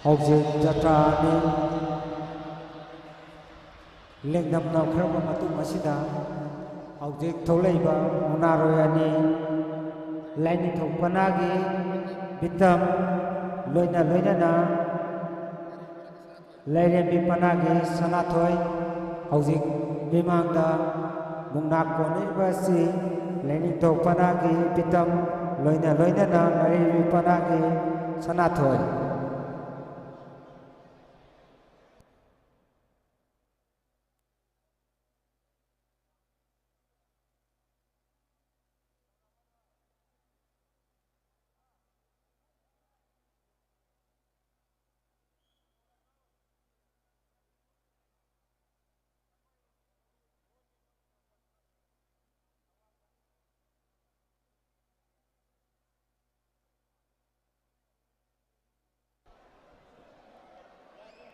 ꯍꯧꯖꯤꯛ ꯖꯇ꯭ꯔꯥ ꯑꯅꯤ ꯂꯦꯡꯗꯝꯅꯈ꯭ꯔꯕ ꯃꯇꯨꯡ ꯑꯁꯤꯗ, ꯍꯧꯖꯤꯛ ꯊꯣꯛꯂꯛꯏꯕ ꯃꯨꯛꯅꯥꯔꯣꯏ ꯑꯅꯤ, ꯂꯥꯏꯅꯤꯡꯊꯧ ꯄꯅꯥꯒꯤ ꯕꯤꯇꯝ, ꯂꯣꯏꯅ ꯂꯣꯏꯅꯅ ꯂꯥꯏꯔꯦꯝꯕꯤ ꯄꯅꯥꯒꯤ ꯁꯅꯥꯊꯣꯏ, ꯍꯧꯖꯤꯛ ꯃꯤꯃꯥꯡꯗ ꯃꯨꯛꯅꯥ ꯀꯣꯟꯅꯔꯤꯕ ꯑꯁꯤ ꯂꯥꯏꯅꯤꯡꯊꯧ ꯄꯅꯥꯒꯤ ꯕꯤꯇꯝ, ꯂꯣꯏꯅ ꯂꯣꯏꯅꯅ ꯂꯥꯏꯔꯦꯝꯕꯤ ꯄꯅꯥꯒꯤ ꯁꯅꯥꯊꯣꯏ꯫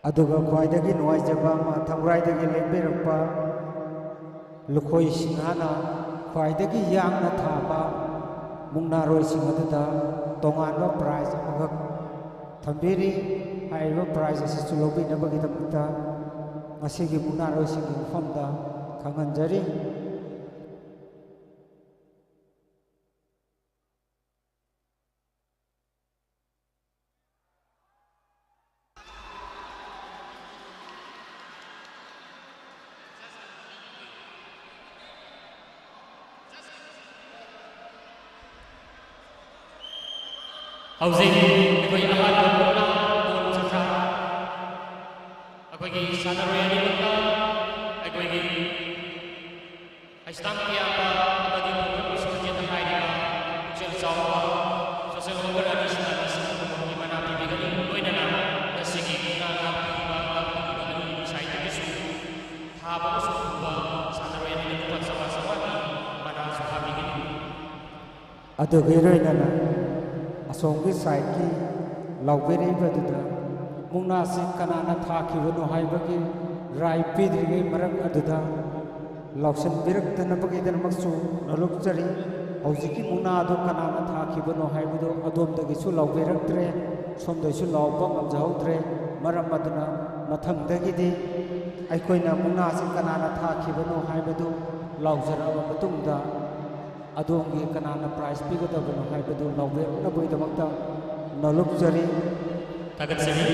ꯑꯗꯨꯒ ꯈ꯭ꯋꯥꯏꯗꯒꯤ ꯅꯨꯡꯉꯥꯏꯖꯕ ꯑꯃ, ꯊꯧꯔꯥꯏꯗꯒꯤ ꯂꯦꯡꯕꯤꯔꯛꯄ ꯂꯨꯈꯣꯏ ꯁꯤꯡꯍꯥꯅ ꯈ꯭ꯋꯥꯏꯗꯒꯤ ꯌꯥꯡꯅ ꯊꯥꯕ ꯃꯨꯛꯅꯥꯔꯣꯏꯁꯤꯡ ꯑꯗꯨꯗ ꯇꯣꯉꯥꯟꯕ ꯄ꯭ꯔꯥꯏꯖ ꯑꯃꯈꯛ ꯊꯝꯕꯤꯔꯤ꯫ ꯍꯥꯏꯔꯤꯕ ꯄ꯭ꯔꯥꯏꯖ ꯑꯁꯤꯁꯨ ꯂꯧꯕꯤꯅꯕꯒꯤꯗꯃꯛꯇ ꯉꯁꯤꯒꯤ ꯃꯨꯛꯅꯥꯔꯣꯏꯁꯤꯡꯒꯤ ꯃꯐꯝꯗ ꯈꯪꯍꯟꯖꯔꯤ꯫ ꯍꯧꯖꯤꯛ ꯑꯩꯈꯣꯏ ꯑꯍꯥꯟꯕ ꯃꯨꯛꯅꯥ ꯀꯣꯟ ꯖꯇ꯭ꯔꯥ, ꯑꯩꯈꯣꯏꯒꯤ ꯁꯥꯟꯅꯔꯣꯏ ꯑꯅꯤꯃꯛꯇ ꯑꯩꯈꯣꯏꯒꯤ ꯍꯩꯁꯇꯥꯝ ꯇꯤꯌꯥꯝꯕ ꯑꯃꯗꯤ ꯄ꯭ꯔꯣꯒ꯭ꯔꯥꯝ ꯁꯨꯖꯦꯟ ꯍꯥꯏꯔꯤꯕ ꯄꯨꯛꯆꯦꯜ ꯆꯥꯎꯕ ꯁꯣꯁꯦꯜ ꯋꯥꯔꯀꯔ ꯑꯅꯤꯁꯤꯅ ꯂꯤꯁꯤꯡ ꯑꯃꯃꯝꯒꯤ ꯃꯅꯥ ꯄꯤꯕꯤꯒꯅꯤ꯫ ꯂꯣꯏꯅꯅ ꯉꯁꯤꯒꯤ ꯃꯨꯛꯅꯥ ꯂꯥꯛꯄꯤꯔꯤꯕ, ꯂꯥꯛꯄꯤꯔꯤꯕ ꯑꯅꯤꯒꯤ ꯁꯥꯏꯠꯇꯒꯤꯁꯨ ꯊꯥꯕ ꯑꯃꯁꯨꯡ ꯄꯨꯕ ꯁꯥꯟꯅꯔꯣꯏ ꯑꯅꯤꯅ ꯂꯨꯄꯥ ꯆꯥꯝꯃꯉꯥ ꯆꯥꯝꯃꯉꯥꯒꯤ ꯃꯅꯥꯁꯨ ꯍꯥꯞꯄꯤꯒꯅꯤ꯫ ꯑꯗꯨꯒ ꯏꯔꯣꯏꯅꯅ ꯑꯁꯣꯝꯒꯤ ꯁꯥꯏꯠꯀꯤ ꯂꯥꯎꯕꯤꯔꯛꯏꯕꯗꯨꯗ ꯃꯨꯛꯅꯥꯁꯤ ꯀꯅꯥꯅ ꯊꯥꯈꯤꯕꯅꯣ ꯍꯥꯏꯕꯒꯤ ꯔꯥꯏ ꯄꯤꯗ꯭ꯔꯤꯉꯩ ꯃꯔꯛ ꯑꯗꯨꯗ ꯂꯥꯎꯁꯤꯟꯕꯤꯔꯛꯇꯅꯕꯒꯤꯗꯃꯛꯁꯨ ꯅꯣꯂꯨꯛꯆꯔꯤ꯫ ꯍꯧꯖꯤꯛꯀꯤ ꯃꯨꯛꯅꯥꯗꯨ ꯀꯅꯥꯅ ꯊꯥꯈꯤꯕꯅꯣ ꯍꯥꯏꯕꯗꯨ ꯑꯗꯣꯝꯗꯒꯤꯁꯨ ꯂꯥꯎꯕꯤꯔꯛꯇ꯭ꯔꯦ꯫ ꯁꯣꯝꯗꯩꯁꯨ ꯂꯥꯎꯕ ꯉꯝꯖꯍꯧꯗ꯭ꯔꯦ꯫ ꯃꯔꯝ ꯑꯗꯨꯅ ꯃꯊꯪꯗꯒꯤꯗꯤ ꯑꯩꯈꯣꯏꯅ ꯃꯨꯛꯅꯥꯁꯤ ꯀꯅꯥꯅ ꯊꯥꯈꯤꯕꯅꯣ ꯍꯥꯏꯕꯗꯨ ꯂꯥꯎꯖꯔꯛꯑꯕ ꯃꯇꯨꯡꯗ ꯑꯗꯣꯝꯒꯤ ꯀꯅꯥꯅ prize ꯄꯤꯒꯗꯕꯅꯣ ꯍꯥꯏꯕꯗꯨ ꯂꯥꯎꯕꯤꯔꯛꯅꯕꯒꯤꯗꯃꯛꯇ ꯅꯣꯂꯨꯛꯆꯔꯤ꯫ ꯊꯥꯒꯠꯆꯔꯤ꯫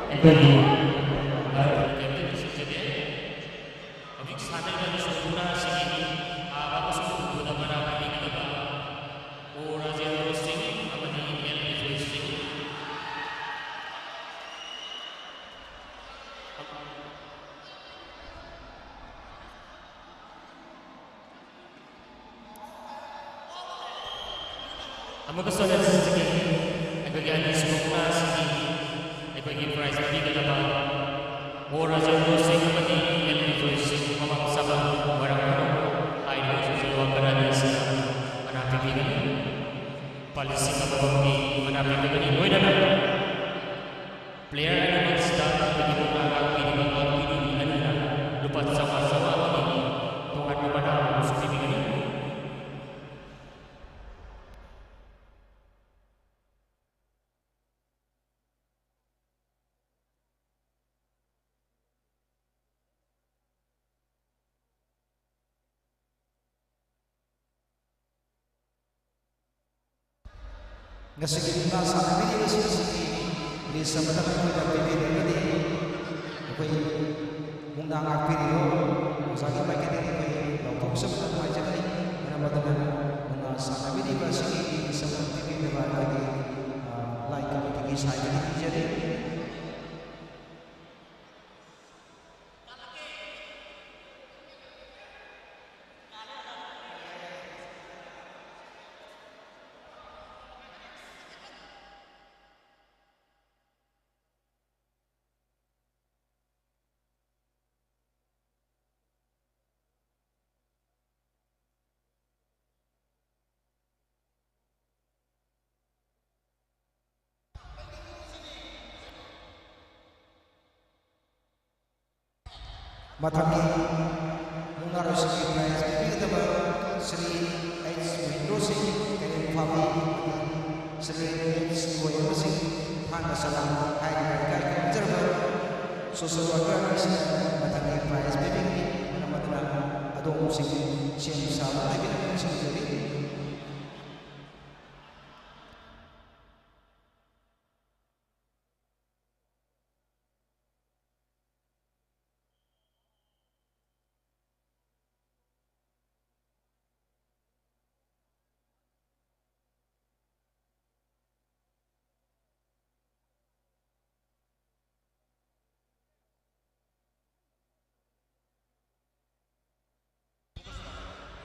ꯑꯩꯈꯣꯏꯒꯤ ꯚꯥꯔꯠ ꯀꯦꯞꯇꯦꯟ ꯁꯤꯡꯁꯤꯗꯤ ꯍꯧꯖꯤꯛ ꯁꯥꯟꯅꯔꯤꯕ ꯁꯨꯀꯨꯅꯥꯁꯤꯡꯒꯤ ꯊꯥꯕ ꯑꯃꯁꯨꯡ ꯎꯕꯗ ꯃꯅꯥ ꯄꯤꯕꯤꯒꯗꯕ ꯑꯣ ꯔꯥꯖꯦꯟꯗ꯭ꯔꯣ ꯁꯤꯡ ꯑꯃꯗꯤ ꯑꯦꯜ ꯕꯤꯖꯣꯏ ꯁꯤꯡ꯫ ꯑꯃꯨꯛꯀꯁꯨ ꯍꯟꯅ ꯁꯤꯖꯤꯟꯅꯖꯒꯦ꯫ ꯑꯩꯈꯣꯏꯒꯤ ꯑꯅꯤꯁꯨꯕ ꯃꯨꯛꯅꯥ ꯑꯁꯤꯒꯤ ꯑꯩꯈꯣꯏꯒꯤ ꯄ꯭ꯔꯥꯏꯖ ꯄꯤꯕꯤꯒꯗꯕ ꯑꯣ ꯔꯥꯖꯦꯟꯗ꯭ꯔꯣ ꯁꯤꯡ ꯑꯃꯗꯤ ꯑꯦꯜ ꯕꯤꯖꯣꯏ ꯁꯤꯡ, ꯃꯃꯥ ꯃꯆꯥ ꯋꯥꯏꯔꯝ ꯍꯥꯏꯔꯤꯕ ꯁꯣꯁꯦꯜ ꯋꯥꯀꯔ ꯑꯅꯤ ꯑꯁꯤꯅ ꯃꯅꯥ ꯄꯤꯕꯤꯒꯅꯤ꯫ ꯂꯨꯄꯥ ꯂꯤꯁꯤꯡ ꯑꯃꯃꯝꯒꯤ ꯃꯅꯥ ꯄꯤꯕꯤꯒꯅꯤ꯫ ꯂꯣꯏꯅꯅ ꯄ꯭ꯂꯦꯌꯔ ꯑꯅꯤꯃꯛꯁꯤꯗ ꯑꯩꯈꯣꯏꯒꯤ ꯃꯨꯛꯅꯥ ꯉꯥꯛꯄꯤꯔꯤꯕ ꯉꯥꯛꯄꯤꯔꯤꯕꯤ ꯑꯅꯤꯅ ꯂꯨꯄꯥ ꯆꯥꯝꯃꯉꯥ ꯆꯥꯝꯃꯉꯥꯒꯤ ꯇꯣꯉꯥꯟꯕ ꯃꯅꯥ ꯑꯃꯁꯨ ꯄꯤꯕꯤꯒꯅꯤ꯫ ꯉꯁꯤꯒꯤ ꯃꯨꯛꯅꯥ ꯁꯥꯟꯅꯕꯤꯔꯤꯕꯁꯤꯡ ꯑꯁꯤꯒꯤ ꯂꯤꯁ ꯑꯃꯗ ꯑꯩꯈꯣꯏꯗ ꯄꯤꯕꯤꯔꯒꯗꯤ ꯑꯩꯈꯣꯏ ꯃꯨꯛꯅꯥ ꯉꯥꯛꯄꯤꯔꯤꯕ ꯑꯣꯖꯥꯒꯤ ꯃꯥꯏꯀꯩꯗꯒꯤ ꯑꯩꯈꯣꯏ ꯂꯥꯎꯊꯣꯛꯆꯕꯗ ꯅꯨꯡꯉꯥꯏꯖꯒꯅꯤ꯫ ꯃꯔꯝ ꯑꯗꯨꯅ ꯃꯨꯛꯅꯥ ꯁꯥꯟꯅꯕꯤꯔꯤꯕ ꯑꯁꯤꯒꯤ ꯂꯤꯁ ꯑꯃ ꯄꯤꯕꯤꯅꯕ ꯑꯩꯈꯣꯏꯒꯤ, ꯑ, ꯂꯥꯏ ꯀꯃꯤꯇꯤꯒꯤ ꯁꯥꯏꯠꯇꯒꯤ ꯅꯤꯖꯔꯤ꯫ ꯃꯊꯪꯒꯤ ꯃꯨꯛꯅꯥꯔꯣꯏꯁꯤꯡꯒꯤ ꯄ꯭ꯔꯥꯏꯖ ꯄꯤꯕꯤꯒꯗꯕ ꯁ꯭ꯔꯤ ꯑꯩꯆ ꯃꯍꯦꯟꯗ꯭ꯔꯣ ꯁꯤꯡ, ꯀꯩꯔꯦꯝ ꯐꯥꯕꯤ, ꯁ꯭ꯔꯤ ꯑꯩꯆ ꯏꯔꯣꯏ ꯑꯃꯁꯤꯡ, ꯊꯥꯡꯒ ꯁꯂꯥꯝ ꯍꯥꯏꯔꯤꯕ ꯂꯩꯀꯥꯏ ꯈꯪꯖꯔꯕ ꯁꯣꯁꯦꯜ ꯋꯥꯀꯔ ꯑꯅꯤꯁꯤꯅ ꯃꯊꯪꯒꯤ ꯄ꯭ꯔꯥꯏꯖ ꯄꯤꯕꯤꯒꯅꯤ꯫ ꯃꯔꯝ ꯑꯗꯨꯅ ꯑꯗꯣꯝꯁꯤꯡ ꯁꯦꯝ ꯁꯥꯕ ꯂꯩꯕꯤꯔꯛꯄ ꯅꯤꯡꯁꯤꯡꯖꯔꯤ꯫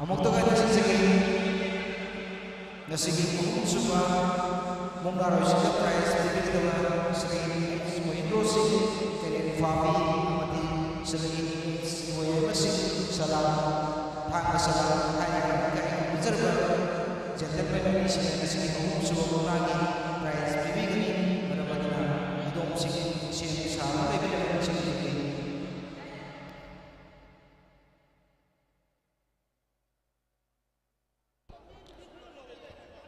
ꯑꯃꯨꯛꯇ ꯉꯥꯏꯅ ꯁꯤꯟꯖꯒꯦ꯫ ꯉꯁꯤꯒꯤ ꯑꯍꯨꯝꯁꯨꯕ ꯃꯨꯛꯅꯥꯔꯣꯏꯁꯤꯡꯗ prize ꯄꯤꯕꯤꯒꯗꯕ ꯁ꯭ꯔꯤ ꯃꯍꯦꯟꯗ꯭ꯔꯣ ꯁꯤꯡ, ꯀꯩꯔꯦꯝ ꯐꯥꯕꯤ ꯑꯃꯗꯤ ꯁ꯭ꯔꯤ ꯏꯕꯣꯌꯥꯏꯃ ꯁꯤꯡ, ꯁꯂꯥꯝ, ꯊꯥꯡꯒ ꯁꯂꯥꯝ ꯍꯥꯏꯅ ꯏꯀꯥꯏ ꯈꯨꯝꯅꯖꯔꯕ gentleman ꯑꯅꯤꯁꯤꯅ ꯉꯁꯤꯒꯤ ꯑꯍꯨꯝꯁꯨꯕ ꯃꯨꯛꯅꯥꯒꯤ prize ꯄꯤꯕꯤꯒꯅꯤ꯫ ꯃꯔꯝ ꯑꯗꯨꯅ ꯑꯗꯣꯝꯁꯤꯡ ꯁꯦꯝ ꯁꯥꯗꯨꯅ ꯂꯩꯕꯤꯔꯕ ꯅꯤꯡꯁꯤꯡꯖꯔꯤ꯫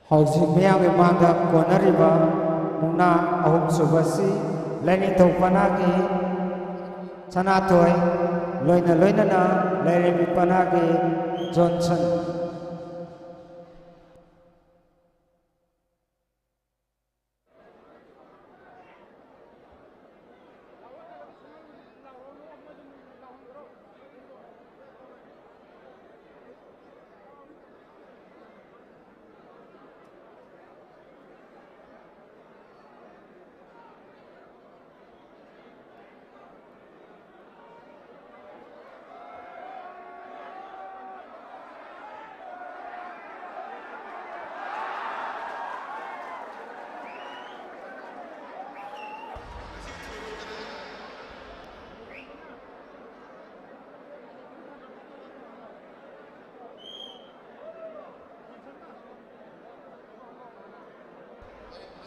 ꯍꯧꯖꯤꯛ ꯃꯤꯌꯥꯝꯒꯤ ꯃꯥꯡꯗ ꯀꯣꯟꯅꯔꯤꯕ ꯃꯨꯛꯅꯥ ꯑꯍꯨꯝꯁꯨꯕꯁꯤ ꯂꯥꯏꯅꯤꯡꯊꯧ ꯄꯅꯥꯒꯤ ꯁꯅꯥꯊꯣꯏ, ꯂꯣꯏꯅ ꯂꯣꯏꯅꯅ ꯂꯥꯏꯔꯦꯝꯕꯤ ꯄꯅꯥꯒꯤ ꯖꯣꯟꯁꯟ꯫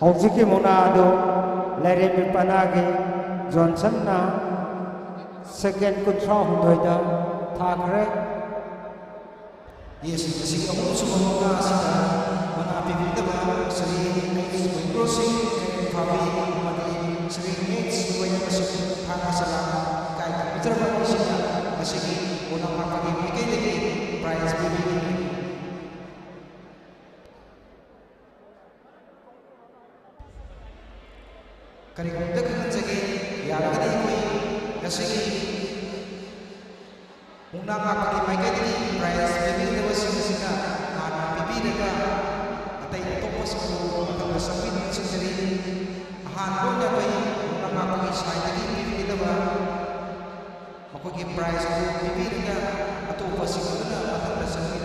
ꯍꯧꯖꯤꯛꯀꯤ ꯃꯨꯛꯅꯥ ꯑꯗꯨ ꯂꯥꯏꯔꯦꯝꯕꯤ ꯄꯅꯥꯒꯤ ꯖꯣꯟꯁꯟꯅ second ꯀꯨꯟꯊ꯭ꯔꯥ ꯍꯨꯝꯗꯣꯏꯗ ꯊꯥꯈ꯭ꯔꯦ꯫ ꯌꯦꯁ, ꯉꯁꯤꯒꯤ ꯑꯍꯨꯝꯁꯨꯕ ꯃꯨꯛꯅꯥ ꯑꯁꯤꯗ ꯃꯅꯥ ꯄꯤꯕꯤꯒꯗꯕ ꯁ꯭ꯔꯤ ꯑꯩꯆ ꯃꯍꯦꯟꯗ꯭ꯔꯣ ꯁꯤꯡ, ꯀꯩꯔꯦꯝ ꯐꯥꯕꯤ ꯑꯃꯗꯤ ꯁ꯭ꯔꯤ ꯑꯩꯆ ꯏꯕꯣꯌꯥꯏꯃ ꯁꯤꯡ, ꯊꯥꯡꯒ ꯁꯂꯥꯝ ꯏꯀꯥꯏ ꯈꯨꯝꯅꯖꯔꯕ ꯑꯅꯤꯁꯤꯅ ꯉꯁꯤꯒꯤ ꯃꯨꯛꯅꯥ ꯉꯥꯛꯄꯒꯤ ꯃꯥꯏꯀꯩꯗꯒꯤ prize ꯄꯤꯕꯤꯒꯅꯤ꯫ ꯀꯔꯤꯒꯨꯝꯕ ꯑꯝꯇ ꯈꯪꯍꯟꯖꯒꯦ, ꯌꯥꯔꯒꯗꯤ ꯑꯩꯈꯣꯏ ꯉꯁꯤꯒꯤ ꯃꯨꯛꯅꯥ ꯉꯥꯛꯄꯒꯤ ꯃꯥꯏꯀꯩꯗꯒꯤ prize ꯄꯤꯕꯤꯒꯗꯕꯁꯤꯡ ꯑꯁꯤꯅ ꯍꯥꯟꯅ ꯄꯤꯕꯤꯔꯒ ꯑꯇꯩ ꯑꯇꯣꯞꯄꯁꯤꯡꯕꯨ ꯃꯊꯪꯗ ꯆꯪꯕꯤꯅꯕ ꯆꯤꯡꯖꯔꯤ꯫ ꯑꯍꯥꯟꯕ ꯑꯣꯏꯅ ꯑꯩꯈꯣꯏ ꯃꯨꯛꯅꯥ ꯉꯥꯛꯄꯒꯤ side ꯇꯒꯤ ꯄꯤꯕꯤꯒꯗꯕ ꯃꯈꯣꯏꯒꯤ prize ꯑꯗꯨ ꯄꯤꯕꯤꯔꯒ ꯑꯇꯣꯞꯄꯁꯤꯡ ꯑꯗꯨꯅ ꯃꯊꯪꯗ ꯆꯪꯕꯤ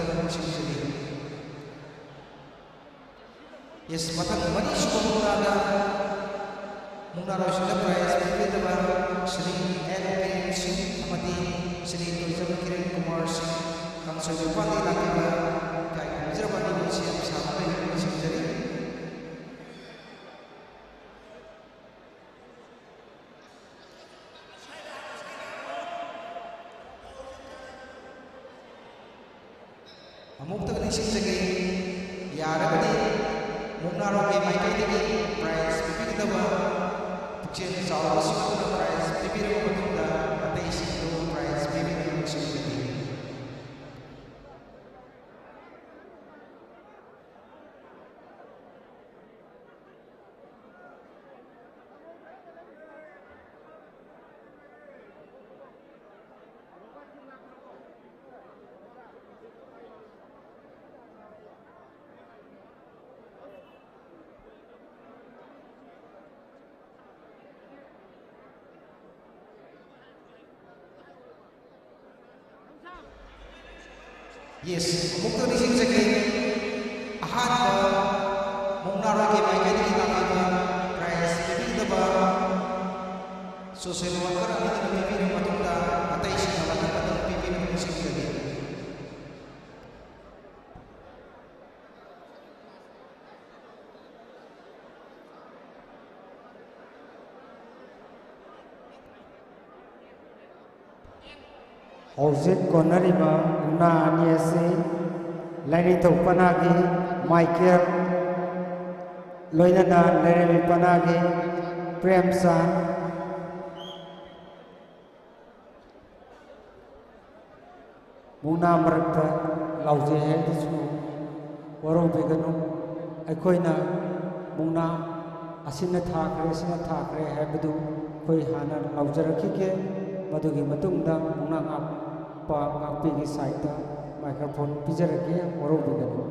Yes, ꯃꯊꯪ ꯃꯔꯤꯁꯨꯕ ꯃꯨꯛꯅꯥꯗ ꯃꯨꯛꯅꯥꯔꯣꯏꯁꯤꯡꯗ prize ꯄꯤꯕꯤꯒꯗꯕ ꯁ꯭ꯔꯤ ꯑꯦꯟ ꯕꯤꯔꯦꯟ ꯁꯤꯡ ꯑꯃꯗꯤ ꯁ꯭ꯔꯤ ꯇꯣꯏꯖꯝ ꯀꯤꯔꯟ ꯀꯨꯃꯥꯔ ꯁꯤꯡ, ꯀꯥꯡꯁꯣꯏ ꯅꯤꯄꯥꯜꯗꯒꯤ ꯂꯥꯛꯄꯤꯕ ꯏꯀꯥꯏ ꯈꯨꯝꯅꯖꯔꯕ ꯑꯅꯤꯃꯛ ꯑꯁꯤ ꯌꯥꯝ ꯁꯥꯡꯅ ꯂꯩ ꯅꯤꯡꯁꯤꯡꯖꯔꯤ꯫ ꯑꯃꯨꯛꯇꯒ ꯅꯤꯡꯁꯤꯡꯖꯒꯦ, ꯌꯥꯔꯒꯗꯤ ꯃꯨꯛꯅꯥꯔꯣꯝꯒꯤ ꯃꯥꯏꯀꯩꯗꯒꯤ prize ꯄꯤꯕꯤꯒꯗꯕ ꯄꯨꯛꯆꯦꯜ ꯆꯥꯎꯔꯕꯁꯤꯡ ꯑꯗꯨꯅ prize ꯄꯤꯕꯤꯔꯕ ꯃꯇꯨꯡꯗ ꯑꯇꯩꯁꯤꯡꯗꯨ prize ꯄꯤꯕꯤꯅꯕ ꯅꯤꯡꯁꯤꯡꯖꯒꯦ꯫ Yes, ꯑꯃꯨꯛꯇ ꯅꯤꯡꯁꯤꯡꯖꯒꯦ꯫ ꯑꯍꯥꯟꯕ ꯃꯨꯛꯅꯥꯔꯣꯏꯒꯤ ꯃꯥꯏꯀꯩꯗꯒꯤ ꯂꯥꯛꯂꯤꯕ prize ꯄꯤꯕꯤꯒꯗꯕ social worker ꯑꯃꯗ ꯄꯤꯕꯤꯔꯕ ꯃꯇꯨꯡꯗ ꯑꯇꯩꯁꯤꯡꯅ ꯃꯊꯪ ꯃꯊꯪ ꯄꯤꯕꯤꯅꯕ ꯅꯤꯡꯁꯤꯡꯖꯒꯦ꯫ ꯍꯧꯖꯤꯛ ꯀꯣꯟꯅꯔꯤꯕ ꯃꯨꯛꯅꯥ ꯑꯅꯤ ꯑꯁꯤ ꯂꯥꯏꯅꯤꯡꯊꯧ ꯄꯅꯥꯒꯤ ꯃꯥꯏꯀꯦꯜ, ꯂꯣꯏꯅꯅ ꯂꯩꯔꯦꯝꯕꯤ ꯄꯅꯥꯒꯤ ꯄ꯭ꯔꯦꯝꯆꯥꯟ꯫ ꯃꯨꯛꯅꯥ ꯃꯔꯛꯇ ꯂꯥꯎꯖꯩ ꯍꯥꯏꯕꯗꯨꯁꯨ ꯋꯥꯔꯧꯕꯤꯒꯅꯨ꯫ ꯑꯩꯈꯣꯏꯅ ꯃꯨꯛꯅꯥ ꯑꯁꯤꯅ ꯊꯥꯈ꯭ꯔꯦ, ꯑꯁꯤꯅ ꯊꯥꯈ꯭ꯔꯦ ꯍꯥꯏꯕꯗꯨ ꯑꯩꯈꯣꯏ ꯍꯥꯟꯅ ꯂꯥꯎꯖꯔꯛꯈꯤꯒꯦ꯫ ꯃꯗꯨꯒꯤ ꯃꯇꯨꯡꯗ ꯃꯨꯛꯅꯥ ꯉꯥꯛꯄ ꯉꯥꯛꯄꯤꯒꯤ side ꯇ microphone ꯄꯤꯖꯔꯛꯀꯦ, ꯋꯥꯔꯧꯕꯤꯒꯅꯨ꯫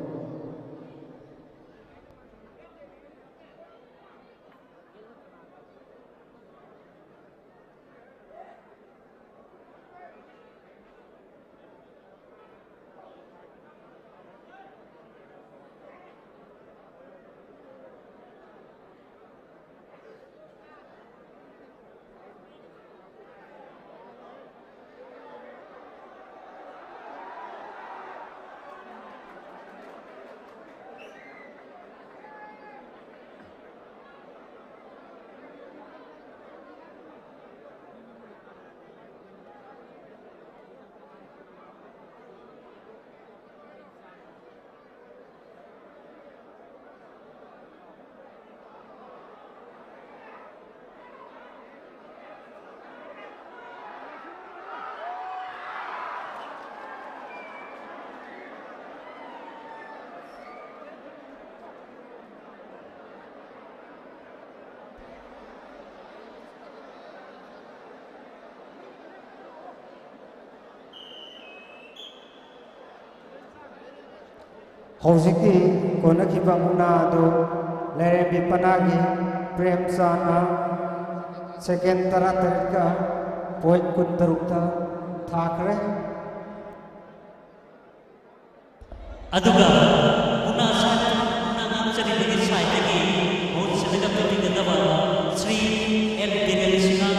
ꯍꯧꯖꯤꯛꯀꯤ ꯀꯣꯟꯅꯈꯤꯕ ꯃꯨꯛꯅꯥ ꯑꯗꯨ ꯂꯥꯏꯔꯦꯝꯕꯤ ꯄꯅꯥꯒꯤ ꯄ꯭ꯔꯦꯝꯆꯥꯟꯅ ꯁꯦꯀꯦꯟ ꯇꯔꯥꯇꯔꯦꯠꯀ ꯄꯣꯏꯟ ꯀꯨꯟꯇꯔꯨꯛꯇ ꯊꯥꯈ꯭ꯔꯦ꯫ ꯑꯗꯨꯒ ꯃꯨꯛꯅꯥ ꯁꯥꯏꯠ, ꯃꯨꯛꯅꯥ ꯉꯥꯛꯆꯔꯤꯕꯒꯤ ꯁꯥꯏꯠꯇꯒꯤ ꯃꯍꯨꯠ ꯁꯤꯜꯂꯒ ꯄꯤꯕꯤꯒꯗꯕ Shri L Biren Singh,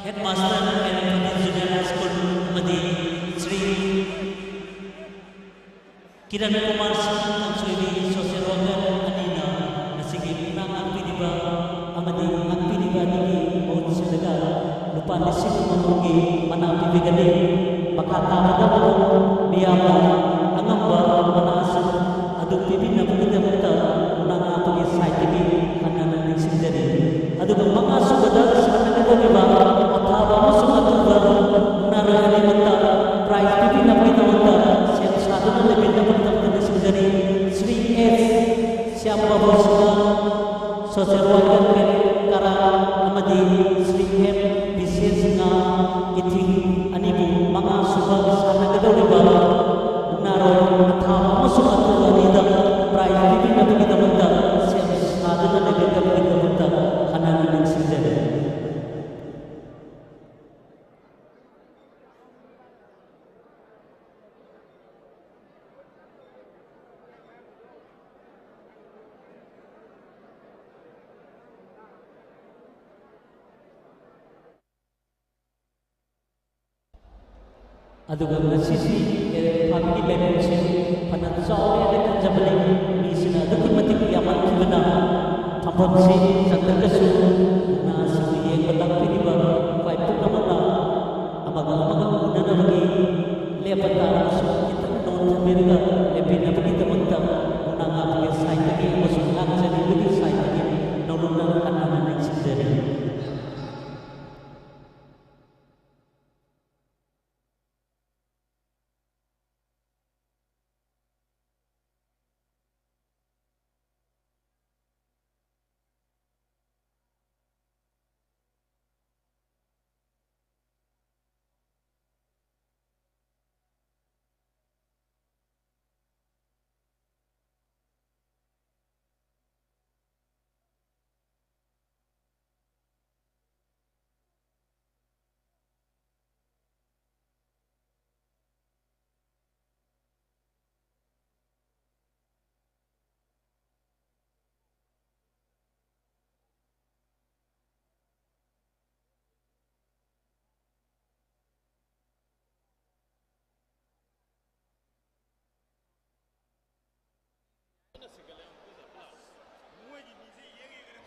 headmaster, Keirem junior high school, ꯑꯃꯗꯤ ꯁ꯭ꯔꯤ ꯀꯤꯔꯟ ꯀꯨꯃꯥꯔ ꯁꯤꯡꯍ ꯀꯥꯡꯁꯣꯏꯕꯤ social worker ꯑꯅꯤꯅ ꯉꯁꯤꯒꯤ ꯃꯨꯛꯅꯥ ꯉꯥꯛꯄꯤꯔꯤꯕ ꯑꯃꯗꯤ ꯉꯥꯛꯄꯤꯔꯤꯕ ꯑꯅꯤꯒꯤ ꯃꯍꯨꯠ ꯁꯤꯜꯂꯒ ꯂꯨꯄꯥ ꯂꯤꯁꯤꯡ ꯑꯃꯃꯝꯒꯤ ꯃꯅꯥ ꯄꯤꯕꯤꯒꯅꯤ꯫ ꯃꯈꯥ ꯇꯥꯕꯗ ꯃꯤꯌꯥꯝꯅ ꯑꯉꯝꯕ ꯃꯅꯥꯁꯤꯡ ꯑꯗꯨ ꯄꯤꯕꯤꯅꯕꯒꯤꯗꯃꯛꯇ ꯃꯨꯛꯅꯥ ꯉꯥꯛꯄꯒꯤ ꯁꯥꯏꯠꯇꯒꯤ ꯍꯟꯅ ꯅꯤꯡꯁꯤꯡꯖꯔꯤ꯫ ꯑꯗꯨꯒ ꯃꯉꯥꯁꯨꯕꯗ ꯁꯥꯟꯅꯒꯗꯧꯔꯤꯕ ꯑꯊꯥꯕ ꯑꯃꯁꯨꯡ ꯑꯊꯨꯕ ꯃꯨꯛꯅꯥꯔꯣꯏ ꯑꯅꯤꯃꯛꯇ prize ꯄꯤꯕꯤꯅꯕꯒꯤꯗꯃꯛꯇ ꯁꯦꯝ ꯁꯥꯗꯨꯅ ꯂꯩꯕꯤꯅꯕꯒꯤꯗꯃꯛꯇ ꯅꯤꯡꯁꯤꯡꯖꯔꯤ꯫ ꯁ꯭ꯔꯤ ꯑꯦꯁ ꯁ꯭ꯌꯥꯝ ꯕꯥꯕꯨ ꯁꯤꯡꯍ, social worker ꯀꯔꯥ, ꯑꯃꯗꯤ ꯁ꯭ꯔꯤ ꯑꯦꯝ ꯕꯤꯁꯦꯁ ꯁꯤꯡꯍ, ꯏꯊꯤꯡ, ꯑꯅꯤꯕꯨ ꯃꯉꯥꯁꯨꯕ ꯁꯥꯟꯅꯒꯗꯧꯔꯤꯕ ꯃꯨꯛꯅꯥꯔꯣꯏ ꯑꯊꯥꯕ ꯑꯃꯁꯨꯡ ꯑꯊꯨꯕ ꯑꯅꯤꯗ prize ꯄꯤꯕꯤꯅꯕꯒꯤꯗꯃꯛꯇ ꯁꯦꯝ ꯁꯥꯗꯨꯅ ꯂꯩꯕꯤꯅꯕꯒꯤꯗꯃꯛꯇ ꯍꯟꯅ ꯍꯟꯅ ꯅꯤꯡꯁꯤꯡꯖꯔꯤ꯫ ꯑꯗꯨꯒ ꯉꯁꯤꯁꯤ ꯀꯩꯔꯦꯝ ꯐꯥꯕꯤꯒꯤ ꯂꯩꯐꯝꯁꯤ ꯐꯅ ꯆꯥꯎꯔꯦ ꯍꯥꯏꯅ ꯈꯟꯖꯕꯅꯤ꯫ ꯃꯤꯁꯤꯅ ꯑꯗꯨꯛꯀꯤ ꯃꯇꯤꯛ ꯌꯥꯝꯃꯟꯈꯤꯕꯅ ꯐꯝꯐꯝꯁꯤ ꯆꯟꯗ꯭ꯔꯒꯁꯨ ꯃꯨꯛꯅꯥꯁꯤꯡꯕꯨ ꯌꯦꯡꯕ ꯂꯥꯛꯄꯤꯔꯤꯕ ꯈ꯭ꯋꯥꯏ ꯄꯨꯝꯅꯃꯛꯅ ꯑꯃꯒ ꯑꯃꯒ ꯎꯅꯅꯕꯒꯤ ꯂꯦꯞꯄ ꯇꯥꯔꯕꯁꯨ ꯈꯤꯇꯪ ꯅꯣꯟꯊꯕꯤꯔꯒ ꯂꯦꯞꯄꯤꯅꯕꯒꯤꯗꯃꯛꯇ ꯃꯨꯛꯅꯥ ꯉꯥꯛꯄꯒꯤ ꯁꯥꯏꯠꯇꯒꯤ ꯑꯃꯁꯨꯡ ꯉꯥꯛꯆꯔꯤꯕꯒꯤ ꯁꯥꯏꯠꯇꯒꯤ ꯅꯧꯅ ꯍꯟꯅ ꯍꯟꯅ ꯅꯤꯡꯁꯤꯡꯖꯔꯤ꯫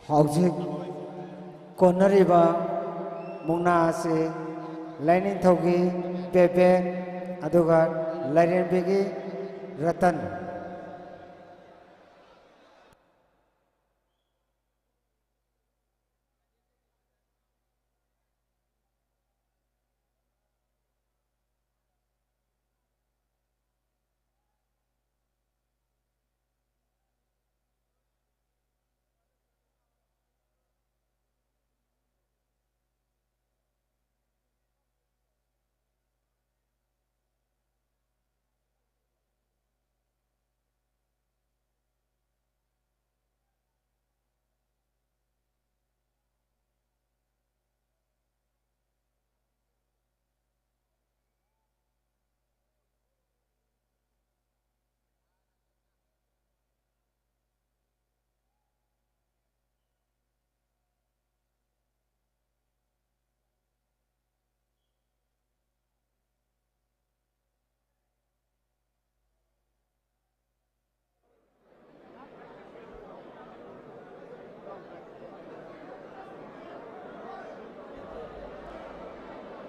ꯍꯧꯖꯤꯛ ꯀꯣꯟꯅꯔꯤꯕ ꯃꯨꯛꯅꯥ ꯑꯁꯤ ꯂꯥꯏꯅꯤꯡꯊꯧꯒꯤ ꯕꯦꯕꯦꯛ ꯑꯗꯨꯒ ꯂꯥꯏꯔꯦꯝꯕꯤꯒꯤ ꯔꯇꯟ꯫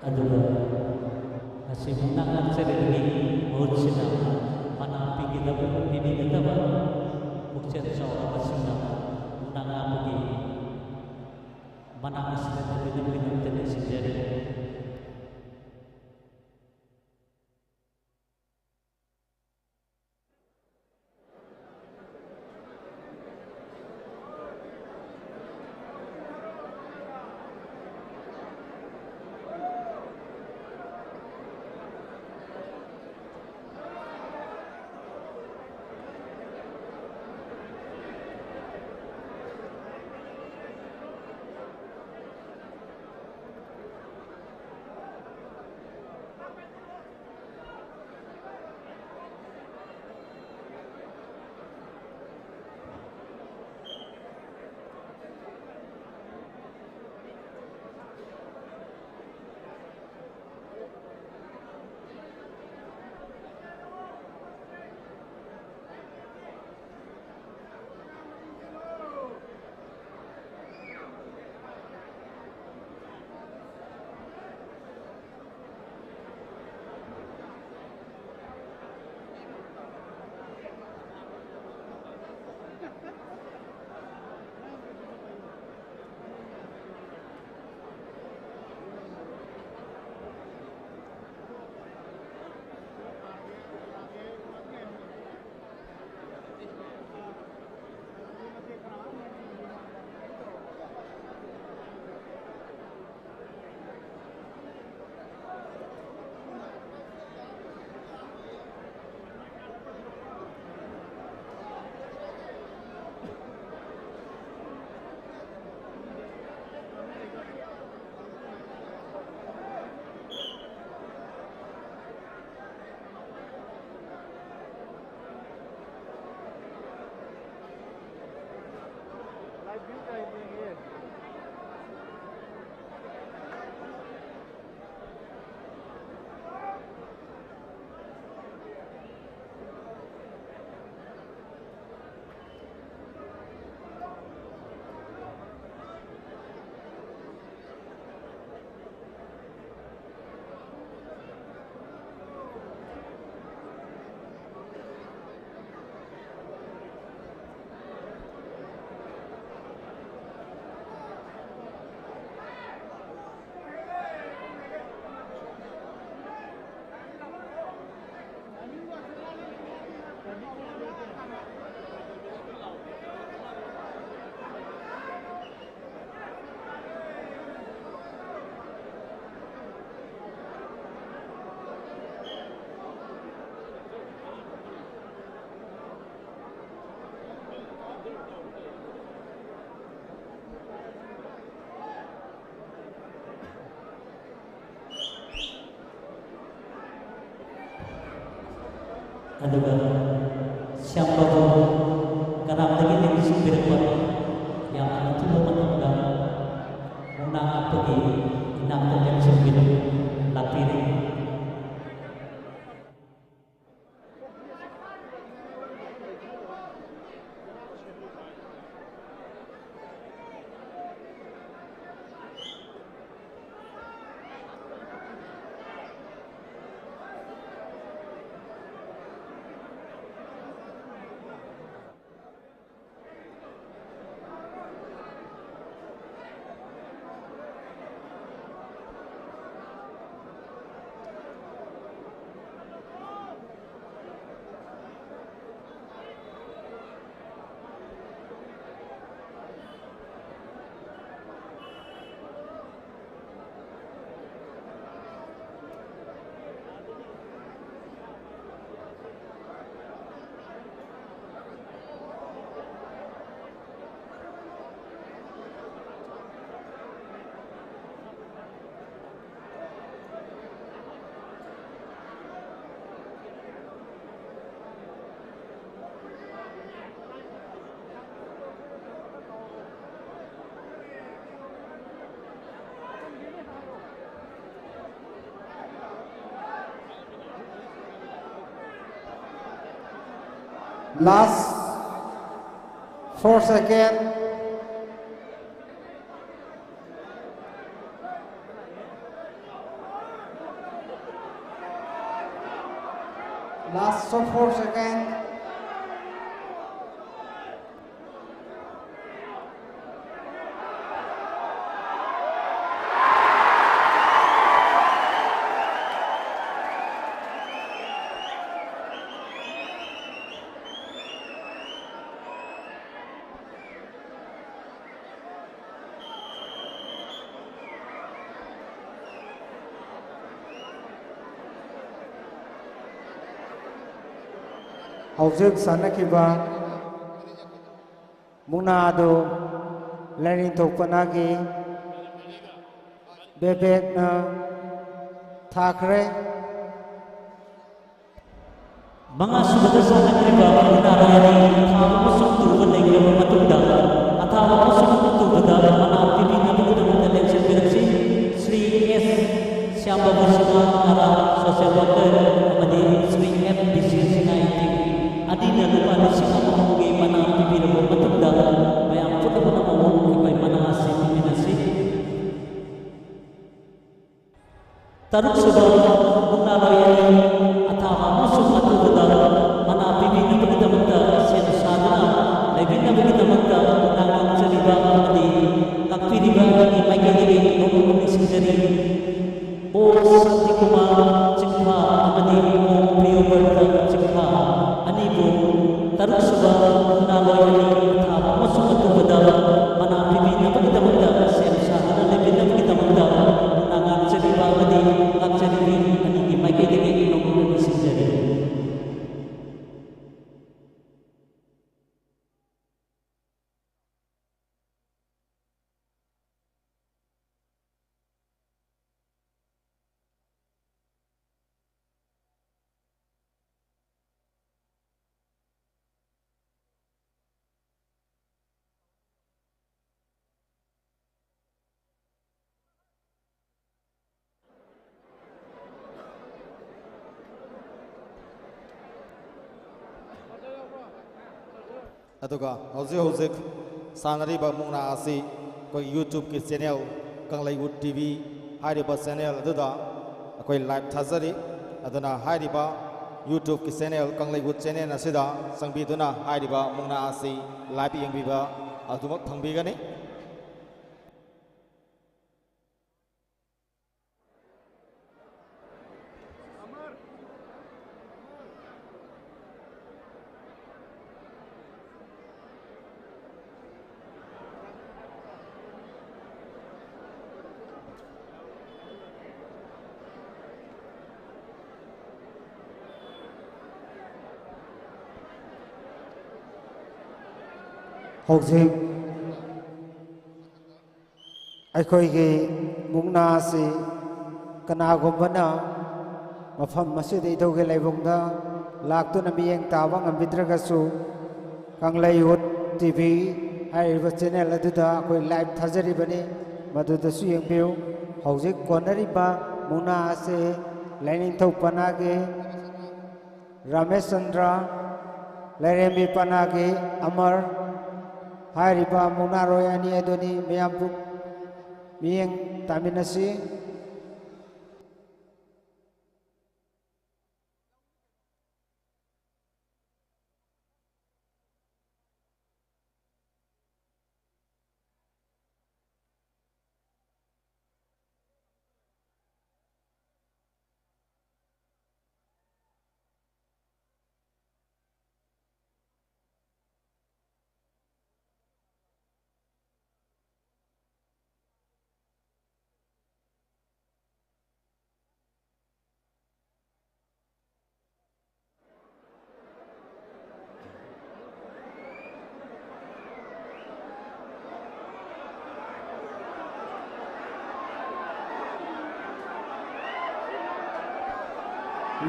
ꯑꯗꯨꯒ ꯉꯁꯤ ꯃꯨꯛꯅꯥ ꯉꯥꯛꯆꯔꯤꯕꯒꯤ ꯃꯍꯨꯠ ꯁꯤꯟꯅ ꯃꯅꯥ ꯄꯤꯒꯗꯕ, ꯄꯤꯕꯤꯒꯗꯕ ꯄꯨꯛꯆꯦꯜ ꯆꯥꯎꯔꯕꯁꯤꯡꯅ ꯃꯨꯛꯅꯥ ꯉꯥꯛꯄꯒꯤ ꯃꯅꯥ ꯑꯁꯤꯗ ꯇꯧꯕꯤꯅꯕꯒꯤꯗꯃꯛꯇ ꯅꯤꯡꯁꯤꯡꯖꯔꯤ꯫ ꯑꯗꯨꯒ ꯁ꯭ꯌꯥꯝ ꯕꯥꯕꯨ ꯀꯅꯥꯝꯗꯒꯤ ꯂꯦꯡꯁꯤꯟꯕꯤꯔꯛꯄ, ꯌꯥꯝꯅ ꯑꯊꯨꯕ ꯃꯇꯝꯗ ꯃꯨꯛꯅꯥ ꯉꯥꯛꯄꯒꯤ ꯏꯅꯥꯛꯇ ꯂꯦꯡꯁꯤꯟꯕꯤꯔꯛ ꯂꯥꯛꯄꯤꯔꯦ꯫ Last four second. Last four second. ꯍꯧꯖꯤꯛ ꯁꯥꯟꯅꯈꯤꯕ ꯃꯨꯛꯅꯥ ꯑꯗꯨ ꯂꯥꯏꯅꯤꯡꯊꯧ ꯄꯅꯥꯒꯤ ꯕꯦꯕꯦꯛꯅ ꯊꯥꯈ꯭ꯔꯦ꯫ ꯃꯉꯥꯁꯨꯕꯗ ꯁꯥꯟꯅꯈꯤꯕ ꯃꯨꯛꯅꯥ ꯂꯣꯏ ꯑꯅꯤ ꯑꯊꯥꯕ ꯑꯃꯁꯨꯡ ꯑꯇꯨꯕ ꯂꯩꯈ꯭ꯔꯕ ꯃꯇꯨꯡꯗ, ꯑꯊꯥꯕ ꯑꯃꯁꯨꯡ ꯑꯇꯨꯕꯗ ꯃꯅꯥ ꯄꯤꯕꯤꯅꯕꯒꯤꯗꯃꯛꯇ ꯂꯦꯡꯁꯤꯟꯕꯤꯔꯛꯁꯤ꯫ ꯁ꯭ꯔꯤ ꯑꯦꯁ ꯁ꯭ꯌꯥꯝꯕꯥꯕꯨ ꯁꯤꯡꯍ ꯅꯥꯔꯥ, ꯁꯣꯁꯤꯌꯦꯜ ꯋꯥꯔꯀꯔ, ꯑꯃꯗꯤ ꯁ꯭ꯔꯤ ꯑꯦꯝ ꯕꯤꯁꯦꯁ ꯁꯤꯡꯍ ꯏꯇꯤꯡ ꯑꯅꯤꯅ ꯂꯨꯄꯥ ꯂꯤꯁꯤꯡ ꯑꯃꯃꯝꯒꯤ ꯃꯅꯥ ꯄꯤꯕꯤꯔꯕ ꯃꯇꯨꯡꯗ, ꯃꯌꯥꯝ ꯄꯨꯝꯅꯃꯛꯅ ꯑꯩꯈꯣꯏ ꯃꯅꯥ ꯑꯁꯤ ꯄꯤꯃꯤꯟꯅꯁꯤ꯫ ꯇꯔꯨꯛꯁꯨꯕ ꯃꯨꯛꯅꯥ ꯂꯣꯏ ꯑꯅꯤ ꯑꯊꯥꯕ ꯑꯃꯁꯨꯡ ꯑꯇꯨꯕꯗ ꯃꯅꯥ ꯄꯤꯕꯤꯅꯕꯒꯤꯗꯃꯛꯇ ꯁꯦꯝ ꯁꯥꯗꯨꯅ ꯂꯩꯕꯤꯅꯕꯒꯤꯗꯃꯛꯇ ꯃꯨꯛꯅꯥ ꯉꯥꯛꯆꯔꯤꯕ ꯑꯃꯗꯤ ꯉꯥꯛꯄꯤꯔꯤꯕ ꯑꯅꯤꯒꯤ ꯃꯥꯏꯀꯩꯗꯒꯤ ꯅꯣꯡꯃ ꯅꯤꯡꯁꯤꯡꯖꯔꯤ꯫ ꯑꯣ ꯁꯥꯟꯇꯤꯀꯨꯃꯥꯔ ꯆꯤꯡꯈꯥ ꯑꯃꯗꯤ ꯑꯣ ꯄ꯭ꯔꯤꯌꯣꯕ꯭ꯔꯇ ꯆꯤꯡꯈꯥ ꯑꯅꯤꯕꯨ ꯇꯔꯨꯛꯁꯨꯕ ꯃꯨꯛꯅꯥ ꯂꯣꯏ ꯑꯅꯤ ꯑꯊꯥꯕ ꯑꯃꯁꯨꯡ ꯑꯇꯨꯕꯗ ꯃꯅꯥ ꯄꯤꯕꯤꯅꯕꯒꯤꯗꯃꯛꯇ ꯁꯦꯝ ꯁꯥꯗꯨꯅ ꯂꯩꯕꯤꯅꯕꯒꯤꯗꯃꯛꯇ ꯃꯨꯛꯅꯥ ꯉꯥꯛꯆꯔꯤꯕ ꯑꯃꯗꯤ ꯉꯥꯛꯆꯔꯤꯕꯤ ꯑꯅꯤꯒꯤ ꯃꯥꯏꯀꯩꯗꯒꯤ ꯅꯣꯡꯃ ꯅꯤꯡꯁꯤꯡꯖꯔꯤ꯫ ꯑꯗꯨꯒ ꯍꯧꯖꯤꯛ ꯍꯧꯖꯤꯛ ꯁꯥꯟꯅꯔꯤꯕ ꯃꯨꯛꯅꯥ ꯑꯁꯤ ꯑꯩꯈꯣꯏ YouTubeꯀꯤ channel ꯀꯪꯂꯩꯋꯨꯠ TV ꯍꯥꯏꯔꯤꯕ channel ꯑꯗꯨꯗ ꯑꯩꯈꯣꯏ live ꯊꯥꯖꯔꯤ꯫ ꯑꯗꯨꯅ ꯍꯥꯏꯔꯤꯕ YouTubeꯀꯤ channel ꯀꯪꯂꯩꯋꯨꯠ channel ꯑꯁꯤꯗ ꯆꯪꯕꯤꯗꯨꯅ ꯍꯥꯏꯔꯤꯕ ꯃꯨꯛꯅꯥ ꯑꯁꯤ live ꯌꯦꯡꯕꯤꯕ ꯑꯗꯨꯃꯛ ꯐꯪꯕꯤꯒꯅꯤ꯫ ꯍꯧꯖꯤꯛ ꯑꯩꯈꯣꯏꯒꯤ ꯃꯨꯛꯅꯥ ꯑꯁꯤ ꯀꯅꯥꯒꯨꯝꯕꯅ ꯃꯐꯝ ꯑꯁꯤꯗ ꯏꯙꯧꯒꯤ ꯂꯥꯏꯕꯨꯡꯗ ꯂꯥꯛꯇꯨꯅ ꯃꯤꯠꯌꯦꯡ ꯇꯥꯕ ꯉꯝꯕꯤꯗ꯭ꯔꯒꯁꯨ, ꯀꯪꯂꯩ ꯍꯨꯠ ꯇꯤ ꯚꯤ ꯍꯥꯏꯔꯤꯕ ꯆꯦꯅꯦꯜ ꯑꯗꯨꯗ ꯑꯩꯈꯣꯏ ꯂꯥꯏꯚ ꯊꯥꯖꯔꯤꯕꯅꯤ, ꯃꯗꯨꯗꯁꯨ ꯌꯦꯡꯕꯤꯌꯨ꯫ ꯍꯧꯖꯤꯛ ꯀꯣꯟꯅꯔꯤꯕ ꯃꯨꯛꯅꯥ ꯑꯁꯤ ꯂꯥꯏꯅꯤꯡꯊꯧ ꯄꯅꯥꯒꯤ ꯔꯥꯃꯦꯁꯆꯟꯗ꯭ꯔ, ꯂꯥꯏꯔꯦꯝꯕꯤ ꯄꯅꯥꯒꯤ ꯑꯃꯔ ꯍꯥꯏꯔꯤꯕ ꯃꯨꯛꯅꯥꯔꯣꯏ ꯑꯅꯤ ꯑꯗꯨꯅꯤ꯫ ꯃꯌꯥꯝ ꯄꯨ-, ꯃꯤꯠꯌꯦꯡ ꯇꯥꯃꯤꯟꯅꯁꯤ꯫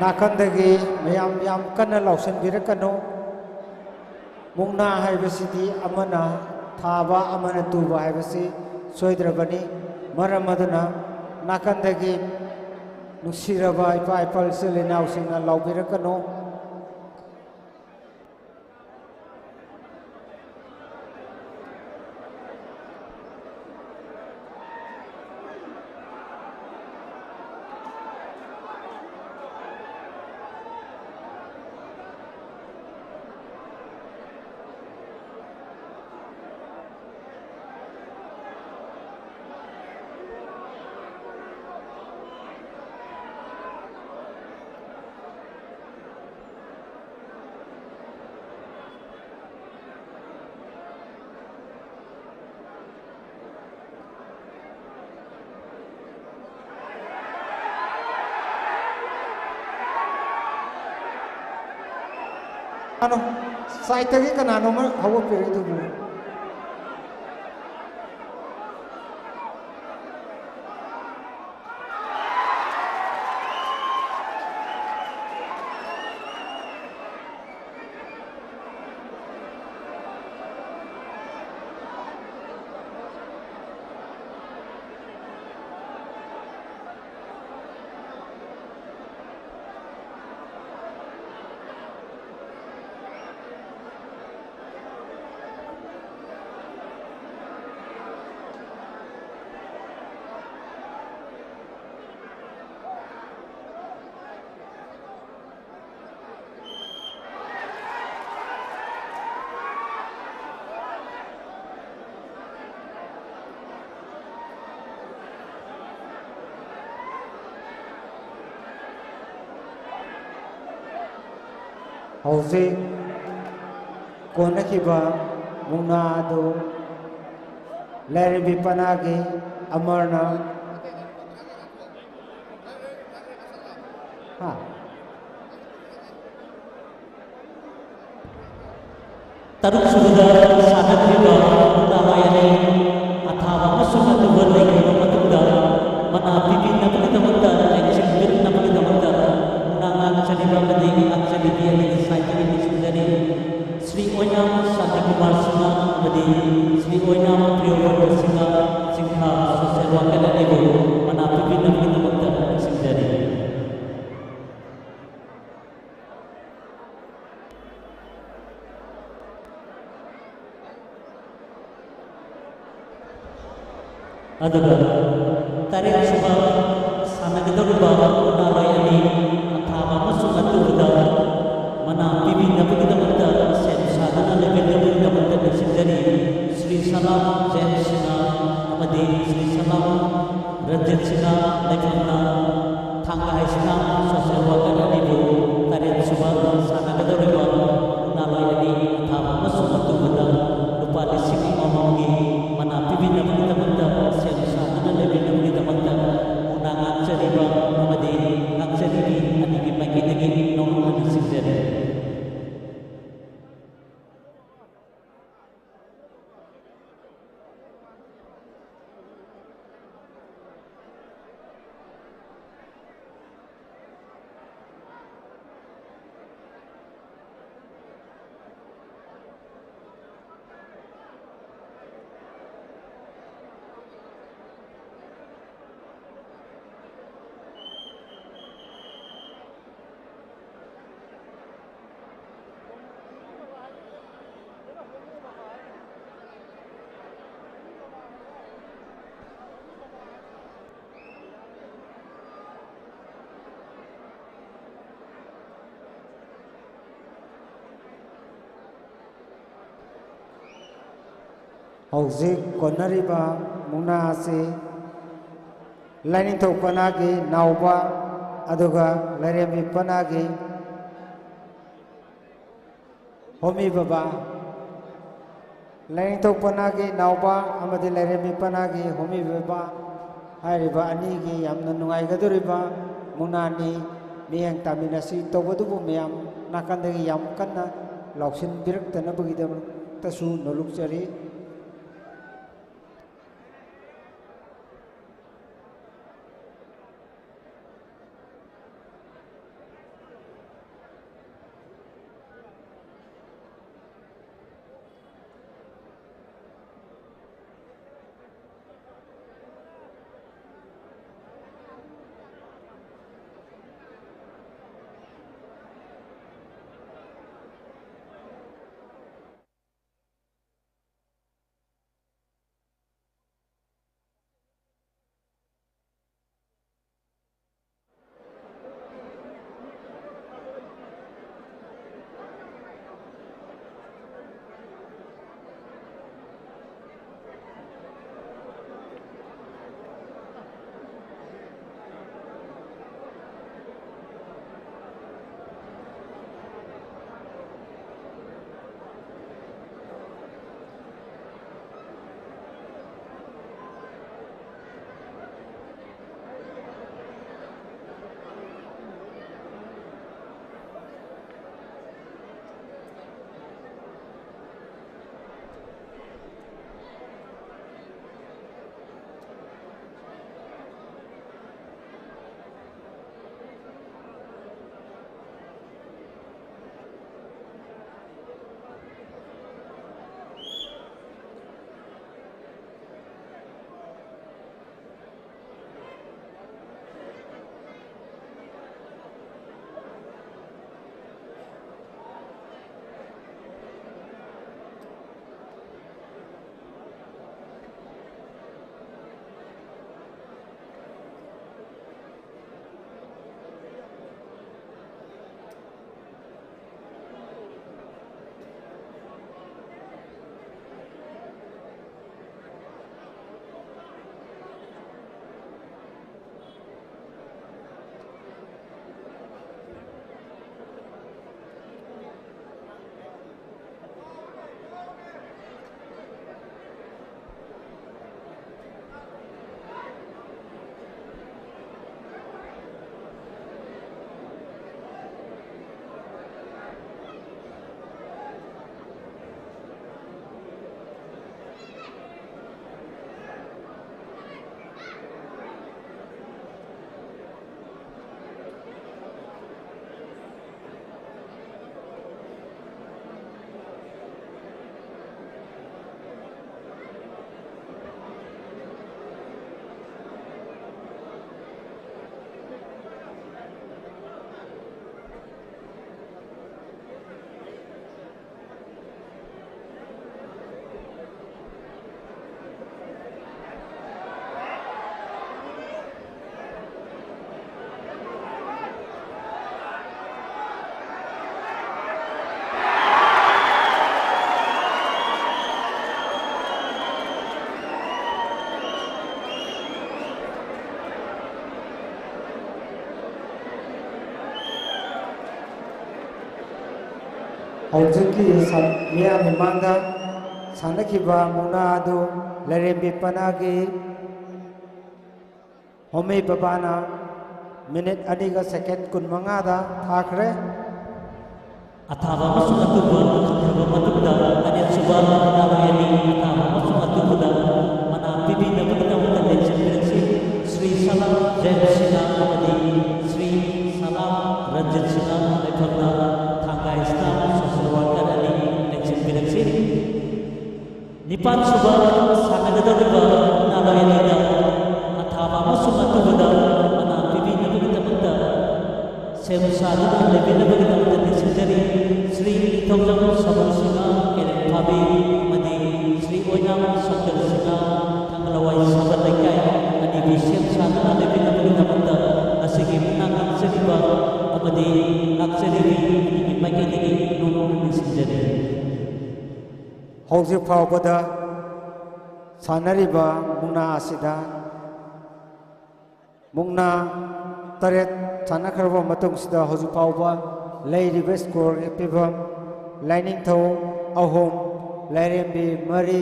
ꯅꯥꯀꯟꯗꯒꯤ ꯃꯌꯥꯝ ꯌꯥꯝ ꯀꯟꯅ ꯂꯥꯎꯁꯟꯕꯤꯔꯛꯀꯅꯨ꯫ ꯃꯨꯛꯅꯥ ꯍꯥꯏꯕꯁꯤꯗꯤ ꯑꯃꯅ ꯊꯥꯕ, ꯑꯃꯅ ꯇꯨꯕ ꯍꯥꯏꯕꯁꯤ ꯁꯣꯏꯗ꯭ꯔꯕꯅꯤ꯫ ꯃꯔꯝ ꯑꯗꯨꯅ ꯅꯥꯀꯟꯗꯒꯤ ꯅꯨꯡꯁꯤꯔꯕ ꯏꯄꯥ ꯏꯄꯜ ꯏꯆꯤꯜ ꯏꯅꯥꯎꯁꯤꯡꯅ ꯂꯥꯎꯕꯤꯔꯛꯀꯅꯨ꯫ ꯀꯅꯥꯅꯣ? ꯁꯥꯏꯠꯇꯒꯤ ꯀꯅꯥꯅꯣꯝꯃ ꯍꯧꯒꯠꯄꯤꯔꯛꯏꯗꯨꯕꯨ? ꯍꯧꯖꯤꯛ ꯀꯣꯟꯅꯈꯤꯕ ꯃꯨꯛꯅꯥ ꯑꯗꯨ ꯂꯥꯏꯔꯦꯝꯕꯤ ꯄꯅꯥꯒꯤ ꯑꯃꯔꯅ, ꯍꯥ? ꯇꯔꯨꯛꯁꯨꯕꯗ ꯁꯥꯟꯅꯈ꯭ꯔꯤꯕ ꯃꯨꯛꯅꯥ ꯂꯣꯏ ꯑꯅꯤ ꯑꯊꯥꯕ ꯑꯃꯁꯨꯡ ꯑꯇꯨꯕ ꯂꯩꯈ꯭ꯔꯕ ꯃꯇꯨꯡꯗ, ꯃꯅꯥ ꯄꯤꯕꯤꯅꯕꯒꯤꯗꯃꯛꯇ, ꯂꯩꯆꯤꯟꯕꯤꯅꯕꯒꯤꯗꯃꯛꯇ ꯃꯨꯛꯅꯥ ꯉꯥꯛꯆꯔꯤꯕ ꯑꯃꯗꯤ ꯉꯥꯛꯆꯔꯤꯕꯤ ꯑꯅꯤꯒꯤ ꯁꯥꯏꯠꯇꯒꯤ ꯅꯤꯡꯁꯤꯡꯖꯔꯤ꯫ ꯁ꯭ꯔꯤ ꯑꯣꯏꯅꯥꯝ ꯁꯥꯟꯇꯤꯀꯨꯃꯥꯔ ꯁꯤꯡꯍ ꯑꯃꯗꯤ ꯁ꯭ꯔꯤ ꯑꯣꯏꯅꯥꯝ ꯄ꯭ꯔꯤꯌꯣꯕ꯭ꯔꯇ ꯁꯤꯡꯍ ꯁꯤꯡꯍ ꯁꯣꯁꯦꯜ ꯋꯥꯀꯔ ꯑꯅꯤꯕꯨ ꯃꯅꯥ ꯄꯤꯕꯤꯅꯕꯒꯤꯗꯃꯛꯇ ꯅꯤꯡꯁꯤꯡꯖꯔꯤ꯫ ꯑꯗꯨꯒ ꯇꯔꯦꯠꯁꯨꯕ ꯁꯥꯟꯅꯒꯗꯧꯔꯤꯕ ꯃꯨꯛꯅꯥ ꯂꯣꯏ ꯑꯅꯤ ꯑꯊꯥꯕ ꯑꯃꯁꯨꯡ ꯑꯇꯨꯕꯗ ꯃꯅꯥ ꯄꯤꯕꯤꯅꯕꯒꯤꯗꯃꯛꯇ ꯁꯦꯝ ꯁꯥꯗꯨꯅ ꯂꯩꯕꯤꯅꯕꯒꯤꯗꯃꯛꯇ ꯅꯤꯡꯁꯤꯡꯖꯔꯤ꯫ ꯁ꯭ꯔꯤ ꯁꯂꯥꯝ ꯖꯦꯝꯁ ꯁꯤꯡꯍ ꯑꯃꯗꯤ ꯁ꯭ꯔꯤ ꯁꯂꯥꯝ ꯔꯟꯖꯤꯠ ꯁꯤꯡꯍ ꯂꯩꯐꯝꯅ ꯊꯥꯡꯒ ꯍꯥꯏ ꯁ꯭ꯀꯨꯜ ꯁꯣꯁꯦꯜ ꯋꯥꯀꯔ ꯑꯅꯤꯕꯨ ꯇꯔꯦꯠ ꯁꯨꯕ ꯁꯥꯟꯅꯒꯗꯧꯔꯤꯕ ꯃꯨꯛꯅꯥ ꯂꯣꯏ ꯑꯅꯤ ꯑꯊꯥꯕ ꯑꯃꯁꯨꯡ ꯑꯇꯨꯕꯗ ꯂꯨꯄꯥ ꯂꯤꯁꯤꯡ ꯑꯃꯃꯝꯒꯤ ꯃꯅꯥ ꯄꯤꯕꯤꯅꯕꯒꯤꯗꯃꯛꯇ ꯁꯦꯝ ꯁꯥꯗꯨꯅ ꯂꯩꯕꯤꯅꯕꯒꯤꯗꯃꯛꯇ ꯃꯨꯛꯅꯥ ꯉꯥꯛꯆꯔꯤꯕ ꯑꯃꯗꯤ ꯉꯥꯛꯆꯔꯤꯕꯤ ꯑꯅꯤꯒꯤ ꯃꯥꯏꯀꯩꯗꯒꯤ ꯅꯧꯅ ꯅꯤꯡꯁꯤꯡꯖꯔꯤ꯫ ꯍꯧꯖꯤꯛ ꯀꯣꯟꯅꯔꯤꯕ ꯃꯨꯛꯅꯥ ꯑꯁꯤ ꯂꯥꯏꯅꯤꯡꯊꯧ ꯄꯅꯥꯒꯤ ꯅꯥꯎꯕ ꯑꯗꯨꯒ ꯂꯥꯏꯔꯦꯝꯕꯤ ꯄꯅꯥꯒꯤ ꯍꯣꯃꯤ ꯕꯕꯥ, ꯂꯥꯏꯅꯤꯡꯊꯧ ꯄꯅꯥꯒꯤ ꯏꯅꯥꯎꯄꯥ ꯑꯃꯗꯤ ꯂꯥꯏꯔꯦꯝꯕꯤ ꯄꯅꯥꯒꯤ ꯍꯣꯃꯤ ꯕꯕꯥ ꯍꯥꯏꯔꯤꯕ ꯑꯅꯤꯒꯤ ꯌꯥꯝꯅ ꯅꯨꯡꯉꯥꯏꯒꯗꯧꯔꯤꯕ ꯃꯨꯛꯅꯥꯅꯤ ꯃꯤꯠꯌꯦꯡ ꯇꯥꯃꯤꯟꯅꯁꯤ꯫ ꯇꯧꯕꯇꯕꯨ ꯃꯌꯥꯝ ꯅꯥꯀꯟꯗꯒꯤ ꯌꯥꯝ ꯀꯟꯅ ꯂꯥꯎꯁꯤꯟꯕꯤꯔꯛꯇꯅꯕꯒꯤꯗꯃꯛꯇꯁꯨ ꯅꯣꯂꯨꯛꯆꯔꯤ꯫ ꯍꯧꯖꯤꯛꯀꯤ ꯁ-, ꯃꯤꯌꯥꯝ ꯃꯃꯥꯡꯗ ꯁꯥꯟꯅꯈꯤꯕ ꯃꯨꯛꯅꯥ ꯑꯗꯨ ꯂꯥꯏꯔꯦꯝꯕꯤ ꯄꯅꯥꯒꯤ ꯍꯣꯃꯤ ꯕꯕꯥꯅ ꯃꯤꯅꯤꯠ ꯑꯅꯤꯒ ꯁꯦꯀꯦꯟ ꯀꯨꯟꯃꯉꯥꯗ ꯊꯥꯈ꯭ꯔꯦ꯫ ꯑꯊꯥꯕ ꯑꯃꯁꯨꯡ ꯑꯇꯨꯕ ꯈꯪꯈ꯭ꯔꯕ ꯃꯇꯨꯡꯗ, ꯇꯔꯦꯠꯁꯨꯕ ꯃꯨꯛꯅꯥ ꯂꯣꯏ ꯑꯅꯤ ꯑꯊꯥꯕ ꯑꯃꯁꯨꯡ ꯑꯇꯨꯕꯗ ꯃꯅꯥ ꯄꯤꯕꯤꯅꯕꯒꯤꯗꯃꯛꯇ ꯂꯦꯡꯁꯤꯟꯕꯤꯔꯛꯁꯤ꯫ ꯁ꯭ꯔꯤ ꯁꯂꯥꯝ ꯖꯦꯝꯁ ꯁꯤꯡꯍ ꯑꯃꯗꯤ ꯁ꯭ꯔꯤ ꯁꯂꯥꯝ ꯔꯟꯖꯤꯠ ꯁꯤꯡꯍ ꯂꯩꯐꯝꯅ ꯊꯥꯡꯒꯥꯏ ꯁ꯭ꯇꯥꯐ ꯁꯣꯁꯦꯜ ꯋꯥꯔꯀꯔ ꯑꯅꯤ ꯂꯦꯡꯁꯤꯟꯕꯤꯔꯛꯁꯤ꯫ ꯅꯤꯄꯥꯟꯁꯨꯕ ꯁꯥꯟꯅꯒꯗꯧꯔꯤꯕ ꯃꯨꯛꯅꯥ ꯂꯣꯏ ꯑꯅꯤꯗ ꯑꯊꯥꯕ ꯑꯃꯁꯨꯡ ꯑꯇꯨꯕꯗ ꯃꯅꯥ ꯄꯤꯕꯤꯅꯕꯒꯤꯗꯃꯛꯇ ꯁꯦꯝ ꯁꯥꯗꯨꯅ ꯂꯩꯕꯤꯅꯕꯒꯤꯗꯃꯛꯇ ꯅꯤꯡꯁꯤꯡꯖꯔꯤ꯫ ꯁ꯭ꯔꯤ ꯏꯊꯧꯖꯝ ꯁꯕꯜ ꯁꯤꯡꯍ, ꯀꯦꯔꯦꯝ ꯐꯥꯕꯤ, ꯑꯃꯗꯤ ꯁ꯭ꯔꯤ ꯑꯣꯏꯅꯥꯝ ꯁꯣꯛꯆꯜ ꯁꯤꯡꯍ, ꯊꯥꯡꯒꯂꯋꯥꯏ ꯁꯕꯜ ꯂꯩꯀꯥꯏ ꯑꯅꯤꯕꯨ ꯁꯦꯝ ꯁꯥꯗꯨꯅ ꯂꯩꯕꯤꯅꯕꯒꯤꯗꯃꯛꯇ ꯉꯁꯤꯒꯤ ꯃꯨꯛꯅꯥ ꯉꯥꯛꯆꯔꯤꯕ ꯑꯃꯗꯤ ꯉꯥꯛꯆꯔꯤꯕꯤ ꯑꯅꯤꯒꯤ ꯃꯥꯏꯀꯩꯗꯒꯤ ꯅꯣꯡꯃ ꯅꯤꯡꯁꯤꯡꯖꯔꯤ꯫ ꯍꯧꯖꯤꯛ ꯐꯥꯎꯕꯗ ꯁꯥꯟꯅꯔꯤꯕ ꯃꯨꯛꯅꯥ ꯑꯁꯤꯗ ꯃꯨꯛꯅꯥ ꯇꯔꯦꯠ ꯁꯥꯟꯅꯈ꯭ꯔꯕ ꯃꯇꯨꯡꯁꯤꯗ ꯍꯧꯖꯤꯛ ꯐꯥꯎꯕ ꯂꯩꯔꯤꯕ ꯁ꯭ꯀꯣꯔꯒꯤ ꯐꯤꯕꯝ, ꯂꯥꯏꯅꯤꯡꯊꯧ ꯑꯍꯨꯝ, ꯂꯥꯏꯔꯦꯝꯕꯤ ꯃꯔꯤ,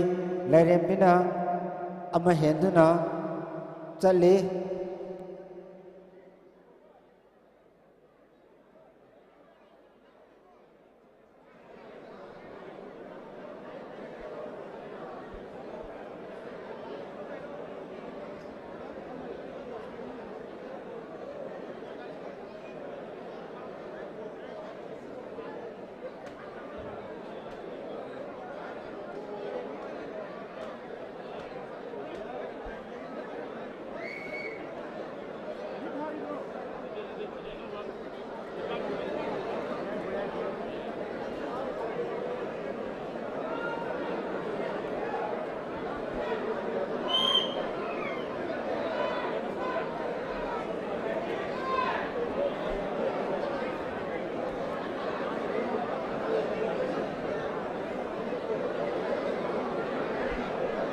ꯂꯥꯏꯔꯦꯝꯕꯤꯅ ꯑꯃ ꯍꯦꯟꯗꯨꯅ ꯆꯠꯂꯤ꯫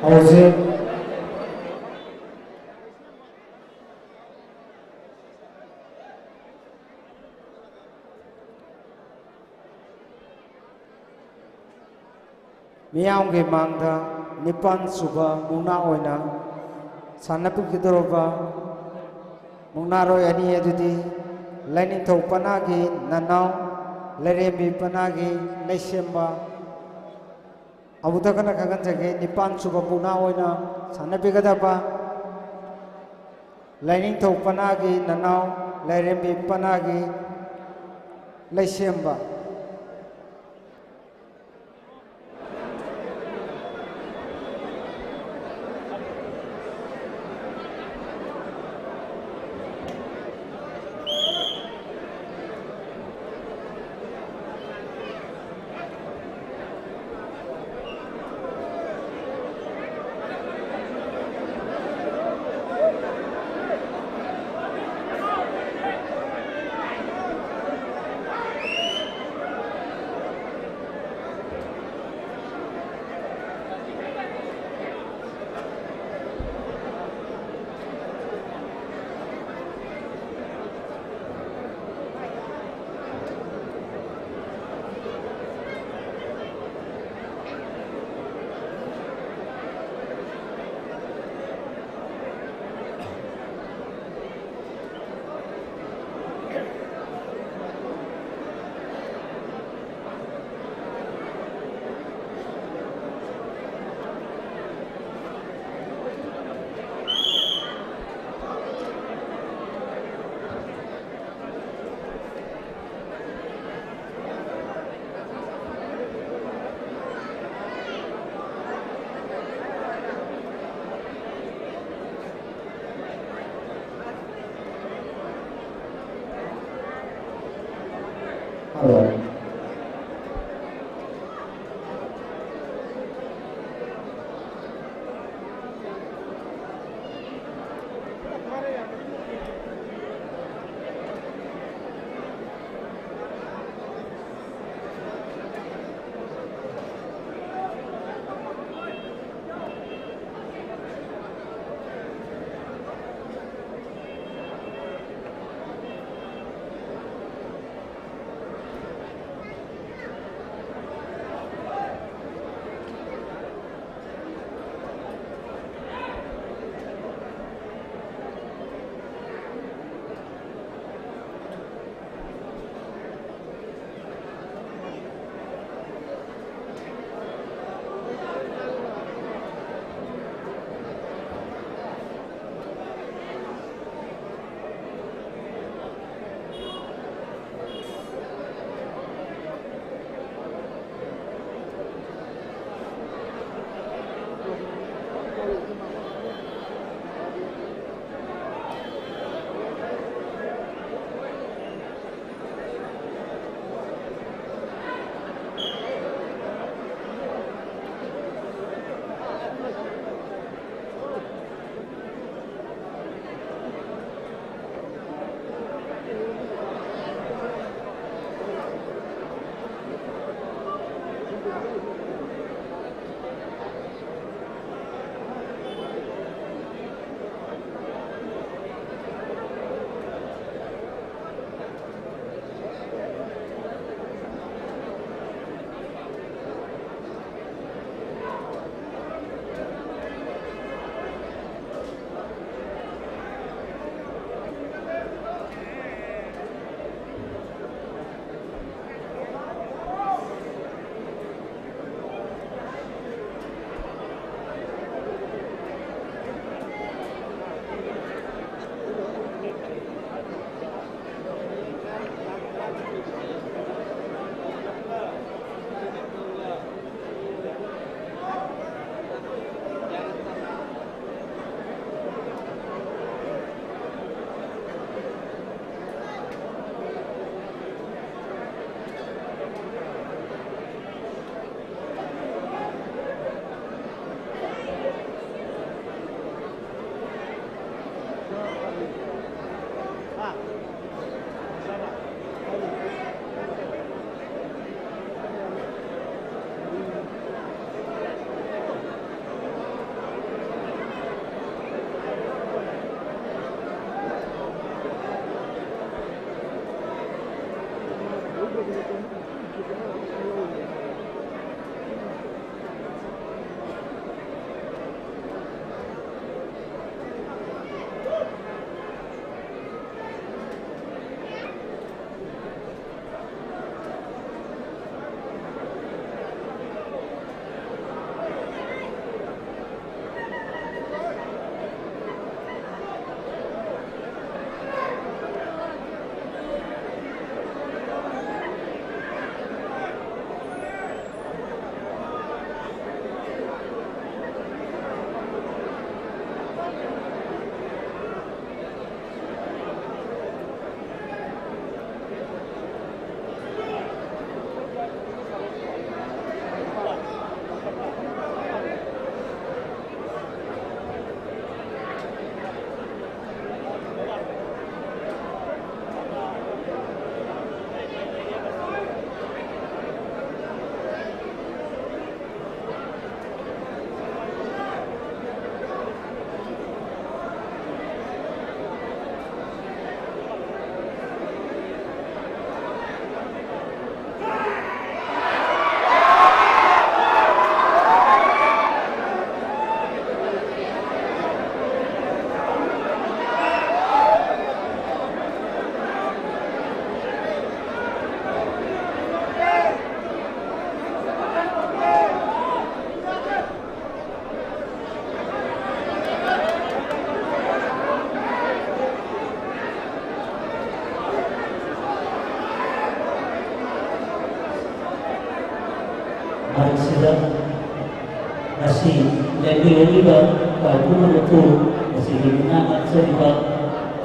ꯍꯧꯖꯤꯛ ꯃꯤꯌꯥꯝꯒꯤ ꯃꯥꯡꯗ ꯅꯤꯄꯥꯟ ꯁꯨꯕ ꯃꯨꯛꯅꯥ ꯑꯣꯏꯅ ꯁꯥꯟꯅꯕꯤꯒꯗꯧꯔꯕ ꯃꯨꯛꯅꯥꯔꯣꯏ ꯑꯅꯤ ꯑꯗꯨꯗꯤ ꯂꯥꯏꯅꯤꯡꯊꯧ ꯄꯅꯥꯒꯤ ꯅꯅꯥꯎ ꯂꯥꯏꯔꯦꯝꯕꯤ ꯄꯅꯥꯒꯤ ꯂꯩꯁꯦꯝꯕ ꯑꯃꯨꯛꯇ ꯀꯟꯅ ꯈꯪꯍꯟꯖꯒꯦ꯫ ꯅꯤꯄꯥꯟ ꯁꯨꯕ ꯃꯨꯛꯅꯥ ꯑꯣꯏꯅ ꯁꯥꯟꯅꯕꯤꯒꯗꯕ ꯂꯥꯏꯅꯤꯡꯊꯧ ꯄꯅꯥꯒꯤ ꯅꯅꯥꯎ ꯂꯥꯏꯔꯦꯝꯕꯤ ꯄꯅꯥꯒꯤ ꯂꯩꯁꯦꯝꯕ꯫ ꯃꯔꯛꯁꯤꯗ ꯉꯁꯤ ꯂꯦꯡꯕꯤꯔꯛꯂꯤꯕ ꯈ꯭ꯋꯥꯏ ꯄꯨꯝꯅꯃꯛꯄꯨ ꯉꯁꯤꯒꯤ ꯃꯤꯅꯥ ꯂꯥꯛꯆꯔꯤꯕ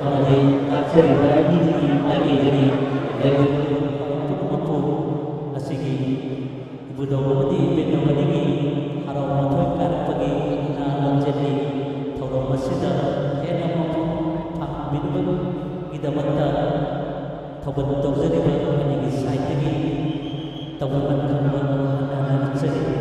ꯑꯃꯗꯤ ꯂꯥꯛꯆꯔꯤꯕ ꯑꯩꯒꯤ ꯃꯥꯏꯀꯩꯗꯒꯤ ꯂꯦꯡꯕꯤꯔꯛꯂꯤꯕ ꯈ꯭ꯋꯥꯏ ꯄꯨꯝꯅꯃꯛꯄꯨ ꯉꯁꯤꯒꯤ ꯏꯕꯨꯙꯧ ꯑꯃꯗꯤ ꯏꯕꯦꯟꯅꯧ ꯑꯅꯤꯒꯤ ꯍꯔꯥꯎ ꯃꯊꯣꯏ ꯀꯥꯔꯛꯄꯒꯤ ꯃꯤꯅꯥ ꯂꯥꯛꯆꯔꯤ꯫ ꯊꯧꯔꯝ ꯑꯁꯤꯗ ꯍꯦꯟꯅ ꯃꯄꯨꯡ ꯐꯥꯍꯟꯕꯤꯅꯕꯒꯤꯗꯃꯛꯇ ꯊꯧꯒꯜ ꯇꯧꯖꯔꯤꯕ ꯑꯅꯤꯒꯤ ꯁꯥꯏꯠꯇꯒꯤ ꯇꯧꯕꯤꯃꯜ ꯈꯪꯕ ꯍꯟꯅ ꯍꯟꯅ ꯅꯤꯡꯁꯤꯡꯖꯔꯤ꯫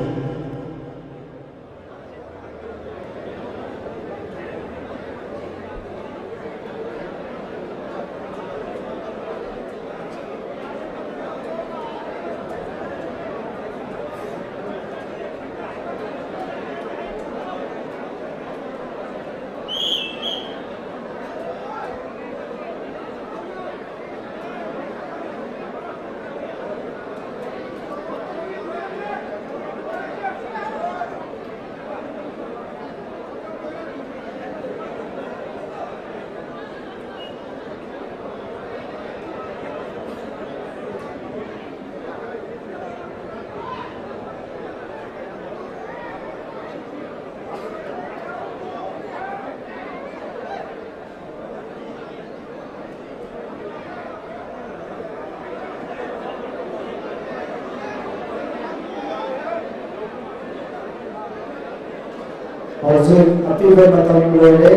ꯍꯧꯖꯤꯛ ꯑꯄꯤꯕ ꯃꯇꯝ ꯂꯣꯏꯔꯦ꯫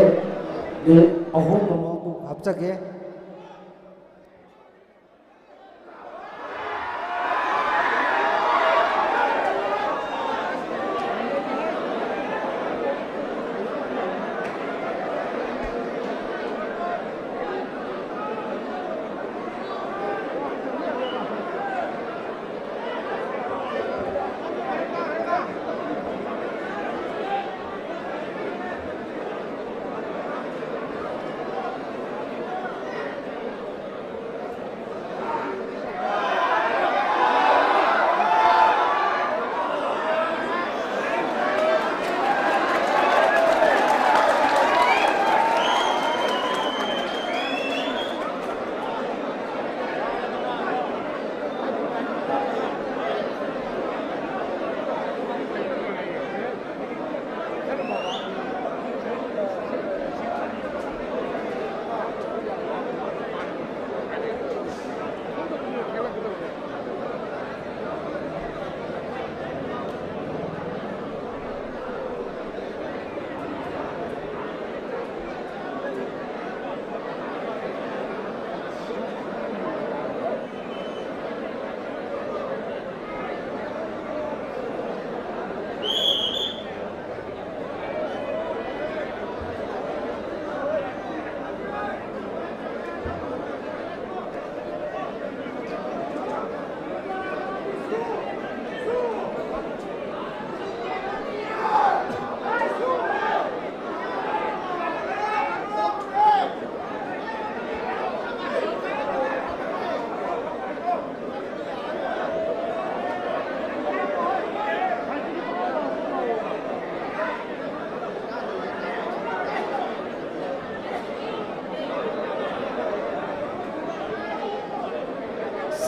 ꯃꯤꯅꯤꯠ ꯑꯍꯨꯝ ꯑꯃꯃꯨꯛ ꯍꯥꯞꯆꯒꯦ꯫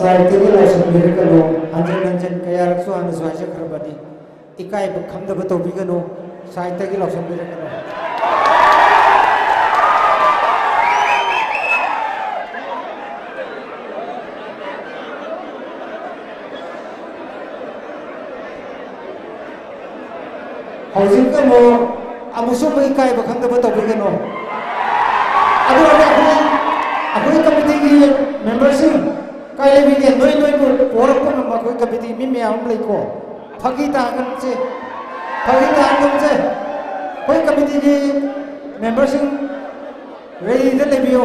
ꯁꯥꯏꯠꯇꯒꯤ ꯂꯥꯎꯁꯟꯕꯤꯔꯛꯀꯅꯨ꯫ ꯍꯟꯖꯤꯟ ꯍꯟꯖꯤꯟ ꯀꯌꯥꯔꯛꯁꯨ ꯍꯥꯟꯅꯁꯨ ꯍꯥꯏꯖꯈ꯭ꯔꯕꯅꯤ꯫ ꯏꯀꯥꯏꯕ ꯈꯪꯗꯕ ꯇꯧꯕꯤꯒꯅꯨ꯫ ꯁꯥꯏꯠꯇꯒꯤ ꯂꯥꯎꯁꯟꯕꯤꯔꯛꯀꯅꯨ꯫ ꯍꯧꯖꯤꯛ ꯑꯃꯨꯛ, ꯑꯃꯨꯛꯁꯨ ꯑꯃꯨꯛ ꯏꯀꯥꯏꯕ ꯈꯪꯗꯕ ꯇꯧꯕꯤꯒꯅꯨ꯫ ꯑꯗꯨ ꯑꯣꯏꯔꯗꯤ ꯑꯩꯈꯣꯏ, ꯑꯩꯈꯣꯏ ꯀꯃꯤꯇꯤꯒꯤ ꯃꯦꯝꯕꯔꯁꯤꯡ ꯀꯥꯏ ꯂꯩꯕꯤꯒꯦ? ꯅꯣꯏ, ꯅꯣꯏꯕꯨ ꯄꯣꯔꯛꯄ ꯉꯝꯕ ꯑꯩꯈꯣꯏ ꯀꯃꯤꯇꯤ ꯃꯤ ꯃꯌꯥꯝ ꯑꯃ ꯂꯩꯀꯣ꯫ ꯐꯥꯒꯤ ꯇꯥꯍꯟꯒꯨꯝꯁꯦ, ꯐꯥꯒꯤ ꯇꯥꯍꯟꯒꯨꯝꯁꯦ꯫ ꯑꯩꯈꯣꯏ ꯀꯃꯤꯇꯤꯒꯤ ꯃꯦꯝꯕꯔꯁꯤꯡ ꯔꯦꯗꯤꯗ ꯂꯩꯕꯤꯌꯨ꯫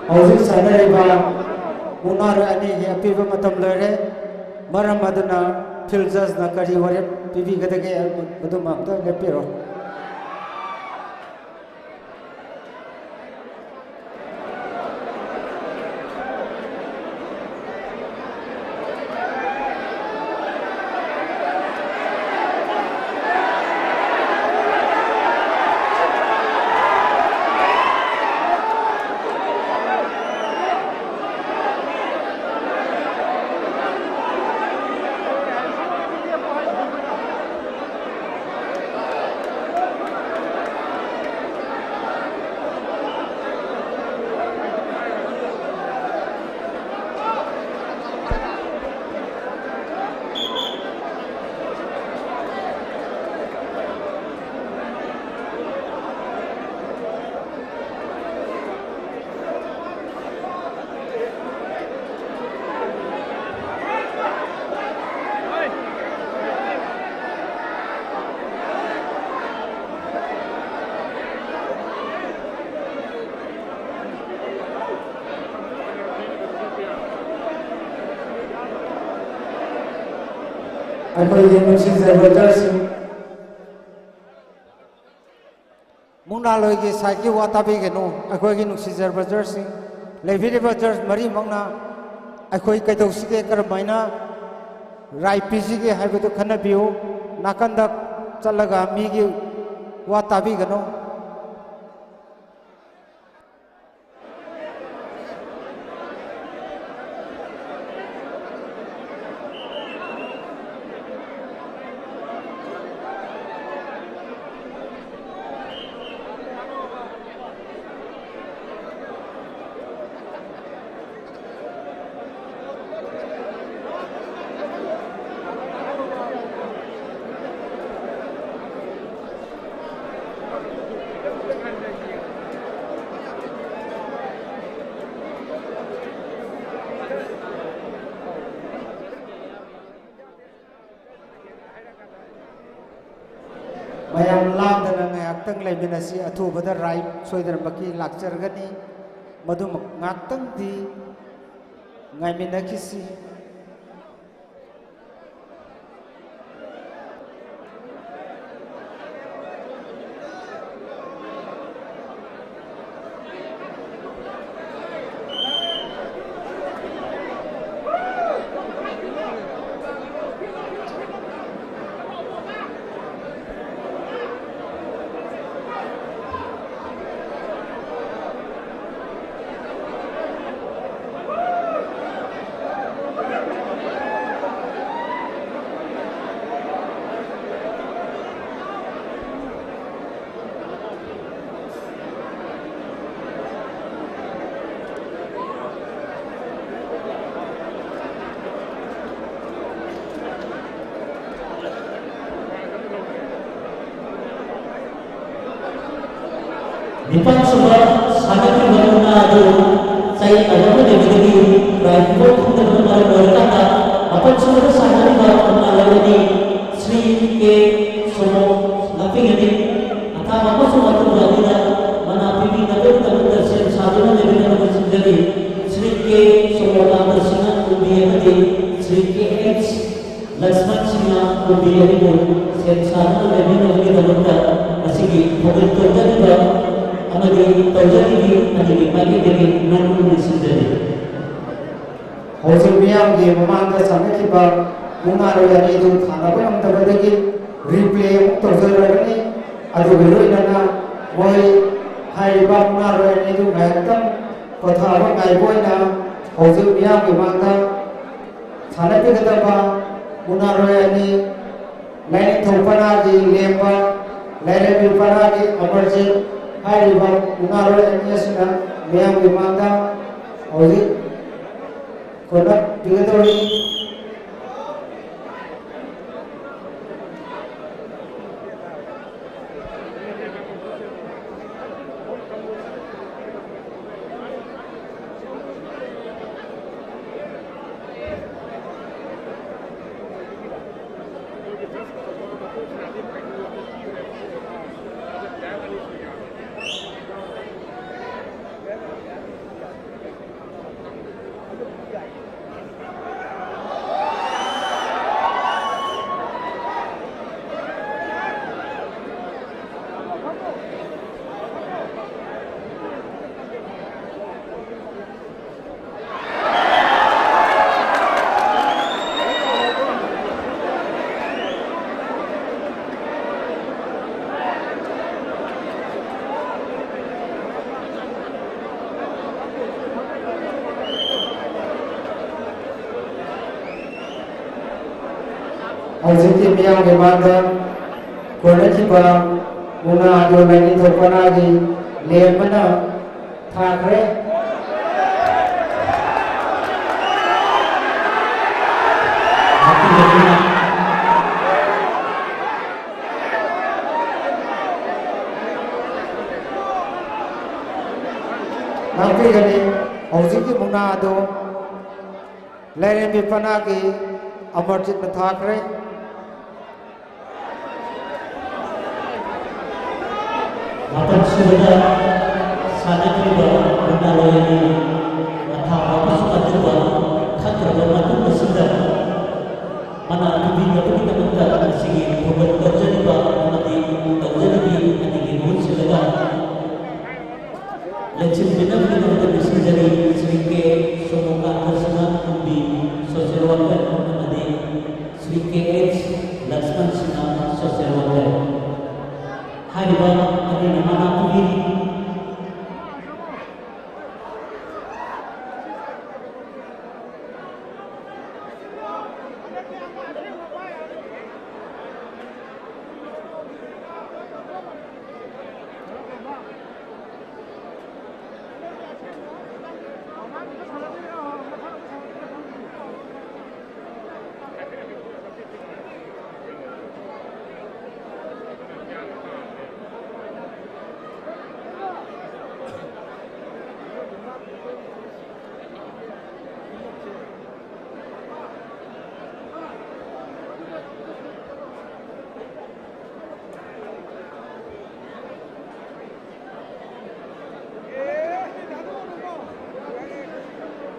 ꯍꯧꯖꯤꯛ ꯁꯥꯟꯅꯔꯤꯕ ꯃꯨꯛꯅꯥꯔꯣꯏ ꯑꯅꯤꯒꯤ ꯑꯄꯤꯕ ꯃꯇꯝ ꯂꯣꯏꯔꯦ꯫ ꯃꯔꯝ ꯑꯗꯨꯅ ꯐꯤꯜ ꯖꯖꯅ ꯀꯔꯤ ꯋꯥꯔꯦꯞ ꯄꯤꯕꯤꯒꯗꯒꯦ, ꯃꯗꯨꯃ ꯑꯝꯇ ꯂꯦꯞꯄꯤꯔꯣ꯫ ꯑꯩꯈꯣꯏꯒꯤ ꯅꯨꯡꯁꯤꯖꯔꯕ ꯖꯔꯁꯁꯤꯡ, ꯃꯨꯛꯅꯥꯂꯣꯏꯒꯤ ꯁꯥꯏꯠꯀꯤ ꯋꯥ ꯇꯥꯕꯤꯒꯅꯨ꯫ ꯑꯩꯈꯣꯏꯒꯤ ꯅꯨꯡꯁꯤꯖꯔꯕ ꯖꯔꯁꯁꯤꯡ, ꯂꯩꯕꯤꯔꯤꯕ ꯖꯔꯁ ꯃꯔꯤꯃꯛꯅ ꯑꯩꯈꯣꯏ ꯀꯩꯗꯧꯁꯤꯒꯦ, ꯀꯔꯝꯍꯥꯏꯅ ꯔꯥꯏ ꯄꯤꯁꯤꯒꯦ ꯍꯥꯏꯕꯗꯨ ꯈꯟꯅꯕꯤꯌꯨ꯫ ꯅꯥꯀꯟꯗ ꯆꯠꯂꯒ ꯃꯤꯒꯤ ꯋꯥ ꯇꯥꯕꯤꯒꯅꯨ꯫ ꯃꯌꯥꯝ ꯂꯥꯡꯗꯅ ꯉꯥꯏꯍꯥꯛꯇꯪ ꯂꯩꯃꯤꯟꯅꯁꯤ꯫ ꯑꯊꯨꯕꯗ ꯔꯥꯏ ꯁꯣꯏꯗꯅꯃꯛꯀꯤ ꯂꯥꯛꯆꯔꯒꯅꯤ꯫ ꯃꯗꯨꯃꯛ ꯉꯥꯏꯍꯥꯛꯇꯪꯗꯤ ꯉꯥꯏꯃꯤꯟꯅꯈꯤꯁꯤ꯫ ꯅꯤꯄꯥꯜ ꯁꯨꯕ ꯁꯥꯟꯅꯈꯤꯕ ꯃꯨꯛꯅꯥ ꯑꯗꯨ ꯆꯩ ꯑꯃ ꯂꯩꯕꯗꯒꯤ ꯄ꯭ꯔꯥꯏꯖ ꯄꯤꯕ ꯐꯪꯗꯕꯅ ꯃꯔꯝ ꯑꯣꯏꯔꯀꯥꯟꯗ, ꯃꯥꯄꯜ ꯁꯨꯕꯗ ꯁꯥꯟꯅꯔꯤꯕ ꯃꯨꯛꯅꯥ ꯂꯣꯏꯔꯅꯤ ꯁ꯭ꯔꯤ ꯀꯦ ꯁꯣꯃꯣ ꯂꯥꯛꯄꯤꯒꯅꯤ꯫ ꯑꯊꯥꯕ ꯑꯃꯁꯨꯡ ꯑꯊꯨꯕ ꯑꯅꯤꯅ ꯃꯅꯥ ꯄꯤꯕꯤꯅꯕꯒꯤꯗꯃꯛꯇ ꯁꯦꯝ ꯁꯥꯗꯨꯅ ꯂꯩꯕꯤꯅꯕ ꯅꯤꯡꯁꯤꯡꯖꯔꯤ꯫ ꯁ꯭ꯔꯤ ꯀꯦ ꯁꯣꯃꯣ ꯂꯥꯛꯄꯁꯤꯅ ꯀꯨꯝꯕꯤ ꯑꯃꯗꯤ ꯁ꯭ꯔꯤ ꯀꯦ ꯑꯦꯆ ꯂꯛꯁꯃꯟ ꯁꯤꯡꯍ ꯀꯨꯝꯕꯤ ꯑꯅꯤꯕꯨ ꯁꯦꯝ ꯁꯥꯗꯨꯅ ꯂꯩꯕꯤꯅꯕꯒꯤꯗꯃꯛꯇ ꯃꯁꯤꯒꯤ ꯊꯧꯒꯜ ꯇꯧꯖꯔꯤꯕ ꯑꯃꯗꯤ ꯇꯧꯖꯔꯤꯕꯤ ꯑꯅꯤꯒꯤ ꯃꯥꯏꯀꯩꯗꯒꯤ ꯅꯣꯡꯃ ꯅꯤꯡꯁꯤꯡꯖꯔꯤ꯫ ꯍꯧꯖꯤꯛ ꯃꯤꯌꯥꯝꯒꯤ ꯃꯃꯥꯡꯗ ꯁꯥꯟꯅꯈꯤꯕ ꯃꯨꯛꯅꯥꯔꯣꯏ ꯑꯅꯤꯗꯨ ꯊꯥꯅꯕ ꯉꯝꯗꯕꯗꯒꯤ replay ꯑꯃꯨꯛ ꯇꯧꯖꯔꯒꯅꯤ꯫ ꯑꯗꯨꯒ ꯂꯣꯏꯅꯅ ꯃꯣꯏ ꯍꯥꯏꯔꯤꯕ ꯃꯨꯛꯅꯥꯔꯣꯏ ꯑꯅꯤꯗꯨ ꯉꯥꯏꯍꯥꯛꯇꯪ ꯄꯣꯊꯥꯕ ꯉꯥꯏꯕ ꯑꯣꯏꯅ ꯍꯧꯖꯤꯛ ꯃꯤꯌꯥꯝꯒꯤ ꯃꯥꯡꯗ ꯁꯥꯟꯅꯕꯤꯒꯗꯕ ꯃꯨꯛꯅꯥꯔꯣꯏ ꯑꯅꯤ, ꯂꯥꯏꯅꯤꯡꯊꯧ ꯄꯅꯥꯒꯤ ꯂꯦꯝꯕ, ꯂꯥꯏꯔꯦꯝꯕꯤ ꯄꯅꯥꯒꯤ ꯑꯃꯔꯖꯤꯠ ꯍꯥꯏꯔꯤꯕ ꯃꯨꯛꯅꯥꯔꯣꯏ ꯑꯅꯤ ꯑꯁꯤꯅ ꯃꯤꯌꯥꯝꯒꯤ ꯃꯥꯡꯗ ꯍꯧꯖꯤꯛ ꯈꯣꯏꯅ ꯄꯤꯒꯗꯧꯔꯤ꯫ ꯍꯧꯖꯤꯛꯇꯤ ꯃꯤꯌꯥꯝꯒꯤ ꯃꯥꯡꯗ ꯀꯣꯟꯅꯈꯤꯕ ꯃꯨꯛꯅꯥ ꯑꯗꯨ ꯂꯥꯏꯅꯤꯡꯊꯧ ꯄꯅꯥꯒꯤ ꯂꯦꯝꯕꯅ ꯊꯥꯈ꯭ꯔꯦ꯫ ꯉꯥꯛꯄꯤꯒꯅꯤ꯫ ꯍꯧꯖꯤꯛꯀꯤ ꯃꯨꯛꯅꯥ ꯑꯗꯨ ꯂꯥꯏꯔꯦꯝꯕꯤ ꯄꯅꯥꯒꯤ ꯑꯃꯔꯖꯤꯠꯅ ꯊꯥꯈ꯭ꯔꯦ꯫ ꯃꯥꯄꯟ ꯁꯨꯕꯗ ꯁꯥꯟꯅꯈꯤꯕ ꯃꯨꯛꯅꯥꯔꯣꯏ ꯑꯅꯤ ꯃꯊꯥ ꯋꯥꯕꯁꯨ ꯑꯗꯨꯒ ꯈꯟꯊꯔꯕ ꯃꯇꯨꯡ ꯑꯁꯤꯗ ꯃꯅꯥ ꯀꯦ H Lakshman Singh, social worker. ꯍꯥꯏꯔꯤꯕ ꯑꯅꯤꯅ ꯃꯅꯥ ꯄꯤꯕꯤꯔꯤ꯫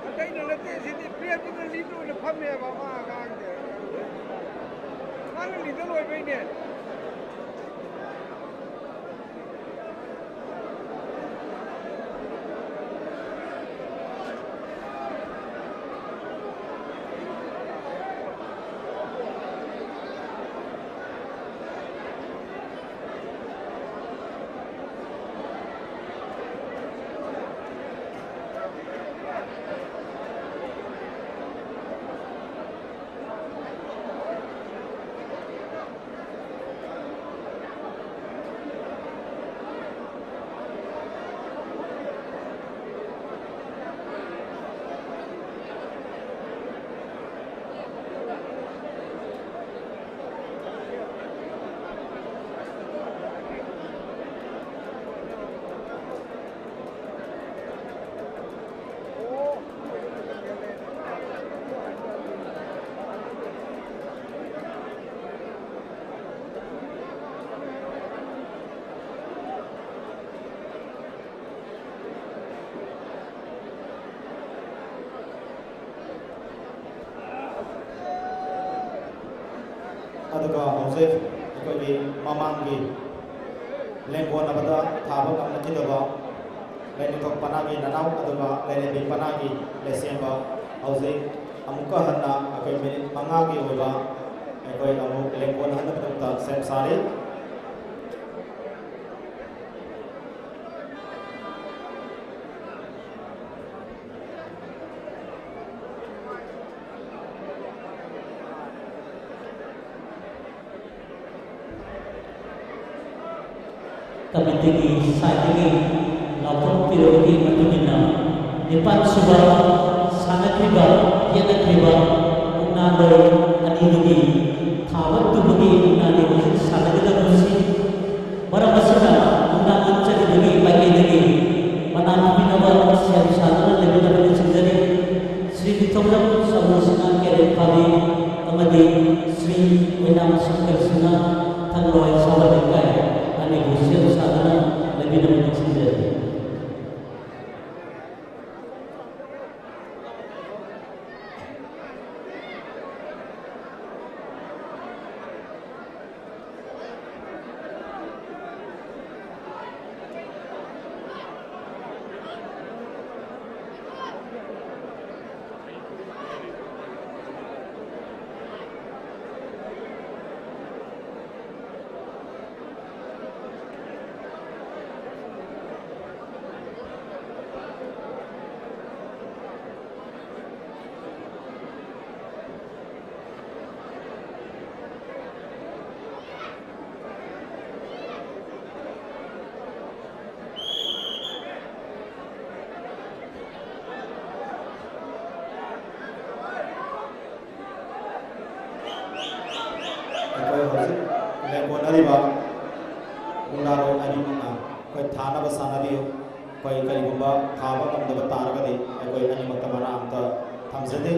ꯑꯇꯩꯅ ꯅꯠꯇꯦ, ꯁꯤꯗꯤ ꯄ꯭ꯔꯦꯝꯗꯨꯅ ꯂꯤꯠ ꯑꯣꯏꯅ ꯐꯝꯃꯦꯕ, ꯃꯥ ꯑꯉꯥꯡꯁꯦ꯫ ꯃꯥꯅ ꯂꯤꯗꯔ ꯑꯣꯏꯕꯩꯅꯦ꯫ ꯑꯗꯨꯒ ꯍꯧꯖꯤꯛ ꯑꯩꯈꯣꯏꯒꯤ ꯃꯃꯥꯡꯒꯤ ꯂꯦꯡꯒꯣꯟꯅꯕꯗ ꯊꯥꯕ ꯉꯝꯅꯈꯤꯗꯕ ꯂꯥꯏꯅꯤꯡꯊꯧ ꯄꯅꯥꯒꯤ ꯅꯅꯥꯎ ꯑꯗꯨꯒ ꯂꯥꯏꯔꯦꯝꯕꯤ ꯄꯅꯥꯒꯤ ꯂꯩꯁꯦꯝꯕ ꯍꯧꯖꯤꯛ ꯑꯃꯨꯛꯀ ꯍꯟꯅ ꯑꯩꯈꯣꯏ ꯃꯤꯅꯤꯠ ꯃꯉꯥꯒꯤ ꯑꯣꯏꯕ ꯑꯩꯈꯣꯏ ꯑꯃꯨꯛ ꯂꯦꯡꯒꯣꯜ ꯍꯟꯅꯕꯒꯤꯗꯃꯛꯇ ꯁꯦꯝ ꯁꯥꯔꯤ꯫ ꯀꯃꯤꯇꯤꯒꯤ ꯁꯥꯏꯠꯇꯒꯤ ꯂꯥꯎꯊꯣꯛꯄꯤꯔꯕꯒꯤ ꯃꯇꯨꯡ ꯏꯟꯅ, ꯅꯤꯄꯥꯟ ꯁꯨꯕ ꯁꯥꯟꯅꯈ꯭ꯔꯤꯕ, ꯌꯦꯠꯅꯈ꯭ꯔꯤꯕ ꯃꯨꯛꯅꯥ ꯂꯣꯏ ꯑꯅꯤꯗꯨꯒꯤ ꯊꯥꯕ ꯇꯨꯕꯒꯤ ꯃꯨꯛꯅꯥꯅꯤ ꯍꯧꯖꯤꯛ ꯁꯥꯟꯅꯒꯗꯕꯁꯤ꯫ ꯃꯔꯝ ꯑꯁꯤꯅ, ꯃꯨꯛꯅꯥ ꯉꯥꯛꯆꯔꯤꯕꯒꯤ ꯃꯥꯏꯀꯩꯗꯒꯤ ꯃꯅꯥ ꯄꯤꯅꯕ ꯁꯦꯝ ꯁꯥꯗꯨꯅ ꯂꯩꯕꯤꯅꯕ ꯅꯤꯡꯁꯤꯡꯖꯔꯤ꯫ ꯁ꯭ꯔꯤ ꯅꯤꯡꯊꯧꯖꯝ ꯁꯃꯨ ꯁꯤꯡꯍ ꯀꯦꯔꯦꯠ ꯐꯥꯕꯤ ꯑꯃꯗꯤ ꯁ꯭ꯔꯤ ꯑꯣꯏꯅꯥꯝ ꯁꯪꯀꯔ ꯁꯤꯡꯍ ꯊꯪꯂꯋꯥꯏ ꯁꯥꯕ ꯂꯩꯀꯥꯏ ꯑꯅꯤꯕꯨ ꯁꯦꯝ ꯁꯥꯗꯨꯅ ꯂꯩꯕꯤꯅꯕ ꯅꯤꯡꯁꯤꯡꯖꯔꯤ꯫ ꯑꯩꯈꯣꯏ ꯍꯧꯖꯤꯛ ꯂꯦꯡꯒꯣꯟꯅꯔꯤꯕ ꯃꯨꯛꯅꯥꯔꯣꯏ ꯑꯅꯤꯃꯛꯅ ꯑꯩꯈꯣꯏ ꯊꯥꯅꯕ ꯁꯥꯟꯅꯕꯤꯌꯨ꯫ ꯑꯩꯈꯣꯏ ꯀꯔꯤꯒꯨꯝꯕ ꯊꯥꯕ ꯉꯝꯗꯕ ꯇꯥꯔꯒꯗꯤ ꯑꯩꯈꯣꯏ ꯑꯅꯤꯃꯛꯇ ꯃꯅꯥ ꯑꯝꯇ ꯊꯝꯖꯗꯦ꯫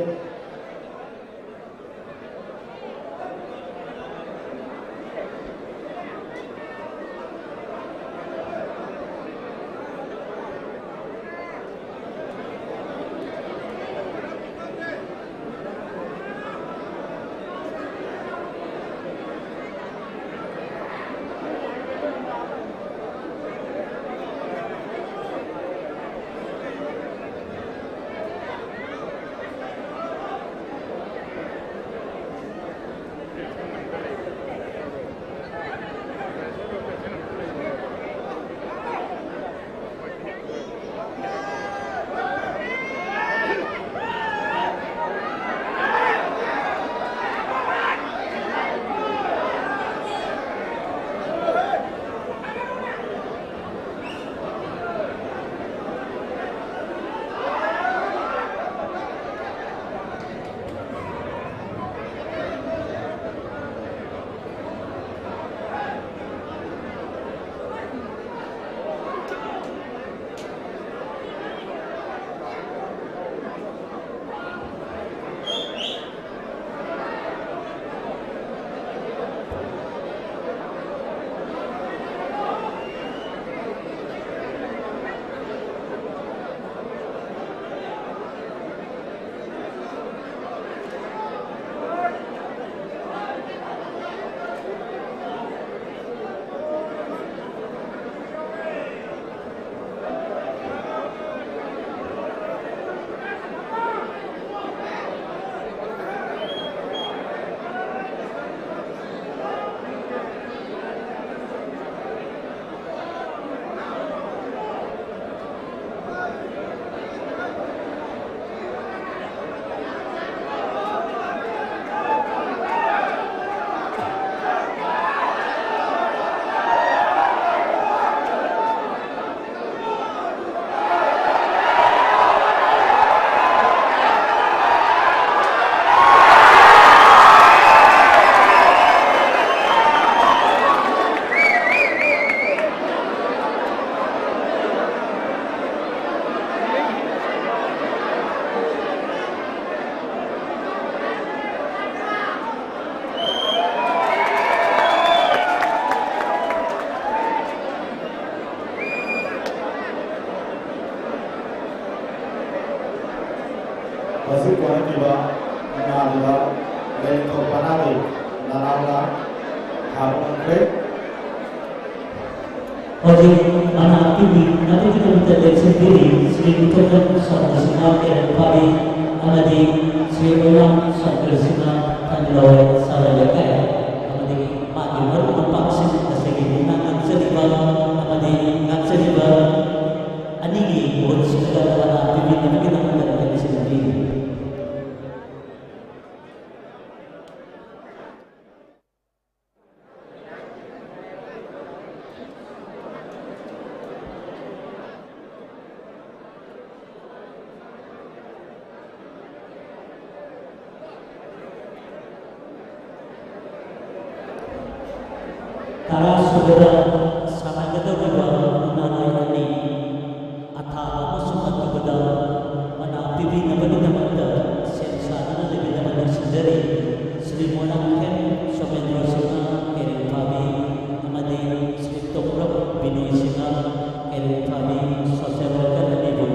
ꯂꯥꯏꯅꯤꯡꯊꯧ ꯄꯅꯥꯒꯤ ꯅꯅꯥꯎꯅ ꯊꯥꯕ ꯉꯝꯈ꯭ꯔꯦ꯫ ꯍꯧꯖꯤꯛ ꯃꯅꯥ ꯄꯤꯕꯤ ꯅꯠꯇ꯭ꯔꯒ ꯂꯦꯞꯁꯤꯟꯕꯤꯔꯤ ꯁ꯭ꯔꯤ ꯃꯨꯊꯣꯏꯕꯝ ꯁꯪꯀꯔ ꯁꯤꯡꯍ ꯀꯦꯔꯦꯟ ꯐꯥꯕꯤ ꯑꯃꯗꯤ ꯁ꯭ꯔꯤ ꯑꯣꯏꯅꯥꯝ ꯁꯪꯀꯔ ꯁꯤꯡꯍ ꯊꯥꯡꯖꯂꯣꯏ ꯁꯥꯔꯣꯏ ꯂꯩꯀꯥꯏ ꯑꯃꯗꯤ ꯃꯥꯒꯤ ꯃꯔꯨꯞ ꯃꯄꯥꯡꯁꯤꯡ ꯉꯁꯤꯒꯤ ꯃꯨꯛꯅꯥ ꯉꯥꯛꯆꯔꯤꯕ ꯑꯃꯗꯤ ꯉꯥꯛꯆꯔꯤꯕ ꯑꯅꯤꯒꯤ ꯃꯍꯨꯠ ꯁꯤꯜꯂꯒ ꯃꯅꯥ ꯄꯤꯕꯤꯅꯕꯒꯤꯗꯃꯛꯇ ꯂꯦꯞꯁꯤꯟꯕꯤꯔꯤ꯫ ꯇꯔꯥꯁꯨꯕꯗ ꯁꯥꯟꯅꯒꯗꯧꯔꯤꯕ ꯃꯨꯛꯅꯥ ꯂꯣꯏ ꯑꯅꯤ ꯑꯊꯥꯕ ꯑꯃꯁꯨꯡ ꯑꯇꯨꯕꯗ ꯃꯅꯥ ꯄꯤꯕꯤꯅꯕꯒꯤꯗꯃꯛꯇ ꯁꯦꯝ ꯁꯥꯗꯨꯅ ꯂꯩꯕꯤꯅꯕ ꯅꯤꯡꯁꯤꯡꯖꯔꯤ꯫ ꯁ꯭ꯔꯤ ꯃꯣꯏꯔꯥꯡꯊꯦꯝ ꯁꯣꯃꯦꯟꯗ꯭ꯔꯣ ꯁꯤꯡꯍ ꯀꯦꯔꯦꯟꯐꯥꯕꯤ ꯑꯃꯗꯤ ꯁ꯭ꯔꯤ ꯇꯣꯡꯕ꯭ꯔꯝ ꯕꯤꯅꯣꯏ ꯁꯤꯡꯍ ꯀꯦꯔꯦꯟꯐꯥꯕꯤ ꯁꯣꯁꯦꯜ ꯋꯥꯔꯀꯔ ꯑꯅꯤꯕꯨ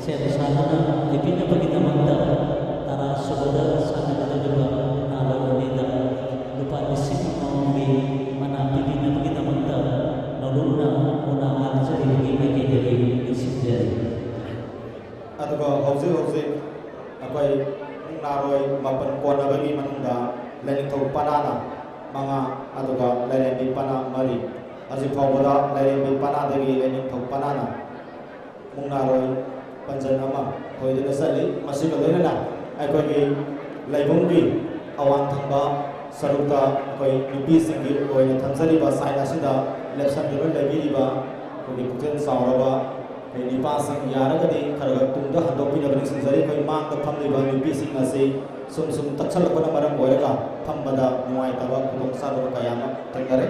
ꯁꯦꯝ ꯁꯥꯗꯨꯅ ꯂꯩꯕꯤꯅꯕꯒꯤꯗꯃꯛꯇ ꯇꯔꯥꯁꯨꯕꯗ ꯁꯥꯟꯅꯒꯗꯧꯔꯤꯕ ꯃꯨꯛꯅꯥ ꯂꯣꯏ ꯑꯅꯤꯗ ꯂꯨꯄꯥ ꯂꯤꯁꯤꯡ ꯑꯃꯃꯝꯒꯤ ꯃꯅꯥ ꯄꯤꯕꯤꯅꯕꯒꯤꯗꯃꯛꯇ ꯅꯧꯂꯨꯛꯅ ꯃꯨꯛꯅꯥ ꯉꯥꯛꯆꯔꯤꯕꯒꯤ ꯃꯥꯏꯀꯩꯗꯒꯤ ꯅꯤꯡꯁꯤꯡꯖꯔꯤ꯫ ꯑꯗꯨꯒ ꯍꯧꯖꯤꯛ ꯍꯧꯖꯤꯛ ꯑꯩꯈꯣꯏ ꯃꯨꯛꯅꯥꯔꯣꯏ ꯃꯥꯄꯟ ꯀꯣꯟꯅꯕꯒꯤ ꯃꯅꯨꯡꯗ ꯂꯥꯏꯅꯤꯡꯊꯧ ꯄꯅꯥꯅ ꯃꯉꯥ, ꯑꯗꯨꯒ ꯂꯥꯏꯔꯦꯝꯕꯤ ꯄꯅꯥ ꯃꯔꯤ꯫ ꯍꯧꯖꯤꯛ ꯐꯥꯎꯕꯗ ꯂꯥꯏꯔꯦꯝꯕꯤ ꯄꯅꯥꯗꯒꯤ ꯂꯥꯏꯅꯤꯡꯊꯧ ꯄꯅꯥꯅ ꯃꯨꯛꯅꯥꯔꯣꯏ ꯄꯟꯖꯟ ꯑꯃ ꯊꯣꯏꯗꯨꯅ ꯆꯠꯂꯤ꯫ ꯃꯁꯤꯒ ꯂꯣꯏꯅꯅ ꯑꯩꯈꯣꯏꯒꯤ ꯂꯩꯕꯨꯡꯒꯤ ꯑꯋꯥꯡ ꯊꯪꯕ ꯁꯔꯨꯛꯇ ꯑꯩꯈꯣꯏ ꯅꯨꯄꯤꯁꯤꯡꯒꯤ ꯑꯣꯏꯅ ꯊꯝꯖꯔꯤꯕ ꯁꯥꯏꯠ ꯑꯁꯤꯗ ꯂꯦꯞꯁꯟꯗꯨꯅ ꯂꯩꯕꯤꯔꯤꯕ ꯑꯩꯈꯣꯏꯒꯤ ꯄꯨꯛꯆꯦꯜ ꯆꯥꯎꯔꯕ ꯑꯩꯈꯣꯏ ꯅꯨꯄꯥꯁꯤꯡ, ꯌꯥꯔꯒꯗꯤ ꯈꯔ ꯈꯔ ꯇꯨꯡꯗ ꯍꯟꯗꯣꯛꯄꯤꯅꯕ ꯅꯤꯡꯁꯤꯡꯖꯔꯤ꯫ ꯑꯩꯈꯣꯏ ꯃꯥꯡꯗ ꯐꯝꯂꯤꯕ ꯅꯨꯄꯤꯁꯤꯡ ꯑꯁꯤ ꯁꯨꯝ ꯁꯨꯝ ꯇꯛꯁꯜꯂꯛꯄꯅ ꯃꯔꯝ ꯑꯣꯏꯔꯒ ꯐꯝꯕꯗ ꯅꯨꯡꯉꯥꯏꯇꯕ ꯈꯨꯗꯣꯡꯆꯥꯗꯕ ꯀꯌꯥ ꯑꯃ ꯊꯦꯡꯅꯔꯦ꯫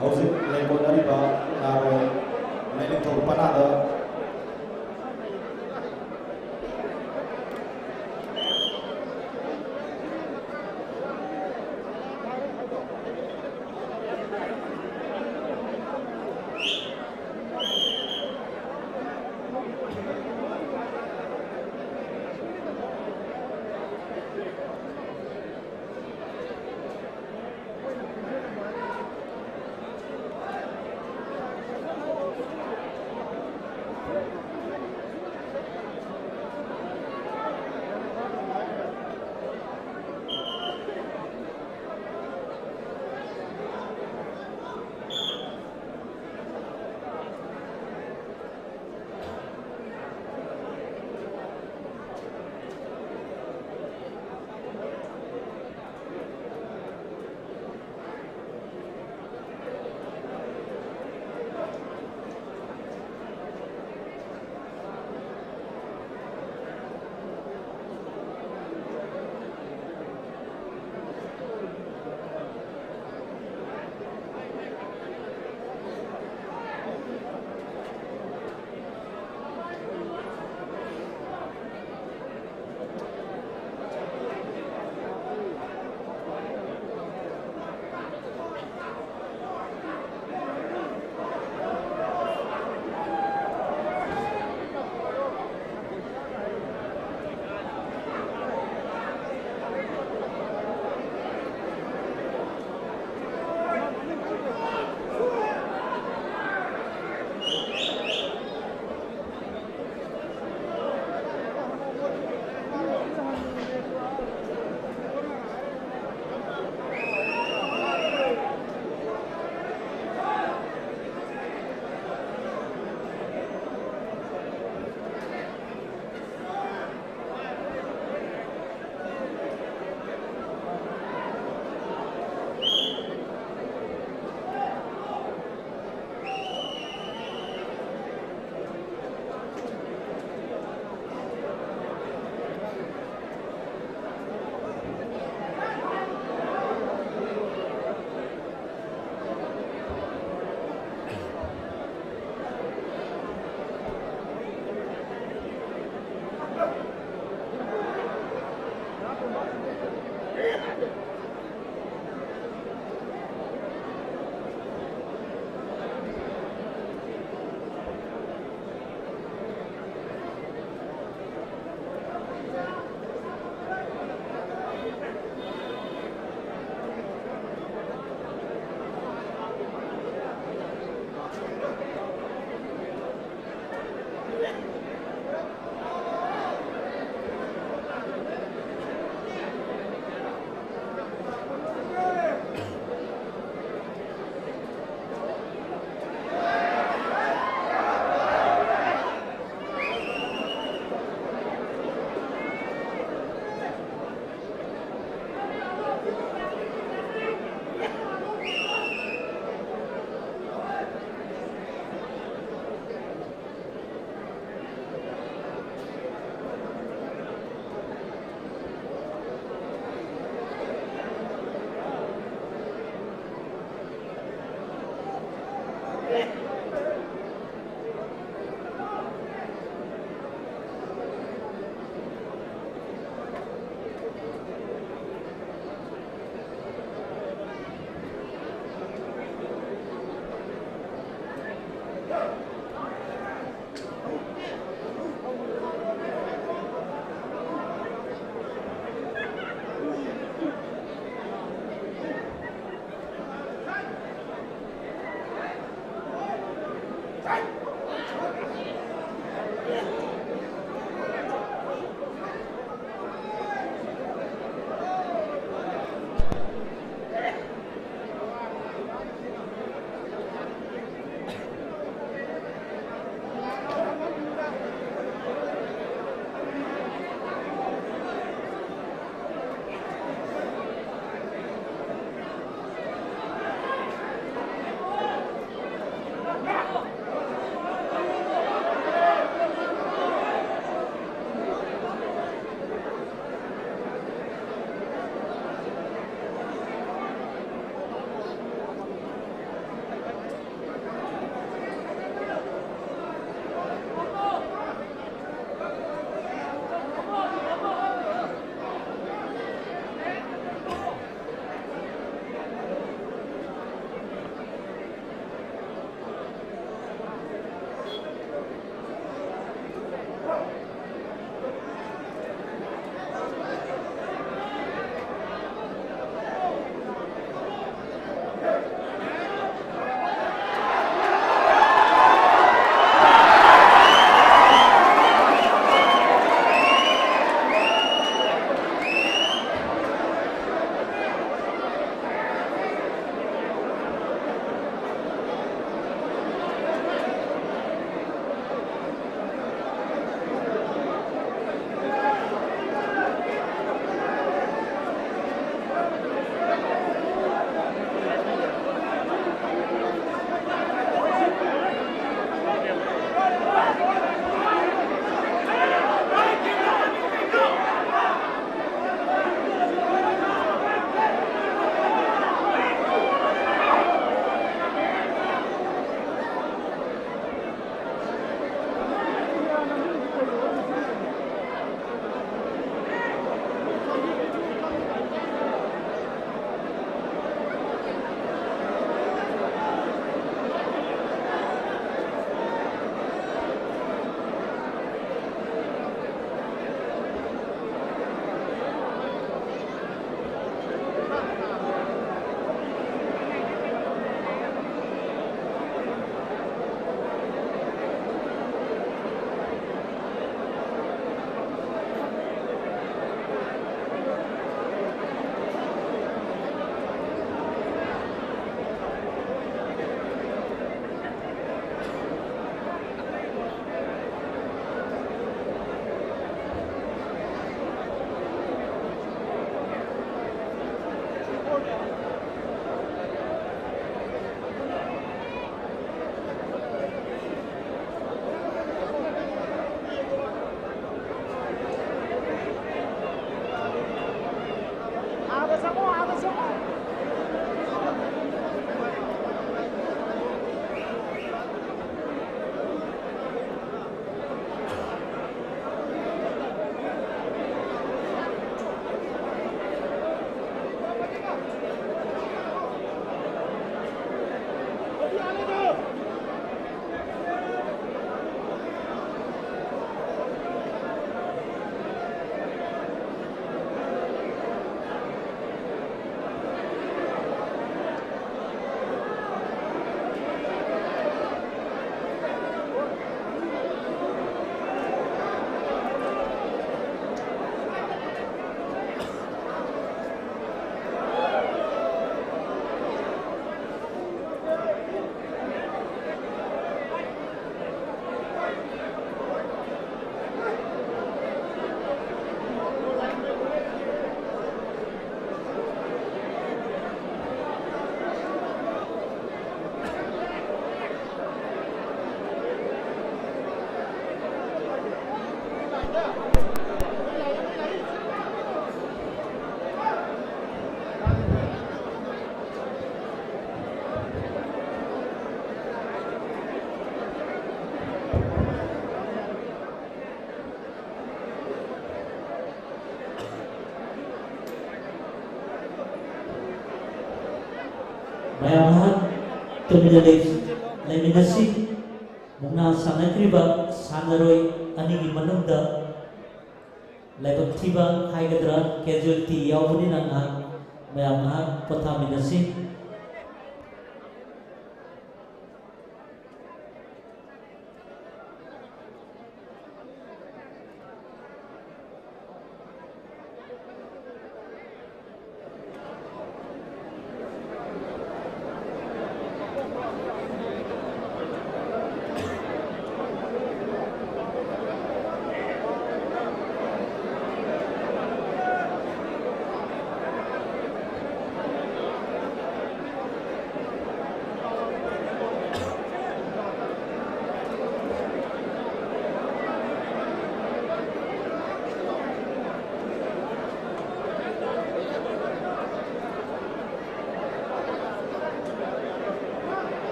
ꯍꯧꯖꯤꯛ ꯂꯩ ꯍꯣꯠꯅꯔꯤꯕ ꯅꯍꯥꯔꯣꯜ ꯃꯦꯠꯅꯤꯡꯊꯧ ꯄꯅꯥꯗ ꯉꯥꯏꯍꯥꯛ ꯇꯨꯃꯤꯟꯅ ꯂꯩ-, ꯂꯩꯃꯤꯟꯅꯁꯤ꯫ ꯃꯨꯛꯅꯥ ꯁꯥꯟꯅꯈ꯭ꯔꯤꯕ ꯁꯥꯟꯅꯔꯣꯏ ꯑꯅꯤꯒꯤ ꯃꯅꯨꯡꯗ ꯂꯥꯏꯕꯛ ꯊꯤꯕ ꯍꯥꯏꯒꯗ꯭ꯔꯥ, casualty ꯌꯥꯎꯕꯅꯤꯅ ꯉꯥꯏꯍꯥꯛ, ꯃꯌꯥꯝ ꯉꯥꯏꯍꯥꯛ ꯄꯣꯊꯥꯃꯤꯟꯅꯁꯤ꯫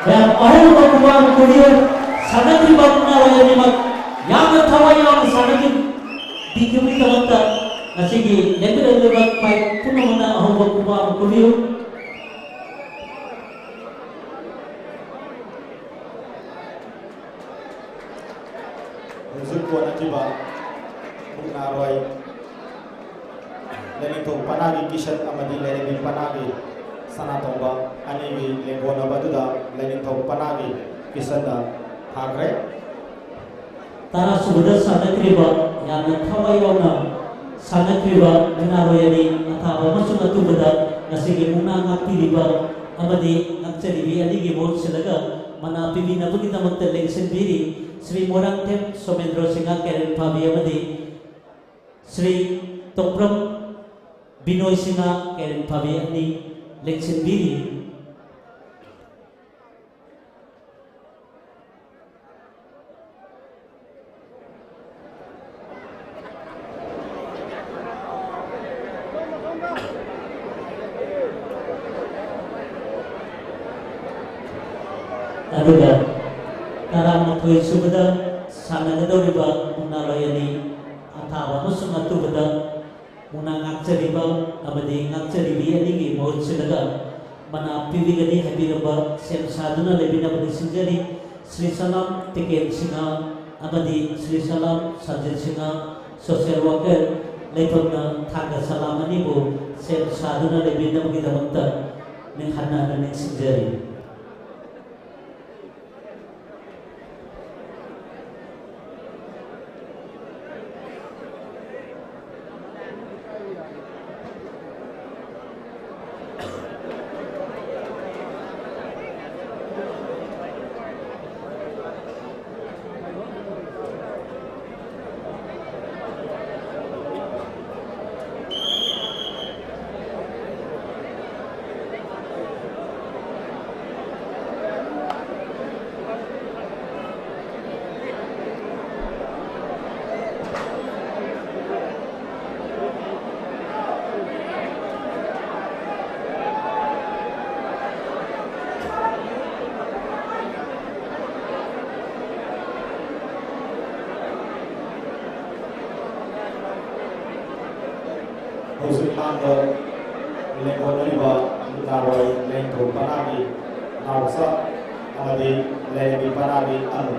ꯃꯌꯥꯝ ꯑꯍꯧꯕ ꯈꯨꯕꯥꯛ ꯑꯃ ꯈꯨꯕꯤꯌꯨ꯫ ꯁꯥꯟꯅꯈ꯭ꯔꯤꯕ ꯃꯨꯛꯅꯥ ꯂꯣꯏ ꯑꯅꯤꯃꯛ ꯌꯥꯝꯅ ꯊꯋꯥꯏ ꯌꯥꯎꯅ ꯁꯥꯟꯅꯈꯤꯕꯒꯤꯗꯃꯛꯇ ꯉꯁꯤꯒꯤ ꯂꯦꯝꯕꯤꯔꯛꯂꯤꯕ ꯈ꯭ꯋꯥꯏ ꯄꯨꯝꯅꯃꯛꯅ ꯑꯍꯧꯕ ꯈꯨꯕꯥꯛ ꯑꯃ ꯈꯨꯕꯤꯌꯨ꯫ ꯍꯧꯖꯤꯛ ꯀꯣꯟꯅꯈꯤꯕ ꯃꯨꯛꯅꯥꯔꯣꯏ ꯂꯥꯏꯅꯤꯡꯊꯧ ꯄꯅꯥꯒꯤ ꯀꯤꯁꯟ ꯑꯃꯗꯤ ꯂꯥꯏꯔꯦꯝꯕꯤ ꯄꯅꯥꯒꯤ ꯁꯅꯥꯇꯣꯝꯕ ꯑꯅꯤꯒꯤ ꯂꯦꯡꯒꯣꯟꯅꯕ ꯑꯗꯨꯗ ꯂꯥꯏꯅꯤꯡꯊꯧ ꯄꯅꯥꯒꯤ ꯀꯤꯁꯟꯅ ꯊꯥꯈ꯭ꯔꯦ꯫ ꯇꯔꯥꯁꯨꯕꯗ ꯁꯥꯟꯅꯈ꯭ꯔꯤꯕ, ꯌꯥꯝꯅ ꯊꯋꯥꯏ ꯌꯥꯎꯅ ꯁꯥꯟꯅꯈ꯭ꯔꯤꯕ ꯃꯨꯛꯅꯥꯔꯣꯏ ꯑꯅꯤ ꯑꯊꯥꯕ ꯑꯃꯁꯨꯡ ꯑꯇꯨꯕꯗ ꯉꯁꯤꯒꯤ ꯃꯨꯛꯅꯥ ꯉꯥꯛꯄꯤꯔꯤꯕ ꯑꯃꯗꯤ ꯉꯥꯛꯆꯔꯤꯕꯤ ꯑꯅꯤꯒꯤ ꯃꯍꯨꯠ ꯁꯤꯜꯂꯒ ꯃꯅꯥ ꯄꯤꯕꯤꯅꯕꯒꯤꯗꯃꯛꯇ ꯂꯦꯡꯁꯤꯟꯕꯤꯔꯤ ꯁ꯭ꯔꯤ ꯃꯣꯏꯔꯥꯡꯊꯦꯝ ꯁꯣꯃꯦꯟꯗ꯭ꯔꯣ ꯁꯤꯡꯍ ꯀꯦꯔꯦꯟ ꯐꯥꯕꯤ ꯑꯃꯗꯤ ꯁ꯭ꯔꯤ ꯇꯣꯡꯕ꯭ꯔꯝ ꯕꯤꯅꯣꯏ ꯁꯤꯡꯍ ꯀꯦꯔꯦꯟ ꯐꯥꯕꯤ ꯑꯅꯤ ꯂꯦꯡꯁꯤꯟꯕꯤꯔꯤ꯫ ꯑꯗꯨꯒ ꯇꯔꯥꯃꯥꯊꯣꯏ ꯁꯨꯕꯗ ꯁꯥꯟꯅꯒꯗꯧꯔꯤꯕ ꯃꯨꯛꯅꯥꯔꯣꯏ ꯑꯅꯤ, ꯑꯊꯥꯕ ꯑꯃꯁꯨꯡ ꯑꯇꯨꯕꯗ ꯃꯨꯛꯅꯥ ꯉꯥꯛꯆꯔꯤꯕ ꯑꯃꯗꯤ ꯉꯥꯛꯆꯔꯤꯕꯤ ꯑꯅꯤꯒꯤ ꯃꯍꯨꯠ ꯁꯤꯜꯂꯒ ꯃꯅꯥ ꯄꯤꯕꯤꯒꯅꯤ ꯍꯥꯏꯕꯤꯔꯝꯕ ꯁꯦꯝ ꯁꯥꯗꯨꯅ ꯂꯩꯕꯤꯅꯕ ꯅꯤꯡꯁꯤꯡꯖꯔꯤ꯫ ꯁ꯭ꯔꯤ ꯁꯂꯥꯝ ꯇꯤꯀꯦꯟ ꯁꯤꯡꯍ ꯑꯃꯗꯤ ꯁ꯭ꯔꯤ ꯁꯂꯥꯝ ꯁꯟꯖꯤꯠ ꯁꯤꯡꯍ, social worker, ꯂꯩꯐꯝꯅ ꯊꯥꯡꯒ ꯁꯂꯥꯝ ꯑꯅꯤꯕꯨ ꯁꯦꯝ ꯁꯥꯗꯨꯅ ꯂꯩꯕꯤꯅꯕꯒꯤꯗꯃꯛꯇ ꯍꯟꯅ ꯍꯟꯅ ꯅꯤꯡꯁꯤꯡꯖꯔꯤ꯫ ꯍꯧꯖꯤꯛ ꯍꯥꯟꯕ ꯂꯦꯡꯒꯣꯠꯅꯔꯤꯕ ꯂꯨꯇꯥꯔꯣꯏ ꯂꯦꯡꯊꯧ ꯄꯅꯥꯒꯤ ꯅꯥꯎꯆꯥ ꯑꯃꯗꯤ ꯂꯩꯔꯕꯤ ꯄꯅꯥꯒꯤ ꯑꯅꯨ꯫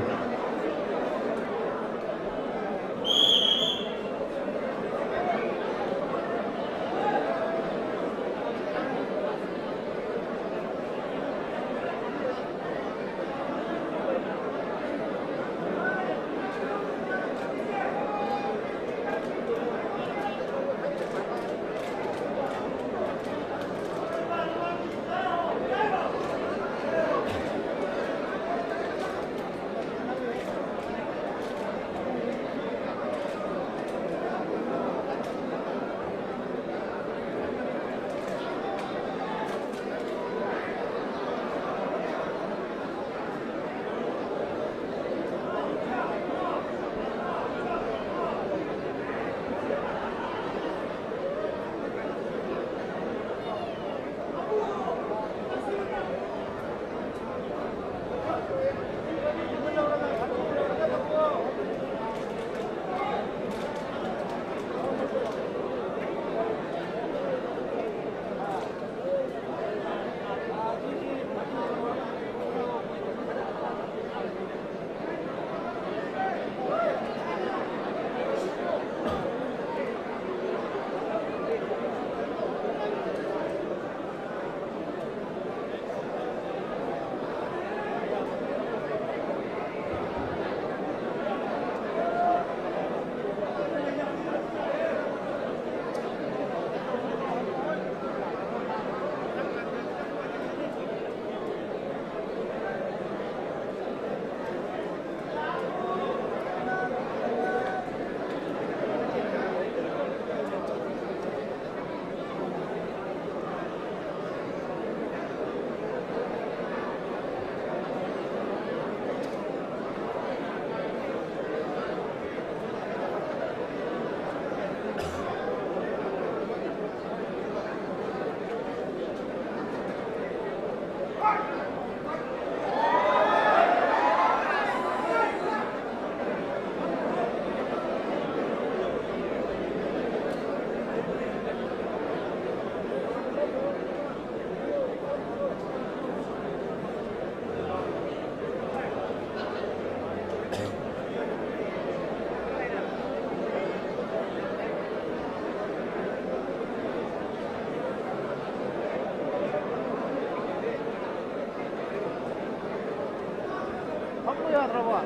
ꯊꯝꯕ ꯌꯥꯗ꯭ꯔꯕ?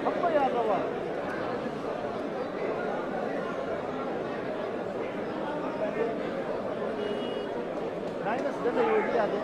ꯊꯝꯕ ꯌꯥꯗ꯭ꯔꯕ? ꯂꯥꯏꯟ ꯑꯁꯤꯗ ꯂꯩꯔꯣꯏꯗꯤ ꯌꯥꯗꯦ꯫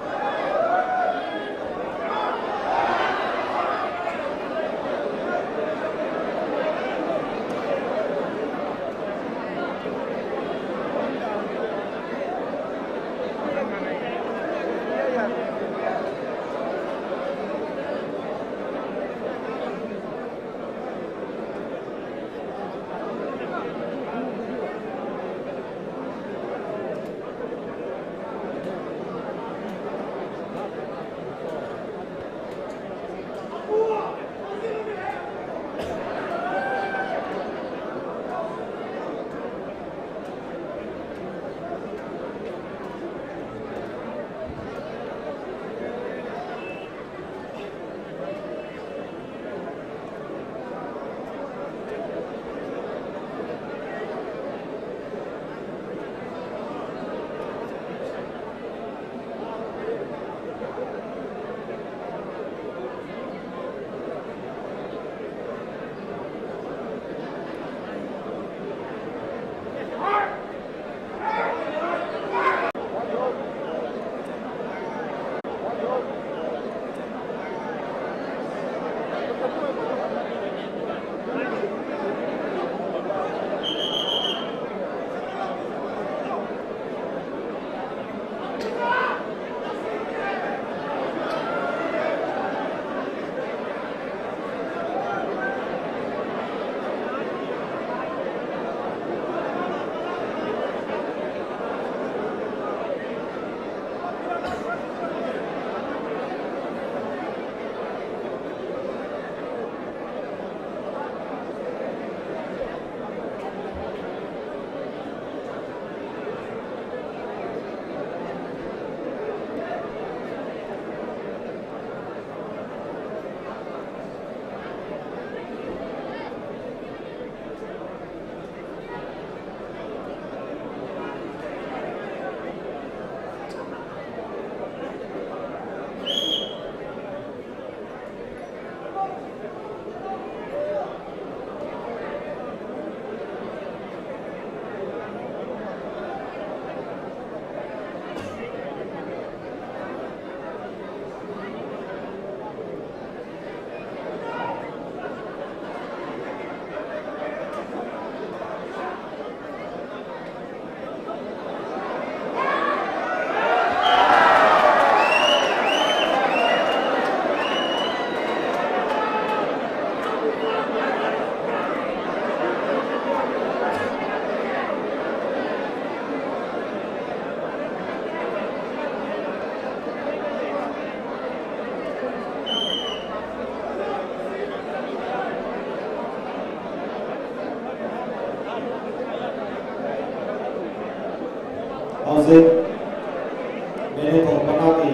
ꯂꯦꯡꯒꯣꯜ ꯃꯅꯥꯒꯤ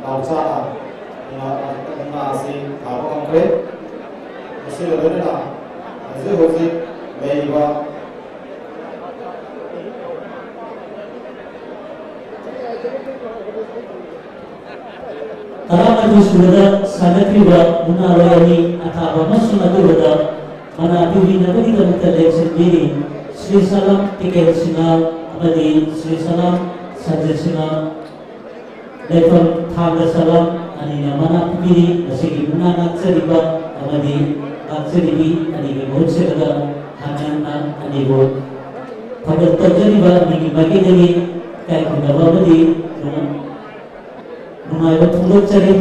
ꯅꯥꯎꯆꯥꯅ ꯃꯨꯛꯅꯥ, ꯃꯨꯛꯅꯥ ꯑꯁꯤ ꯊꯥꯕ ꯉꯝꯈ꯭ꯔꯦ꯫ ꯃꯁꯤꯒ ꯂꯣꯏꯅꯅ ꯍꯧꯖꯤꯛ ꯍꯧꯖꯤꯛ ꯂꯩꯔꯤꯕ ꯇꯔꯥꯃꯥꯊꯣꯏ ꯁꯨꯕꯗ ꯁꯥꯟꯅꯈ꯭ꯔꯤꯕ ꯃꯨꯛꯅꯥꯔꯣꯏ ꯑꯅꯤ ꯑꯊꯥꯕ ꯑꯃꯁꯨꯡ ꯑꯇꯨꯕꯗ ꯃꯅꯥ ꯄꯤꯕꯤꯅꯕꯒꯤꯗꯃꯛꯇ ꯂꯦꯡꯁꯤꯟꯕꯤꯔꯤ꯫ ꯁ꯭ꯔꯤ ꯁꯂꯝ ꯇꯤꯀꯦꯟ ꯁꯤꯡꯍ ꯑꯃꯗꯤ ꯁ꯭ꯔꯤ ꯁꯂꯝ ꯁꯟꯖꯤꯠ ꯁꯤꯡꯍ꯫ ꯂꯩꯐꯝ ꯊꯥꯡꯒ ꯁꯂꯝ ꯑꯅꯤꯅ ꯃꯅꯥ ꯄꯤꯕꯤꯔꯤ꯫ ꯃꯁꯤꯒꯤ ꯃꯨꯛꯅꯥ ꯉꯥꯛꯆꯔꯤꯕ ꯑꯃꯗꯤ ꯉꯥꯛꯆꯔꯤꯕꯤ ꯑꯅꯤꯒꯤ ꯃꯍꯨꯠ ꯁꯤꯜꯂꯒ ꯍꯥꯟꯅ ꯑꯅꯤꯕꯨ ꯊꯥꯒꯠ ꯇꯧꯖꯔꯤꯕ ꯑꯅꯤꯒꯤ ꯃꯥꯏꯀꯩꯗꯒꯤ ꯏꯀꯥꯏ ꯈꯨꯝꯅꯕ ꯑꯃꯗꯤ ꯅꯨꯡ-, ꯅꯨꯡꯉꯥꯏꯕ ꯐꯣꯡꯗꯣꯛꯆꯔꯤ꯫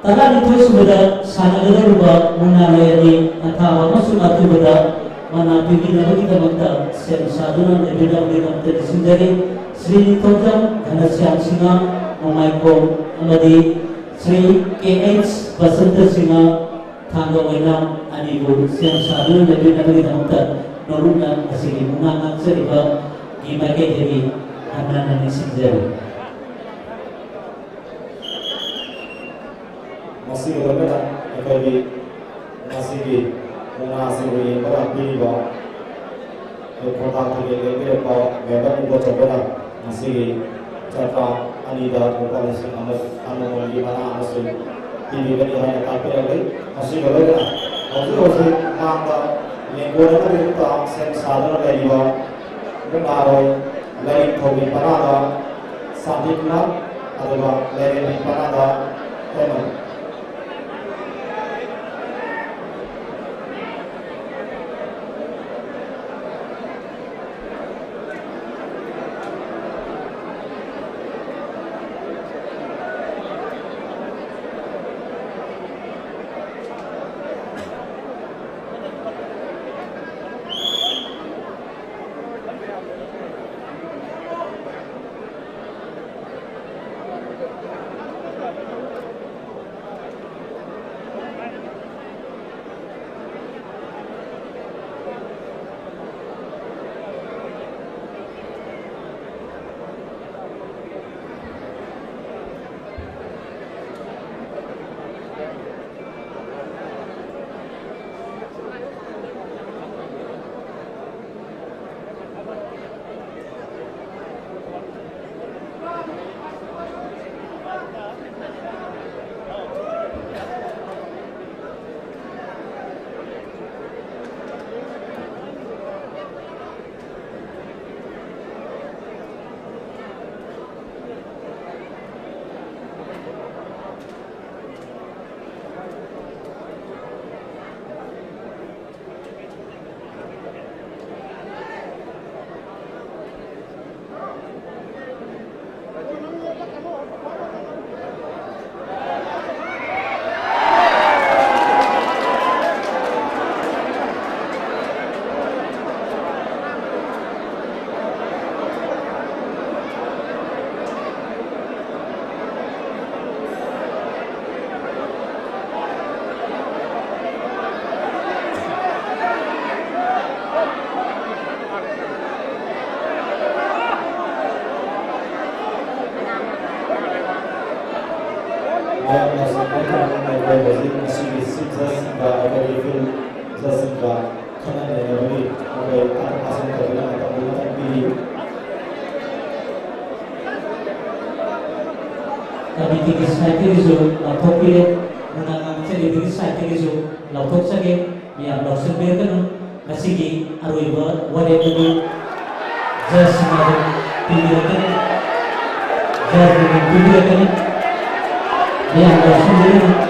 ꯇꯔꯥꯅꯤꯊꯣꯏ ꯁꯨꯕꯗ ꯁꯥꯟꯅꯒꯗꯧꯔꯤꯕ ꯃꯨꯛꯅꯥꯔꯣꯏ ꯑꯅꯤ ꯑꯊꯥꯕ ꯑꯃꯁꯨꯡ ꯑꯇꯨꯕꯗ ꯃꯅꯥ ꯄꯤꯕꯤꯅꯕꯒꯤꯗꯃꯛꯇ ꯁꯦꯝ ꯁꯥꯗꯨꯅ ꯂꯩꯕꯤꯅꯕꯒꯤꯗꯃꯛꯇ ꯅꯤꯡꯁꯤꯡꯖꯔꯤ꯫ ꯁ꯭ꯔꯤ ꯅꯤꯡꯊꯧꯖꯝ ꯘꯅꯁ꯭ꯌꯥꯝ ꯁꯤꯡꯍ ꯃꯣꯡꯃꯥꯏꯈꯣꯝ ꯑꯃꯗꯤ ꯁ꯭ꯔꯤ ꯀꯦ ꯑꯩꯆ ꯕꯁꯟꯇ ꯁꯤꯡꯍ ꯊꯥꯡꯒ ꯑꯣꯏꯅ ꯑꯅꯤꯕꯨ ꯁꯦꯝ ꯁꯥꯗꯨꯅ ꯂꯩꯕꯤꯅꯕꯒꯤꯗꯃꯛꯇ ꯅꯧꯔꯨꯛꯅ ꯉꯁꯤꯒꯤ ꯃꯨꯛꯅꯥ ꯉꯥꯛꯆꯔꯤꯕꯒꯤ ꯃꯥꯏꯀꯩꯗꯒꯤ ꯍꯟꯅ ꯍꯟꯅ ꯅꯤꯡꯁꯤꯡꯖꯔꯤ꯫ ꯃꯁꯤꯒ ꯂꯣꯏꯅꯅ ꯑꯩꯈꯣꯏꯒꯤ ꯉꯁꯤꯒꯤ ꯃꯨꯛꯅꯥ ꯑꯁꯤꯕꯨ ꯌꯦꯡꯕ ꯂꯥꯛꯄꯤꯔꯤꯕ ꯑꯩꯈꯣꯏ ꯈꯣꯡꯊꯥꯡ ꯊꯧꯔꯤ ꯂꯦꯡꯕꯤꯔꯛꯄ ꯃꯦꯝꯕꯔ ꯏꯕꯣꯆꯧꯕꯅ ꯉꯁꯤꯒꯤ ꯆꯥꯇ꯭ꯔꯥ ꯑꯅꯤꯗ ꯂꯨꯄꯥ ꯂꯤꯁꯤꯡ ꯑꯃ ꯑꯃꯃꯝꯒꯤ ꯃꯅꯥ ꯑꯃꯁꯨ ꯄꯤꯕꯤꯒꯅꯤ ꯍꯥꯏꯅ ꯇꯥꯛꯄꯤꯔꯛꯂꯤ꯫ ꯃꯁꯤꯒ ꯂꯣꯏꯅꯅ ꯍꯧꯖꯤꯛ ꯍꯧꯖꯤꯛ ꯃꯥꯡꯗ ꯂꯦꯡꯒꯣꯜ ꯑꯃꯒꯤ ꯂꯨꯞꯇ ꯁꯦꯝ ꯁꯥꯗꯨꯅ ꯂꯩꯔꯤꯕ ꯃꯨꯛꯅꯥꯔꯣꯏ ꯂꯥꯏꯔꯤꯛ ꯊꯧꯕꯤ ꯃꯅꯥꯗ ꯁꯥꯟꯇꯤꯀꯨꯃꯥꯔ, ꯑꯗꯨꯒ ꯂꯥꯏꯔꯦꯝꯕꯤ ꯃꯅꯥꯗ ꯇꯦꯃꯜ꯫ ꯌꯥꯝꯅ ꯁꯟꯗꯣꯛꯅ ꯑꯩꯈꯣꯏ ꯍꯧꯖꯤꯛ ꯉꯁꯤꯒꯤ ꯆꯤꯐ ꯖꯁꯁꯤꯡꯒ ꯑꯩꯈꯣꯏꯒꯤ ꯐꯤꯜ ꯖꯁꯁꯤꯡꯒ ꯈꯟꯅ ꯅꯩꯅꯕꯒꯤ ꯑꯩꯈꯣꯏ ꯇꯥꯊꯣꯛ ꯇꯥꯁꯤꯟ ꯇꯧꯗꯨꯅ ꯃꯇꯝ ꯄꯨꯝꯅꯃꯛ ꯄꯤꯔꯤ꯫ ꯀꯃꯤꯇꯤꯒꯤ ꯁꯥꯏꯠꯇꯒꯤꯁꯨ ꯂꯥꯎꯊꯣꯛꯄꯤꯔꯦ, ꯃꯨꯛꯅꯥ ꯉꯥꯛꯆꯔꯤꯕꯒꯤ ꯁꯥꯏꯠꯇꯒꯤꯁꯨ ꯂꯥꯎꯊꯣꯛꯆꯒꯦ꯫ ꯃꯌꯥꯝ ꯂꯧꯁꯤꯟꯕꯤꯔꯒꯅꯨ꯫ ꯉꯁꯤꯒꯤ ꯑꯔꯣꯏꯕ ꯋꯥꯔꯦꯞ ꯑꯗꯨ ꯖꯖꯁꯤꯡꯅ ꯑꯗꯨꯝ ꯄꯤꯕꯤꯔꯛꯀꯅꯤ꯫ ꯖꯖꯅ ꯑꯗꯨꯝ ꯄꯤꯕꯤꯔꯛꯀꯅꯤ꯫ ꯃꯌꯥꯝ ꯂꯧꯁꯤꯟꯕꯤꯔꯒꯅꯨ꯫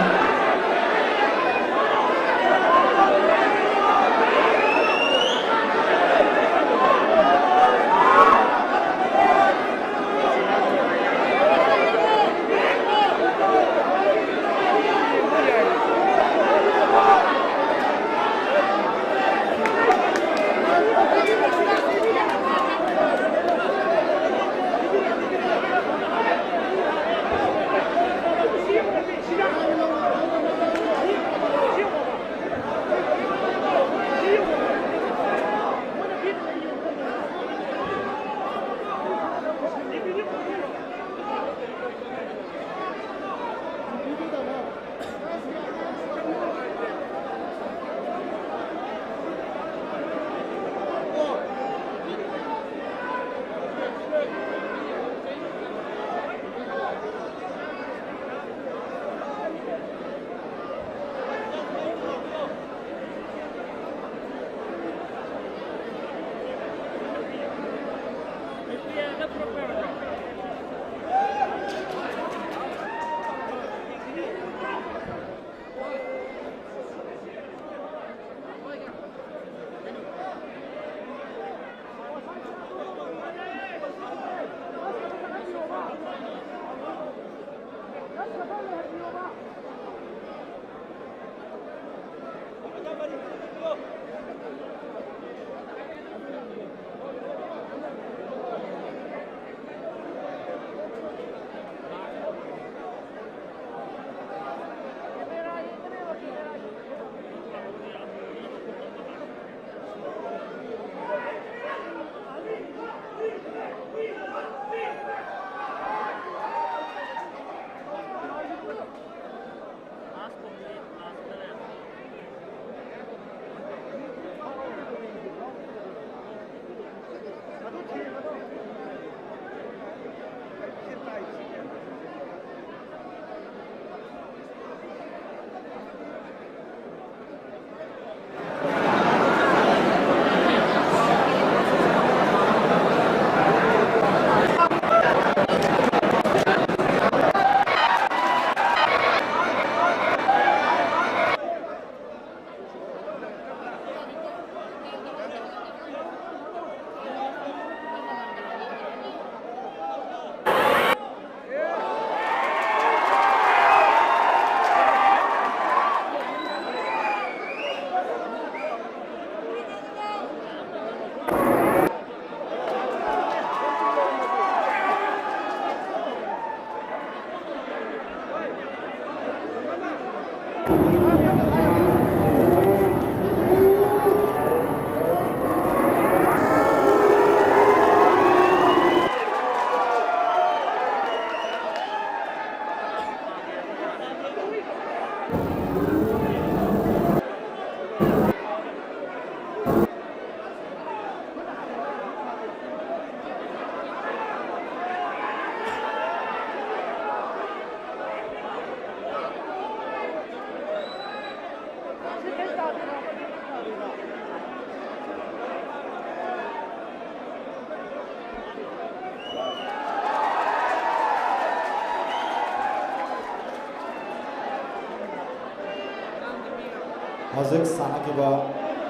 ꯍꯧꯖꯤꯛ ꯁꯥꯟꯅꯈꯤꯕ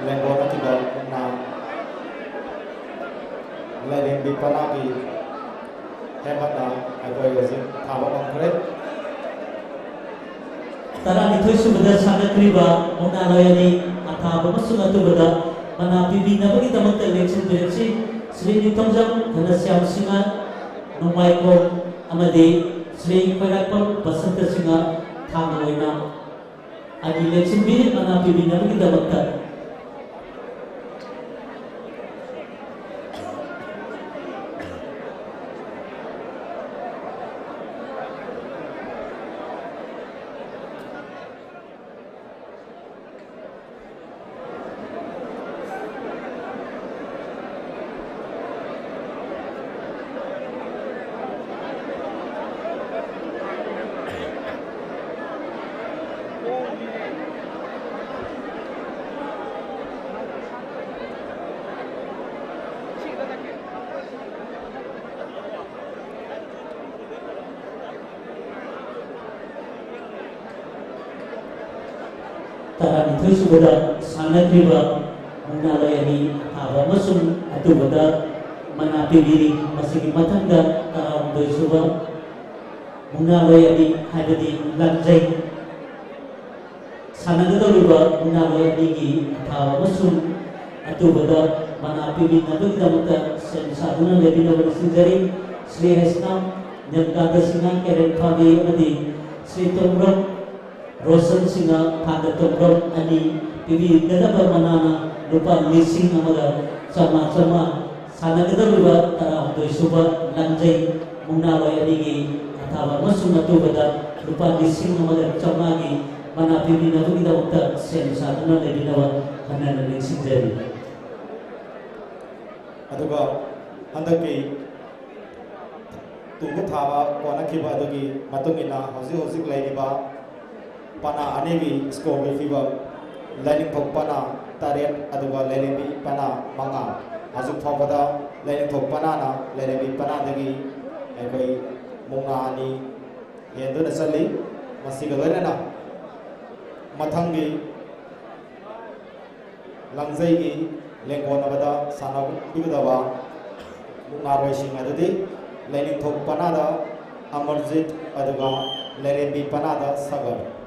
ꯂꯦꯡꯒꯣꯟꯅꯈꯤꯕ ꯃꯨꯛꯅꯥ ꯂꯥꯏꯔꯦꯝꯕꯤ ꯄꯅꯥꯒꯤ ꯍꯦꯃꯠꯅ ꯑꯩꯈꯣꯏ ꯍꯧꯖꯤꯛ ꯊꯥꯕ ꯉꯝꯈ꯭ꯔꯦ꯫ ꯇꯔꯥꯅꯤꯊꯣꯏ ꯁꯨꯕꯗ ꯁꯥꯟꯅꯈ꯭ꯔꯤꯕ ꯃꯨꯛꯅꯥ ꯂꯣꯏ ꯑꯅꯤ ꯑꯊꯥꯕ ꯑꯃꯁꯨꯡ ꯑꯇꯨꯕꯗ ꯃꯅꯥ ꯄꯤꯕꯤꯅꯕꯒꯤꯗꯃꯛꯇ ꯂꯦꯡꯁꯤꯟꯕꯤꯔꯛꯁꯤ꯫ ꯁ꯭ꯔꯤ ꯅꯤꯡꯊꯧꯖꯝ ꯘꯅꯁ꯭ꯌꯥꯝ ꯁꯤꯡꯍ ꯅꯣꯡꯃꯥꯏꯈꯣꯝ ꯑꯃꯗꯤ ꯁ꯭ꯔꯤ ꯈꯣꯏꯔꯥꯛꯄꯝ ꯕꯁꯟꯇ ꯁꯤꯡꯍ ꯊꯥꯡꯒ ꯑꯣꯏꯅ ꯑꯅꯤ ꯂꯦꯡꯁꯤꯟꯕꯤꯔꯤ ꯃꯅꯥ ꯄꯤꯕꯤꯅꯕꯒꯤꯗꯃꯛꯇ꯫ ꯇꯔꯥꯅꯤꯊꯣꯏ ꯁꯨꯕꯗ ꯁꯥꯟꯅꯈ꯭ꯔꯤꯕ ꯃꯨꯛꯅꯥ ꯂꯣꯏ ꯑꯅꯤ ꯑꯊꯥꯕ ꯑꯃꯁꯨꯡ ꯑꯇꯨꯕꯗ ꯃꯅꯥ ꯄꯤꯕꯤꯔꯤ꯫ ꯃꯁꯤꯒꯤ ꯃꯊꯪꯗ ꯇꯔꯥꯍꯨꯝꯗꯣꯏ ꯁꯨꯕ ꯃꯨꯛꯅꯥ ꯂꯣꯏ ꯑꯅꯤ ꯍꯥꯏꯕꯗꯤ ꯂꯥꯡꯖꯩ ꯁꯥꯟꯅꯒꯗꯧꯔꯤꯕ ꯃꯨꯛꯅꯥ ꯂꯣꯏ ꯑꯅꯤꯒꯤ ꯑꯊꯥꯕ ꯑꯃꯁꯨꯡ ꯑꯇꯨꯕꯗ ꯃꯅꯥ ꯄꯤꯕꯤꯅꯕꯒꯤꯗꯃꯛꯇ ꯁꯦꯝ ꯁꯥꯗꯨꯅ ꯂꯩꯕꯤꯅꯕ ꯅꯤꯡꯁꯤꯡꯖꯔꯤ꯫ ꯁ꯭ꯔꯤ ꯍꯩꯁꯅꯥꯝ ꯅꯦꯝꯀꯥꯗ ꯁꯤꯡꯍ ꯀꯦꯔꯦꯟ ꯐꯥꯕꯤ ꯑꯃꯗꯤ ꯁ꯭ꯔꯤ ꯇꯣꯡꯕ꯭ꯔꯝ ꯔꯣꯁꯟ ꯁꯤꯡꯍ ꯊꯥꯡꯒ ꯇꯣꯡꯕ꯭ꯔꯝ ꯑꯅꯤ ꯄꯤꯕꯤꯒꯗꯕ ꯃꯅꯥꯅ ꯂꯨꯄꯥ ꯂꯤꯁꯤꯡ ꯑꯃꯒ ꯆꯥꯝꯃꯉꯥ ꯆꯥꯝꯃꯉꯥ ꯁꯥꯟꯅꯒꯗꯧꯔꯤꯕ ꯇꯔꯥꯍꯨꯝꯗꯣꯏ ꯁꯨꯕ ꯂꯥꯡꯖꯩ ꯃꯨꯛꯅꯥ ꯂꯣꯏ ꯑꯅꯤꯒꯤ ꯑꯊꯥꯕ ꯑꯃꯁꯨꯡ ꯑꯇꯨꯕꯗ ꯂꯨꯄꯥ ꯂꯤꯁꯤꯡ ꯑꯃꯒ ꯆꯥꯝꯃꯉꯥꯒꯤ ꯃꯅꯥ ꯄꯤꯕꯤꯅꯕꯒꯤꯗꯃꯛꯇ ꯁꯦꯝ ꯁꯥꯗꯨꯅ ꯂꯩꯕꯤꯅꯕ ꯍꯟꯅ ꯍꯟꯅ ꯅꯤꯡꯁꯤꯡꯖꯔꯤ꯫ ꯑꯗꯨꯒ ꯍꯟꯗꯛꯀꯤ ꯇꯨꯕ ꯊꯥꯕ ꯀꯣꯟꯅꯈꯤꯕ ꯑꯗꯨꯒꯤ ꯃꯇꯨꯡ ꯏꯟꯅ ꯍꯧꯖꯤꯛ ꯍꯧꯖꯤꯛ ꯂꯩꯔꯤꯕ ꯄꯅꯥ ꯑꯅꯤꯒꯤ scoreꯒꯤ ꯐꯤꯕꯝ, ꯂꯥꯏꯅꯤꯡꯊꯧ ꯄꯅꯥ ꯇꯔꯦꯠ ꯑꯗꯨꯒ ꯂꯥꯏꯔꯦꯝꯕꯤ ꯄꯅꯥ ꯃꯉꯥ꯫ ꯍꯧꯖꯤꯛ ꯐꯥꯎꯕꯗ ꯂꯥꯏꯅꯤꯡꯊꯧ ꯄꯅꯥꯅ ꯂꯥꯏꯔꯦꯝꯕꯤ ꯄꯅꯥꯗꯒꯤ ꯑꯩꯈꯣꯏ ꯃꯨꯛꯅꯥ ꯑꯅꯤ ꯍꯦꯟꯗꯨꯅ ꯆꯠꯂꯤ꯫ ꯃꯁꯤꯒ ꯂꯣꯏꯅꯅ ꯃꯊꯪꯒꯤ ꯂꯥꯡꯖꯩꯒꯤ ꯂꯦꯡꯒꯣꯟꯅꯕꯗ ꯁꯥꯟꯅꯕꯤꯒꯗꯕ ꯃꯨꯛꯅꯥꯔꯣꯏꯁꯤꯡ ꯑꯗꯨꯗꯤ ꯂꯥꯏꯅꯤꯡꯊꯧ ꯄꯅꯥꯗ ꯑꯃꯔꯖꯤꯠ ꯑꯗꯨꯒ ꯂꯥꯏꯔꯦꯝꯕꯤ ꯄꯅꯥꯗ ꯁꯥꯒꯔ꯫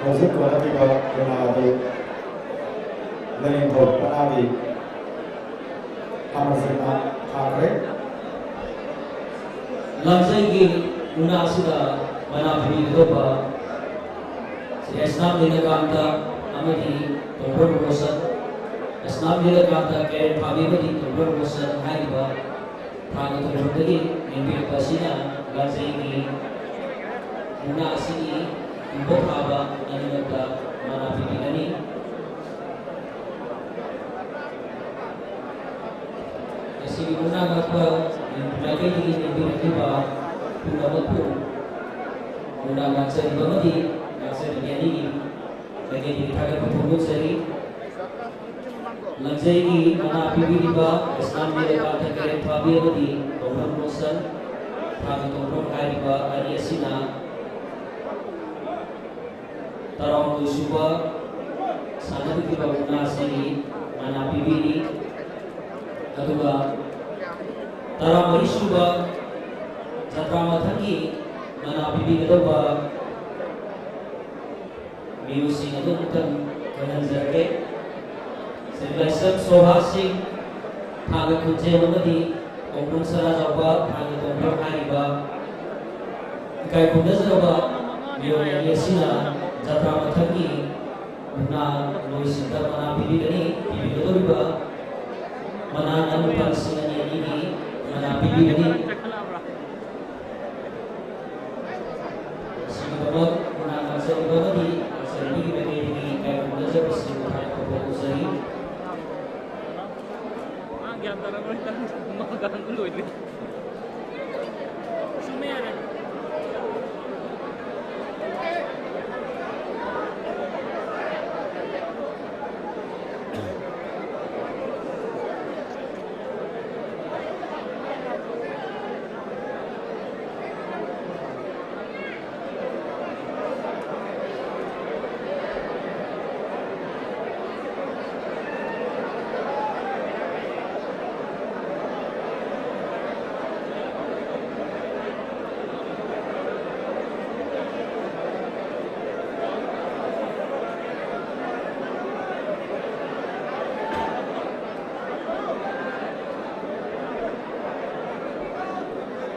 ꯍꯧꯖꯤꯛ ꯀꯣꯟꯅꯈꯤꯕ ꯃꯨꯛꯅꯥ ꯑꯗꯨ ꯂꯥꯏꯅꯤꯡꯊꯧ ꯄꯅꯥꯒꯤ ꯈꯥꯃꯦꯟꯁꯤꯟꯅ ꯊꯥꯈ꯭ꯔꯦ꯫ ꯂꯥꯡꯖꯩꯒꯤ ꯃꯨꯛꯅꯥ ꯑꯁꯤꯗ ꯃꯅꯥ ꯄꯤꯕꯤꯒꯗꯧꯕ ꯁ꯭ꯔꯤ ꯑꯦꯁꯅꯥꯝ ꯅꯤꯂꯀꯥꯟꯇ ꯑꯃꯗꯤ ꯇꯣꯝꯕ꯭ꯔꯝ ꯔꯣꯁꯟ, ꯑꯦꯁꯅꯥꯝ ꯅꯤꯂꯀꯥꯟꯇ, ꯀꯦꯔꯦꯟ ꯐꯥꯕꯤ ꯑꯃꯗꯤ ꯇꯣꯝꯕ꯭ꯔꯝ ꯔꯣꯁꯟ ꯍꯥꯏꯔꯤꯕ ꯊꯥꯡꯒ ꯊꯣꯡꯕ꯭ꯔꯝꯗꯒꯤ ꯂꯦꯡꯕꯤꯔꯛꯄ ꯑꯁꯤꯅ ꯂꯥꯡꯖꯩꯒꯤ ꯃꯨꯛꯅꯥ ꯑꯁꯤꯒꯤ ꯏꯕꯣ ꯊꯥꯕ ꯑꯅꯤꯃꯛꯇ ꯃꯅꯥ ꯄꯤꯕꯤꯒꯅꯤ꯫ ꯉꯁꯤꯒꯤ ꯃꯨꯛꯅꯥ ꯉꯥꯛꯄ ꯃꯥꯏꯀꯩꯗꯒꯤ ꯂꯦꯡꯕꯤꯔꯛꯂꯤꯕ ꯄꯨꯝꯅꯃꯛꯄꯨ ꯃꯨꯛꯅꯥ ꯉꯥꯛꯆꯔꯤꯕ ꯑꯃꯗꯤ ꯉꯥꯛꯆꯔꯤꯕꯤ ꯑꯅꯤꯒꯤ ꯃꯥꯏꯀꯩꯗꯒꯤ ꯊꯥꯒꯠꯄ ꯐꯣꯡꯗꯣꯛꯆꯔꯤ꯫ ꯂꯥꯡꯖꯩꯒꯤ ꯃꯅꯥ ꯄꯤꯕꯤꯔꯤꯕ ꯏꯁꯂꯥꯝ ꯃꯤꯔ ꯄꯥꯊꯛ ꯀꯔꯦꯟ ꯐꯥꯕꯤ ꯑꯃꯗꯤ ꯇꯣꯝꯕ꯭ꯔꯝ ꯔꯣꯁꯟ, ꯊꯥꯡꯒ ꯇꯣꯝꯕ꯭ꯔꯝ ꯍꯥꯏꯔꯤꯕ ꯑꯅꯤ ꯑꯁꯤꯅ ꯇꯔꯥꯍꯨꯝꯗꯣꯏ ꯁꯨꯕ ꯁꯥꯟꯅꯕꯤꯈꯤꯕ ꯃꯨꯛꯅꯥ ꯑꯁꯤꯒꯤ ꯃꯅꯥ ꯄꯤꯕꯤꯔꯤ꯫ ꯑꯗꯨꯒ ꯇꯔꯥꯃꯔꯤ ꯁꯨꯕ ꯖꯇ꯭ꯔꯥ ꯃꯊꯪꯒꯤ ꯃꯅꯥ ꯄꯤꯕꯤꯒꯗꯧꯕ ꯃꯤꯑꯣꯏꯁꯤꯡ ꯑꯗꯨ ꯑꯃꯨꯛꯇꯪ ꯈꯪꯍꯟꯖꯔꯛꯀꯦ꯫ ꯁ꯭ꯔꯤ ꯂꯥꯏꯁ꯭ꯔꯝ ꯁꯣꯚꯥ ꯁꯤꯡ, ꯊꯥꯡꯒ ꯈꯨꯟꯖꯦꯝ ꯑꯃꯗꯤ ꯈꯣꯡꯗ꯭ꯔꯨꯝ ꯁꯅꯥꯖꯥꯎꯕ ꯊꯥꯡꯒ ꯇꯣꯝꯕ꯭ꯔꯝ ꯍꯥꯏꯔꯤꯕ ꯏꯀꯥꯏ ꯈꯨꯝꯅꯖꯔꯕ ꯃꯤꯑꯣꯏ ꯑꯅꯤ ꯑꯁꯤꯅ ꯖꯇ꯭ꯔꯥ ꯃꯊꯪꯒꯤ ꯃꯨꯛꯅꯥ ꯂꯣꯏꯁꯤꯟꯕ ꯃꯅꯥ ꯄꯤꯕꯤꯒꯅꯤ꯫ ꯄꯤꯕꯤꯒꯗꯧꯔꯤꯕ ꯃꯅꯥ ꯅꯪ ꯂꯨꯄꯥ ꯂꯤꯁꯤꯡ ꯑꯅꯤ ꯑꯅꯤꯒꯤ ꯃꯅꯥ ꯄꯤꯕꯤꯒꯅꯤ꯫ ꯁꯤꯒꯤꯗꯃꯛ ꯃꯨꯛꯅꯥ ꯉꯥꯛꯆꯔꯤꯕ ꯑꯃꯗꯤ ꯉꯥꯛꯆꯔꯤꯕꯒꯤ ꯃꯥꯏꯀꯩꯗꯒꯤ ꯏꯀꯥꯏ ꯈꯨꯝꯅꯖꯕꯁꯤꯡꯕꯨ ꯊꯥꯒꯠꯄ ꯐꯣꯡꯗꯣꯛꯆꯔꯤ꯫ ꯃꯥ ꯒ꯭ꯌꯥꯟ ꯇꯥꯔꯝꯃꯔꯣꯏ, ꯃꯥ ꯉꯥꯡꯕ ꯂꯣꯏꯗ꯭ꯔꯤ꯫ ꯁꯨꯝ ꯌꯥꯔꯦ꯫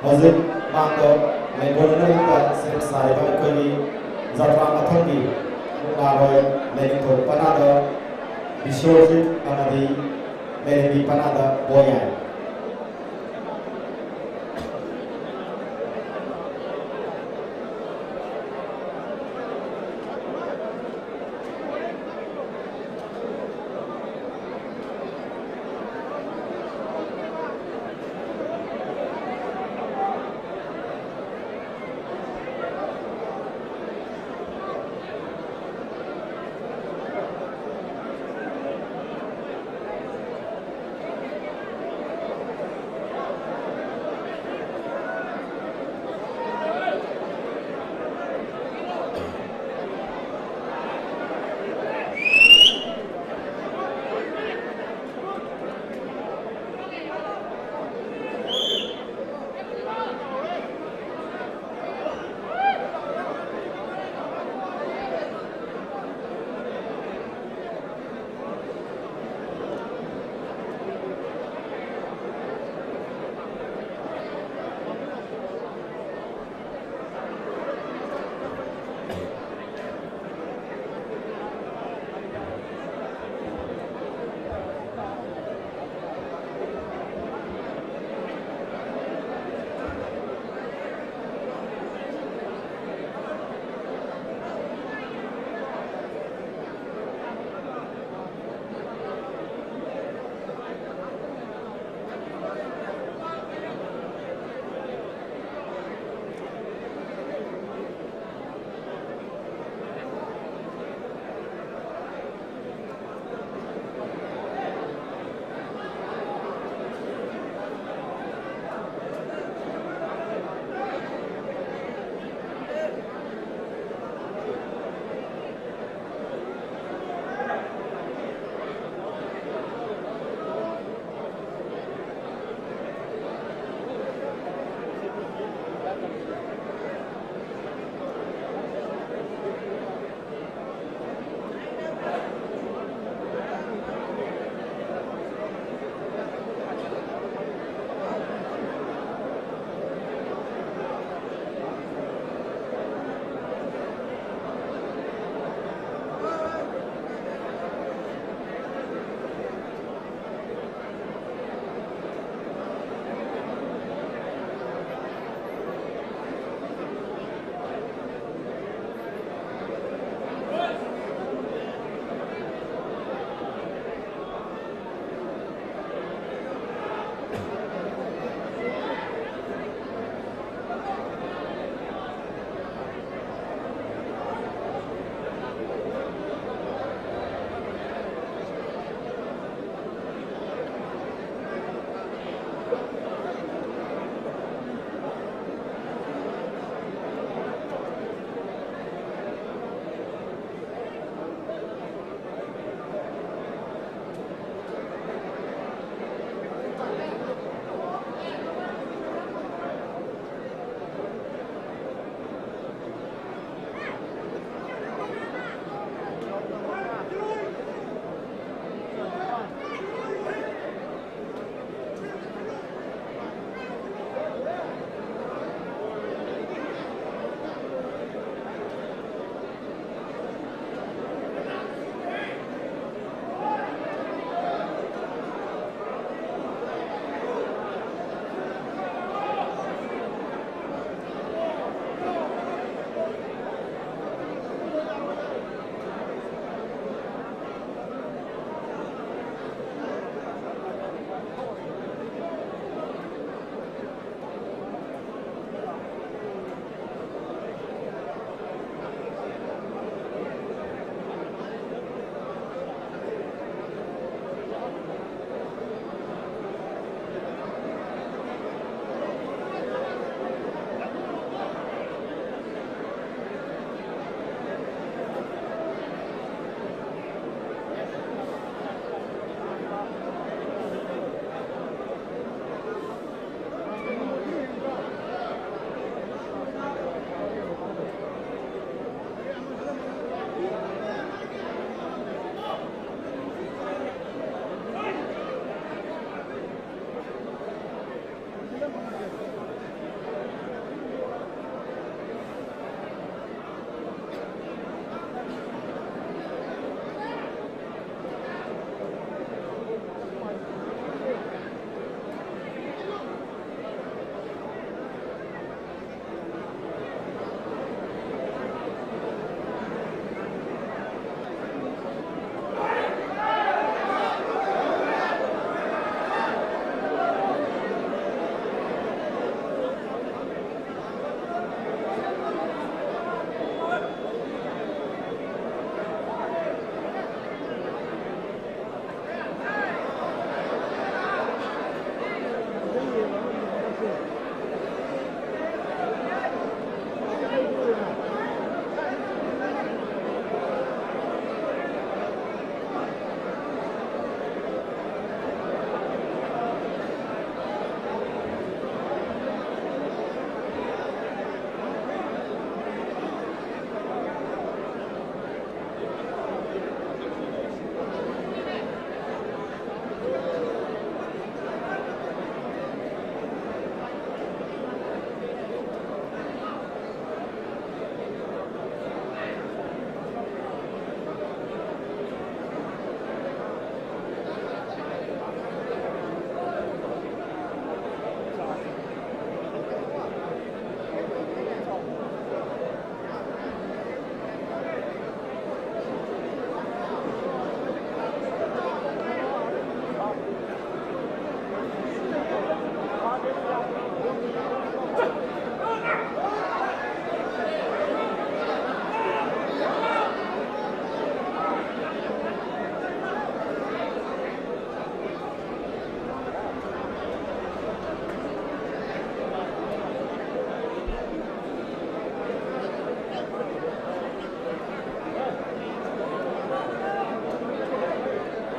ꯍꯧꯖꯤꯛ ꯃꯥꯡꯗ ꯂꯩꯉꯣꯜ ꯃꯅꯨꯡꯗ ꯁꯦꯝ ꯁꯥꯔꯤꯕ ꯑꯩꯈꯣꯏꯒꯤ ꯖꯇ꯭ꯔꯥ ꯃꯊꯪꯒꯤ ꯃꯨꯛꯅꯥꯔꯣꯏ ꯂꯥꯏꯅꯤꯡꯊꯧ ꯄꯅꯥꯗ ꯕꯤꯁ꯭ꯋꯖꯤꯠ ꯑꯃꯗꯤ ꯂꯩꯔꯦꯝꯕꯤ ꯄꯅꯥꯗ ꯕꯣꯌꯥꯏ꯫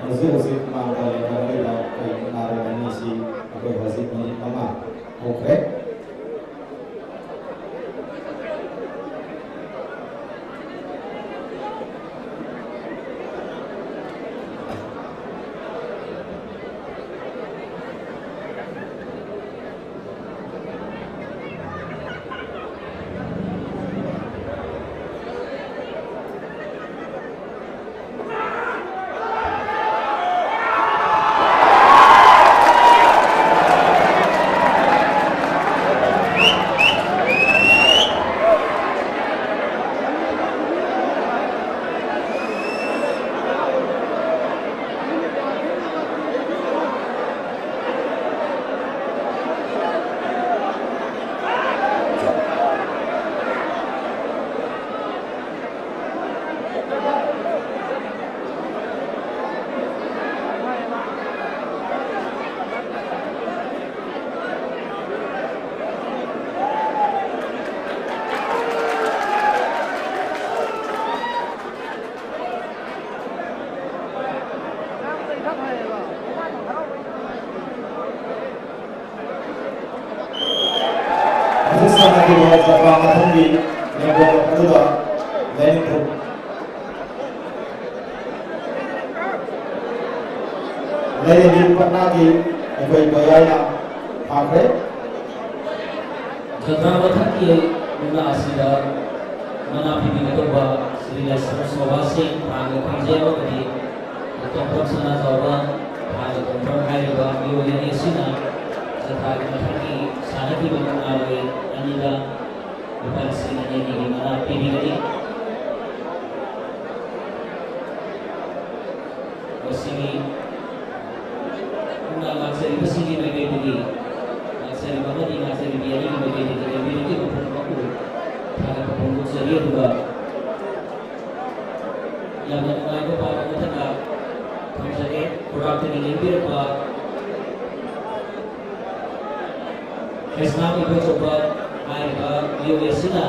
ꯍꯧꯖꯤꯛ ꯍꯧꯖꯤꯛ ꯃꯥꯡꯗ ꯂꯩꯅꯔꯤꯕ ꯑꯩꯈꯣꯏ ꯃꯨꯛꯅꯥꯔꯣꯜ ꯑꯅꯤꯁꯤ ꯑꯩꯈꯣꯏ ꯍꯧꯖꯤꯛ ꯃꯤꯅꯤꯠ ꯃꯉꯥ ꯍꯧꯈ꯭ꯔꯦ꯫ ꯍꯧꯖꯤꯛ ꯁꯥꯟꯅꯈꯤꯕ ꯖꯇ꯭ꯔꯥ ꯃꯊꯪꯒꯤ ꯂꯦꯡꯕꯣꯜ ꯑꯗꯨꯗ ꯂꯥꯏꯅꯤꯡꯊꯧ ꯂꯩꯔꯦꯝꯕꯤ ꯄꯠꯅꯥꯒꯤ ꯑꯩꯈꯣꯏ ꯃꯌꯥꯏꯅ ꯐꯥꯈ꯭ꯔꯦ꯫ ꯖꯇ꯭ꯔꯥ ꯃꯊꯛꯀꯤ ꯃꯨꯛꯅꯥ ꯑꯁꯤꯗ ꯃꯅꯥ ꯄꯤꯕꯤꯒꯗꯧꯕ ꯁ꯭ꯔꯤ ꯂꯥꯏꯁ꯭ꯔꯝ ꯁꯣꯚꯥ ꯁꯤꯡ, ꯊꯥꯡꯒ ꯈꯣꯡꯖꯦꯝ ꯑꯃꯗꯤ ꯇꯣꯝꯊꯣꯛ ꯁꯅꯥꯖꯥꯎꯕ, ꯊꯥꯡꯒ ꯇꯣꯝꯊꯣꯛ ꯍꯥꯏꯔꯤꯕ ꯃꯤꯑꯣꯏ ꯑꯅꯤ ꯑꯁꯤꯅ ꯖꯇ꯭ꯔꯥꯒꯤ ꯃꯊꯛꯀꯤ ꯁꯥꯟꯅꯈꯤꯕ ꯃꯨꯛꯅꯥ ꯂꯣꯏ ꯑꯅꯤꯗ ꯂꯨꯄꯥ ꯂꯤꯁꯤꯡ ꯑꯅꯤ ꯑꯅꯤꯒꯤ ꯃꯅꯥ ꯄꯤꯕꯤꯒꯅꯤ꯫ ꯃꯁꯤꯒꯤ ꯃꯨꯛꯅꯥ ꯂꯥꯛꯆꯔꯤꯕꯁꯤꯡꯒꯤ ꯃꯥꯏꯀꯩꯗꯒꯤ, ꯂꯥꯛꯆꯔꯤꯕ ꯑꯃꯗꯤ ꯂꯥꯛꯆꯔꯤꯕꯤ ꯑꯅꯤꯒꯤ ꯃꯥꯏꯀꯩꯗꯒꯤ ꯂꯩꯕꯤꯔꯛꯂꯤꯕ ꯄꯨꯝꯅꯃꯛꯄꯨ ꯊꯥꯒꯠꯄ ꯐꯣꯡꯗꯣꯛꯆꯔꯤ꯫ ꯑꯗꯨꯒ ꯌꯥꯝꯅ ꯅꯨꯡꯉꯥꯏꯕ ꯄꯥꯎ ꯑꯃꯈꯛꯇ ꯊꯝꯖꯒꯦ꯫ ꯈꯨꯔꯥꯛꯇꯒꯤ ꯂꯦꯡꯕꯤꯔꯛꯄ ꯈ꯭ꯔꯤꯁꯅꯥ ꯏꯕꯣꯆꯧꯕ ꯍꯥꯏꯔꯤꯕ ꯃꯤꯑꯣꯏ ꯑꯁꯤꯅ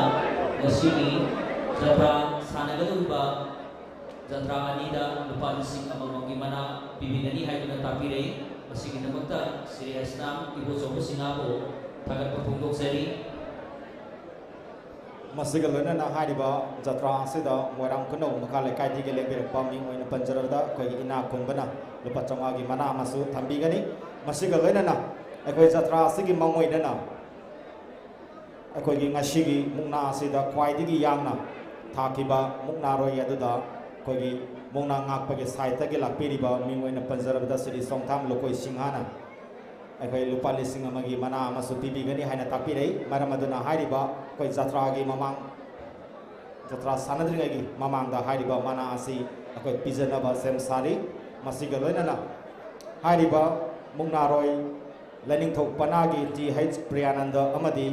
ꯉꯁꯤꯒꯤ ꯖꯇ꯭ꯔꯥ ꯁꯥꯟꯅꯒꯗꯧꯔꯤꯕ ꯖꯇ꯭ꯔꯥ ꯑꯅꯤꯗ ꯂꯨꯄꯥ ꯂꯤꯁꯤꯡ ꯑꯃꯃꯝꯒꯤ ꯃꯅꯥ ꯄꯤꯕꯤꯒꯅꯤ ꯍꯥꯏꯗꯨꯅ ꯇꯥꯛꯄꯤꯔꯛꯏ꯫ ꯃꯁꯤꯒꯤꯗꯃꯛꯇ ꯁ꯭ꯔꯤ ꯍꯩꯁꯅꯥꯝ ꯏꯕꯣꯆꯧꯕ ꯁꯤꯡꯍꯥꯕꯨ ꯊꯥꯒꯠꯄ ꯐꯣꯡꯗꯣꯛꯆꯔꯤ꯫ ꯃꯁꯤꯒ ꯂꯣꯏꯅꯅ ꯍꯥꯏꯔꯤꯕ ꯖꯇ꯭ꯔꯥ ꯑꯁꯤꯗ ꯃꯣꯏꯔꯥꯡ ꯈꯨꯅꯧ ꯃꯈꯥ ꯂꯩꯀꯥꯏꯗꯒꯤ ꯂꯦꯡꯕꯤꯔꯛꯄ ꯃꯤꯡ ꯑꯣꯏꯅ ꯄꯟꯖꯔꯕꯗ ꯑꯩꯈꯣꯏꯒꯤ ꯏꯅꯥꯛ ꯈꯨꯟꯕꯅ ꯂꯨꯄꯥ ꯆꯥꯝꯃꯉꯥꯒꯤ ꯃꯅꯥ ꯑꯃꯁꯨ ꯊꯝꯕꯤꯒꯅꯤ꯫ ꯃꯁꯤꯒ ꯂꯣꯏꯅꯅ ꯑꯩꯈꯣꯏ ꯖꯇ꯭ꯔꯥ ꯑꯁꯤꯒꯤ ꯃꯥꯡꯑꯣꯏꯅꯅ ꯑꯩꯈꯣꯏꯒꯤ ꯉꯁꯤꯒꯤ ꯃꯨꯛꯅꯥ ꯑꯁꯤꯗ ꯈ꯭ꯋꯥꯏꯗꯒꯤ ꯌꯥꯡꯅ ꯊꯥꯈꯤꯕ ꯃꯨꯛꯅꯥꯔꯣꯏ ꯑꯗꯨꯗ ꯑꯩꯈꯣꯏꯒꯤ ꯃꯨꯛꯅꯥ ꯉꯥꯛꯄꯒꯤ ꯁꯥꯏꯠꯇꯒꯤ ꯂꯥꯛꯄꯤꯔꯤꯕ ꯃꯤꯡ ꯑꯣꯏꯅ ꯄꯟꯖꯔꯕꯗ ꯁ꯭ꯔꯤ ꯁꯣꯡꯊꯥꯝ ꯂꯨꯀꯣꯏ ꯁꯤꯡꯍꯥꯅ ꯑꯩꯈꯣꯏ ꯂꯨꯄꯥ ꯂꯤꯁꯤꯡ ꯑꯃꯒꯤ ꯃꯅꯥ ꯑꯃꯁꯨ ꯄꯤꯕꯤꯒꯅꯤ ꯍꯥꯏꯅ ꯇꯥꯛꯄꯤꯔꯛꯏ꯫ ꯃꯔꯝ ꯑꯗꯨꯅ ꯍꯥꯏꯔꯤꯕ ꯑꯩꯈꯣꯏ ꯖꯇ꯭ꯔꯥꯒꯤ ꯃꯃꯥꯡ, ꯖꯇ꯭ꯔꯥ ꯁꯥꯟꯅꯗ꯭ꯔꯤꯉꯩꯒꯤ ꯃꯃꯥꯡꯗ ꯍꯥꯏꯔꯤꯕ ꯃꯅꯥ ꯑꯁꯤ ꯑꯩꯈꯣꯏ ꯄꯤꯖꯅꯕ ꯁꯦꯝ ꯁꯥꯔꯤ꯫ ꯃꯁꯤꯒ ꯂꯣꯏꯅꯅ ꯍꯥꯏꯔꯤꯕ ꯃꯨꯛꯅꯥꯔꯣꯏ ꯂꯥꯏꯅꯤꯡꯊꯧ ꯄꯅꯥꯒꯤ ꯇꯤ ꯍꯩꯆ ꯄ꯭ꯔꯤꯌꯥꯅꯟꯗ ꯑꯃꯗꯤ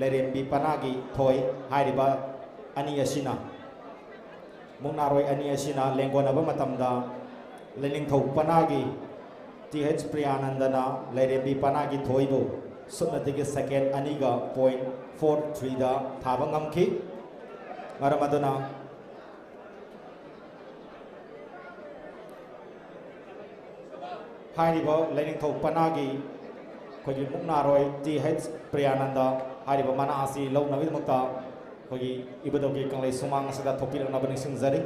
ꯂꯩꯔꯦꯝꯕꯤ ꯄꯅꯥꯒꯤ ꯊꯣꯏ ꯍꯥꯏꯔꯤꯕ ꯑꯅꯤ ꯑꯁꯤꯅ, ꯃꯨꯛꯅꯥꯔꯣꯏ ꯑꯅꯤ ꯑꯁꯤꯅ ꯂꯦꯡꯒꯣꯟꯅꯕ ꯃꯇꯝꯗ ꯂꯥꯏꯅꯤꯡꯊꯧ ꯄꯅꯥꯒꯤ ꯇꯤ ꯍꯩꯆ ꯄ꯭ꯔꯤꯌꯥꯅꯟꯗꯅ ꯂꯩꯔꯦꯝꯕꯤ ꯄꯅꯥꯒꯤ ꯊꯣꯏꯕꯨ ꯁꯨꯞꯅꯇꯒꯤ ꯁꯦꯀꯦꯟ ꯑꯅꯤꯒ ꯄꯣꯏꯟ ꯐꯣꯔ ꯊ꯭ꯔꯤꯗ ꯊꯥꯕ ꯉꯝꯈꯤ꯫ ꯃꯔꯝ ꯑꯗꯨꯅ ꯍꯥꯏꯔꯤꯕ ꯂꯥꯏꯅꯤꯡꯊꯧ ꯄꯅꯥꯒꯤ ꯑꯩꯈꯣꯏꯒꯤ ꯃꯨꯛꯅꯥꯔꯣꯏ ꯇꯤ ꯍꯩꯆ ꯄ꯭ꯔꯤꯌꯥꯅꯟꯗ ꯍꯥꯏꯔꯤꯕ ꯃꯅꯥ ꯑꯁꯤ ꯂꯧꯅꯕꯒꯤꯗꯃꯛꯇ ꯑꯩꯈꯣꯏꯒꯤ ꯏꯕꯨꯙꯧꯒꯤ ꯀꯪꯂꯩ ꯁꯨꯃꯥꯡ ꯑꯁꯤꯗ ꯊꯣꯛꯄꯤꯔꯛꯅꯕ ꯅꯤꯡꯁꯤꯡꯖꯔꯤ꯫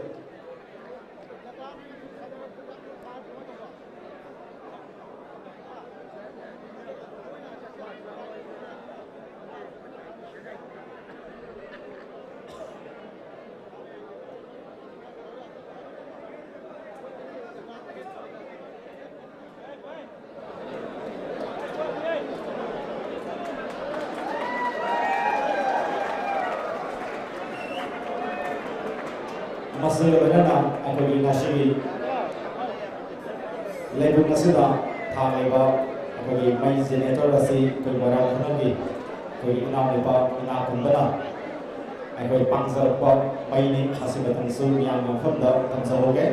ꯃꯁꯤꯒ ꯂꯣꯏꯅꯅ ꯑꯩꯈꯣꯏꯒꯤ ꯉꯁꯤꯒꯤ ꯂꯩꯕꯨꯡ ꯑꯁꯤꯗ ꯊꯥꯜꯂꯤꯕ ꯑꯩꯈꯣꯏꯒꯤ ꯃꯩ ꯖꯦꯅꯦꯔꯦꯇꯔ ꯑꯁꯤ ꯑꯩꯈꯣꯏ ꯃꯣꯏꯔꯥꯡ ꯈꯨꯅꯧꯒꯤ ꯑꯩꯈꯣꯏꯒꯤ ꯏꯅꯥꯎꯅꯨꯄꯥ ꯏꯅꯥꯛ ꯈꯨꯟꯕꯅ ꯑꯩꯈꯣꯏ ꯄꯥꯡꯖꯔꯛꯄ ꯃꯩꯅꯤ꯫ ꯃꯁꯤꯃꯇꯪꯁꯨ ꯃꯤꯌꯥꯝꯒꯤ ꯃꯐꯝꯗ ꯊꯝꯖꯍꯧꯒꯦ꯫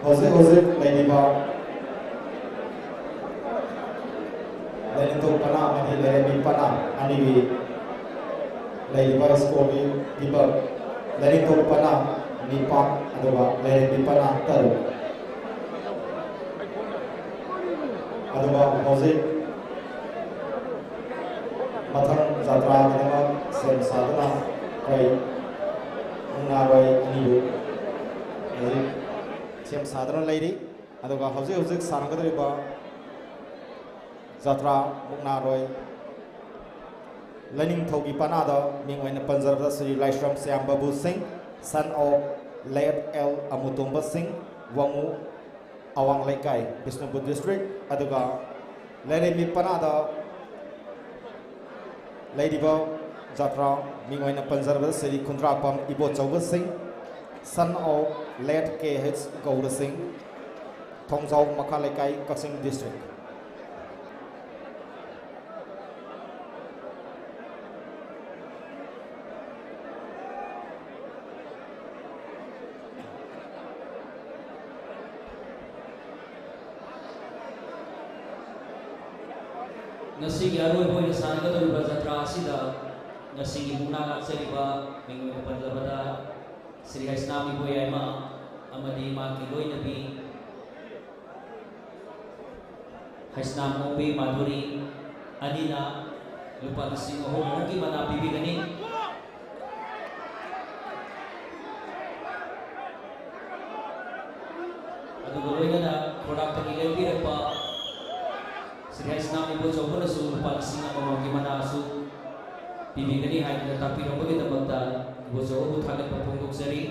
ꯍꯧꯖꯤꯛ ꯍꯧꯖꯤꯛ ꯂꯩꯔꯤꯕ ꯂꯥꯏꯅꯤꯡꯊꯧ ꯄꯅꯥ ꯑꯃꯗꯤ ꯂꯥꯏꯔꯦꯝꯕꯤ ꯄꯅꯥ ꯑꯅꯤꯒꯤ ꯂꯩꯔꯤꯕ score ꯒꯤ ꯐꯤꯕꯝ, ꯂꯥꯏꯅꯤꯡꯊꯧ ꯄꯅꯥ ꯅꯤꯄꯥꯟ ꯑꯗꯨꯒ ꯂꯥꯏꯔꯦꯝꯕꯤ ꯄꯅꯥ ꯇꯔꯨꯛ꯫ ꯑꯗꯨꯒ ꯍꯧꯖꯤꯛ ꯃꯊꯪ ꯖꯇ꯭ꯔꯥꯒꯤꯗꯃꯛ ꯁꯦꯝ ꯁꯥꯗꯨꯅ ꯑꯩꯈꯣꯏ ꯃꯨꯛꯅꯥꯔꯣꯏ ꯑꯅꯤꯕꯨ ꯍꯧꯖꯤꯛ ꯁꯦꯝ ꯁꯥꯗꯨꯅ ꯂꯩꯔꯤ꯫ ꯑꯗꯨꯒ ꯍꯧꯖꯤꯛ ꯍꯧꯖꯤꯛ ꯁꯥꯟꯅꯒꯗꯧꯔꯤꯕ ꯖꯇ꯭ꯔꯥ ꯃꯨꯛꯅꯥꯔꯣꯏ ꯂꯥꯏꯅꯤꯡꯊꯧꯒꯤ ꯄꯅꯥꯗ ꯃꯤꯡ ꯑꯣꯏꯅ ꯄꯟꯖꯔꯕꯗ ꯁ꯭ꯔꯤ ꯂꯥꯏꯁ꯭ꯔꯝ ꯁ꯭ꯌꯥꯝ ꯕꯥꯕꯨ ꯁꯤꯡ, son of late ꯑꯦꯜ ꯑꯃꯨꯇꯣꯝꯕ ꯁꯤꯡ, ꯋꯥꯉꯨ, ꯑꯋꯥꯡ ꯂꯩꯀꯥꯏ, ꯕꯤꯁꯅꯨꯄꯨꯔ district, ꯑꯗꯨꯒ ꯂꯥꯏꯔꯦꯝꯕꯤ ꯄꯅꯥꯗ ꯂꯩꯔꯤꯕ ꯖꯇ꯭ꯔꯥ ꯃꯤꯡ ꯑꯣꯏꯅ ꯄꯟꯖꯔꯕꯗ ꯁ꯭ꯔꯤ ꯈꯨꯟꯗ꯭ꯔꯥꯛꯄꯝ ꯏꯕꯣꯆꯧꯕ ꯁꯤꯡ, son of late K H Gaura Singh, Thongjao ꯃꯈꯥ ꯂꯩꯀꯥꯏ, ꯀꯛꯆꯤꯡ district꯫ ꯉꯁꯤꯒꯤ ꯑꯔꯣꯏꯕ ꯑꯣꯏꯅ ꯁꯥꯟꯅꯒꯗꯧꯔꯤꯕ ꯖꯇ꯭ꯔꯥ ꯑꯁꯤꯗ ꯉꯁꯤꯒꯤ ꯃꯨꯛꯅꯥ ꯂꯥꯛꯆꯔꯤꯕ ꯃꯤꯡ ꯑꯣꯏꯅ ꯄꯟꯖꯕꯗ ꯁ꯭ꯔꯤ ꯍꯩꯁꯅꯥꯝ ꯏꯕꯣꯌꯥꯏꯃ ꯑꯃꯗꯤ ꯃꯍꯥꯛꯀꯤ ꯂꯣꯏꯅꯕꯤ ꯍꯩꯁꯅꯥꯝ ꯉꯧꯕꯤ ꯃꯥꯙꯨꯔꯤ ꯑꯅꯤꯅ ꯂꯨꯄꯥ ꯂꯤꯁꯤꯡ ꯑꯍꯨꯝ ꯑꯍꯨꯝꯒꯤ ꯃꯅꯥ ꯄꯤꯕꯤꯒꯅꯤ꯫ ꯑꯗꯨꯒ ꯂꯣꯏꯅꯅ ꯈꯣꯔꯥꯛꯇꯒꯤ ꯂꯦꯡꯕꯤꯔꯛꯄ ꯁ꯭ꯔꯤ ꯍꯩꯁꯅꯥꯝ ꯏꯕꯣꯆꯧꯕꯅꯁꯨ ꯂꯨꯄꯥ ꯂꯤꯁꯤꯡ ꯑꯃꯃꯝꯒꯤ ꯃꯅꯥꯁꯨ ꯄꯤꯕꯤꯒꯅꯤ ꯍꯥꯏꯗꯨꯅ ꯇꯥꯛꯄꯤꯔꯝꯕꯒꯤꯗꯃꯛꯇ ꯏꯕꯣꯆꯧꯕꯕꯨ ꯊꯥꯒꯠꯄ ꯐꯣꯡꯗꯣꯛꯆꯔꯤ꯫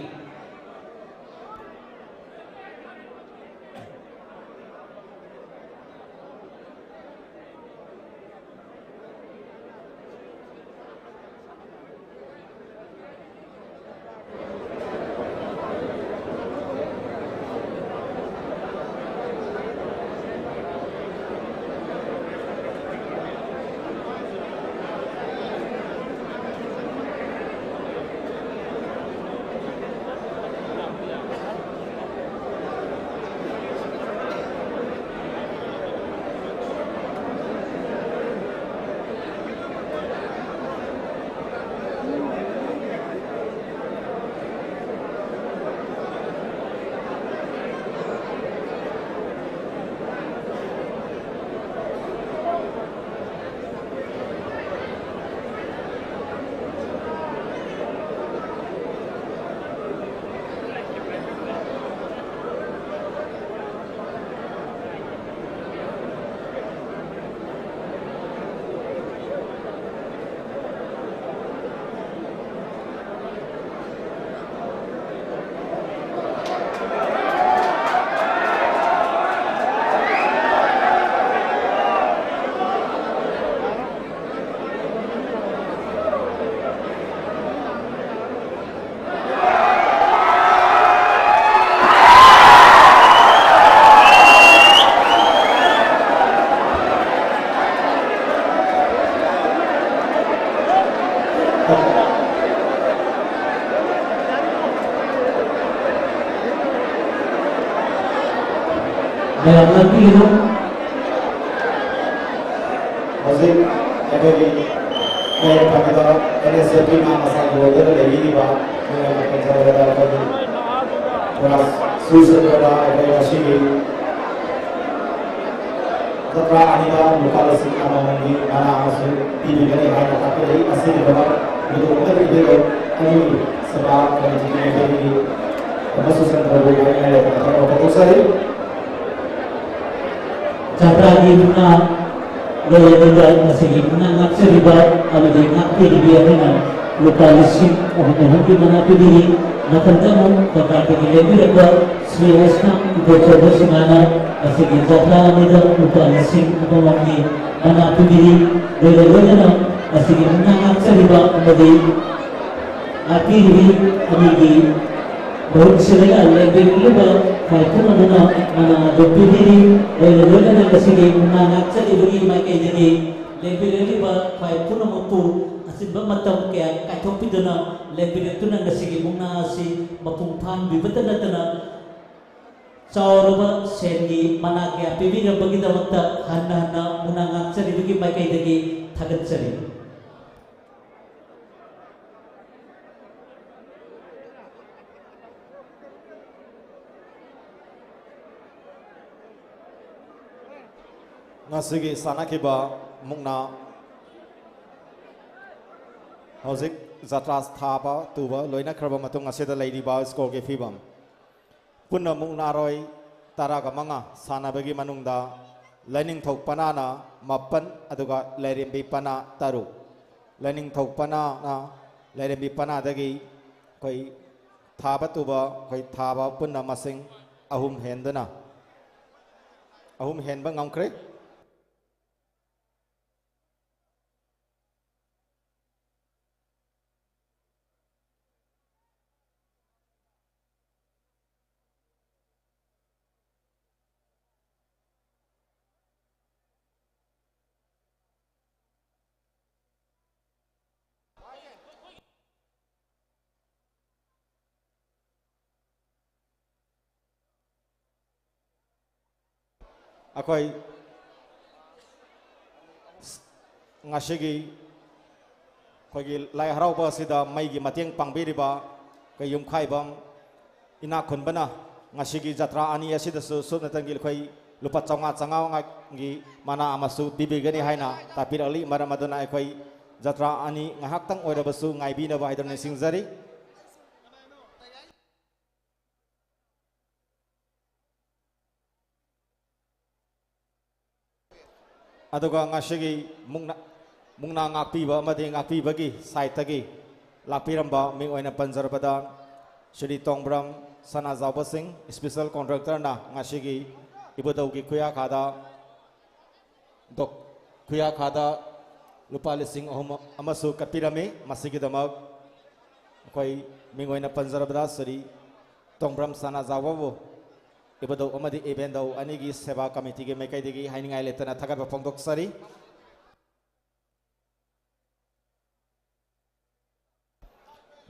ꯃꯌꯥꯝ ꯉꯥꯛꯄꯤꯒꯅꯨ꯫ ꯍꯧꯖꯤꯛ ꯑꯩꯈꯣꯏꯒꯤ ꯀꯩꯔꯦꯝ ꯄꯥꯟꯕꯤꯗ ꯑꯦꯟ ꯑꯦꯁ ꯑꯦꯐꯀꯤ ꯉꯥ ꯃꯆꯥꯒꯤ ꯑꯣꯏꯗꯨꯅ ꯂꯩꯕꯤꯔꯤꯕ ꯃꯌꯥꯝꯅ ꯄꯟꯖꯕꯗ ꯑꯩꯈꯣꯏꯒꯤ ꯄꯨꯔꯥ ꯁꯨꯔ ꯆꯠꯄꯗ ꯑꯩꯈꯣꯏ ꯉꯁꯤꯒꯤ ꯖꯇ꯭ꯔꯥ ꯑꯅꯤꯗ ꯂꯨꯄꯥ ꯂꯤꯁꯤꯡ ꯑꯃꯃꯝꯒꯤ ꯃꯅꯥ ꯑꯃꯁꯨ ꯄꯤꯕꯤꯒꯅꯤ ꯍꯥꯏꯅ ꯇꯥꯛꯄꯤꯔꯛꯏ꯫ ꯑꯁꯤꯒꯤꯗꯃꯛ ꯃꯤꯇꯣꯞ ꯑꯃꯠꯇ ꯄꯤꯕꯤꯔꯣꯏ꯫ ꯑꯩꯒꯤ ꯁꯦꯕꯥ ꯀꯃꯤꯇꯤꯒꯤ ꯃꯥꯏꯀꯩꯗꯒꯤ ꯑꯃꯁꯨ ꯁꯦꯟꯇꯔꯕꯨ ꯍꯥꯏꯅ ꯊꯥꯒꯠꯄ ꯐꯣꯡꯗꯣꯛꯆꯔꯤ꯫ ꯖꯇ꯭ꯔꯥꯒꯤ ꯃꯨꯛꯅꯥ ꯂꯣꯏꯔꯕꯗ ꯉꯁꯤꯒꯤ ꯃꯨꯛꯅꯥ ꯉꯥꯛꯆꯔꯤꯕ ꯑꯃꯗꯤ ꯉꯥꯛꯄꯤꯔꯤꯕꯤ ꯑꯃꯅ ꯂꯨꯄꯥ ꯂꯤꯁꯤꯡ ꯑꯍꯨꯝ ꯑꯍꯨꯝꯒꯤ ꯃꯅꯥ ꯄꯤꯕꯤꯔꯤ꯫ ꯃꯊꯪꯗ ꯑꯃꯨꯛ ꯖꯇ꯭ꯔꯥꯗꯒꯤ ꯂꯦꯡꯕꯤꯔꯛꯄ ꯁ꯭ꯔꯤ ꯍꯔꯤꯁꯅ ꯏꯕꯣꯆꯧꯕ ꯁꯤꯡꯍꯥꯅ ꯉꯁꯤꯒꯤ ꯖꯇ꯭ꯔꯥ ꯑꯅꯤꯗ ꯂꯨꯄꯥ ꯂꯤꯁꯤꯡ ꯑꯃꯃꯝꯒꯤ ꯃꯅꯥ ꯄꯤꯕꯤꯔꯤ꯫ ꯂꯣꯏꯅ ꯂꯣꯏꯅꯅ ꯉꯁꯤꯒꯤ ꯃꯨꯛꯅꯥ ꯉꯥꯛꯆꯔꯤꯕ ꯑꯃꯗꯤ ꯉꯥꯛꯄꯤꯔꯤꯕꯤ ꯑꯅꯤꯒꯤ ꯃꯍꯨꯠ ꯁꯤꯜꯂꯒ ꯂꯦꯡꯕꯤꯔꯛꯂꯤꯕ ꯈ꯭ꯋꯥꯏ ꯄꯨꯝꯅꯃꯛꯅ ꯃꯅꯥ ꯑꯗꯨ ꯄꯤꯕꯤꯔꯤ꯫ ꯂꯣꯏꯅ ꯂꯣꯏꯅꯅ ꯉꯁꯤꯒꯤ ꯃꯨꯛꯅꯥ ꯉꯥꯛꯆꯔꯤꯕꯒꯤ ꯃꯥꯏꯀꯩꯗꯒꯤ ꯂꯦꯡꯕꯤꯔꯛꯂꯤꯕ ꯈ꯭ꯋꯥꯏ ꯄꯨꯝꯅꯃꯛꯄꯨ ꯑꯆꯤꯟꯕ ꯃꯇꯝ ꯀꯌꯥ ꯀꯥꯏꯊꯣꯛꯄꯤꯗꯨꯅ ꯂꯦꯡꯕꯤꯔꯛꯇꯨꯅ ꯉꯁꯤꯒꯤ ꯃꯨꯛꯅꯥ ꯑꯁꯤ ꯃꯄꯨꯡ ꯐꯥꯍꯟꯕꯤꯕꯇ ꯅꯠꯇꯅ ꯆꯥꯎꯔꯕ ꯁꯦꯟꯒꯤ ꯃꯅꯥ ꯀꯌꯥ ꯄꯤꯕꯤꯔꯝꯕꯒꯤꯗꯃꯛꯇ ꯍꯟꯅ ꯍꯟꯅ ꯃꯨꯛꯅꯥ ꯉꯥꯛꯆꯔꯤꯕꯒꯤ ꯃꯥꯏꯀꯩꯗꯒꯤ ꯊꯥꯒꯠꯆꯔꯤ꯫ ꯉꯁꯤꯒꯤ ꯁꯥꯟꯅꯈꯤꯕ ꯃꯨꯛꯅꯥ ꯍꯧꯖꯤꯛ ꯖꯇ꯭ꯔꯥ ꯊꯥꯕ ꯇꯨꯕ ꯂꯣꯏꯅꯈ꯭ꯔꯕ ꯃꯇꯨꯡ ꯑꯁꯤꯗ ꯂꯩꯔꯤꯕ ꯁ꯭ꯀꯣꯔꯒꯤ ꯐꯤꯕꯝ꯫ ꯄꯨꯟꯅ ꯃꯨꯛꯅꯥꯔꯣꯏ ꯇꯔꯥꯒ ꯃꯉꯥ ꯁꯥꯟꯅꯕꯒꯤ ꯃꯅꯨꯡꯗ ꯂꯥꯏꯅꯤꯡꯊꯧ ꯄꯅꯥꯅ ꯃꯥꯄꯟ, ꯑꯗꯨꯒ ꯂꯥꯏꯔꯦꯝꯕꯤ ꯄꯅꯥ ꯇꯔꯨꯛ꯫ ꯂꯥꯏꯅꯤꯡꯊꯧ ꯄꯅꯥꯅ ꯂꯥꯏꯔꯦꯝꯕꯤ ꯄꯅꯥꯗꯒꯤ ꯑꯩꯈꯣꯏ ꯊꯥꯕ ꯇꯨꯕ, ꯑꯩꯈꯣꯏ ꯊꯥꯕ ꯄꯨꯟꯅ ꯃꯁꯤꯡ ꯑꯍꯨꯝ ꯍꯦꯟꯗꯨꯅ, ꯑꯍꯨꯝ ꯍꯦꯟꯕ ꯉꯝꯈ꯭ꯔꯦ꯫ ꯑꯩꯈꯣꯏ ꯉꯁꯤꯒꯤ ꯑꯩꯈꯣꯏꯒꯤ ꯂꯥꯏ ꯍꯔꯥꯎꯕ ꯑꯁꯤꯗ ꯃꯩꯒꯤ ꯃꯇꯦꯡ ꯄꯥꯡꯕꯤꯔꯤꯕ ꯑꯩꯈꯣꯏ ꯌꯨꯝꯈꯥꯏꯕꯝ ꯏꯅꯥꯛ ꯈꯨꯟꯕꯅ ꯉꯁꯤꯒꯤ ꯖꯇ꯭ꯔꯥ ꯑꯅꯤ ꯑꯁꯤꯗꯁꯨ ꯁꯨꯞꯅꯇꯪꯒꯤ ꯑꯩꯈꯣꯏ ꯂꯨꯄꯥ ꯆꯥꯝꯃꯉꯥ ꯆꯥꯝꯃꯉꯥꯒꯤ ꯃꯅꯥ ꯑꯃꯁꯨ ꯄꯤꯕꯤꯒꯅꯤ ꯍꯥꯏꯅ ꯇꯥꯛꯄꯤꯔꯛꯂꯤ꯫ ꯃꯔꯝ ꯑꯗꯨꯅ ꯑꯩꯈꯣꯏ ꯖꯇ꯭ꯔꯥ ꯑꯅꯤ ꯉꯥꯏꯍꯥꯛꯇꯪ ꯑꯣꯏꯔꯕꯁꯨ ꯉꯥꯏꯕꯤꯅꯕ ꯍꯥꯏꯗꯨꯅ ꯅꯤꯡꯁꯤꯡꯖꯔꯤ꯫ ꯑꯗꯨꯒ ꯉꯁꯤꯒꯤ ꯃꯨꯛꯅꯥ, ꯃꯨꯛꯅꯥ ꯉꯥꯛꯄꯤꯕ ꯑꯃꯗꯤ ꯉꯥꯛꯄꯤꯕꯒꯤ ꯁꯥꯏꯠꯇꯒꯤ ꯂꯥꯛꯄꯤꯔꯝꯕ ꯃꯤꯡ ꯑꯣꯏꯅ ꯄꯟꯖꯔꯕꯗ ꯁ꯭ꯔꯤ ꯇꯣꯡꯕ꯭ꯔꯝ ꯁꯅꯥꯖꯥꯎꯕꯁꯤꯡ, ꯏꯁꯄꯤꯁꯦꯜ ꯀꯣꯟꯇ꯭ꯔꯦꯛꯇꯔꯅ ꯉꯁꯤꯒꯤ ꯏꯕꯨꯙꯧꯒꯤ ꯈꯨꯌꯥꯈꯥꯗ ꯗꯣꯛ-, ꯈꯨꯌꯥꯈꯥꯗ ꯂꯨꯄꯥ ꯂꯤꯁꯤꯡ ꯑꯍꯨꯝ ꯑꯃꯁꯨ ꯀꯠꯄꯤꯔꯝꯃꯤ꯫ ꯃꯁꯤꯒꯤꯗꯃꯛ ꯑꯩꯈꯣꯏ ꯃꯤꯡ ꯑꯣꯏꯅ ꯄꯟꯖꯔꯕꯗ ꯁ꯭ꯔꯤ ꯇꯣꯡꯕ꯭ꯔꯝ ꯁꯅꯥꯖꯥꯎꯕꯕꯨ ꯏꯕꯨꯙꯧ ꯑꯃꯗꯤ ꯏꯕꯦꯟꯙꯧ ꯑꯅꯤꯒꯤ ꯁꯦꯕꯥ ꯀꯃꯤꯇꯤꯒꯤ ꯃꯥꯏꯀꯩꯗꯒꯤ ꯍꯥꯏꯅꯤꯡꯉꯥꯏ ꯂꯩꯇꯅ ꯊꯥꯒꯠꯄ ꯐꯣꯡꯗꯣꯛꯆꯔꯤ꯫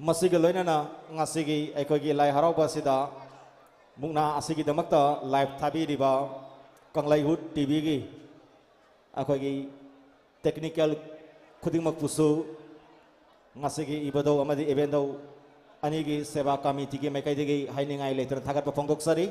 ꯃꯁꯤꯒ ꯂꯣꯏꯅꯅ ꯉꯁꯤꯒꯤ ꯑꯩꯈꯣꯏꯒꯤ ꯂꯥꯏ ꯍꯔꯥꯎꯕ ꯑꯁꯤꯗ ꯃꯨꯛꯅꯥ ꯑꯁꯤꯒꯤꯗꯃꯛꯇ ꯂꯥꯏꯚ ꯊꯥꯕꯤꯔꯤꯕ ꯀꯪꯂꯩꯍꯨꯠ ꯇꯤꯚꯤꯒꯤ ꯑꯩꯈꯣꯏꯒꯤ ꯇꯦꯛꯅꯤꯀꯦꯜ ꯈꯨꯗꯤꯡꯃꯛꯄꯨꯁꯨ ꯉꯁꯤꯒꯤ ꯏꯕꯨꯙꯧ ꯑꯃꯗꯤ ꯏꯕꯦꯟꯙꯧ ꯑꯅꯤꯒꯤ ꯁꯦꯕꯥ ꯀꯃꯤꯇꯤꯒꯤ ꯃꯥꯏꯀꯩꯗꯒꯤ ꯍꯥꯏꯅꯤꯡꯉꯥꯏ ꯂꯩꯇꯅ ꯊꯥꯒꯠꯄ ꯐꯣꯡꯗꯣꯛꯆꯔꯤ꯫